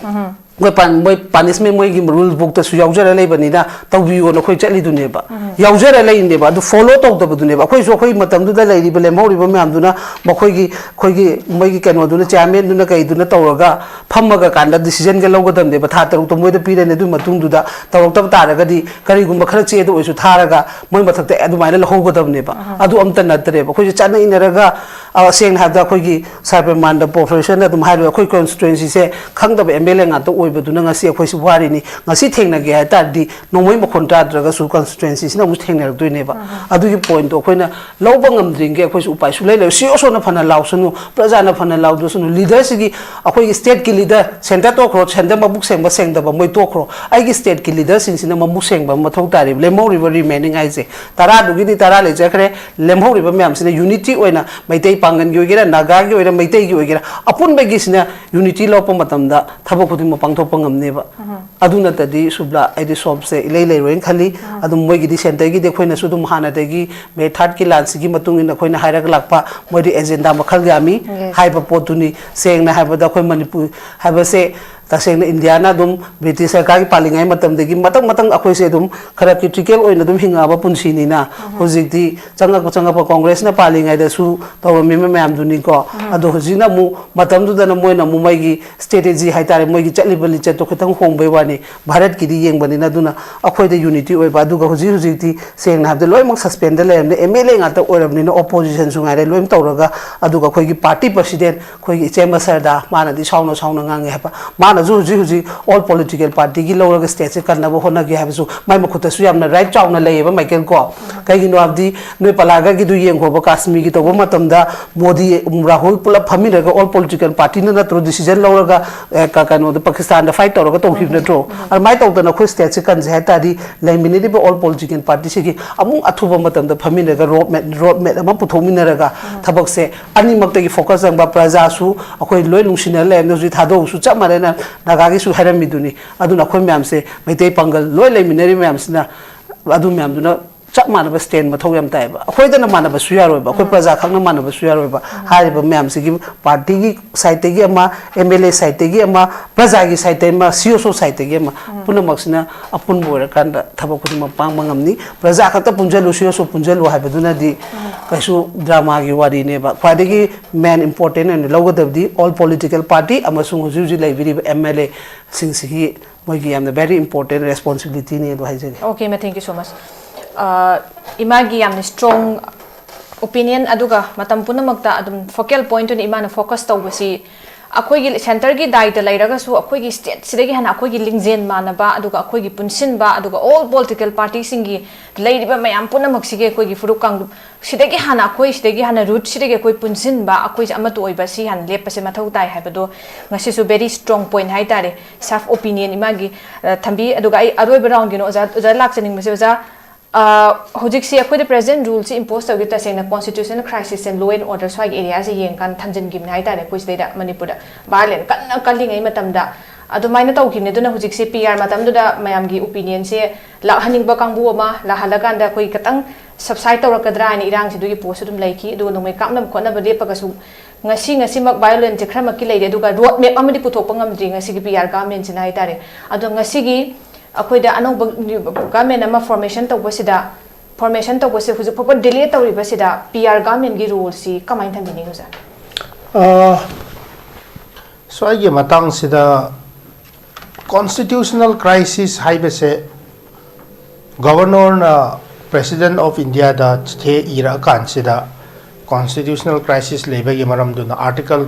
ꯃꯣꯏ ꯄꯥꯟ-, ꯃꯣꯏ ꯄꯥꯅꯤꯁꯃꯦꯟ ꯃꯣꯏꯒꯤ ꯔꯨꯜ ꯕꯨꯛꯇꯁꯨ ꯌꯥꯎꯖꯔ ꯂꯩꯕꯅꯤꯅ ꯇꯧꯕꯤꯌꯣꯅ ꯑꯩꯈꯣꯏ ꯆꯠꯂꯤꯗꯨꯅꯦꯕ꯫ ꯌꯥꯎꯖꯔ ꯂꯩꯔꯤꯅꯦꯕ꯫ ꯑꯗꯨ ꯐꯣꯂꯣ ꯇꯧꯗꯕꯗꯨꯅꯦꯕ꯫ ꯑꯩꯈꯣꯏꯁꯨ ꯑꯩꯈꯣꯏ ꯃꯇꯝꯗꯨꯗ ꯂꯩꯔꯤꯕ ꯂꯦꯝꯍꯧꯔꯤꯕ ꯃꯌꯥꯝꯗꯨꯅ ꯃꯈꯣꯏꯒꯤ, ꯑꯩꯈꯣꯏꯒꯤ ꯃꯣꯏꯒꯤ ꯀꯩꯅꯣꯗꯨꯅ, ꯆꯤꯌꯥꯔꯃꯦꯟꯗꯨꯅ ꯀꯩꯗꯨꯅ ꯇꯧꯔꯒ ꯐꯝꯃꯒ ꯀꯥꯟꯗ ꯗꯤꯁꯤꯖꯟꯒ ꯂꯧꯒꯗꯕꯅꯦꯕ꯫ ꯊꯥ ꯇꯔꯨꯛꯇꯣ ꯃꯣꯏꯗ ꯄꯤꯔꯅꯤ꯫ ꯑꯗꯨꯒꯤ ꯃꯇꯨꯡꯗꯨꯗ ꯇꯧꯔꯛꯇꯕ ꯇꯥꯔꯒꯗꯤ ꯀꯔꯤꯒꯨꯝꯕ ꯈꯔ ꯆꯦꯗ ꯑꯣꯏꯔꯁꯨ ꯊꯥꯔꯒ ꯃꯣꯏ ꯃꯊꯛꯇ ꯑꯗꯨꯃꯥꯏꯅ ꯂꯧꯍꯧꯒꯗꯕꯅꯦꯕ꯫ ꯑꯗꯨ ꯑꯝꯇ ꯅꯠꯇ꯭ꯔꯦꯕ꯫ ꯑꯩꯈꯣꯏꯁꯦ ꯆꯠꯅ ꯏꯟꯅꯔꯒ, ꯑ, ꯁꯦꯡꯅ ꯍꯥꯏꯔꯕꯗ ꯑꯩꯈꯣꯏꯒꯤ ꯁꯥꯔ ꯄ꯭ꯔꯦꯃꯥꯅꯟꯗ ꯄ꯭ꯔꯣꯐꯦꯁꯔꯅ ꯑꯗꯨꯝ ꯍꯥꯏꯔꯤꯕ ꯑꯩꯈꯣꯏ ꯀꯣꯟꯁꯇꯤꯇ꯭ꯋꯦꯟꯁꯤꯁꯦ ꯈꯪꯗꯕ ꯑꯦꯝ ꯑꯦꯜ ꯑꯦ ꯉꯥꯛꯇ ꯑꯣꯏꯕꯗꯨꯅ ꯉꯁꯤ ꯑꯩꯈꯣꯏꯁꯤ ꯋꯥꯔꯤꯅꯤ꯫ ꯉꯁꯤ ꯊꯦꯡꯅꯒꯦ ꯍꯥꯏ ꯇꯥꯔꯗꯤ ꯅꯣꯡꯃꯩ ꯃꯈꯣꯟ ꯇꯥꯗ꯭ꯔꯒꯁꯨ ꯀꯣꯟꯁꯇꯤꯇ꯭ꯋꯦꯟꯁꯤꯁꯤꯅ ꯑꯃꯨꯛ ꯊꯦꯡꯅꯔꯛꯇꯣꯏꯅꯦꯕ꯫ ꯑꯗꯨꯒꯤ ꯄꯣꯏꯟꯠꯇꯣ ꯑꯩꯈꯣꯏꯅ ꯂꯧꯕ ꯉꯝꯗ꯭ꯔꯤꯉꯩ ꯑꯩꯈꯣꯏꯁꯨ ꯎꯄꯥꯏ ꯁꯨꯡꯂꯩ ꯂꯩꯔꯣꯏ꯫ ꯁꯤ ꯏ ꯑꯣ ꯁꯣꯅ ꯐꯅ ꯂꯥꯎꯁꯅꯨ, ꯄ꯭ꯔꯖꯥꯅ ꯐꯅ ꯂꯥꯎꯗꯁꯅꯨ, ꯂꯤꯗꯔꯁꯤꯒꯤ, ꯑꯩꯈꯣꯏꯒꯤ ꯁ꯭ꯇꯦꯠꯀꯤ ꯂꯤꯗꯔ, ꯁꯦꯟꯇꯔ ꯇꯣꯛꯈ꯭ꯔꯣ, ꯁꯦꯟꯇꯔ ꯃꯕꯨꯛ ꯁꯦꯡꯕ ꯁꯦꯡꯗꯕ ꯃꯣꯏ ꯇꯣꯛꯈ꯭ꯔꯣ, ꯑꯩꯒꯤ ꯁ꯭ꯇꯦꯠꯀꯤ ꯂꯤꯗꯔꯁꯤꯡꯁꯤꯅ ꯃꯕꯨꯛ ꯁꯦꯡꯕ ꯑꯃ ꯃꯊꯧ ꯇꯥꯔꯤꯕ꯫ ꯂꯦꯝꯍꯧꯔꯤꯕ ꯔꯤꯃꯦꯅꯤꯡ ꯍꯥꯏꯁꯦ ꯇꯔꯥꯗꯨꯒꯤꯗꯤ ꯇꯔꯥ ꯂꯩꯖꯈ꯭ꯔꯦ, ꯂꯦꯝꯍꯧꯔꯤꯕ ꯃꯌꯥꯝꯁꯤꯅ ꯌꯨꯅꯤꯇꯤ ꯑꯣꯏꯅ ꯃꯩꯇꯩ ꯄꯥꯡꯒꯜꯒꯤ ꯑꯣꯏꯒꯦꯔꯥ, ꯅꯥꯒꯥꯒꯤ ꯑꯣꯏꯒꯦꯔꯥ, ꯃꯩꯇꯩꯒꯤ ꯑꯣꯏꯒꯦꯔꯥ, ꯑꯄꯨꯟꯕꯒꯤꯁꯤꯅ ꯌꯨꯅꯤꯇꯤ ꯂꯧꯔꯛꯄ ꯃꯇꯝꯗ ꯊꯕꯛ ꯈꯨꯗꯤꯡꯃꯛ ꯄꯥꯡꯊꯣꯛꯄ ꯉꯝꯅꯦꯕ꯫ ꯑꯗꯨ ꯅꯠꯇꯗꯤ ꯁꯨꯕ꯭ꯂꯥ, ꯑꯩꯗꯤ ꯁꯣꯞꯁꯦ ꯏꯂꯩ ꯂꯩꯔꯣꯏꯅ ꯈꯜꯂꯤ꯫ ꯑꯗꯨꯝ ꯃꯣꯏꯒꯤꯗꯤ ꯁꯦꯟꯇꯔꯒꯤꯗꯤ ꯑꯩꯈꯣꯏꯅꯁꯨ ꯑꯗꯨꯝ ꯍꯥꯟꯅꯗꯒꯤ ꯃꯦ ꯊꯥꯔꯠꯀꯤ ꯂꯥꯟꯁꯤꯒꯤ ꯃꯇꯨꯡ ꯏꯟꯅ ꯑꯩꯈꯣꯏꯅ ꯍꯥꯏꯔꯛꯂꯛꯄ ꯃꯣꯏꯗꯤ ꯑꯦꯖꯦꯟꯗꯥ ꯃꯈꯜ ꯌꯥꯝꯃꯤ ꯍꯥꯏꯕ ꯄꯣꯠꯇꯨꯅꯤ꯫ ꯁꯦꯡꯅ ꯍꯥꯏꯕꯗ ꯑꯩꯈꯣꯏ ꯃꯅꯤꯄꯨꯔ ꯍꯥꯏꯕꯁꯦ ꯇꯁꯦꯡꯅ ꯏꯟꯗꯤꯌꯥꯅ ꯑꯗꯨꯝ ꯕ꯭ꯔꯤꯇꯤꯁ ꯁꯔꯀꯥꯔꯒꯤ ꯄꯥꯜꯂꯤꯉꯩ ꯃꯇꯝꯗꯒꯤ ꯃꯊꯪ ꯃꯊꯪ ꯑꯩꯈꯣꯏꯁꯦ ꯑꯗꯨꯝ ꯈꯔ ꯀ꯭ꯔꯤꯇꯤꯀꯦꯜ ꯑꯣꯏꯅ ꯑꯗꯨꯝ ꯍꯤꯡꯉꯛꯑꯕ ꯄꯨꯟꯁꯤꯅꯤꯅ ꯍꯧꯖꯤꯛꯇꯤ ꯆꯪꯉꯛꯄ ꯆꯪꯉꯛꯄ ꯀꯣꯡꯒ꯭ꯔꯦꯁꯅ ꯄꯥꯜꯂꯤꯉꯩꯗꯁꯨ ꯇꯧꯔꯝꯃꯤꯕ ꯃꯌꯥꯝꯗꯨꯅꯤꯀꯣ꯫ ꯑꯗꯣ ꯍꯧꯖꯤꯛꯅ ꯑꯃꯨꯛ ꯃꯇꯝꯗꯨꯗꯅ ꯃꯣꯏꯅ ꯑꯃꯨꯛ ꯃꯣꯏꯒꯤ ꯁ꯭ꯇ꯭ꯔꯦꯇꯦꯖꯤ ꯍꯥꯏꯇꯥꯔꯦ, ꯃꯣꯏꯒꯤ ꯆꯠꯂꯤꯕ ꯂꯤꯆꯠꯇꯣ ꯈꯤꯇꯪ ꯍꯣꯡꯕꯩ ꯋꯥꯅꯤ꯫ ꯚꯥꯔꯠꯀꯤꯗꯤ ꯌꯦꯡꯕꯅꯤꯅ ꯑꯗꯨꯅ ꯑꯩꯈꯣꯏꯗ ꯌꯨꯅꯤꯇꯤ ꯑꯣꯏꯕ꯫ ꯑꯗꯨꯒ ꯍꯧꯖꯤꯛ ꯍꯧꯖꯤꯛꯇꯤ ꯁꯦꯡꯅ ꯍꯥꯏꯕꯗ ꯂꯣꯏꯅꯃꯛ ꯁꯁꯄꯦꯟꯗ ꯂꯩꯔꯕꯅꯤꯅ ꯑꯦꯝ ꯑꯦꯜ ꯑꯦ ꯉꯥꯛꯇ ꯑꯣꯏꯔꯕꯅꯤꯅ ꯑꯣꯄꯣꯖꯤꯁꯟꯁꯨ ꯉꯥꯏꯔꯦ ꯂꯣꯏꯅ ꯇꯧꯔꯒ, ꯑꯗꯨꯒ ꯑꯩꯈꯣꯏꯒꯤ ꯄꯥꯔꯇꯤ ꯄ꯭ꯔꯁꯤꯗꯦꯟ ꯑꯩꯈꯣꯏꯒꯤ ꯏꯆꯦ ꯃꯁꯔꯗꯥ ꯃꯥꯅꯗꯤ ꯁꯥꯎꯅ ꯁꯥꯎꯅ ꯉꯥꯡꯉꯦ ꯍꯥꯏꯕ, ꯃꯥꯅ ꯍꯧꯖꯤꯛ ꯍꯧꯖꯤꯛ ꯍꯧꯖꯤꯛ ꯑꯣꯜ ꯄꯣꯂꯤꯇꯤꯀꯦꯜ ꯄꯥꯔꯇꯤꯒꯤ ꯂꯧꯔꯒ ꯁ꯭ꯇꯦꯠꯁꯦ ꯀꯟꯅꯕ ꯍꯣꯠꯅꯒꯦ ꯍꯥꯏꯕꯁꯨ ꯃꯥꯏ ꯃꯈꯨꯠꯇꯁꯨ ꯌꯥꯝꯅ ꯔꯥꯏꯠ ꯆꯥꯎꯅ ꯂꯩꯌꯦꯕ, ꯃꯥꯏꯀꯦꯜ꯫ ꯀꯣ ꯀꯩꯒꯤꯅꯣ ꯍꯥꯏꯕꯗꯤ ꯅꯣꯏ ꯄꯂꯥꯒꯒꯤꯗꯨ ꯌꯦꯡꯈꯣꯕ, ꯀꯥꯁꯃꯤꯔꯒꯤ ꯇꯧꯕ ꯃꯇꯝꯗ ꯃꯣꯗꯤ, ꯔꯥꯍꯨꯜ ꯄꯨꯂꯞ ꯐꯝꯃꯤꯟꯅꯔꯒ ꯑꯣꯜ ꯄꯣꯂꯤꯇꯤꯀꯦꯜ ꯄꯥꯔꯇꯤꯅ ꯅꯠꯇ꯭ꯔꯣ ꯗꯤꯁꯤꯖꯟ ꯂꯧꯔꯒ ꯑꯦ, ꯀ- ꯀꯩꯅꯣꯗ ꯄꯥꯀꯤꯁꯇꯥꯟꯗ ꯐꯥꯏꯠ ꯇꯧꯔꯒ ꯇꯧꯈꯤꯕ ꯅꯠꯇ꯭ꯔꯣ? ꯑꯗꯨꯃꯥꯏꯅ ꯇꯧꯗꯅ ꯑꯩꯈꯣꯏ ꯁ꯭ꯇꯦꯠꯁꯦ ꯀꯟꯁꯦ ꯍꯥꯏ ꯇꯥꯔꯗꯤ ꯂꯩꯃꯤꯟꯅꯔꯤꯕ ꯑꯣꯜ ꯄꯣꯂꯤꯇꯤꯀꯦꯜ ꯄꯥꯔꯇꯤꯁꯤꯒꯤ ꯑꯃꯨꯛ ꯑꯊꯨꯕ ꯃꯇꯝꯗ ꯐꯝꯃꯤꯟꯅꯔꯒ ꯔꯣꯗ ꯃꯦꯞ, ꯔꯣꯗ ꯃꯦꯞ ꯑꯃ ꯄꯨꯊꯣꯛꯃꯤꯟꯅꯔꯒ ꯊꯕꯛꯁꯦ ꯑꯅꯤꯃꯛꯇꯒꯤ ꯐꯣꯀꯁ ꯆꯪꯕ, ꯄ꯭ꯔꯖꯥꯁꯨ ꯑꯩꯈꯣꯏ ꯂꯣꯏ ꯅꯨꯡꯁꯤꯅ ꯂꯩꯔꯝꯃꯤ ꯍꯧꯖꯤꯛ ꯊꯥꯗꯣꯛꯎꯁꯨ ꯆꯞ ꯃꯥꯟꯅꯅ ꯅꯥꯒꯥꯒꯤꯁꯨ ꯍꯥꯏꯔꯝꯃꯤꯗꯨꯅꯤ꯫ ꯑꯗꯨꯅ ꯑꯩꯈꯣꯏ ꯃꯌꯥꯝꯁꯦ ꯃꯩꯇꯩ ꯄꯥꯡꯒꯜ ꯂꯣꯏ ꯂꯩꯃꯤꯟꯅꯔꯤꯕ ꯃꯌꯥꯝꯁꯤꯅ ꯑꯗꯨ ꯃꯌꯥꯝꯗꯨꯅ ꯆꯞ ꯃꯥꯟꯅꯕ ꯁ꯭ꯇꯦꯟ ꯃꯊꯧ ꯌꯥꯝ ꯇꯥꯏꯌꯦꯕ꯫ ꯑꯩꯈꯣꯏꯗꯅ ꯃꯥꯟꯅꯕꯁꯨ ꯌꯥꯔꯣꯏꯕ, ꯑꯩꯈꯣꯏ ꯄ꯭ꯔꯖꯥ ꯈꯛꯅ ꯃꯥꯟꯅꯕꯁꯨ ꯌꯥꯔꯣꯏꯕ꯫ ꯍꯥꯏꯔꯤꯕ ꯃꯌꯥꯝꯁꯤꯒꯤ ꯄꯥꯔꯇꯤꯒꯤ ꯁꯥꯏꯠꯇꯒꯤ ꯑꯃ, ꯑꯦꯝ ꯑꯦꯜ ꯑꯦ ꯁꯥꯏꯠꯇꯒꯤ ꯑꯃ, ꯄ꯭ꯔꯖꯥꯒꯤ ꯁꯥꯏꯠꯇꯒꯤ ꯑꯃ, ꯁꯤ ꯑꯣ ꯁꯣ ꯁꯥꯏꯠꯇꯒꯤ ꯑꯃ, ꯄꯨꯝꯅꯃꯛꯁꯤꯅ ꯑꯄꯨꯟꯕ ꯑꯣꯏꯔꯀꯥꯟꯗ ꯊꯕꯛ ꯈꯨꯗꯤꯡꯃꯛ ꯄꯥꯡꯕ ꯉꯝꯅꯤ꯫ ꯄ꯭ꯔꯖꯥ ꯈꯛꯇ ꯄꯨꯟꯁꯤꯜꯂꯨ, ꯁꯤ ꯑꯣ ꯁꯣ ꯄꯨꯟꯁꯤꯜꯂꯨ ꯍꯥꯏꯕꯗꯨꯅꯗꯤ ꯀꯩꯁꯨ ꯗ꯭ꯔꯃꯥꯒꯤ ꯋꯥꯔꯤꯅꯦꯕ꯫ ꯈ꯭ꯋꯥꯏꯗꯒꯤ ꯃꯦꯟ ꯏꯝꯄꯣꯔꯇꯦꯟ ꯑꯣꯏꯅ ꯂꯧꯒꯗꯕꯗꯤ ꯑꯣꯜ ꯄꯣꯂꯤꯇꯤꯀꯦꯜ ꯄꯥꯔꯇꯤ ꯑꯃꯁꯨꯡ ꯍꯧꯖꯤꯛ ꯍꯧꯖꯤꯛ ꯂꯩꯕꯤꯔꯤꯕ ꯑꯦꯝ ꯑꯦꯜ ꯑꯦꯁꯤꯡꯁꯤꯒꯤ ꯃꯣꯏꯒꯤ ꯌꯥꯝꯅ ꯚꯦꯔꯤ ꯏꯝꯄꯣꯔꯇꯦꯟ ꯔꯦꯁꯄꯣꯟꯁꯤꯕꯤꯂꯤꯇꯤꯅꯤ ꯑꯗꯨ ꯍꯥꯏꯖꯒꯦ꯫ Okay, ma'am, thank you so much. ꯑ, ꯏꯃꯥꯒꯤ ꯌꯥꯝꯅ ꯁ꯭ꯇꯔꯣꯡ ꯑꯣꯄꯤꯅꯤꯌꯟ, ꯑꯗꯨꯒ ꯃꯇꯝ ꯄꯨꯝꯅꯃꯛꯇ ꯑꯗꯨꯝ ꯐꯣꯀꯦꯜ ꯄꯣꯏꯟꯠ ꯑꯣꯏꯅ ꯏꯃꯥꯅ ꯐꯣꯀꯁ ꯇꯧꯕꯁꯤ ꯑꯩꯈꯣꯏꯒꯤ ꯁꯦꯟꯇꯔꯒꯤ ꯗꯥꯏꯇ ꯂꯩꯔꯒꯁꯨ ꯑꯩꯈꯣꯏꯒꯤ ꯁ꯭ꯇꯦꯠꯁꯤꯗꯒꯤ ꯍꯦꯟꯅ ꯑꯩꯈꯣꯏꯒꯤ ꯂꯤꯡꯖꯦꯜ ꯃꯥꯟꯅꯕ, ꯑꯗꯨꯒ ꯑꯩꯈꯣꯏꯒꯤ ꯄꯨꯟꯁꯤꯟꯕ, ꯑꯗꯨꯒ ꯑꯣꯜ ꯄꯣꯂꯤꯇꯤꯀꯦꯜ ꯄꯥꯔꯇꯤꯁꯤꯡꯒꯤ ꯂꯩꯔꯤꯕ ꯃꯌꯥꯝ ꯄꯨꯝꯅꯃꯛꯁꯤꯒꯤ ꯑꯩꯈꯣꯏꯒꯤ ꯐꯨꯔꯨꯞ ꯀꯥꯡꯂꯨꯞ ꯁꯤꯗꯒꯤ ꯍꯥꯟꯅ ꯑꯩꯈꯣꯏ, ꯁꯤꯗꯒꯤ ꯍꯥꯟꯅ ꯔꯨꯠꯁꯤꯗꯒꯤ ꯑꯩꯈꯣꯏ ꯄꯨꯟꯁꯤꯟꯕ, ꯑꯩꯈꯣꯏꯁꯦ ꯑꯃꯠꯇ ꯑꯣꯏꯕ, ꯁꯤ ꯍꯥꯟꯅ ꯂꯦꯞꯄꯁꯦ ꯃꯊꯧ ꯇꯥꯏ ꯍꯥꯏꯕꯗꯣ ꯉꯁꯤꯁꯨ ꯚꯦꯔꯤ ꯁ꯭ꯇꯔꯣꯡ ꯄꯣꯏꯟꯠ ꯍꯥꯏꯇꯥꯔꯦ꯫ ꯁꯦꯜꯐ ꯑꯣꯄꯤꯅꯤꯌꯟ ꯏꯃꯥꯒꯤ, ꯑ, ꯊꯝꯕꯤ꯫ ꯑꯗꯨꯒ ꯑꯩ ꯑꯔꯣꯏꯕ ꯔꯥꯎꯟꯒꯤꯅꯣ ꯑꯣꯖꯥ, ꯑꯣꯖꯥ ꯂꯥꯛꯆꯅꯤꯡꯕꯁꯦ, ꯑꯣꯖꯥ, ꯑ, ꯍꯧꯖꯤꯛꯁꯤ ꯑꯩꯈꯣꯏꯗ ꯄ꯭ꯔꯦꯖꯦꯟ ꯔꯨꯜꯁꯤ ꯏꯝꯄꯣꯁ ꯇꯧꯈꯤꯕ ꯇꯁꯦꯡꯅ ꯀꯣꯟꯁꯇꯤꯇ꯭ꯌꯨꯁꯅꯦꯜ ꯀ꯭ꯔꯥꯏꯁꯤꯁꯁꯦ, ꯂꯣ ꯑꯦꯟ ꯑꯣꯔꯗꯔ ꯁ꯭ꯋꯥꯏꯒꯤ ꯑꯦꯔꯤꯌꯥꯁꯦ ꯌꯦꯡꯀꯥꯟꯗ ꯊꯝꯖꯤꯟꯈꯤꯕꯅꯦ ꯍꯥꯏꯇꯥꯔꯦ, ꯑꯩꯈꯣꯏ ꯁꯤꯗꯩꯗ ꯃꯅꯤꯄꯨꯔꯗ ꯚꯥꯏꯑꯣꯂꯦꯟ ꯀꯟꯅ ꯀꯜꯂꯤꯉꯩ ꯃꯇꯝꯗ꯫ ꯑꯗꯨꯃꯥꯏꯅ ꯇꯧꯈꯤꯕꯅꯦ꯫ ꯑꯗꯨꯅ ꯍꯧꯖꯤꯛꯁꯦ ꯄꯤ ꯑꯥꯔ ꯃꯇꯝꯗꯨꯗ ꯃꯌꯥꯝꯒꯤ ꯑꯣꯄꯤꯅꯤꯌꯟꯁꯦ ꯂꯥꯛꯍꯟꯅꯤꯡꯕ ꯀꯥꯡꯕꯨ ꯑꯃ ꯂꯥꯛꯍꯜꯂꯀꯥꯟꯗ ꯑꯩꯈꯣꯏ ꯈꯤꯇꯪ ꯁꯕꯁꯥꯏꯠ ꯇꯧꯔꯛꯀꯗ꯭ꯔꯥ ꯍꯥꯏꯅ ꯏꯔꯥꯡꯁꯤꯗꯨꯒꯤ ꯄꯣꯠꯁꯨ ꯑꯗꯨꯝ ꯂꯩꯈꯤ꯫ ꯑꯗꯨꯒ ꯅꯣꯡꯃꯩ ꯀꯥꯞꯅꯕ ꯈꯣꯠꯅꯕ ꯂꯦꯞꯄꯒꯁꯨ ꯉꯁꯤ, ꯉꯁꯤꯃꯛ ꯚꯥꯏꯑꯣꯂꯦꯟꯁꯦ ꯈꯔꯃꯛꯀꯤ ꯂꯩꯔꯦ, ꯑꯗꯨꯒ ꯔꯣꯗ ꯃꯦꯞ ꯑꯃꯗꯤ ꯄꯨꯊꯣꯛꯄ ꯉꯝꯗ꯭ꯔꯤ ꯉꯁꯤꯒꯤ ꯄꯤ ꯑꯥꯔ ꯒꯚꯔꯟꯃꯦꯟꯁꯤꯅ ꯍꯥꯏꯇꯥꯔꯦ꯫ ꯑꯗꯣ ꯉꯁꯤꯒꯤ ꯑꯩꯈꯣꯏꯗ ꯑꯅꯧꯕ ꯒꯚꯔꯟꯃꯦꯟ ꯑꯃ ꯐꯣꯔꯃꯦꯁꯟ ꯇꯧꯕꯁꯤꯗ, ꯐꯣꯔꯃꯦꯁꯟ ꯇꯧꯕꯁꯦ ꯍꯧꯖꯤꯛ ꯐꯥꯎꯕ ꯗꯤꯂꯦ ꯇꯧꯔꯤꯕꯁꯤꯗ ꯄꯤ ꯑꯥꯔ ꯒꯚꯔꯟꯃꯦꯟꯒꯤ ꯔꯣꯜꯁꯤ ꯀꯃꯥꯏꯅ ꯊꯝꯕꯤꯅꯤꯡꯉꯤ, ꯑꯣꯖꯥ? ꯑ, ꯁ꯭ꯋꯥꯏꯒꯤ ꯃꯇꯥꯡꯁꯤꯗ ꯀꯣꯟꯁꯇꯤꯇ꯭ꯌꯨꯁꯅꯦꯜ ꯀ꯭ꯔꯥꯏꯁꯤꯁ ꯍꯥꯏꯕꯁꯦ ꯒꯕꯔꯅꯔꯅ ꯄ꯭ꯔꯦꯁꯤꯗꯦꯟ ꯑꯣꯐ ꯏꯟꯗꯤꯌꯥꯗ ꯆꯤꯊꯤ ꯏꯔꯛꯑꯀꯥꯟꯁꯤꯗ ꯀꯣꯟꯁꯇꯤꯇ꯭ꯌꯨꯁꯅꯦꯜ ꯀ꯭ꯔꯥꯏꯁꯤꯁ ꯂꯩꯕꯒꯤ ꯃꯔꯝꯗꯨꯅ article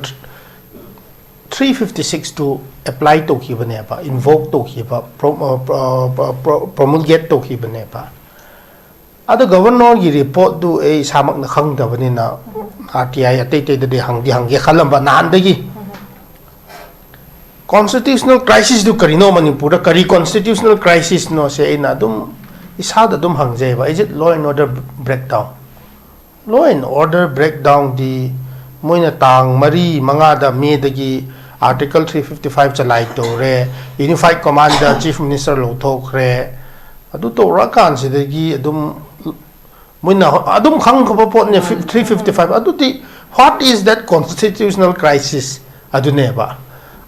three fifty six to apply ꯇꯧꯈꯤꯕꯅꯦꯕ, ꯏꯟꯚꯣꯛ ꯇꯧꯈꯤꯕ, ꯄ꯭ꯔꯣꯃꯨꯜꯒꯦꯠ ꯇꯧꯈꯤꯕꯅꯦꯕ꯫ ꯑꯗꯣ ꯒꯕꯔꯅꯔꯒꯤ ꯔꯤꯄꯣꯔꯠꯇꯨ ꯑꯩ ꯏꯁꯥꯃꯛꯅ ꯈꯪꯗꯕꯅꯤꯅ, ꯑꯥꯔ ꯇꯤ ꯑꯥꯏ ꯑꯇꯩ ꯑꯇꯩꯗꯗꯤ ꯍꯪꯗꯤ ꯍꯪꯒꯦ ꯈꯜꯂꯝꯕ ꯅꯍꯥꯟꯗꯒꯤ꯫ ꯀꯣꯟꯁꯇꯤꯇ꯭ꯌꯨꯁꯅꯦꯜ ꯀ꯭ꯔꯥꯏꯁꯤꯁꯇꯨ ꯀꯔꯤꯅꯣ ꯃꯅꯤꯄꯨꯔꯗ? ꯀꯔꯤ ꯀꯣꯟꯁꯇꯤꯇ꯭ꯌꯨꯁꯅꯦꯜ ꯀ꯭ꯔꯥꯏꯁꯤꯁꯅꯣꯁꯦ ꯑꯩꯅ ꯑꯗꯨꯝ ꯏꯁꯥꯗ ꯑꯗꯨꯝ ꯍꯪꯖꯩꯕ, is it law and order breakdown? Law and order breakdownꯗꯤ ꯃꯣꯏꯅ ꯇꯥꯡ ꯃꯔꯤ ꯃꯉꯥꯗ ꯃꯦꯗꯒꯤ Article three fifty five ꯆꯂꯥꯏ ꯇꯧꯔꯦ, Unified Commandꯗ Chief Minister ꯂꯧꯊꯣꯛꯈ꯭ꯔꯦ꯫ ꯑꯗꯨ ꯇꯧꯔꯛꯑꯀꯥꯟꯁꯤꯗꯒꯤ ꯑꯗꯨꯝ ꯃꯣꯏꯅ ꯑꯗꯨꯝ ꯈꯪꯈ꯭ꯔꯕ ꯄꯣꯠꯅꯦ, ꯊ꯭ꯔꯤ ꯐꯤꯐꯇꯤ ꯐꯥꯏꯚ꯫ ꯑꯗꯨꯗꯤ what is that constitutional crisis? ꯑꯗꯨꯅꯦꯕ꯫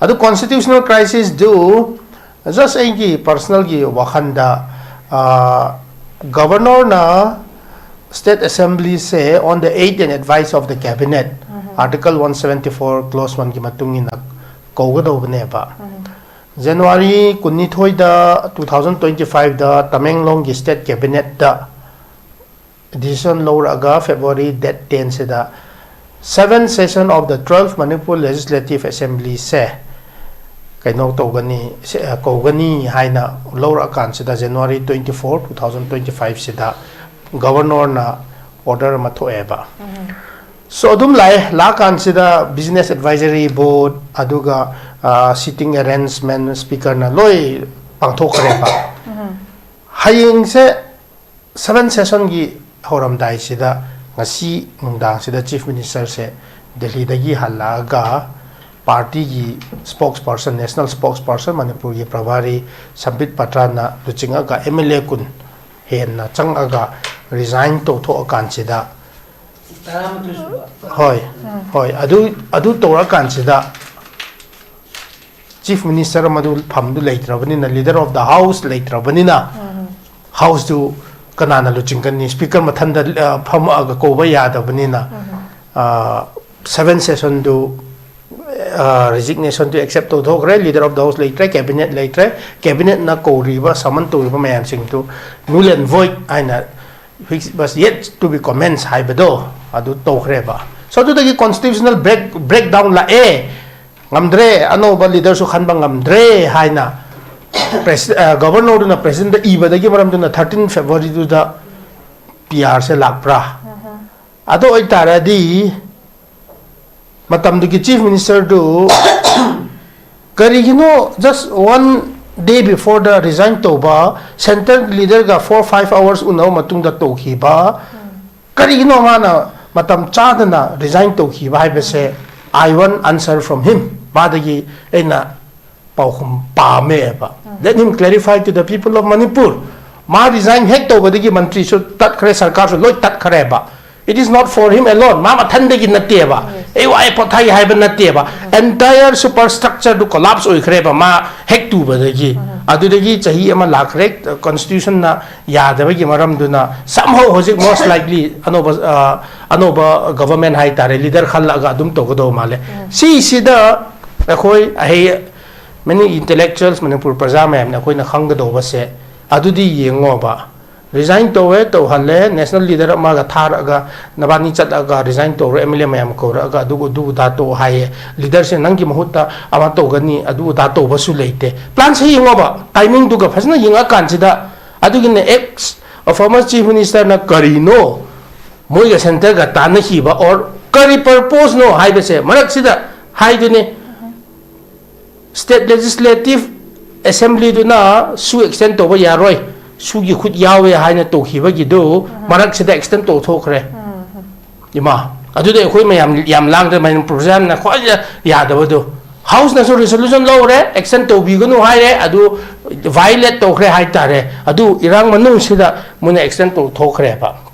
ꯑꯗꯨ ꯀꯣꯟꯁꯇꯤꯇ꯭ꯌꯨꯁꯅꯦꯜ ꯀ꯭ꯔꯥꯏꯁꯤꯁꯗꯨ just ꯑꯩꯒꯤ ꯄꯔꯁꯅꯦꯜꯒꯤ ꯋꯥꯈꯜꯗ, ꯒꯕꯔꯅꯔꯅ state ꯑꯦꯁꯦꯝꯕ꯭ꯂꯤꯁꯦ on the aid and advice of the cabinet, Article one seventy four clause oneꯒꯤ ꯃꯇꯨꯡ ꯏꯟꯅ ꯀꯧꯒꯗꯧꯕꯅꯦꯕ꯫ ꯖꯅꯋꯥꯔꯤ ꯀꯨꯟꯅꯤꯊꯣꯏꯗ, two thousand twenty fiveꯗ ꯇꯃꯦꯡꯂꯣꯡꯒꯤ ꯁ꯭ꯇꯦꯠ ꯀꯦꯕꯤꯅꯦꯠꯇ decision ꯂꯧꯔꯛꯑꯒ February date tenꯁꯤꯗ seventh session of the twelfth Manipur Legislative Assemblyꯁꯦ ꯀꯩꯅꯣ ꯇꯧꯒꯅꯤ, ꯁꯦ-, ꯀꯧꯒꯅꯤ ꯍꯥꯏꯅ ꯂꯧꯔꯛꯑꯀꯥꯟꯁꯤꯗ, January twenty four, two thousand twenty fiveꯁꯤꯗ ꯒꯕꯔꯅꯔꯅ order ꯑꯃ ꯊꯣꯛꯑꯦꯕ꯫ So ꯑꯗꯨꯝ ꯂꯥꯛꯑꯦ꯫ ꯂꯥꯛꯑꯀꯥꯟꯁꯤꯗ Business Advisory Board, ꯑꯗꯨꯒ, ꯑ, seating arrangement, speakerꯅ ꯂꯣꯏ ꯄꯥꯡꯊꯣꯛꯈ꯭ꯔꯦꯕ꯫ ꯍꯌꯦꯡꯁꯦ seventh sessionꯒꯤ ꯍꯧꯔꯝꯗꯥꯏꯁꯤꯗ, ꯉꯁꯤ ꯅꯨꯡꯗꯥꯡꯁꯤꯗ Chief Ministerꯁꯦ ꯗꯦꯜꯂꯤꯗꯒꯤ ꯍꯜꯂꯛꯑꯒ partyꯒꯤ spokesperson, national spokesperson, ꯃꯅꯤꯄꯨꯔꯒꯤ ꯄ꯭ꯔꯚꯥꯔꯤ ꯁꯝꯕꯤꯠ ꯄꯇ꯭ꯔꯥꯅ ꯂꯨꯆꯤꯡꯉꯒ M L A ꯀꯨꯟ ꯍꯦꯟꯅ ꯆꯪꯉꯒ resign ꯇꯧꯊꯣꯛꯑꯀꯥꯟꯁꯤꯗ, ꯍꯣꯏ, ꯍꯣꯏ, ꯑꯗꯨ, ꯑꯗꯨ ꯇꯧꯔꯀꯥꯟꯁꯤꯗ Chief Minister ꯑꯃꯗꯨ ꯐꯝꯗꯨ ꯂꯩꯇ꯭ꯔꯕꯅꯤꯅ, Leader of the House ꯂꯩꯇ꯭ꯔꯕꯅꯤꯅ, Houseꯇꯨ ꯀꯅꯥꯅ ꯂꯨꯆꯤꯡꯒꯅꯤ? Speaker ꯃꯊꯟꯗ, ꯑ, ꯐꯝꯃꯛꯑꯒ ꯀꯧꯕ ꯌꯥꯗꯕꯅꯤꯅ, ꯑ, seventh sessionꯗꯨ, ꯑ, resignation two accept ꯇꯧꯊꯣꯛꯈ꯭ꯔꯦ꯫ Leader of the House ꯂꯩꯇ꯭ꯔꯦ, cabinet ꯂꯩꯇ꯭ꯔꯦ꯫ Cabinetꯅ ꯀꯧꯔꯤꯕ, summon ꯇꯧꯔꯤꯕ ꯃꯌꯥꯝꯁꯤꯡꯗꯨ null and void ꯍꯥꯏꯅ, which was yet to be commenced ꯍꯥꯏꯕꯗꯣ ꯑꯗꯨ ꯇꯧꯈ꯭ꯔꯦꯕ꯫ So ꯑꯗꯨꯗꯒꯤ constitutional break, breakdown ꯂꯥꯛꯑꯦ꯫ ꯉꯝꯗ꯭ꯔꯦ, ꯑꯅꯧꯕ ꯂꯤꯗꯔꯁꯨ ꯈꯟꯕ ꯉꯝꯗ꯭ꯔꯦ ꯍꯥꯏꯅ ꯒꯕꯔꯅꯔꯗꯨꯅ ꯄ꯭ꯔꯦꯁꯤꯗꯦꯟꯗ ꯏꯕꯗꯒꯤ ꯃꯔꯝꯗꯨꯅ ꯊꯥꯔꯇꯤꯟ ꯐꯦꯕ꯭ꯔꯨꯋꯥꯔꯤꯗꯨꯗ ꯄꯤ ꯑꯥꯔꯁꯦ ꯂꯥꯛꯄ꯭ꯔꯥ? ꯑꯗꯨ ꯑꯣꯏꯇꯥꯔꯗꯤ ꯃꯇꯝꯗꯨꯒꯤ ꯆꯤꯐ ꯃꯤꯅꯤꯁꯇꯔꯗꯨ ꯀꯔꯤꯒꯤꯅꯣ just one day before the resign ꯇꯧꯕ, ꯁꯦꯟꯇꯔ ꯂꯤꯗꯔꯒ four five hours ꯎꯅꯕ ꯃꯇꯨꯡꯗ ꯇꯧꯈꯤꯕ, ꯀꯔꯤꯒꯤꯅꯣ ꯃꯥꯅ ꯃꯇꯝ ꯆꯥꯗꯅ ꯔꯤꯖꯥꯏꯟ ꯇꯧꯈꯤꯕ ꯍꯥꯏꯕꯁꯦ? I want answer from him. ꯃꯥꯗꯒꯤ ꯑꯩꯅ ꯄꯥꯎꯈꯨꯝ ꯄꯥꯝꯃꯦꯕ꯫ Let him clarify to the people of Manipur. ꯃꯥ ꯔꯤꯖꯥꯏꯟ ꯍꯦꯛ ꯇꯧꯕꯗꯒꯤ ꯃꯟꯇ꯭ꯔꯤꯁꯨ ꯇꯠꯈ꯭ꯔꯦ, ꯁꯔꯀꯥꯔꯁꯨ ꯂꯣꯏ ꯇꯠꯈ꯭ꯔꯦꯕ꯫ It is not for him alone. ꯃꯥ ꯃꯊꯟꯗꯒꯤ ꯅꯠꯇꯦꯕ꯫ ꯑꯦ ꯋꯥꯏ ꯄꯣꯊꯥꯏ ꯍꯥꯏꯕ ꯅꯠꯇꯦꯕ꯫ Entire super structure ꯗꯨ collapse ꯑꯣꯏꯈ꯭ꯔꯦꯕ ꯃꯥ ꯍꯦꯛ ꯇꯨꯕꯗꯒꯤ꯫ ꯑꯗꯨꯗꯒꯤ ꯆꯍꯤ ꯑꯃ ꯂꯥꯛꯈ꯭ꯔꯦ, constitution ꯅ ꯌꯥꯗꯕꯒꯤ ꯃꯔꯝꯗꯨꯅ꯫ Somehow ꯍꯧꯖꯤꯛ most likely ꯑꯅꯧꯕ, ꯑ, ꯑꯅꯧꯕ government ꯍꯥꯏꯇꯥꯔꯦ, ꯂꯤꯗꯔ ꯈꯜꯂꯛꯑꯒ ꯑꯗꯨꯝ ꯇꯧꯒꯗꯧꯕ ꯃꯥꯜꯂꯦ꯫ ꯁꯤꯁꯤꯗ ꯑꯩꯈꯣꯏ ꯑꯍꯩ, many intellectuals, ꯃꯅꯤꯄꯨꯔ ꯄ꯭ꯔꯖꯥ ꯃꯌꯥꯝꯅ ꯑꯩꯈꯣꯏꯅ ꯈꯪꯒꯗꯧꯕꯁꯦ, ꯑꯗꯨꯗꯤ ꯌꯦꯡꯉꯣꯕ, ꯔꯤꯖꯥꯏꯟ ꯇꯧꯋꯦ, ꯇꯧꯍꯜꯂꯦ, ꯅꯦꯁꯅꯦꯜ ꯂꯤꯗꯔ ꯑꯃꯒ ꯊꯥꯔꯛꯑꯒ, "ꯅꯕꯥꯅꯤ ꯆꯠꯂꯒ ꯔꯤꯖꯥꯏꯟ ꯇꯧꯔꯣ, ꯑꯦꯝ ꯑꯦꯜ ꯑꯦ ꯃꯌꯥꯝ ꯀꯧꯔꯛꯑꯒ ꯑꯗꯨ, ꯑꯗꯨ ꯑꯗꯥ ꯇꯧ" ꯍꯥꯏꯌꯦ꯫ ꯂꯤꯗꯔꯁꯦ ꯅꯪꯒꯤ ꯃꯍꯨꯠꯇ ꯑꯃ ꯇꯧꯒꯅꯤ, ꯑꯗꯨ ꯑꯗꯥ ꯇꯧꯕꯁꯨ ꯂꯩꯇꯦ꯫ ꯄ꯭ꯂꯥꯟꯁꯦ ꯌꯦꯡꯉꯣꯕ, ꯇꯥꯏꯃꯤꯡꯗꯨꯒ ꯐꯖꯅ ꯌꯦꯡꯉꯛꯑꯀꯥꯟꯁꯤꯗ꯫ ꯑꯗꯨꯒꯤꯅꯦ ꯑꯦꯛꯁ ꯐꯣꯔꯃꯔ ꯆꯤꯐ ꯃꯤꯅꯤꯁꯇꯔꯅ ꯀꯔꯤꯅꯣ ꯃꯣꯏꯒ ꯁꯦꯟꯇꯔꯒ ꯇꯥꯟꯅꯈꯤꯕ, or ꯀꯔꯤ ꯄꯔꯄꯣꯁꯅꯣ ꯍꯥꯏꯕꯁꯦ ꯃꯔꯛꯁꯤꯗ ꯍꯥꯏꯗꯨꯅꯤ꯫ ꯁ꯭ꯇꯦꯠ ꯂꯦꯖꯤꯁꯂꯦꯇꯤꯚ ꯑꯦꯁꯦꯝꯕ꯭ꯂꯤꯗꯨꯅ ꯁꯨ ꯑꯦꯛꯁꯇꯦꯟ ꯇꯧꯕ ꯌꯥꯔꯣꯏ, ꯁꯨꯒꯤ ꯈꯨꯠ ꯌꯥꯎꯋꯦ ꯍꯥꯏꯅ ꯇꯧꯈꯤꯕꯒꯤꯗꯨ ꯃꯔꯛꯁꯤꯗ ꯑꯦꯛꯁꯇꯦꯟ ꯇꯧꯊꯣꯛꯈ꯭ꯔꯦ꯫ ꯏꯃꯥ, ꯑꯗꯨꯗꯤ ꯑꯩꯈꯣꯏ ꯃꯌꯥꯝ ꯌꯥꯝ ꯂꯥꯡꯗ, ꯃꯅꯤꯄꯨꯔ ꯄ꯭ꯔꯖꯥꯅ ꯈ꯭ꯋꯥꯏꯗꯒꯤ ꯌꯥꯗꯕꯗꯣ, ꯍꯥꯎꯁꯅꯁꯨ ꯔꯤꯖꯣꯂꯨꯁꯟ ꯂꯧꯔꯦ, ꯑꯦꯛꯁꯇꯦꯟ ꯇꯧꯕꯤꯒꯅꯨ ꯍꯥꯏꯔꯦ, ꯑꯗꯨ ꯚꯥꯏꯑꯣꯂꯦꯠ ꯇꯧꯈ꯭ꯔꯦ ꯍꯥꯏꯇꯥꯔꯦ꯫ ꯑꯗꯨ ꯏꯔꯥꯡ ꯃꯅꯨꯡꯁꯤꯗ ꯃꯣꯏꯅ ꯑꯦꯛꯁꯇꯦꯟ ꯇꯧꯊꯣꯛꯈ꯭ꯔꯦꯕ꯫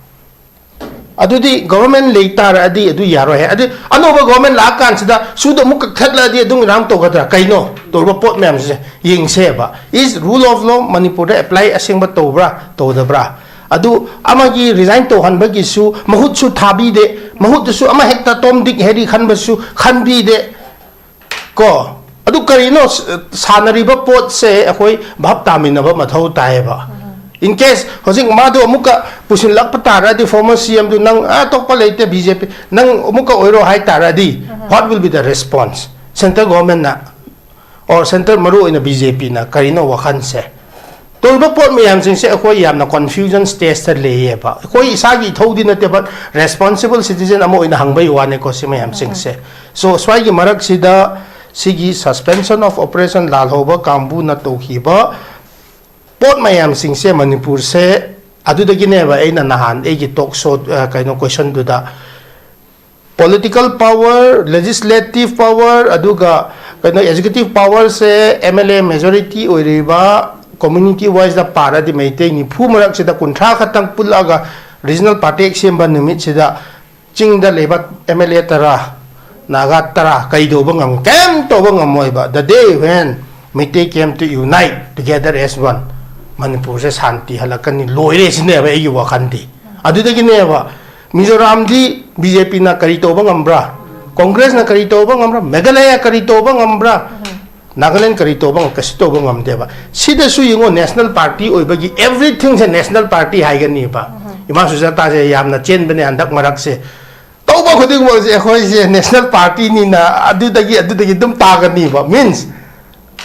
ꯑꯗꯨꯗꯤ ꯒꯣꯚꯔꯟꯃꯦꯟ ꯂꯩ ꯇꯥꯔꯛꯑꯗꯤ ꯑꯗꯨ ꯌꯥꯔꯣꯏ ꯍꯥꯏ꯫ ꯑꯗꯨ ꯑꯅꯧꯕ ꯒꯣꯚꯔꯟꯃꯦꯟ ꯂꯥꯛꯑꯀꯥꯟꯁꯤꯗ ꯁꯨꯗꯣ ꯑꯃꯨꯛ ꯀꯛꯊꯠꯂꯛꯑꯗꯤ ꯑꯗꯨꯝ ꯏꯔꯥꯡ ꯇꯧꯒꯗ꯭ꯔꯥ? ꯀꯩꯅꯣ ꯇꯧꯔꯤꯕ ꯄꯣꯠ ꯃꯌꯥꯝꯁꯦ ꯌꯦꯡꯁꯦꯕ꯫ Is rule of law ꯃꯅꯤꯄꯨꯔꯗ ꯑꯦꯄ꯭ꯂꯥꯏ ꯑꯁꯦꯡꯕ ꯇꯧꯕ꯭ꯔꯥ, ꯇꯧꯗꯕ꯭ꯔꯥ? ꯑꯗꯨ ꯑꯃꯒꯤ ꯔꯤꯖꯥꯏꯟ ꯇꯧꯍꯟꯕꯒꯤꯁꯨ ꯃꯍꯨꯠꯁꯨ ꯊꯥꯕꯤꯗꯦ, ꯃꯍꯨꯠꯇꯨꯁꯨ ꯑꯃ ꯍꯦꯛꯇ ꯇꯣꯝ ꯗꯤꯛ ꯍꯦꯔꯤ ꯈꯟꯕꯁꯨ ꯈꯟꯕꯤꯗꯦ꯫ ꯀꯣ, ꯑꯗꯨ ꯀꯔꯤꯅꯣ ꯁ-, ꯁꯥꯟꯅꯔꯤꯕ ꯄꯣꯠꯁꯦ ꯑꯩꯈꯣꯏ ꯚꯥꯞ ꯇꯥꯃꯤꯟꯅꯕ ꯃꯊꯧ ꯇꯥꯏꯌꯦꯕ꯫ In case ꯍꯧꯖꯤꯛ ꯃꯥꯗꯣ ꯑꯃꯨꯛꯀ ꯄꯨꯁꯤꯜꯂꯛꯄ ꯇꯥꯔꯗꯤ, ꯐꯣꯔꯃꯔ ꯁꯤ ꯑꯦꯝꯗꯨ, "ꯅꯪ, ꯑ, ꯑꯇꯣꯞꯄ ꯂꯩꯇꯦ, ꯕꯤ ꯖꯦ ꯄꯤ, ꯅꯪ ꯑꯃꯨꯛꯀ ꯑꯣꯏꯔꯣ" ꯍꯥꯏ ꯇꯥꯔꯗꯤ, what will be the response? Central government ꯅ or central, ꯃꯔꯨ ꯑꯣꯏꯅ B J P ꯅ ꯀꯔꯤꯅꯣ ꯋꯥꯈꯜꯁꯦ? ꯇꯧꯔꯤꯕ ꯄꯣꯠ ꯃꯌꯥꯝꯁꯤꯡꯁꯦ ꯑꯩꯈꯣꯏ ꯌꯥꯝꯅ confusion stage ꯇ ꯂꯩꯌꯦꯕ꯫ ꯑꯩꯈꯣꯏ ꯏꯁꯥꯒꯤ ꯏꯊꯧꯗꯤ ꯅꯠꯇꯦ, but responsible citizen ꯑꯃ ꯑꯣꯏꯅ ꯍꯪꯕꯒꯤ ꯋꯥꯅꯤꯀꯣ ꯁꯤ ꯃꯌꯥꯝꯁꯤꯡꯁꯦ꯫ So ꯁ꯭ꯋꯥꯏꯒꯤ ꯃꯔꯛꯁꯤꯗ ꯁꯤꯒꯤ suspension of operation ꯂꯥꯜꯍꯧꯕ ꯀꯥꯡꯕꯨꯅ ꯇꯧꯈꯤꯕ ꯄꯣꯠ ꯃꯌꯥꯝꯁꯤꯡꯁꯦ ꯃꯅꯤꯄꯨꯔꯁꯦ, ꯑꯗꯨꯗꯒꯤꯅꯦꯕ ꯑꯩꯅ ꯅꯍꯥꯟ ꯑꯩꯒꯤ talk show, ꯑ, ꯀꯩꯅꯣ, question ꯗꯨꯗ political power, legislative power, ꯑꯗꯨꯒ ꯀꯩꯅꯣ, executive power say M L A majority ꯑꯣꯏꯔꯤꯕ community wise ꯗ ꯄꯥꯔꯗꯤ ꯃꯩꯇꯩ ꯅꯤꯐꯨ ꯃꯔꯛꯁꯤꯗ ꯀꯨꯟꯊ꯭ꯔꯥ ꯈꯛꯇꯪ ꯄꯨꯜꯂꯛꯑꯒ regional party ꯁꯦꯝꯕ ꯅꯨꯃꯤꯠꯁꯤꯗ ꯆꯤꯡꯗ ꯂꯩꯕ M L A ꯇꯔꯥ, ꯅꯥꯒꯥ ꯇꯔꯥ ꯀꯩꯗꯧꯕ ꯉꯝ-, ꯀꯩꯝ ꯇꯧꯕ ꯉꯝꯃꯣꯏꯕ꯫ The day when Meitei came to unite together as one, ꯃꯅꯤꯄꯨꯔꯁꯦ ꯁꯥꯟꯇꯤ ꯍꯜꯂꯛꯀꯅꯤ, ꯂꯣꯏꯔꯦ ꯁꯤꯅꯦꯕ ꯑꯩꯒꯤ ꯋꯥꯈꯜꯗꯤ꯫ ꯑꯗꯨꯗꯒꯤꯅꯦꯕ ꯃꯤꯖꯣꯔꯥꯝꯗꯤ B J P ꯅ ꯀꯔꯤ ꯇꯧꯕ ꯉꯝꯕ꯭ꯔꯥ, Congress ꯅ ꯀꯔꯤ ꯇꯧꯕ ꯉꯝꯕ꯭ꯔꯥ, ꯃꯦꯘꯥꯂꯌꯥ ꯀꯔꯤ ꯇꯧꯕ ꯉꯝꯕ꯭ꯔꯥ, ꯅꯥꯒꯥꯂꯦꯟ ꯀꯔꯤ ꯇꯧꯕ ꯉꯝ-, ꯀꯩꯁꯨ ꯇꯧꯕ ꯉꯝꯗꯦꯕ꯫ ꯁꯤꯗꯁꯨ ꯌꯦꯡꯉꯣ, national party ꯑꯣꯏꯕꯒꯤ everything ꯁꯦ national party ꯍꯥꯏꯒꯅꯤꯕ꯫ ꯏꯃꯥ ꯁꯨꯖꯥꯇꯥꯁꯦ ꯌꯥꯝꯅ ꯆꯦꯟꯕꯅꯦ ꯍꯟꯗꯛ ꯃꯔꯛꯁꯦ꯫ ꯇꯧꯕ ꯈꯨꯗꯤꯡꯃꯛꯁꯦ ꯑꯩꯈꯣꯏꯁꯦ national party ꯅꯤꯅ ꯑꯗꯨꯗꯒꯤ, ꯑꯗꯨꯗꯒꯤ ꯑꯗꯨꯝ ꯇꯥꯒꯅꯤꯕ꯫ Means,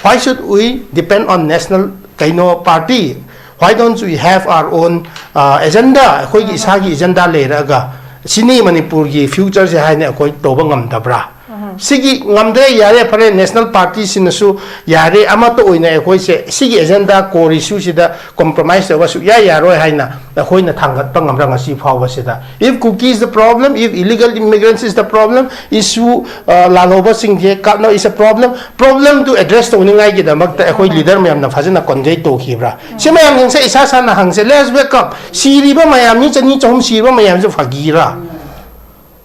why should we depend on national ꯀꯩꯅꯣ party? Why don't we have our own, uh, agenda? ꯑꯩꯈꯣꯏꯒꯤ ꯏꯁꯥꯒꯤ agenda ꯂꯩꯔꯒ ꯁꯤꯅꯤ ꯃꯅꯤꯄꯨꯔꯒꯤ future ꯁꯦ ꯍꯥꯏꯅ ꯑꯩꯈꯣꯏ ꯇꯧꯕ ꯉꯝꯗꯕ꯭ꯔꯥ? ꯁꯤꯒꯤ ꯉꯝꯗ꯭ꯔꯦ, ꯌꯥꯔꯦ, ꯐꯔꯦ, national party ꯁꯤꯅꯁꯨ ꯌꯥꯔꯦ, ꯑꯃꯠꯇ ꯑꯣꯏꯅ ꯑꯩꯈꯣꯏꯁꯦ ꯁꯤꯒꯤ agenda, core issue ꯁꯤꯗ compromise ꯇꯧꯕ ꯁꯨꯛꯌꯥ ꯌꯥꯔꯣꯏ ꯍꯥꯏꯅ ꯑꯩꯈꯣꯏꯅ ꯊꯥꯡꯒꯠꯄ ꯉꯝꯕ꯭ꯔꯥ ꯉꯁꯤ ꯐꯥꯎꯕꯁꯤꯗ? If Kuki is the problem, if illegal immigrants is the problem, issue, uh, ꯂꯥꯜꯍꯧꯕꯁꯤꯡꯁꯦ ꯀꯥꯞꯅ is a problem, problem do address ꯇꯧꯅꯤꯡꯉꯥꯏꯒꯤꯗꯃꯛꯇ ꯑꯩꯈꯣꯏ leader ꯃꯌꯥꯝꯅ ꯐꯖꯅ convey ꯇꯧꯈꯤꯕ꯭ꯔꯥ? ꯁꯤ ꯃꯌꯥꯝꯁꯤꯡꯁꯦ ꯏꯁꯥ ꯏꯁꯥꯅ ꯍꯪꯁꯦ꯫ Let's wake up. ꯁꯤꯔꯤꯕ ꯃꯌꯥꯝ, ꯃꯤ ꯆꯅꯤ ꯆꯍꯨꯝ ꯁꯤꯔꯤꯕ ꯃꯌꯥꯝꯁꯦ ꯐꯥꯒꯤꯔꯥ?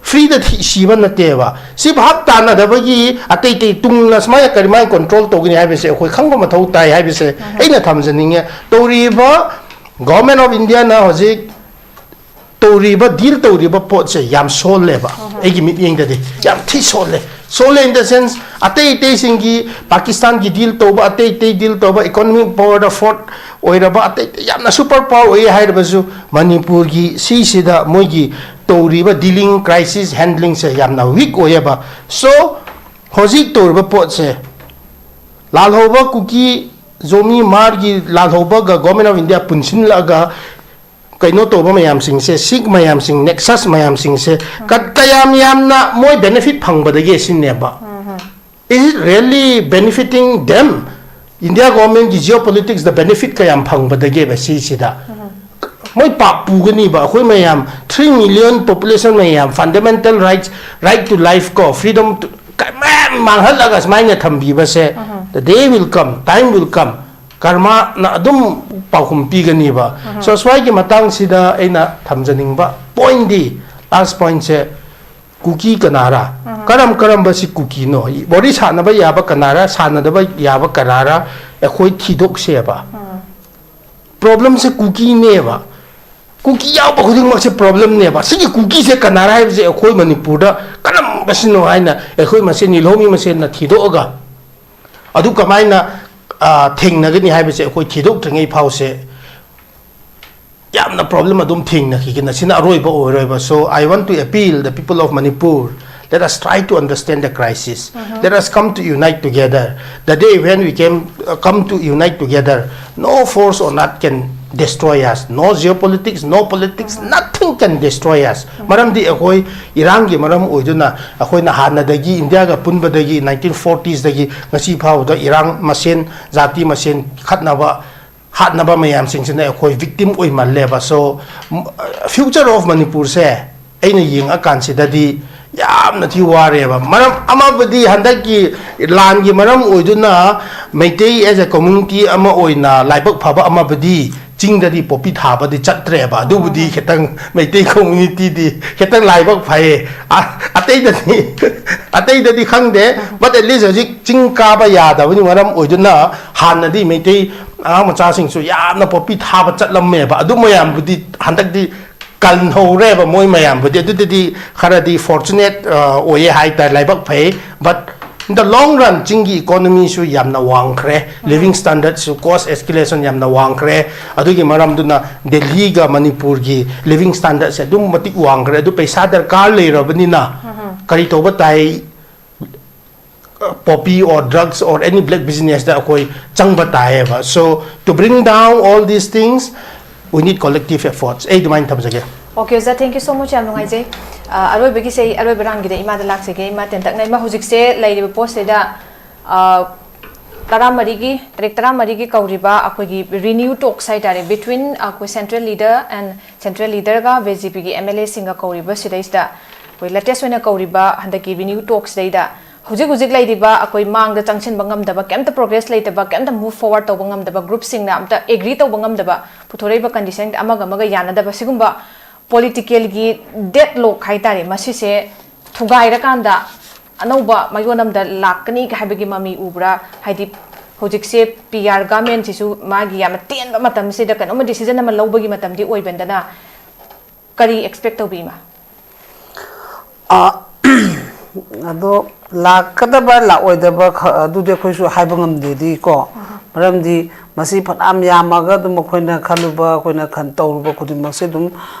Free ꯗ ꯊꯤ-, ꯁꯤꯕ ꯅꯠꯇꯦꯕ꯫ ꯁꯤ ꯚꯥꯞ ꯇꯥꯅꯗꯕꯒꯤ ꯑꯇꯩ ꯑꯇꯩ ꯇꯨꯡꯅ ꯁꯨꯃꯥꯏꯅ ꯀꯔꯝꯍꯥꯏꯅ control ꯇꯧꯒꯅꯤ ꯍꯥꯏꯕꯁꯦ ꯑꯩꯈꯣꯏ ꯈꯪꯕ ꯃꯊꯧ ꯇꯥꯏ ꯍꯥꯏꯕꯁꯦ ꯑꯩꯅ ꯊꯝꯖꯅꯤꯡꯉꯦ꯫ ꯇꯧꯔꯤꯕ Government of India ꯅ ꯍꯧꯖꯤꯛ ꯇꯧꯔꯤꯕ, deal ꯇꯧꯔꯤꯕ ꯄꯣꯠꯁꯦ ꯌꯥꯝ ꯁꯣꯜꯂꯦꯕ꯫ ꯑꯩꯒꯤ ꯃꯤꯠꯌꯦꯡꯗꯗꯤ ꯌꯥꯝ ꯊꯤ ꯁꯣꯜꯂꯦ꯫ ꯁꯣꯜꯂꯦ in the sense, ꯑꯇꯩ ꯑꯇꯩꯁꯤꯡꯒꯤ, ꯄꯥꯀꯤꯁꯇꯥꯟꯒꯤ deal ꯇꯧꯕ, ꯑꯇꯩ ꯑꯇꯩ deal ꯇꯧꯕ, economic power ꯗ fourth ꯑꯣꯏꯔꯕ, ꯑꯇꯩ ꯑꯇꯩ ꯌꯥꯝꯅ super power ꯑꯣꯏꯌꯦ ꯍꯥꯏꯔꯕꯁꯨ, ꯃꯅꯤꯄꯨꯔꯒꯤ ꯁꯤꯁꯤꯗ ꯃꯣꯏꯒꯤ ꯇꯧꯔꯤꯕ dealing, crisis handling ꯁꯦ ꯌꯥꯝꯅ weak ꯑꯣꯏꯌꯦꯕ꯫ So, ꯍꯧꯖꯤꯛ ꯇꯧꯔꯤꯕ ꯄꯣꯠꯁꯦ, ꯂꯥꯜꯍꯧꯕ ꯀꯨꯀꯤ, ꯖꯣꯃꯤ, ꯃꯥꯔꯒꯤ ꯂꯥꯜꯍꯧꯕꯒ Government of India ꯄꯨꯟꯁꯤꯜꯂꯛꯑꯒ ꯀꯩꯅꯣ ꯇꯧꯕ ꯃꯌꯥꯝꯁꯤꯡꯁꯦ, ꯁꯤꯛ ꯃꯌꯥꯝꯁꯤꯡ, ꯅꯦꯛꯁꯁ ꯃꯌꯥꯝꯁꯤꯡꯁꯦ ꯀ- ꯀꯌꯥꯝ ꯌꯥꯝꯅ ꯃꯣꯏ ꯕꯦꯅꯤꯐꯤꯠ ꯐꯪꯕꯗꯒꯤ ꯁꯤꯅꯦꯕ? Is it really benefiting them? India government ꯒꯤ geopolitics ꯗ ꯕꯦꯅꯤꯐꯤꯠ ꯀꯌꯥꯝ ꯐꯪꯕꯗꯒꯦꯕ ꯁꯤꯁꯤꯗ? ꯃꯣꯏ ꯄꯥꯞ ꯄꯨꯒꯅꯤꯕ, ꯑꯩꯈꯣꯏ ꯃꯌꯥꯝ, three million population ꯃꯌꯥꯝ, fundamental rights, right to life ꯀꯣ, freedom to, ꯀ- ꯃꯌꯥꯝ ꯃꯥꯡꯍꯜꯂꯒ ꯁꯨꯃꯥꯏꯅ ꯊꯝꯕꯤꯕꯁꯦ, the day will come, time will come, ꯀꯔꯃꯅ ꯑꯗꯨꯝ ꯄꯥꯎꯈꯨꯝ ꯄꯤꯒꯅꯤꯕ꯫ So ꯁ꯭ꯋꯥꯏꯒꯤ ꯃꯇꯥꯡꯁꯤꯗ ꯑꯩꯅ ꯊꯝꯖꯅꯤꯡꯕ ꯄꯣꯏꯟꯗꯤ, ꯂꯥꯁ ꯄꯣꯏꯟꯁꯦ, ꯀꯨꯀꯤ ꯀꯅꯥꯔꯥ? ꯀꯔꯝ ꯀꯔꯝꯕ ꯁꯤ ꯀꯨꯀꯤꯅꯣ? ꯋꯥꯔꯤ ꯁꯥꯟꯅꯕ ꯌꯥꯕ ꯀꯅꯥꯔꯥ, ꯁꯥꯟꯅꯗꯕ ꯌꯥꯕ ꯀꯅꯥꯔꯥ? ꯑꯩꯈꯣꯏ ꯊꯤꯗꯣꯛꯁꯦꯕ꯫ ꯄ꯭ꯔꯣꯕ꯭ꯂꯦꯝꯁꯦ ꯀꯨꯀꯤꯅꯦꯕ꯫ ꯀꯨꯀꯤ ꯌꯥꯎꯕ ꯈꯨꯗꯤꯡꯃꯛꯁꯦ ꯄ꯭ꯔꯣꯕ꯭ꯂꯦꯝꯅꯦꯕ꯫ ꯁꯤꯒꯤ ꯀꯨꯀꯤꯁꯦ ꯀꯅꯥꯔꯥ ꯍꯥꯏꯕꯁꯦ ꯑꯩꯈꯣꯏ ꯃꯅꯤꯄꯨꯔꯗ ꯀꯔꯝꯕꯁꯤꯅꯣ ꯍꯥꯏꯅ ꯑꯩꯈꯣꯏ ꯃꯁꯦꯟ, ꯅꯤꯜꯍꯧꯃꯤ ꯃꯁꯦꯟꯅ ꯊꯤꯗꯣꯛꯑꯒ, ꯑꯗꯨ ꯀꯃꯥꯏꯅ, ꯑ, ꯊꯦꯡꯅꯒꯅꯤ ꯍꯥꯏꯕꯁꯦ ꯑꯩꯈꯣꯏ ꯊꯤꯗꯣꯛꯇ꯭ꯔꯤꯉꯩ ꯐꯥꯎꯁꯦ ꯌꯥꯝꯅ ꯄ꯭ꯔꯣꯕ꯭ꯂꯦꯝ ꯑꯗꯨꯝ ꯊꯦꯡꯅꯈꯤꯒꯅꯤ꯫ ꯁꯤꯅ ꯑꯔꯣꯏꯕ ꯑꯣꯏꯔꯣꯏꯕ꯫ So I want to appeal the people of Manipur, let us try to understand the crisis. Let us come to unite together. The day when we came, uh, come to unite together, no force on earth can destroy us. No geopolitics, no politics, nothing can destroy us. ꯃꯔꯝꯗꯤ ꯑꯩꯈꯣꯏ ꯏꯔꯥꯡꯒꯤ ꯃꯔꯝ ꯑꯣꯏꯗꯨꯅ ꯑꯩꯈꯣꯏꯅ ꯍꯥꯟꯅꯗꯒꯤ, ꯏꯟꯗꯤꯌꯥꯒ ꯄꯨꯟꯕꯗꯒꯤ, nineteen ꯐꯣꯔꯇꯤꯁꯇꯒꯤ ꯉꯁꯤ ꯐꯥꯎꯕꯗ ꯏꯔꯥꯡ ꯃꯁꯦꯟ, ꯖꯥꯇꯤ ꯃꯁꯦꯟ ꯈꯠꯅꯕ, ꯍꯥꯠꯅꯕ ꯃꯌꯥꯝꯁꯤꯡꯁꯤꯅ ꯑꯩꯈꯣꯏ ꯚꯤꯛꯇꯤꯝ ꯑꯣꯏꯃꯜꯂꯦꯕ꯫ So, future of ꯃꯅꯤꯄꯨꯔꯁꯦ ꯑꯩꯅ ꯌꯦꯡꯉꯀꯥꯟꯁꯤꯗꯗꯤ ꯌꯥꯝꯅ ꯊꯤ ꯋꯥꯔꯦꯕ꯫ ꯃꯔꯝ ꯑꯃꯕꯨꯗꯤ ꯍꯟꯗꯛꯀꯤ ꯂꯥꯟꯒꯤ ꯃꯔꯝ ꯑꯣꯏꯗꯨꯅ ꯃꯩꯇꯩ as a community ꯑꯃ ꯑꯣꯏꯅ ꯂꯥꯏꯕꯛ ꯐꯕ ꯑꯃꯕꯨꯗꯤ ꯆꯤꯡꯗꯗꯤ ꯄꯣꯄꯤ ꯊꯥꯕꯗꯤ ꯆꯠꯇ꯭ꯔꯦꯕ꯫ ꯑꯗꯨꯕꯨꯗꯤ ꯈꯤꯇꯪ ꯃꯩꯇꯩ communityꯗꯤ ꯈꯤꯇꯪ ꯂꯥꯏꯕꯛ ꯐꯩꯌꯦ꯫ ꯑ-, ꯑꯇꯩꯗꯗꯤ, ꯑꯇꯩꯗꯗꯤ ꯈꯪꯗꯦ꯫ But at least ꯍꯧꯖꯤꯛ ꯆꯤꯡ ꯀꯥꯕ ꯌꯥꯗꯕꯒꯤ ꯃꯔꯝ ꯑꯣꯏꯗꯨꯅ ꯍꯥꯟꯅꯗꯤ ꯃꯩꯇꯩ ꯑꯉꯥꯡ ꯃꯆꯥꯁꯤꯡꯁꯨ ꯌꯥꯝꯅ ꯄꯣꯄꯤ ꯊꯥꯕ ꯆꯠꯂꯝꯃꯦꯕ꯫ ꯑꯗꯨ ꯃꯌꯥꯝꯕꯨꯗꯤ ꯍꯟꯗꯛꯇꯤ ꯀꯜꯍꯧꯔꯦꯕ꯫ ꯃꯣꯏ ꯃꯌꯥꯝꯕꯨꯗꯤ ꯑꯗꯨꯗꯗꯤ ꯈꯔꯗꯤ fortunate, ꯑ, ꯑꯣꯏꯌꯦ ꯍꯥꯏꯇꯥꯔꯦ, ꯂꯥꯏꯕꯛ ꯐꯩ꯫ But in the long run, ꯆꯤꯡꯒꯤ economyꯁꯨ ꯌꯥꯝꯅ ꯋꯥꯡꯈ꯭ꯔꯦ, living standardꯁꯨ, cost escalation ꯌꯥꯝꯅ ꯋꯥꯡꯈ꯭ꯔꯦ꯫ ꯑꯗꯨꯒꯤ ꯃꯔꯝꯗꯨꯅ ꯗꯦꯜꯍꯤꯒ ꯃꯅꯤꯄꯨꯔꯒꯤ living standardꯁꯦ ꯑꯗꯨꯝ ꯃꯇꯤꯛ ꯋꯥꯡꯈ꯭ꯔꯦ꯫ ꯑꯗꯨ ꯄꯩꯁꯥ ꯗꯔꯀꯥꯔ ꯂꯩꯔꯕꯅꯤꯅ ꯀꯔꯤ ꯇꯧꯕ ꯇꯥꯏ? poppy or drugs or any black business ꯗ ꯑꯩꯈꯣꯏ ꯆꯪꯕ ꯇꯥꯏꯌꯦꯕ꯫ So to bring down all these things, we need collective efforts. ꯑꯩ ꯑꯗꯨꯃꯥꯏꯅ ꯊꯝꯖꯒꯦ꯫ Okay, sir, thank you so much. ꯌꯥꯝ ꯅꯨꯡꯉꯥꯏꯖꯩ꯫ ꯑ, ꯑꯔꯣꯏꯕꯒꯤꯁꯦ ꯑꯩ ꯑꯔꯣꯏꯕ ꯔꯥꯎꯟꯒꯤꯗ ꯏꯃꯥꯗ ꯂꯥꯛꯆꯒꯦ꯫ ꯏꯃꯥ ꯇꯦꯟꯇꯛꯅ, ꯏꯃꯥ, ꯍꯧꯖꯤꯛꯁꯦ ꯂꯩꯔꯤꯕ ꯄꯣꯠꯁꯤꯗ, ꯑ, ꯇꯔꯥꯃꯔꯤꯒꯤ, ꯇꯥꯔꯤꯛ ꯇꯔꯥꯃꯔꯤꯒꯤ ꯀꯧꯔꯤꯕ ꯑꯩꯈꯣꯏꯒꯤ renew talks ꯍꯥꯏꯇꯥꯔꯦ, between ꯑꯩꯈꯣꯏ central leader and central leader ꯒ ꯕꯤ ꯖꯦ ꯄꯤꯒꯤ ꯑꯦꯝ ꯑꯦꯜ ꯑꯦꯁꯤꯡꯒ ꯀꯧꯔꯤꯕ ꯁꯤꯗꯩꯁꯤꯗ, ꯑꯩꯈꯣꯏ latest ꯑꯣꯏꯅ ꯀꯧꯔꯤꯕ ꯍꯟꯗꯛꯀꯤ renew talks ꯁꯤꯗꯩꯗ ꯍꯧꯖꯤꯛ ꯍꯧꯖꯤꯛ ꯂꯩꯔꯤꯕ ꯑꯩꯈꯣꯏ ꯃꯥꯡꯗ ꯆꯪꯁꯤꯟꯕ ꯉꯝꯗꯕ, ꯀꯩꯝꯇ progress ꯂꯩꯇꯕ, ꯀꯩꯝꯇ move forward ꯇꯧꯕ ꯉꯝꯗꯕ group ꯁꯤꯡꯅ ꯑꯝꯇ agree ꯇꯧꯕ ꯉꯝꯗꯕ, ꯄꯨꯊꯣꯔꯛꯏꯕ condition ꯑꯃꯒ ꯑꯃꯒ ꯌꯥꯅꯗꯕ, ꯁꯤꯒꯨꯝꯕ political ꯒꯤ deadlock ꯍꯥꯏꯇꯥꯔꯦ, ꯃꯁꯤꯁꯦ ꯊꯨꯒꯥꯏꯔꯀꯥꯟꯗ ꯑꯅꯧꯕ ꯃꯌꯣꯟ ꯑꯃꯗ ꯂꯥꯛꯀꯅꯤ ꯍꯥꯏꯕꯒꯤ ꯃꯃꯤ ꯎꯕ꯭ꯔꯥ? ꯍꯥꯏꯗꯤ ꯍꯧꯖꯤꯛꯁꯦ ꯄꯤ ꯑꯥꯔ government ꯁꯤꯁꯨ ꯃꯥꯒꯤ ꯌꯥꯝꯅ ꯇꯦꯟꯕ ꯃꯇꯝꯁꯤꯗ ꯀꯩꯅꯣꯝꯃ decision ꯑꯃ ꯂꯧꯕꯒꯤ ꯃꯇꯝꯗꯤ ꯑꯣꯏꯕꯅꯤꯅ, ꯀꯔꯤ expect ꯇꯧꯕꯤ, ꯏꯃꯥ? ꯑ, ꯑꯗꯣ ꯂꯥꯛꯀꯗꯕ ꯂꯥꯛꯑꯣꯏꯗꯕ ꯈ-, ꯑꯗꯨꯗꯤ ꯑꯩꯈꯣꯏꯁꯨ ꯍꯥꯏꯕ ꯉꯝꯗꯦꯗꯤ ꯀꯣ꯫ ꯃꯔꯝꯗꯤ ꯃꯁꯤ ꯐꯅꯌꯥꯝ ꯌꯥꯝꯃꯒ ꯑꯗꯨꯝ ꯑꯩꯈꯣꯏꯅ ꯈꯜꯂꯨꯕ, ꯑꯩꯈꯣꯏꯅ ꯈꯟ-, ꯇꯧꯔꯨꯕ ꯈꯨꯗꯤꯡꯃꯛꯁꯦ ꯑꯗꯨꯝ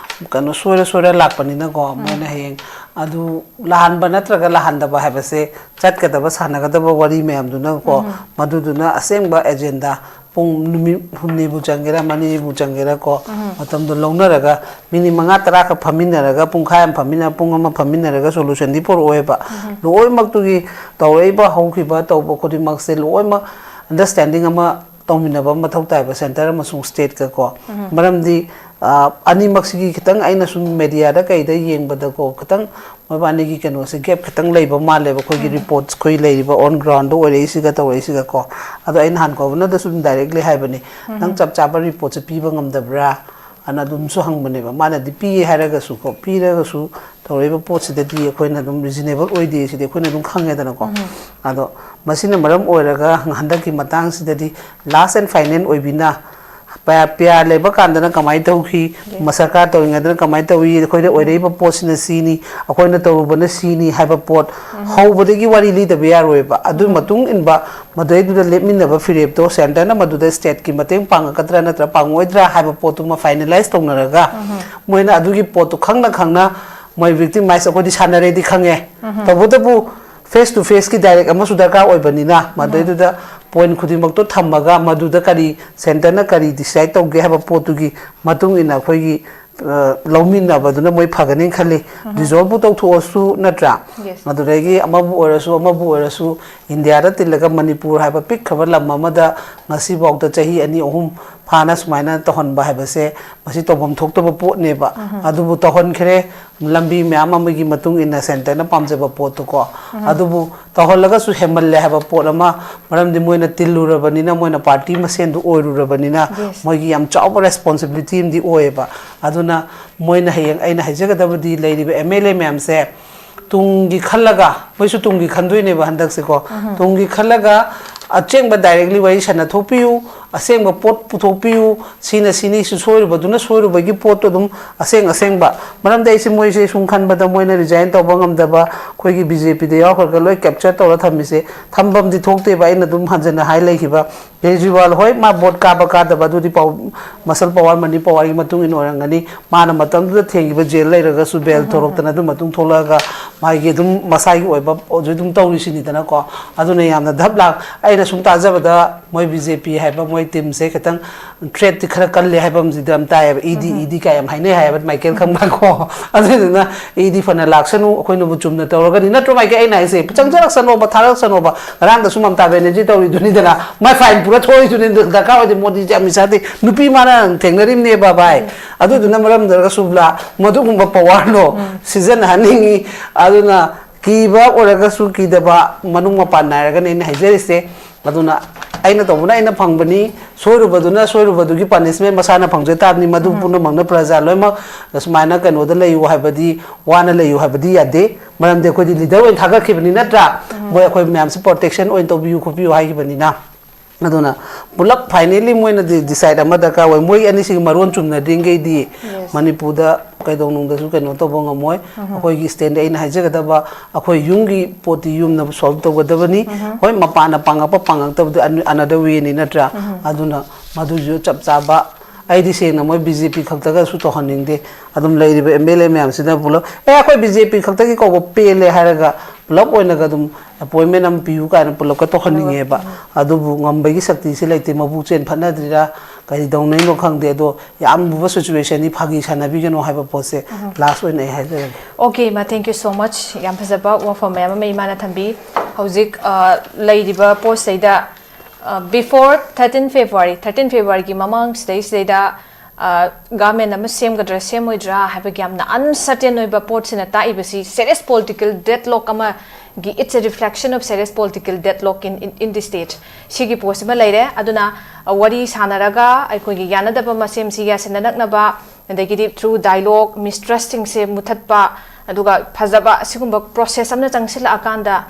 ꯀꯩꯅꯣ ꯁꯣꯏꯔ ꯁꯣꯏꯔ ꯂꯥꯛꯄꯅꯤꯅꯀꯣ꯫ ꯃꯣꯏꯅ ꯍꯌꯦꯡ ꯑꯗꯨ ꯂꯥꯛꯍꯟꯕ ꯅꯠꯇ꯭ꯔꯒ ꯂꯥꯛꯍꯟꯗꯕ ꯍꯥꯏꯕꯁꯦ ꯆꯠꯀꯗꯕ ꯁꯥꯟꯅꯒꯗꯕ ꯋꯥꯔꯤ ꯃꯌꯥꯝꯗꯨꯅꯀꯣ, ꯃꯗꯨꯗꯨꯅ ꯑꯁꯦꯡꯕ agenda ꯄꯨꯡ ꯅꯨꯃꯤꯠ ꯍꯨꯝꯅꯤꯕꯨ ꯆꯪꯒꯦꯔꯥ, ꯃꯔꯤꯅꯤꯕꯨ ꯆꯪꯒꯦꯔꯥ ꯀꯣ, ꯃꯇꯝꯗꯣ ꯂꯧꯅꯔꯒ minute ꯃꯉꯥ ꯇꯔꯥ ꯈꯛ ꯐꯝꯃꯤꯟꯅꯔꯒ, ꯄꯨꯡꯈꯥꯏ ꯑꯃ ꯐꯝꯃꯤꯟꯅꯔ, ꯄꯨꯡ ꯑꯃ ꯐꯝꯃꯤꯟꯅꯔꯒ solution ꯗꯤ ꯄꯨꯔꯛꯑꯣꯏꯕ꯫ ꯂꯣꯏꯅꯃꯛꯇꯨꯒꯤ ꯇꯧꯔꯛꯏꯕ, ꯍꯧꯈꯤꯕ, ꯇꯧꯕ ꯈꯨꯗꯤꯡꯃꯛꯁꯦ ꯂꯣꯏꯅꯃꯛ understanding ꯑꯃ ꯇꯧꯃꯤꯟꯅꯕ ꯑꯃ ꯃꯊꯧ ꯇꯥꯏꯕ, centre ꯑꯃꯁꯨꯡ state ꯀ ꯀꯣ꯫ ꯃꯔꯝꯗꯤ, ꯑ, ꯑꯅꯤꯃꯛꯁꯤꯒꯤ ꯈꯤꯇꯪ ꯑꯩꯅ ꯁꯨꯝ media ꯗ ꯀꯩꯗ ꯌꯦꯡꯕꯗꯀꯣ, ꯈꯤꯇꯪ ꯃꯕꯥꯅꯤꯒꯤ ꯀꯩꯅꯣꯁꯦ gap ꯈꯤꯇꯪ ꯂꯩꯕ ꯃꯥꯜꯂꯦꯕ, ꯑꯩꯈꯣꯏꯒꯤ reports ꯑꯩꯈꯣꯏ ꯂꯩꯔꯤꯕ on ground ꯗ ꯑꯣꯏꯔꯛꯏꯁꯤꯒ ꯇꯧꯔꯛꯏꯁꯤꯒ ꯀꯣ꯫ ꯑꯗꯣ ꯑꯩ ꯅꯍꯥꯟ Governor ꯗꯁꯨ ꯑꯗꯨꯝ directly ꯍꯥꯏꯕꯅꯤ, "ꯅꯪ ꯆꯞ ꯆꯥꯕ report ꯁꯦ ꯄꯤꯕ ꯉꯝꯗꯕ꯭ꯔꯥ?" ꯑꯅ ꯑꯗꯨꯝꯁꯨ ꯍꯪꯕꯅꯦꯕ꯫ ꯃꯥꯅꯗꯤ ꯄꯤꯌꯦ ꯍꯥꯏꯔꯒꯁꯨ ꯀꯣ, ꯄꯤꯔꯒꯁꯨ ꯇꯧꯔꯛꯏꯕ ꯄꯣꯠꯁꯤꯗꯗꯤ ꯑꯩꯈꯣꯏꯅ ꯑꯗꯨꯝ reasonable ꯑꯣꯏꯗꯦ, ꯁꯤꯗꯤ ꯑꯩꯈꯣꯏꯅ ꯑꯗꯨꯝ ꯈꯪꯉꯦꯗꯅꯀꯣ꯫ ꯑꯗꯣ ꯃꯁꯤꯅ ꯃꯔꯝ ꯑꯣꯏꯔꯒ ꯍꯟꯗꯛꯀꯤ ꯃꯇꯥꯡꯁꯤꯗꯗꯤ last and final ꯑꯣꯏꯕꯤꯅ ꯄ-, ꯄꯤ ꯑꯥꯔ ꯂꯩꯕ ꯀꯥꯟꯗꯅ ꯀꯃꯥꯏꯅ ꯇꯧꯈꯤ, ꯃ-, ꯁꯔꯀꯥꯔ ꯇꯧꯔꯤꯉꯩꯗꯅ ꯀꯃꯥꯏꯅ ꯇꯧꯏ, ꯑꯩꯈꯣꯏꯗ ꯑꯣꯏꯔꯛꯏꯕ ꯄꯣꯠꯁꯤꯅ ꯁꯤꯅꯤ, ꯑꯩꯈꯣꯏꯅ ꯇꯧꯔꯨꯕꯅ ꯁꯤꯅꯤ ꯍꯥꯏꯕ ꯄꯣꯠ ꯍꯧꯕꯗꯒꯤ ꯋꯥꯔꯤ ꯂꯤꯗꯕ ꯌꯥꯔꯣꯏꯕ꯫ ꯑꯗꯨꯒꯤ ꯃꯇꯨꯡ ꯏꯟꯕ ꯃꯗꯨꯗꯩꯗꯨꯗ ꯂꯦꯞꯃꯤꯟꯅꯕ ꯐꯤꯔꯦꯞꯇꯣ centre ꯅ ꯃꯗꯨꯗ state ꯀꯤ ꯃꯇꯦꯡ ꯄꯥꯡꯉꯛꯀꯗ꯭ꯔꯥ ꯅꯠꯇ꯭ꯔꯒ ꯄꯥꯡꯉꯛꯑꯣꯏꯗ꯭ꯔꯥ ꯍꯥꯏꯕ ꯄꯣꯠꯇꯨꯃ finalize ꯇꯧꯅꯔꯒ, ꯃꯣꯏꯅ ꯑꯗꯨꯒꯤ ꯄꯣꯠꯇꯨ ꯈꯪꯅ ꯈꯪꯅ ꯃꯣꯏ victimize ꯑꯩꯈꯣꯏꯗꯤ ꯁꯥꯟꯅꯔꯦꯗꯤ ꯈꯪꯉꯦ꯫ ꯇꯧꯕꯇꯕꯨ ꯐꯦꯁ ꯇꯨ ꯐꯦꯁꯀꯤ ꯗꯥꯏꯔꯦꯛ ꯑꯃꯁꯨ ꯗꯔꯀꯥꯔ ꯑꯣꯏꯕꯅꯤꯅ, ꯃꯗꯩꯗꯨꯗ ꯄꯣꯏꯟ ꯈꯨꯗꯤꯡꯃꯛꯇꯣ ꯊꯝꯃꯒ, ꯃꯗꯨꯗ ꯀꯔꯤ ꯁꯦꯟꯇꯔꯅ ꯀꯔꯤ ꯗꯤꯁꯥꯏꯠ ꯇꯧꯒꯦ ꯍꯥꯏꯕ ꯄꯣꯠꯇꯨꯒꯤ ꯃꯇꯨꯡ ꯏꯟꯅ ꯑꯩꯈꯣꯏꯒꯤ, ꯑ, ꯂꯧꯃꯤꯟꯅꯕꯗꯨꯅ ꯃꯣꯏ ꯐꯒꯅꯤ ꯈꯜꯂꯤ꯫ ꯗꯤꯖꯣꯜꯕꯨ ꯇꯧꯊꯣꯛꯑꯁꯨ, ꯅꯠꯇ꯭ꯔꯥ? Yes. ꯑꯗꯨꯗꯒꯤ ꯑꯃꯕꯨ ꯑꯣꯏꯔꯁꯨ, ꯑꯃꯕꯨ ꯑꯣꯏꯔꯁꯨ, ꯏꯟꯗꯤꯌꯥꯗ ꯇꯤꯜꯂꯒ ꯃꯅꯤꯄꯨꯔ ꯍꯥꯏꯕ ꯄꯤꯛꯈ꯭ꯔꯕ ꯂꯝ ꯑꯃꯗ ꯉꯁꯤꯐꯥꯎꯗ ꯆꯍꯤ ꯑꯅꯤ ꯑꯍꯨꯝ ꯐꯥꯅ ꯁꯨꯃꯥꯏꯅ ꯇꯧꯍꯟꯕ ꯍꯥꯏꯕꯁꯦ, ꯃꯁꯤ ꯇꯧꯐꯝ ꯊꯣꯛꯇꯕ ꯄꯣꯠꯅꯦꯕ꯫ ꯑꯗꯨꯕꯨ ꯇꯧꯍꯟꯈ꯭ꯔꯦ, ꯂꯝꯕꯤ ꯃꯌꯥꯝ ꯑꯃꯒꯤ ꯃꯇꯨꯡ ꯏꯟꯅ ꯁꯦꯟꯇꯔꯅ ꯄꯥꯝꯖꯕ ꯄꯣꯠꯇꯨꯀꯣ꯫ ꯑꯗꯨꯕꯨ ꯇꯧꯍꯜꯂꯒꯁꯨ ꯍꯦꯟꯃꯜꯂꯦ ꯍꯥꯏꯕ ꯄꯣꯠ ꯑꯃ, ꯃꯔꯝꯗꯤ ꯃꯣꯏꯅ ꯇꯤꯜꯂꯨꯔꯕꯅꯤꯅ, ꯃꯣꯏꯅ ꯄꯥꯔꯇꯤ ꯃꯁꯦꯟꯗꯨ ꯑꯣꯏꯔꯨꯔꯕꯅꯤꯅ, Yes. ꯃꯣꯏꯒꯤ ꯌꯥꯝ ꯆꯥꯎꯕ ꯔꯦꯁꯄꯣꯟꯁꯤꯕꯤꯂꯤꯇꯤ ꯑꯃꯗꯤ ꯑꯣꯏꯌꯦꯕ꯫ ꯑꯗꯨꯅ ꯃꯣꯏꯅ ꯍꯌꯦꯡ, ꯑꯩꯅ ꯍꯥꯏꯖꯒꯗꯕꯗꯤ, ꯂꯩꯔꯤꯕ ꯑꯦꯝ ꯑꯦꯜ ꯑꯦ ꯃꯌꯥꯝꯁꯦ ꯇꯨꯡꯒꯤ ꯈꯜꯂꯒ, ꯃꯣꯏꯁꯨ ꯇꯨꯡꯒꯤ ꯈꯟꯗꯣꯏꯅꯦꯕ ꯍꯟꯗꯛꯁꯦꯀꯣ꯫ ꯇꯨꯡꯒꯤ ꯈꯜꯂꯒ ꯑꯆꯦꯡꯕ ꯗꯥꯏꯔꯦꯛꯂꯤ ꯋꯥꯔꯤ ꯁꯥꯟꯅ ꯊꯣꯛꯄꯤꯌꯨ, ꯑꯁꯦꯡꯕ ꯄꯣꯠ ꯄꯨꯊꯣꯛꯄꯤꯌꯨ, ꯁꯤꯅ ꯁꯤꯅꯤ, ꯁꯤ ꯁꯣꯏꯔꯨꯕꯗꯨꯅ ꯁꯣꯏꯔꯨꯕꯒꯤ ꯄꯣꯠꯇꯣ ꯑꯗꯨꯝ ꯑꯁꯦꯡ ꯑꯁꯦꯡꯕ꯫ ꯃꯔꯝꯗꯤ ꯑꯩꯁꯦ, ꯃꯣꯏꯁꯦ ꯁꯨꯝ ꯈꯟꯕꯗ, ꯃꯣꯏꯅ ꯔꯤꯖꯥꯏꯟ ꯇꯧꯕ ꯉꯝꯗꯕ, ꯑꯩꯈꯣꯏꯒꯤ ꯕꯤ ꯖꯦ ꯄꯤꯗ ꯌꯥꯎꯈ꯭ꯔꯒ ꯂꯣꯏ ꯀꯦꯞꯆꯔ ꯇꯧꯔ ꯊꯝꯃꯤꯁꯦ ꯊꯝꯐꯝꯗꯤ ꯊꯣꯛꯇꯦꯕ꯫ ꯑꯩꯅ ꯑꯗꯨꯝ ꯍꯟꯖꯟꯅ ꯍꯥꯏ ꯂꯩꯈꯤꯕ, ꯀꯦꯖ꯭ꯔꯤꯋꯥꯜ, ꯍꯣꯏ, ꯃꯥ ꯚꯣꯠ ꯀꯥꯕ ꯀꯥꯗꯕ ꯑꯗꯨꯗꯤ ꯄꯥꯎ, ꯃꯁꯜ ꯄꯋꯥꯔ, ꯃꯅꯤ ꯄꯋꯥꯔꯒꯤ ꯃꯇꯨꯡ ꯏꯟꯅ ꯑꯣꯏꯔꯝꯒꯅꯤ꯫ ꯃꯥꯅ ꯃꯇꯝꯗꯨꯗ ꯊꯦꯡꯈꯤꯕ ꯖꯦꯜ ꯂꯩꯔꯒꯁꯨ ꯕꯦꯜ ꯊꯣꯔꯛꯇꯅ ꯑꯗꯨꯝ ꯃꯇꯨꯡ ꯊꯣꯛꯂꯛꯑꯒ ꯃꯥꯒꯤ ꯑꯗꯨꯝ ꯃꯁꯥꯒꯤ ꯑꯣꯏꯕ ꯍꯧꯖꯤꯛ ꯑꯗꯨꯝ ꯇꯧꯔꯤꯁꯤꯅꯤꯗꯅꯀꯣ꯫ ꯑꯗꯨꯅ ꯌꯥꯝꯅ ꯙꯞ ꯂꯥꯛ-, ꯑꯩꯅ ꯁꯨꯝ ꯇꯥꯖꯕꯗ ꯃꯣꯏ ꯕꯤ ꯖꯦ ꯄꯤ ꯍꯥꯏꯕ ꯃꯣꯏ ꯇꯤꯝꯁꯦ ꯈꯤꯇꯪ ꯊ꯭ꯔꯦꯠꯇꯤ ꯈꯔ ꯀꯜꯂꯦ ꯍꯥꯏꯕ ꯑꯃꯁꯤꯗꯤ ꯌꯥꯝ ꯇꯥꯏꯌꯦꯕ꯫ ꯏ ꯗꯤ, ꯏ ꯗꯤ ꯀꯥꯏ ꯌꯥꯝ ꯍꯥꯏꯅꯩ ꯍꯥꯏꯌꯦꯕ, ꯃꯥꯏꯀꯦꯜ ꯈꯪꯕ꯭ꯔꯥ ꯀꯣ? ꯑꯗꯨꯗꯨꯅ ꯏ ꯗꯤ ꯐꯅ ꯂꯥꯛꯁꯅꯨ, ꯑꯩꯈꯣꯏꯅꯕꯨ ꯆꯨꯝꯅ ꯇꯧꯔꯒꯗꯤ, ꯅꯠꯇ꯭ꯔꯣ ꯃꯥꯏꯀꯦꯜ? ꯑꯩꯅ ꯍꯥꯏꯁꯦ ꯆꯪꯖꯔꯛꯁꯅꯣꯕ, ꯊꯥꯔꯛꯁꯅꯣꯕ꯫ ꯉꯔꯥꯡꯗꯁꯨ ꯃꯃꯇꯥ ꯕꯦꯅꯔꯖꯤ ꯇꯧꯔꯤꯗꯨꯅꯤꯗꯅ, ꯃꯥꯏ ꯐꯥꯏꯟ ꯄꯨꯔ ꯊꯣꯛꯏꯗꯨꯅꯤ, ꯗꯔꯀꯥꯔ ꯑꯣꯏꯗꯦ꯫ ꯃꯣꯗꯤꯁꯦ, ꯑꯃꯤꯠ ꯁꯥꯍꯗꯤ ꯅꯨꯄꯤ ꯃꯥꯅ ꯊꯦꯡꯅꯔꯤꯕꯅꯦꯕ ꯚꯥꯏ꯫ ꯑꯗꯨꯗꯨꯅ ꯃꯔꯝ ꯑꯣꯏꯔꯒꯁꯨ ꯕ꯭ꯂꯥ-, ꯃꯗꯨꯒꯨꯝꯕ ꯄꯋꯥꯔꯗꯣ ꯁꯤꯖꯤꯟꯅꯍꯟꯅꯤꯡꯉꯤ꯫ ꯑꯗꯨꯅ ꯀꯤꯕ ꯑꯣꯏꯔꯒꯁꯨ ꯀꯤꯗꯕ, ꯃꯅꯨꯡ ꯃꯄꯥꯟ ꯅꯥꯏꯔꯒꯅꯤ ꯑꯩꯅ ꯍꯥꯏꯖꯔꯤꯁꯦ꯫ ꯑꯗꯨꯅ ꯑꯩꯅ ꯇꯧꯕꯅ ꯑꯩꯅ ꯐꯪꯕꯅꯤ, ꯁꯣꯏꯔꯨꯕꯗꯨꯅ ꯁꯣꯏꯔꯨꯕꯗꯨꯒꯤ ꯄꯅꯤꯁꯃꯦꯟ ꯃꯁꯥꯅ ꯐꯪꯖ ꯇꯥꯕꯅꯤ꯫ ꯃꯗꯨ ꯄꯨꯝꯅꯃꯛꯅ ꯄ꯭ꯔꯖꯥ ꯂꯣꯏꯅꯃꯛ ꯁꯨꯃꯥꯏꯅ ꯀꯩꯅꯣꯗ ꯂꯩꯌꯨ ꯍꯥꯏꯕꯗꯤ, ꯋꯥꯅ ꯂꯩꯌꯨ ꯍꯥꯏꯕꯗꯤ ꯌꯥꯗꯦ꯫ ꯃꯔꯝꯗꯤ ꯑꯩꯈꯣꯏꯗꯤ ꯂꯤꯗꯔ ꯑꯣꯏꯅ ꯊꯥꯒꯠꯈꯤꯕꯅꯤ, ꯅꯠꯇ꯭ꯔꯥ? ꯃꯣꯏ ꯑꯩꯈꯣꯏ ꯃꯌꯥꯝꯁꯦ ꯄ꯭ꯔꯣꯇꯦꯛꯁꯟ ꯑꯣꯏꯅ ꯇꯧꯕꯤꯌꯨ ꯈꯣꯠꯄꯤꯌꯨ ꯍꯥꯏꯈꯤꯕꯅꯤꯅ꯫ ꯑꯗꯨꯅ ꯄꯨꯂꯞ ꯐꯥꯏꯅꯦꯜꯂꯤ ꯃꯣꯏꯅ ꯗꯤ-, ꯗꯤꯁꯥꯏꯠ ꯑꯃ ꯗꯔꯀꯥꯔ ꯑꯣꯏ꯫ ꯃꯣꯏ ꯑꯅꯤꯁꯤꯒꯤ ꯃꯔꯣꯟ ꯆꯨꯝꯅꯗ꯭ꯔꯤꯉꯩꯗꯤ Yes. ꯃꯅꯤꯄꯨꯔꯗ ꯀꯩꯗꯧꯅꯨꯡꯗꯁꯨ ꯀꯩꯅꯣ ꯇꯧꯕ ꯉꯝꯃꯣꯏ꯫ ꯑꯩꯈꯣꯏꯒꯤ ꯁ꯭ꯇꯦꯟꯗ ꯑꯩꯅ ꯍꯥꯏꯖꯒꯗꯕ, ꯑꯩꯈꯣꯏ ꯌꯨꯝꯒꯤ ꯄꯣꯠꯇꯤ ꯌꯨꯝꯅ ꯁꯣꯜꯕ ꯇꯧꯒꯗꯕꯅꯤ꯫ ꯍꯣꯏ, ꯃꯄꯥꯟꯅ ꯄꯥꯡꯉꯛꯄ ꯄꯥꯡꯉꯛꯇꯕꯗꯨ ꯑꯟ-, another way ꯅꯤ, ꯅꯠꯇ꯭ꯔꯥ? ꯑꯗꯨꯅ ꯃꯗꯨꯁꯨ ꯆꯞ ꯆꯥꯕ꯫ ꯑꯩꯗꯤ ꯁꯦꯡꯅ ꯃꯣꯏ ꯕꯤ ꯖꯦ ꯄꯤ ꯈꯛꯇꯒꯁꯨ ꯇꯧꯍꯟꯅꯤꯡꯗꯦ꯫ ꯑꯗꯨꯝ ꯂꯩꯔꯤꯕ ꯑꯦꯝ ꯑꯦꯜ ꯑꯦ ꯃꯌꯥꯝꯁꯤꯅ ꯄꯨꯂꯞ, "ꯑꯦ, ꯑꯩꯈꯣꯏ ꯕꯤ ꯖꯦ ꯄꯤ ꯈꯛꯇꯒꯤ ꯀꯧꯕ ꯄꯦꯜꯂꯦ" ꯍꯥꯏꯔꯒ ꯄꯨꯂꯞ ꯑꯣꯏꯅꯒ ꯑꯗꯨꯝ ꯑꯦꯄꯣꯏꯟꯃꯦꯟ ꯑꯃ ꯄꯤꯌꯨ ꯀꯥꯏꯅ ꯄꯨꯂꯞꯀ ꯇꯧꯍꯟꯅꯤꯡꯉꯦꯕ꯫ ꯑꯗꯨꯕꯨ ꯉꯝꯕꯒꯤ ꯁꯛꯇꯤꯁꯤ ꯂꯩꯇꯦ, ꯃꯕꯨꯛ ꯆꯦꯟ ꯐꯠꯅꯗ꯭ꯔꯤꯔꯥ ꯀꯔꯤ ꯇꯧꯅꯩꯅꯣ ꯈꯪꯗꯦ꯫ ꯑꯗꯣ ꯌꯥꯝ ꯂꯨꯕ ꯁꯤꯆꯨꯋꯦꯁꯟꯅꯤ, ꯐꯥꯒꯤ ꯁꯥꯟꯅꯕꯤꯒꯅꯣ ꯍꯥꯏꯕ ꯄꯣꯠꯁꯦ ꯂꯥꯁ ꯑꯣꯏꯅ ꯑꯩ ꯍꯥꯏꯖꯔꯒꯦ꯫ Okay, ꯏꯃꯥ, thank you so much. ꯌꯥꯝ ꯐꯖꯕ ꯋꯥꯐꯝ ꯃꯌꯥꯝ ꯑꯃ ꯏꯃꯥꯅ ꯊꯝꯕꯤ꯫ ꯍꯧꯖꯤꯛ ꯑ, ꯂꯩꯔꯤꯕ ꯄꯣꯠꯁꯤꯗꯩꯗ ꯕꯤꯐꯣꯔ ꯊꯥꯔꯇꯤꯟ ꯐꯦꯕ꯭ꯔꯨꯋꯥꯔꯤ, ꯊꯥꯔꯇꯤꯟ ꯐꯦꯕ꯭ꯔꯨꯋꯥꯔꯤꯒꯤ ꯃꯃꯥꯡꯁꯤꯗꯩꯁꯤꯗꯩꯗ ꯒꯚꯔꯟꯃꯦꯟ ꯑꯃ ꯁꯦꯝꯒꯗ꯭ꯔꯥ ꯁꯦꯝꯃꯣꯏꯗ꯭ꯔꯥ ꯍꯥꯏꯕꯒꯤ ꯌꯥꯝꯅ ꯑꯟꯁꯔꯇꯦꯟ ꯑꯣꯏꯕ ꯄꯣꯠꯁꯤꯅ ꯇꯥꯛꯏꯕꯁꯤ ꯁꯦꯔꯤꯌꯁ ꯄꯣꯂꯤꯇꯤꯀꯦꯜ ꯗꯦꯗꯂꯣꯛ ꯑꯃꯒꯤ, it's a reflection of serious political deadlock in, in, in the state. ꯁꯤꯒꯤ ꯄꯣꯠꯁꯤꯃ ꯂꯩꯔꯦ꯫ ꯑꯗꯨꯅ ꯑ, ꯋꯥꯔꯤ ꯁꯥꯟꯅꯔꯒ ꯑꯩꯈꯣꯏꯒꯤ ꯌꯥꯅꯗꯕ ꯃꯁꯦꯝꯁꯤ ꯌꯥꯁꯤꯟꯅꯔꯛꯅꯕ, ꯑꯗꯒꯤꯗꯤ ꯊ꯭ꯔꯨ ꯗꯥꯏꯂꯣꯛ ꯃꯤꯁꯇ꯭ꯔꯁꯁꯤꯡꯁꯦ ꯃꯨꯊꯠꯄ, ꯑꯗꯨꯒ ꯐꯖꯕ ꯑꯁꯤꯒꯨꯝꯕ ꯄ꯭ꯔꯣꯁꯦꯁ ꯑꯃꯅ ꯆꯪꯁꯤꯜꯂꯛꯑꯀꯥꯟꯗ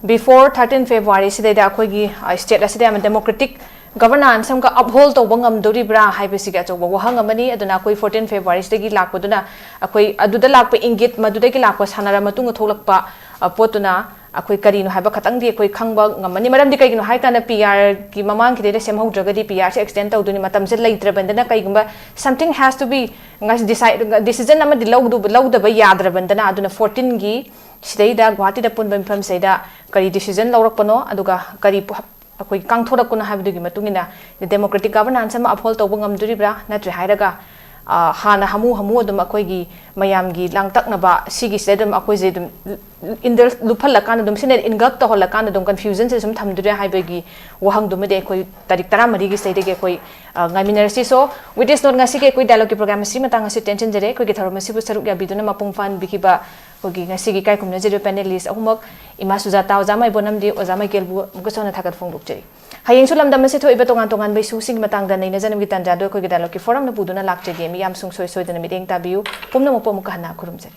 ꯕꯤꯐꯣꯔ ꯊꯥꯔꯇꯤꯟ ꯐꯦꯕ꯭ꯔꯨꯋꯥꯔꯤ ꯁꯤꯗꯩꯗ ꯑꯩꯈꯣꯏꯒꯤ ꯁ꯭ꯇꯦꯠ ꯑꯁꯤꯗ ꯌꯥꯝꯅ ꯗꯦꯃꯣꯀ꯭ꯔꯦꯇꯤꯛ ꯒꯚꯔꯅꯥꯟꯁ ꯑꯃꯒ ꯑꯞꯍꯣꯜ ꯇꯧꯕ ꯉꯝꯗꯣꯔꯤꯕ꯭ꯔꯥ ꯍꯥꯏꯕꯁꯤꯒꯤ ꯑꯆꯧꯕ ꯋꯥꯍꯪ ꯑꯃꯅꯤ꯫ ꯑꯗꯨꯅ ꯑꯩꯈꯣꯏ ꯐꯣꯔꯇꯤꯟ ꯐꯦꯕ꯭ꯔꯨꯋꯥꯔꯤꯁꯤꯗꯒꯤ ꯂꯥꯛꯄꯗꯨꯅ ꯑꯩꯈꯣꯏ ꯑꯗꯨꯗ ꯂꯥꯛꯄ ꯏꯪꯒꯤꯠ, ꯃꯗꯨꯗꯒꯤ ꯂꯥꯛꯄ ꯁꯥꯟꯅꯔ ꯃꯇꯨꯡꯗ ꯊꯣꯛꯂꯛꯄ ꯑ, ꯄꯣꯠꯇꯨꯅ ꯑꯩꯈꯣꯏ ꯀꯔꯤꯅꯣ ꯍꯥꯏꯕ ꯈꯇꯪꯗꯤ ꯑꯩꯈꯣꯏ ꯈꯪꯕ ꯉꯝꯃꯅꯤ꯫ ꯃꯔꯝꯗꯤ ꯀꯩꯒꯤꯅꯣ ꯍꯥꯏ ꯀꯥꯟꯗ ꯄꯤ ꯑꯥꯔꯒꯤ ꯃꯃꯥꯡꯒꯤꯗꯩꯗ ꯁꯦꯝꯍꯧꯗ꯭ꯔꯒꯗꯤ ꯄꯤ ꯑꯥꯔꯁꯦ ꯑꯦꯛꯁꯇꯦꯟ ꯇꯧꯗꯣꯏꯅꯤ, ꯃꯇꯝꯁꯦ ꯂꯩꯇ꯭ꯔꯕꯅꯤꯅ꯫ ꯀꯩꯒꯨꯝꯕ something has to be ꯉꯁꯤ ꯗꯤꯁꯥꯏꯠ, ꯗꯤꯁꯤꯖꯟ ꯑꯃꯗꯤ ꯂꯧꯗꯕ, ꯂꯧꯗꯕ ꯌꯥꯗ꯭ꯔꯕꯅꯤꯅ꯫ ꯑꯗꯨꯅ ꯐꯣꯔꯇꯤꯟꯒꯤ ꯁꯤꯗꯩꯗ ꯒꯨꯍꯥꯇꯤꯗ ꯄꯨꯟꯕ ꯃꯤꯐꯝꯁꯤꯗꯩꯗ ꯀꯔꯤ ꯗꯤꯁꯤꯖꯟ ꯂꯧꯔꯛꯄꯅꯣ, ꯑꯗꯨꯒ ꯀꯔꯤ ꯄ-, ꯑꯩꯈꯣꯏ ꯀꯥꯡꯊꯣꯔꯛꯄꯅꯣ ꯍꯥꯏꯕꯗꯨꯒꯤ ꯃꯇꯨꯡ ꯏꯟꯅ ꯗꯦꯃꯣꯀ꯭ꯔꯦꯇꯤꯛ ꯒꯚꯔꯅꯥꯟꯁ ꯑꯃ ꯑꯞꯍꯣꯜ ꯇꯧꯕ ꯉꯝꯗꯣꯔꯤꯕ꯭ꯔꯥ, ꯅꯠꯇ꯭ꯔꯦ ꯍꯥꯏꯔꯒ, ꯑ, ꯍꯥꯟꯅ ꯍꯥꯃꯨ ꯍꯥꯃꯨ ꯑꯗꯨꯝ ꯑꯩꯈꯣꯏꯒꯤ ꯃꯌꯥꯝꯒꯤ ꯂꯥꯡꯇꯛꯅꯕ ꯁꯤꯒꯤꯁꯤꯗ ꯑꯗꯨꯝ ꯑꯩꯈꯣꯏꯁꯦ ꯑꯗꯨꯝ ꯏꯟꯗꯜ-, ꯂꯨꯞꯍꯜꯂꯀꯥꯟꯗ ꯑꯗꯨꯝ, ꯁꯤꯅ ꯏꯟꯒꯜꯞ ꯇꯧꯍꯜꯂꯀꯥꯟꯗ ꯑꯗꯨꯝ ꯀꯟꯐ꯭ꯌꯨꯖꯟꯁꯦ ꯁꯨꯝ ꯊꯝꯗꯣꯔꯤꯕ꯭ꯔꯥ ꯍꯥꯏꯕꯒꯤ ꯋꯥꯍꯪꯗꯨꯃꯗꯤ ꯑꯩꯈꯣꯏ ꯇꯥꯔꯤꯛ ꯇꯔꯥꯃꯔꯤꯒꯤ ꯁꯤꯗꯩꯗꯒꯤ ꯑꯩꯈꯣꯏ, ꯑ, ꯉꯥꯏꯃꯤꯟꯅꯔꯁꯤ꯫ So, with this note, ꯉꯁꯤꯒꯤ ꯑꯩꯈꯣꯏ ꯗꯥꯏꯂꯣꯛꯀꯤ ꯄ꯭ꯔꯣꯒ꯭ꯔꯥꯝ ꯑꯁꯤ ꯃꯇꯥꯡ ꯑꯁꯤ ꯇꯦꯟꯁꯤꯟꯖꯔꯦ꯫ ꯑꯩꯈꯣꯏꯒꯤ ꯊꯧꯔꯝ ꯑꯁꯤꯕꯨ ꯁꯔꯨꯛ ꯌꯥꯕꯤꯗꯨꯅ ꯃꯄꯨꯡ ꯐꯥꯍꯟꯕꯤꯈꯤꯕ ꯑꯩꯈꯣꯏꯒꯤ ꯉꯁꯤꯒꯤ ꯏꯀꯥꯏ ꯈꯨꯝꯅꯖꯔꯤꯕ ꯄꯦꯅꯦꯂꯤꯁ ꯑꯍꯨꯝꯃꯛ, ꯏꯃꯥ ꯁꯨꯖꯥꯇꯥ, ꯑꯣꯖꯥ ꯃꯥꯏꯕꯣꯟ ꯑꯃꯗꯤ ꯑꯣꯖꯥ ꯃꯥꯏꯀꯦꯜꯕꯨ ꯑꯃꯨꯛꯀꯁꯨ ꯍꯟꯅ ꯊꯥꯒꯠ ꯐꯣꯡꯗꯣꯛꯆꯔꯤ꯫ ꯍꯌꯦꯡꯁꯨ ꯂꯝꯗꯝ ꯑꯁꯤꯗ ꯊꯣꯛꯏꯕ ꯇꯣꯉꯥꯟ ꯇꯣꯉꯥꯟꯕ ꯏꯁꯨꯁꯤꯡꯒꯤ ꯃꯇꯥꯡꯗ ꯅꯩꯅꯖꯅꯕꯒꯤ ꯇꯥꯟꯖꯥꯗꯨ ꯑꯩꯈꯣꯏꯒꯤ ꯗꯥꯏꯂꯣꯛꯀꯤ ꯐꯣꯔꯝꯅ ꯄꯨꯗꯨꯅ ꯂꯥꯛꯆꯒꯦ꯫ ꯃꯤꯌꯥꯝ ꯁꯨꯡꯁꯣꯏ ꯁꯣꯏꯗꯅ ꯃꯤꯠꯌꯦꯡ ꯇꯥꯕꯤꯌꯨ꯫ ꯄꯨꯝꯅꯃꯛꯄꯨ ꯑꯃꯨꯛꯀ ꯍꯟꯅ ꯈꯨꯔꯨꯝꯖꯔꯤ꯫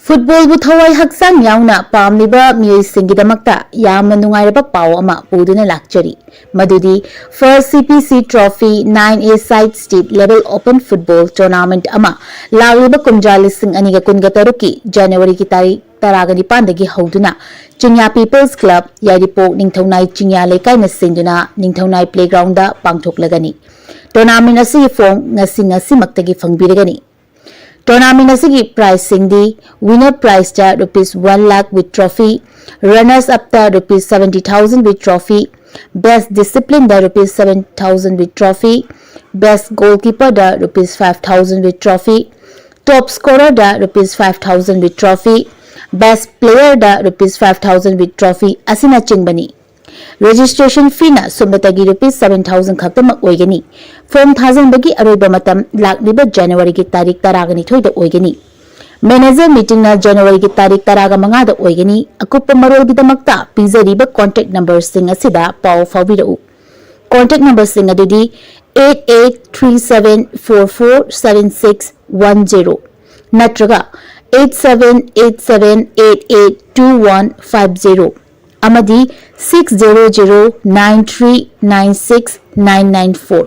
ꯐꯨꯠꯕꯣꯜꯕꯨ ꯊꯋꯥꯏ ꯍꯛꯆꯥꯡ ꯌꯥꯎꯅ ꯄꯥꯝꯂꯤꯕ ꯃꯤꯑꯣꯏꯁꯤꯡꯒꯤꯗꯃꯛꯇ ꯌꯥꯝꯅ ꯅꯨꯡꯉꯥꯏꯔꯕ ꯄꯥꯎ ꯑꯃ ꯄꯨꯗꯨꯅ ꯂꯥꯛꯆꯔꯤ꯫ ꯃꯗꯨꯗꯤ first C P C trophy nine A side state level open football tournament ꯑꯃ ꯂꯥꯛꯂꯤꯕ ꯀꯨꯝꯖꯥ ꯂꯤꯁꯤꯡ ꯑꯅꯤꯒ ꯀꯨꯟꯒ ꯇꯔꯨꯛꯀꯤ ꯖꯅꯋꯥꯔꯤꯒꯤ ꯇꯥꯔꯤꯛ ꯇꯔꯥꯒ ꯅꯤꯄꯥꯟꯗꯒꯤ ꯍꯧꯗꯨꯅ ꯆꯤꯡꯌꯥ ꯄꯤꯄꯜꯁ ꯀ꯭ꯂꯕ, ꯌꯥꯏꯔꯤꯄꯣꯛ ꯅꯤꯡꯊꯧꯅꯥꯏ ꯆꯤꯡꯌꯥ ꯂꯩꯀꯥꯏꯅ ꯁꯤꯟꯗꯨꯅ ꯅꯤꯡꯊꯧꯅꯥꯏ ꯄ꯭ꯂꯦꯒ꯭ꯔꯥꯎꯟꯗ ꯄꯥꯡꯊꯣꯛꯂꯒꯅꯤ꯫ Tournament ꯑꯁꯤꯒꯤ form ꯉꯁꯤ ꯉꯁꯤꯃꯛꯇꯒꯤ ꯐꯪꯕꯤꯔꯒꯅꯤ꯫ Tournament ꯑꯁꯤꯒꯤ prizeꯁꯤꯡꯗꯤ: winner prizeꯇ rupees one lakh with trophy, runners upꯇ rupees seventy thousand with trophy, best disciplineꯗ rupees seven thousand with trophy, best goalkeeperꯗ rupees five thousand with trophy, top scorerꯗ rupees five thousand with trophy, best playerꯗ rupees five thousand with trophy ꯑꯁꯤꯅꯆꯤꯡꯕꯅꯤ꯫ Registration feeꯅ ꯁꯨꯞꯅꯇꯒꯤ rupees seven thousand ꯈꯛꯇꯃꯛ ꯑꯣꯏꯒꯅꯤ꯫ Form ꯊꯥꯖꯤꯟꯕꯒꯤ ꯑꯔꯣꯏꯕ ꯃꯇꯝ ꯂꯥꯛꯂꯤꯕ Januaryꯒꯤ ꯇꯥꯔꯤꯛ ꯇꯔꯥꯒ ꯅꯤꯊꯣꯏꯗ ꯑꯣꯏꯒꯅꯤ꯫ Manager meetingꯅ Januaryꯒꯤ ꯇꯥꯔꯤꯛ ꯇꯔꯥꯒ ꯃꯉꯥꯗ ꯑꯣꯏꯒꯅꯤ꯫ ꯑꯀꯨꯞꯄ ꯃꯔꯣꯜꯒꯤꯗꯃꯛꯇ ꯄꯤꯖꯔꯤꯕ contact numberꯁꯤꯡ ꯑꯁꯤꯗ ꯄꯥꯎ ꯐꯥꯎꯕꯤꯔꯛꯎ꯫ Contact numberꯁꯤꯡ ꯑꯗꯨꯗꯤ eight eight three seven four four seven six one zero ꯅꯠꯇ꯭ꯔꯒ eight seven eight seven eight eight two one five zero ꯑꯃꯗꯤ six zero zero nine three nine six nine nine four꯫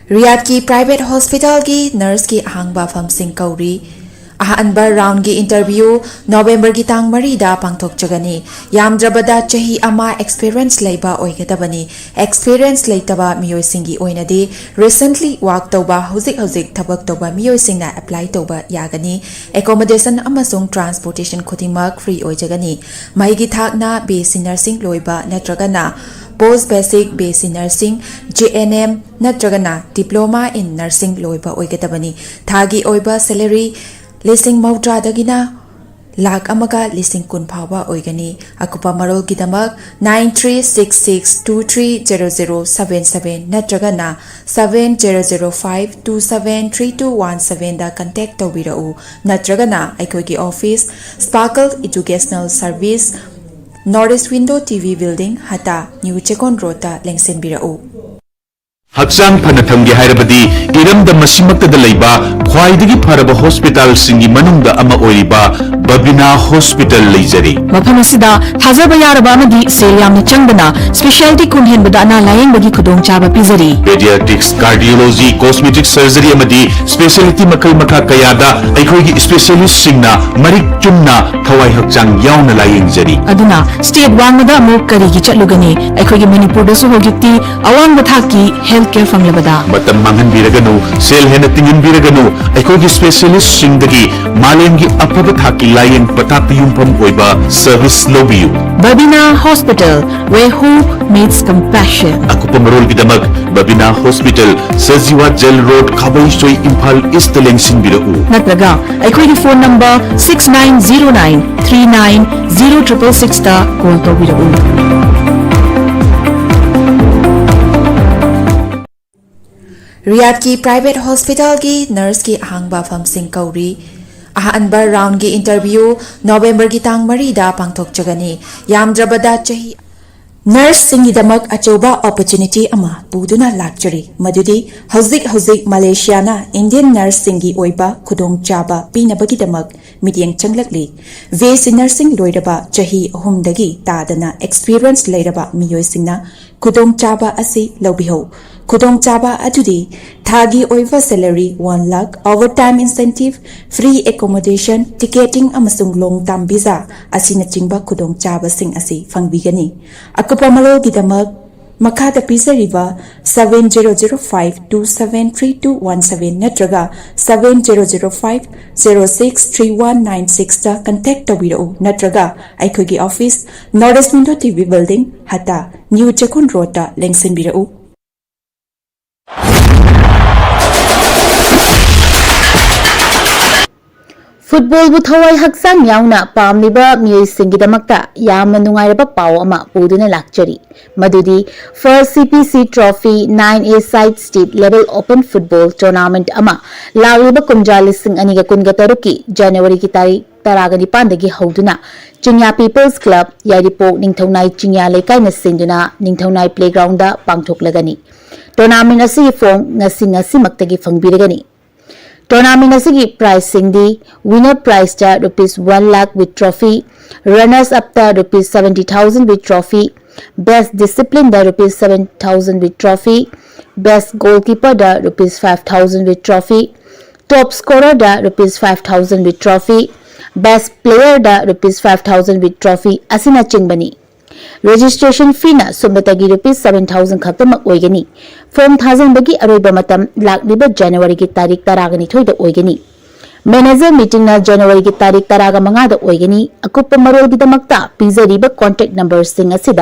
ꯔꯤꯌꯥꯗꯀꯤ private hospitalꯒꯤ nurseꯀꯤ ꯑꯍꯥꯡꯕ ꯐꯝꯁꯤꯡ ꯀꯧꯔꯤ꯫ ꯑꯍꯥꯟꯕ roundꯒꯤ interview Novemberꯒꯤ ꯇꯥꯡ ꯃꯔꯤꯗ ꯄꯥꯡꯊꯣꯛꯆꯒꯅꯤ꯫ ꯌꯥꯝꯗ꯭ꯔꯕꯗ ꯆꯍꯤ ꯑꯃ experience ꯂꯩꯕ ꯑꯣꯏꯒꯗꯕꯅꯤ꯫ Experience ꯂꯩꯇꯕ ꯃꯤꯑꯣꯏꯁꯤꯡꯒꯤ ꯑꯣꯏꯅꯗꯤ recently work ꯇꯧꯕ, ꯍꯧꯖꯤꯛ ꯍꯧꯖꯤꯛ ꯊꯕꯛ ꯇꯧꯕ ꯃꯤꯑꯣꯏꯁꯤꯡꯅ apply ꯇꯧꯕ ꯌꯥꯒꯅꯤ꯫ Accommodation ꯑꯃꯁꯨꯡ transportation ꯈꯨꯗꯤꯡꯃꯛ free ꯑꯣꯏꯖꯒꯅꯤ꯫ ꯃꯍꯩꯒꯤ ꯊꯥꯛꯅ B S C nursing ꯂꯣꯏꯕ ꯅꯠꯇ꯭ꯔꯒꯅ post basic B S C nursing, G N M ꯅꯠꯇ꯭ꯔꯒꯅ diploma in nursing ꯂꯣꯏꯕ ꯑꯣꯏꯒꯗꯕꯅꯤ꯫ ꯊꯥꯒꯤ ꯑꯣꯏꯕ salary ꯂꯤꯁꯤꯡ ꯃꯧꯗ꯭ꯔꯥꯗꯒꯤꯅ ꯂꯥꯈ ꯑꯃꯒ ꯂꯤꯁꯤꯡ ꯀꯨꯟ ꯐꯥꯎꯕ ꯑꯣꯏꯒꯅꯤ꯫ ꯑꯀꯨꯞꯄ ꯃꯔꯣꯜꯒꯤꯗꯃꯛ nine three six six two three zero zero seven seven ꯅꯠꯇ꯭ꯔꯒꯅ seven zero zero five two seven three two one sevenꯗ contact ꯇꯧꯕꯤꯔꯛꯎ, ꯅꯠꯇ꯭ꯔꯒꯅ ꯑꯩꯈꯣꯏꯒꯤ office, Sparkle Educational Service, North East Window T V Building, ꯍꯇꯥ, New ꯆꯦꯛꯀꯣꯟ ꯔꯣꯗꯇ ꯂꯦꯡꯁꯤꯟꯕꯤꯔꯛꯎ꯫ ꯍꯛꯆꯥꯡ ꯐꯅ ꯊꯝꯒꯦ ꯍꯥꯏꯔꯕꯗꯤ ꯏꯔꯝꯗꯝ ꯑꯁꯤꯃꯛꯇꯗ ꯂꯩꯕ ꯈ꯭ꯋꯥꯏꯗꯒꯤ ꯐꯔꯕ ꯍꯣꯁꯄꯤꯇꯥꯜꯁꯤꯡꯒꯤ ꯃꯅꯨꯡꯗ ꯑꯃ ꯑꯣꯏꯔꯤꯕ ꯕꯕꯤꯅꯥ ꯍꯣꯁꯄꯤꯇꯥꯜ ꯂꯩꯖꯔꯤ꯫ ꯃꯐꯝ ꯑꯁꯤꯗ ꯊꯥꯖꯕ ꯌꯥꯔꯕ ꯑꯃꯗꯤ ꯁꯦꯜ ꯌꯥꯝꯅ ꯆꯪꯗꯅ specialty ꯀꯨꯟ ꯍꯦꯟꯕꯗ ꯑꯅꯥ ꯂꯥꯌꯦꯡꯕꯒꯤ ꯈꯨꯗꯣꯡꯆꯥꯕ ꯄꯤꯖꯔꯤ꯫ Pediatrics, cardiology, cosmetic surgery ꯑꯃꯗꯤ specialty ꯃꯈꯜ ꯃꯈꯥ ꯀꯌꯥꯗ ꯑꯩꯈꯣꯏꯒꯤ specialistꯁꯤꯡꯅ ꯃꯔꯤꯛ ꯆꯨꯝꯅ ꯊꯋꯥꯏ ꯍꯛꯆꯥꯡ ꯌꯥꯎꯅ ꯂꯥꯌꯦꯡꯖꯔꯤ꯫ ꯑꯗꯨꯅ state ꯋꯥꯡꯃꯗ ꯑꯃꯨꯛ ꯀꯔꯤꯒꯤ ꯆꯠꯂꯨꯒꯅꯤ? ꯑꯩꯈꯣꯏꯒꯤ ꯃꯅꯤꯄꯨꯔꯗꯁꯨ ꯍꯧꯖꯤꯛꯇꯤ ꯑꯋꯥꯡꯕ ꯊꯥꯛꯀꯤ health care ꯐꯪꯂꯕꯗ꯫ ꯃꯇꯝ ꯃꯥꯡꯍꯟꯕꯤꯔꯒꯅꯨ, ꯁꯦꯜ ꯍꯦꯟꯅ ꯇꯤꯡꯍꯟꯕꯤꯔꯒꯅꯨ, ꯑꯩꯈꯣꯏꯒꯤ specialistꯁꯤꯡꯗꯒꯤ ꯃꯥꯂꯦꯝꯒꯤ ꯑꯐꯕ ꯊꯥꯛꯀꯤ ꯂꯥꯌꯦꯡ ꯄꯊꯥꯞꯇ ꯌꯨꯝꯐꯝ ꯑꯣꯏꯕ service ꯂꯧꯕꯤꯌꯨ꯫ Babina Hospital, where hope meets compassion. ꯑꯀꯨꯞꯄ ꯃꯔꯣꯜꯒꯤꯗꯃꯛ ꯕꯕꯤꯅꯥ hospital, Sajiwa jail road, Khabeisoi, Imphal East ꯂꯦꯡꯁꯤꯟꯕꯤꯔꯛꯎ꯫ ꯅꯠꯇ꯭ꯔꯒ ꯑꯩꯈꯣꯏꯒꯤ phone number six nine zero nine three nine zero triple sixꯇ call ꯇꯧꯕꯤꯔꯛꯎ꯫ ꯔꯤꯌꯥꯗꯀꯤ private hospitalꯒꯤ nurseꯀꯤ ꯑꯍꯥꯡꯕ ꯐꯝꯁꯤꯡ ꯀꯧꯔꯤ꯫ ꯑꯍꯥꯟꯕ roundꯒꯤ interview Novemberꯒꯤ ꯇꯥꯡ ꯃꯔꯤꯗ ꯄꯥꯡꯊꯣꯛꯆꯒꯅꯤ꯫ ꯌꯥꯝꯗ꯭ꯔꯕꯗ ꯆꯍꯤ nurseꯁꯤꯡꯒꯤꯗꯃꯛ ꯑꯆꯧꯕ opportunity ꯑꯃ ꯄꯨꯗꯨꯅ ꯂꯥꯛꯆꯔꯤ, ꯃꯗꯨꯗꯤ ꯍꯧꯖꯤꯛ ꯍꯧꯖꯤꯛ ꯃꯂꯦꯁꯤꯌꯥꯅ Indian nurseꯁꯤꯡꯒꯤ ꯑꯣꯏꯕ ꯈꯨꯗꯣꯡꯆꯥꯕ ꯄꯤꯅꯕꯒꯤꯗꯃꯛ ꯃꯤꯠꯌꯦꯡ ꯆꯪꯂꯛꯂꯤ꯫ ꯕꯤ ꯑꯦꯁ ꯁꯤ nursing ꯂꯣꯏꯔꯕ ꯆꯍꯤ ꯑꯍꯨꯝꯗꯒꯤ ꯇꯥꯗꯅ experience ꯂꯩꯔꯕ ꯃꯤꯑꯣꯏꯁꯤꯡꯅ ꯈꯨꯗꯣꯡꯆꯥꯕ ꯑꯁꯤ ꯂꯧꯕꯤꯍꯧ꯫ ꯈꯨꯗꯣꯡꯆꯥꯕ ꯑꯗꯨꯗꯤ ꯊꯥꯒꯤ ꯑꯣꯏꯕ salary one lakh, overtime incentive, free accommodation, ticketing ꯑꯃꯁꯨꯡ long term visa ꯑꯁꯤꯅꯆꯤꯡꯕ ꯈꯨꯗꯣꯡꯆꯥꯕꯁꯤꯡ ꯑꯁꯤ ꯐꯪꯕꯤꯒꯅꯤ꯫ ꯑꯀꯨꯞꯄ ꯃꯔꯣꯜꯒꯤꯗꯃꯛ ꯃꯈꯥꯗ ꯄꯤꯖꯔꯤꯕ seven zero zero five two seven three two one seven ꯅꯠꯇ꯭ꯔꯒ seven zero zero five zero six three one nine sixꯇ contact ꯇꯧꯕꯤꯔꯛꯎ, ꯅꯠꯇ꯭ꯔꯒ ꯑꯩꯈꯣꯏꯒꯤ office North East Window T V Building, ꯍꯇꯥ, New ꯆꯦꯛꯀꯣꯟ ꯔꯣꯗꯇ ꯂꯦꯡꯁꯤꯟꯕꯤꯔꯛꯎ꯫ ꯐꯨꯠꯕꯣꯜꯕꯨ ꯊꯋꯥꯏ ꯍꯛꯆꯥꯡ ꯌꯥꯎꯅ ꯄꯥꯝꯂꯤꯕ ꯃꯤꯑꯣꯏꯁꯤꯡꯒꯤꯗꯃꯛꯇ ꯌꯥꯝꯅ ꯅꯨꯡꯉꯥꯏꯔꯕ ꯄꯥꯎ ꯑꯃ ꯄꯨꯗꯨꯅ ꯂꯥꯛꯆꯔꯤ꯫ ꯃꯗꯨꯗꯤ First C P C Trophy nine A side state level open football tournament ꯑꯃ ꯂꯥꯛꯂꯤꯕ ꯀꯨꯝꯖꯥ ꯂꯤꯁꯤꯡ ꯑꯅꯤꯒ ꯀꯨꯟꯒ ꯇꯔꯨꯛꯀꯤ Januaryꯒꯤ ꯇꯥꯔꯤꯛ ꯇꯔꯥꯒ ꯅꯤꯄꯥꯟꯗꯒꯤ ꯍꯧꯗꯨꯅ ꯆꯤꯡꯌꯥ People's Club, ꯌꯥꯏꯔꯤꯄꯣꯛ ꯅꯤꯡꯊꯧꯅꯥꯏ ꯆꯤꯡꯌꯥ ꯂꯩꯀꯥꯏꯅ ꯁꯤꯟꯗꯨꯅ ꯅꯤꯡꯊꯧꯅꯥꯏ playgroundꯗ ꯄꯥꯡꯊꯣꯛꯂꯒꯅꯤ꯫ Tournament ꯑꯁꯤꯒꯤ form ꯉꯁꯤ ꯉꯁꯤꯃꯛꯇꯒꯤ ꯐꯪꯕꯤꯔꯒꯅꯤ꯫ Tournament ꯑꯁꯤꯒꯤ prizeꯁꯤꯡꯗꯤ: winner prizeꯇ rupees one lakh with trophy, runners upꯇ rupees seventy thousand with trophy, best disciplineꯗ rupees seven thousand with trophy, best goalkeeperꯗ rupees five thousand with trophy, top scorerꯗ rupees five thousand with trophy, best playerꯗ rupees five thousand with trophy ꯑꯁꯤꯅꯆꯤꯡꯕꯅꯤ꯫ Registration feeꯅ ꯁꯨꯞꯅꯇꯒꯤ rupees seven thousand ꯈꯛꯇꯃꯛ ꯑꯣꯏꯒꯅꯤ꯫ Form ꯊꯥꯖꯤꯟꯕꯒꯤ ꯑꯔꯣꯏꯕ ꯃꯇꯝ ꯂꯥꯛꯂꯤꯕ Januaryꯒꯤ ꯇꯥꯔꯤꯛ ꯇꯔꯥꯒ ꯅꯤꯊꯣꯏꯗ ꯑꯣꯏꯒꯅꯤ꯫ Manager meetingꯅ Januaryꯒꯤ ꯇꯥꯔꯤꯛ ꯇꯔꯥꯒ ꯃꯉꯥꯗ ꯑꯣꯏꯒꯅꯤ꯫ ꯑꯀꯨꯞꯄ ꯃꯔꯣꯜꯒꯤꯗꯃꯛꯇ ꯄꯤꯖꯔꯤꯕ contact numberꯁꯤꯡ ꯑꯁꯤꯗ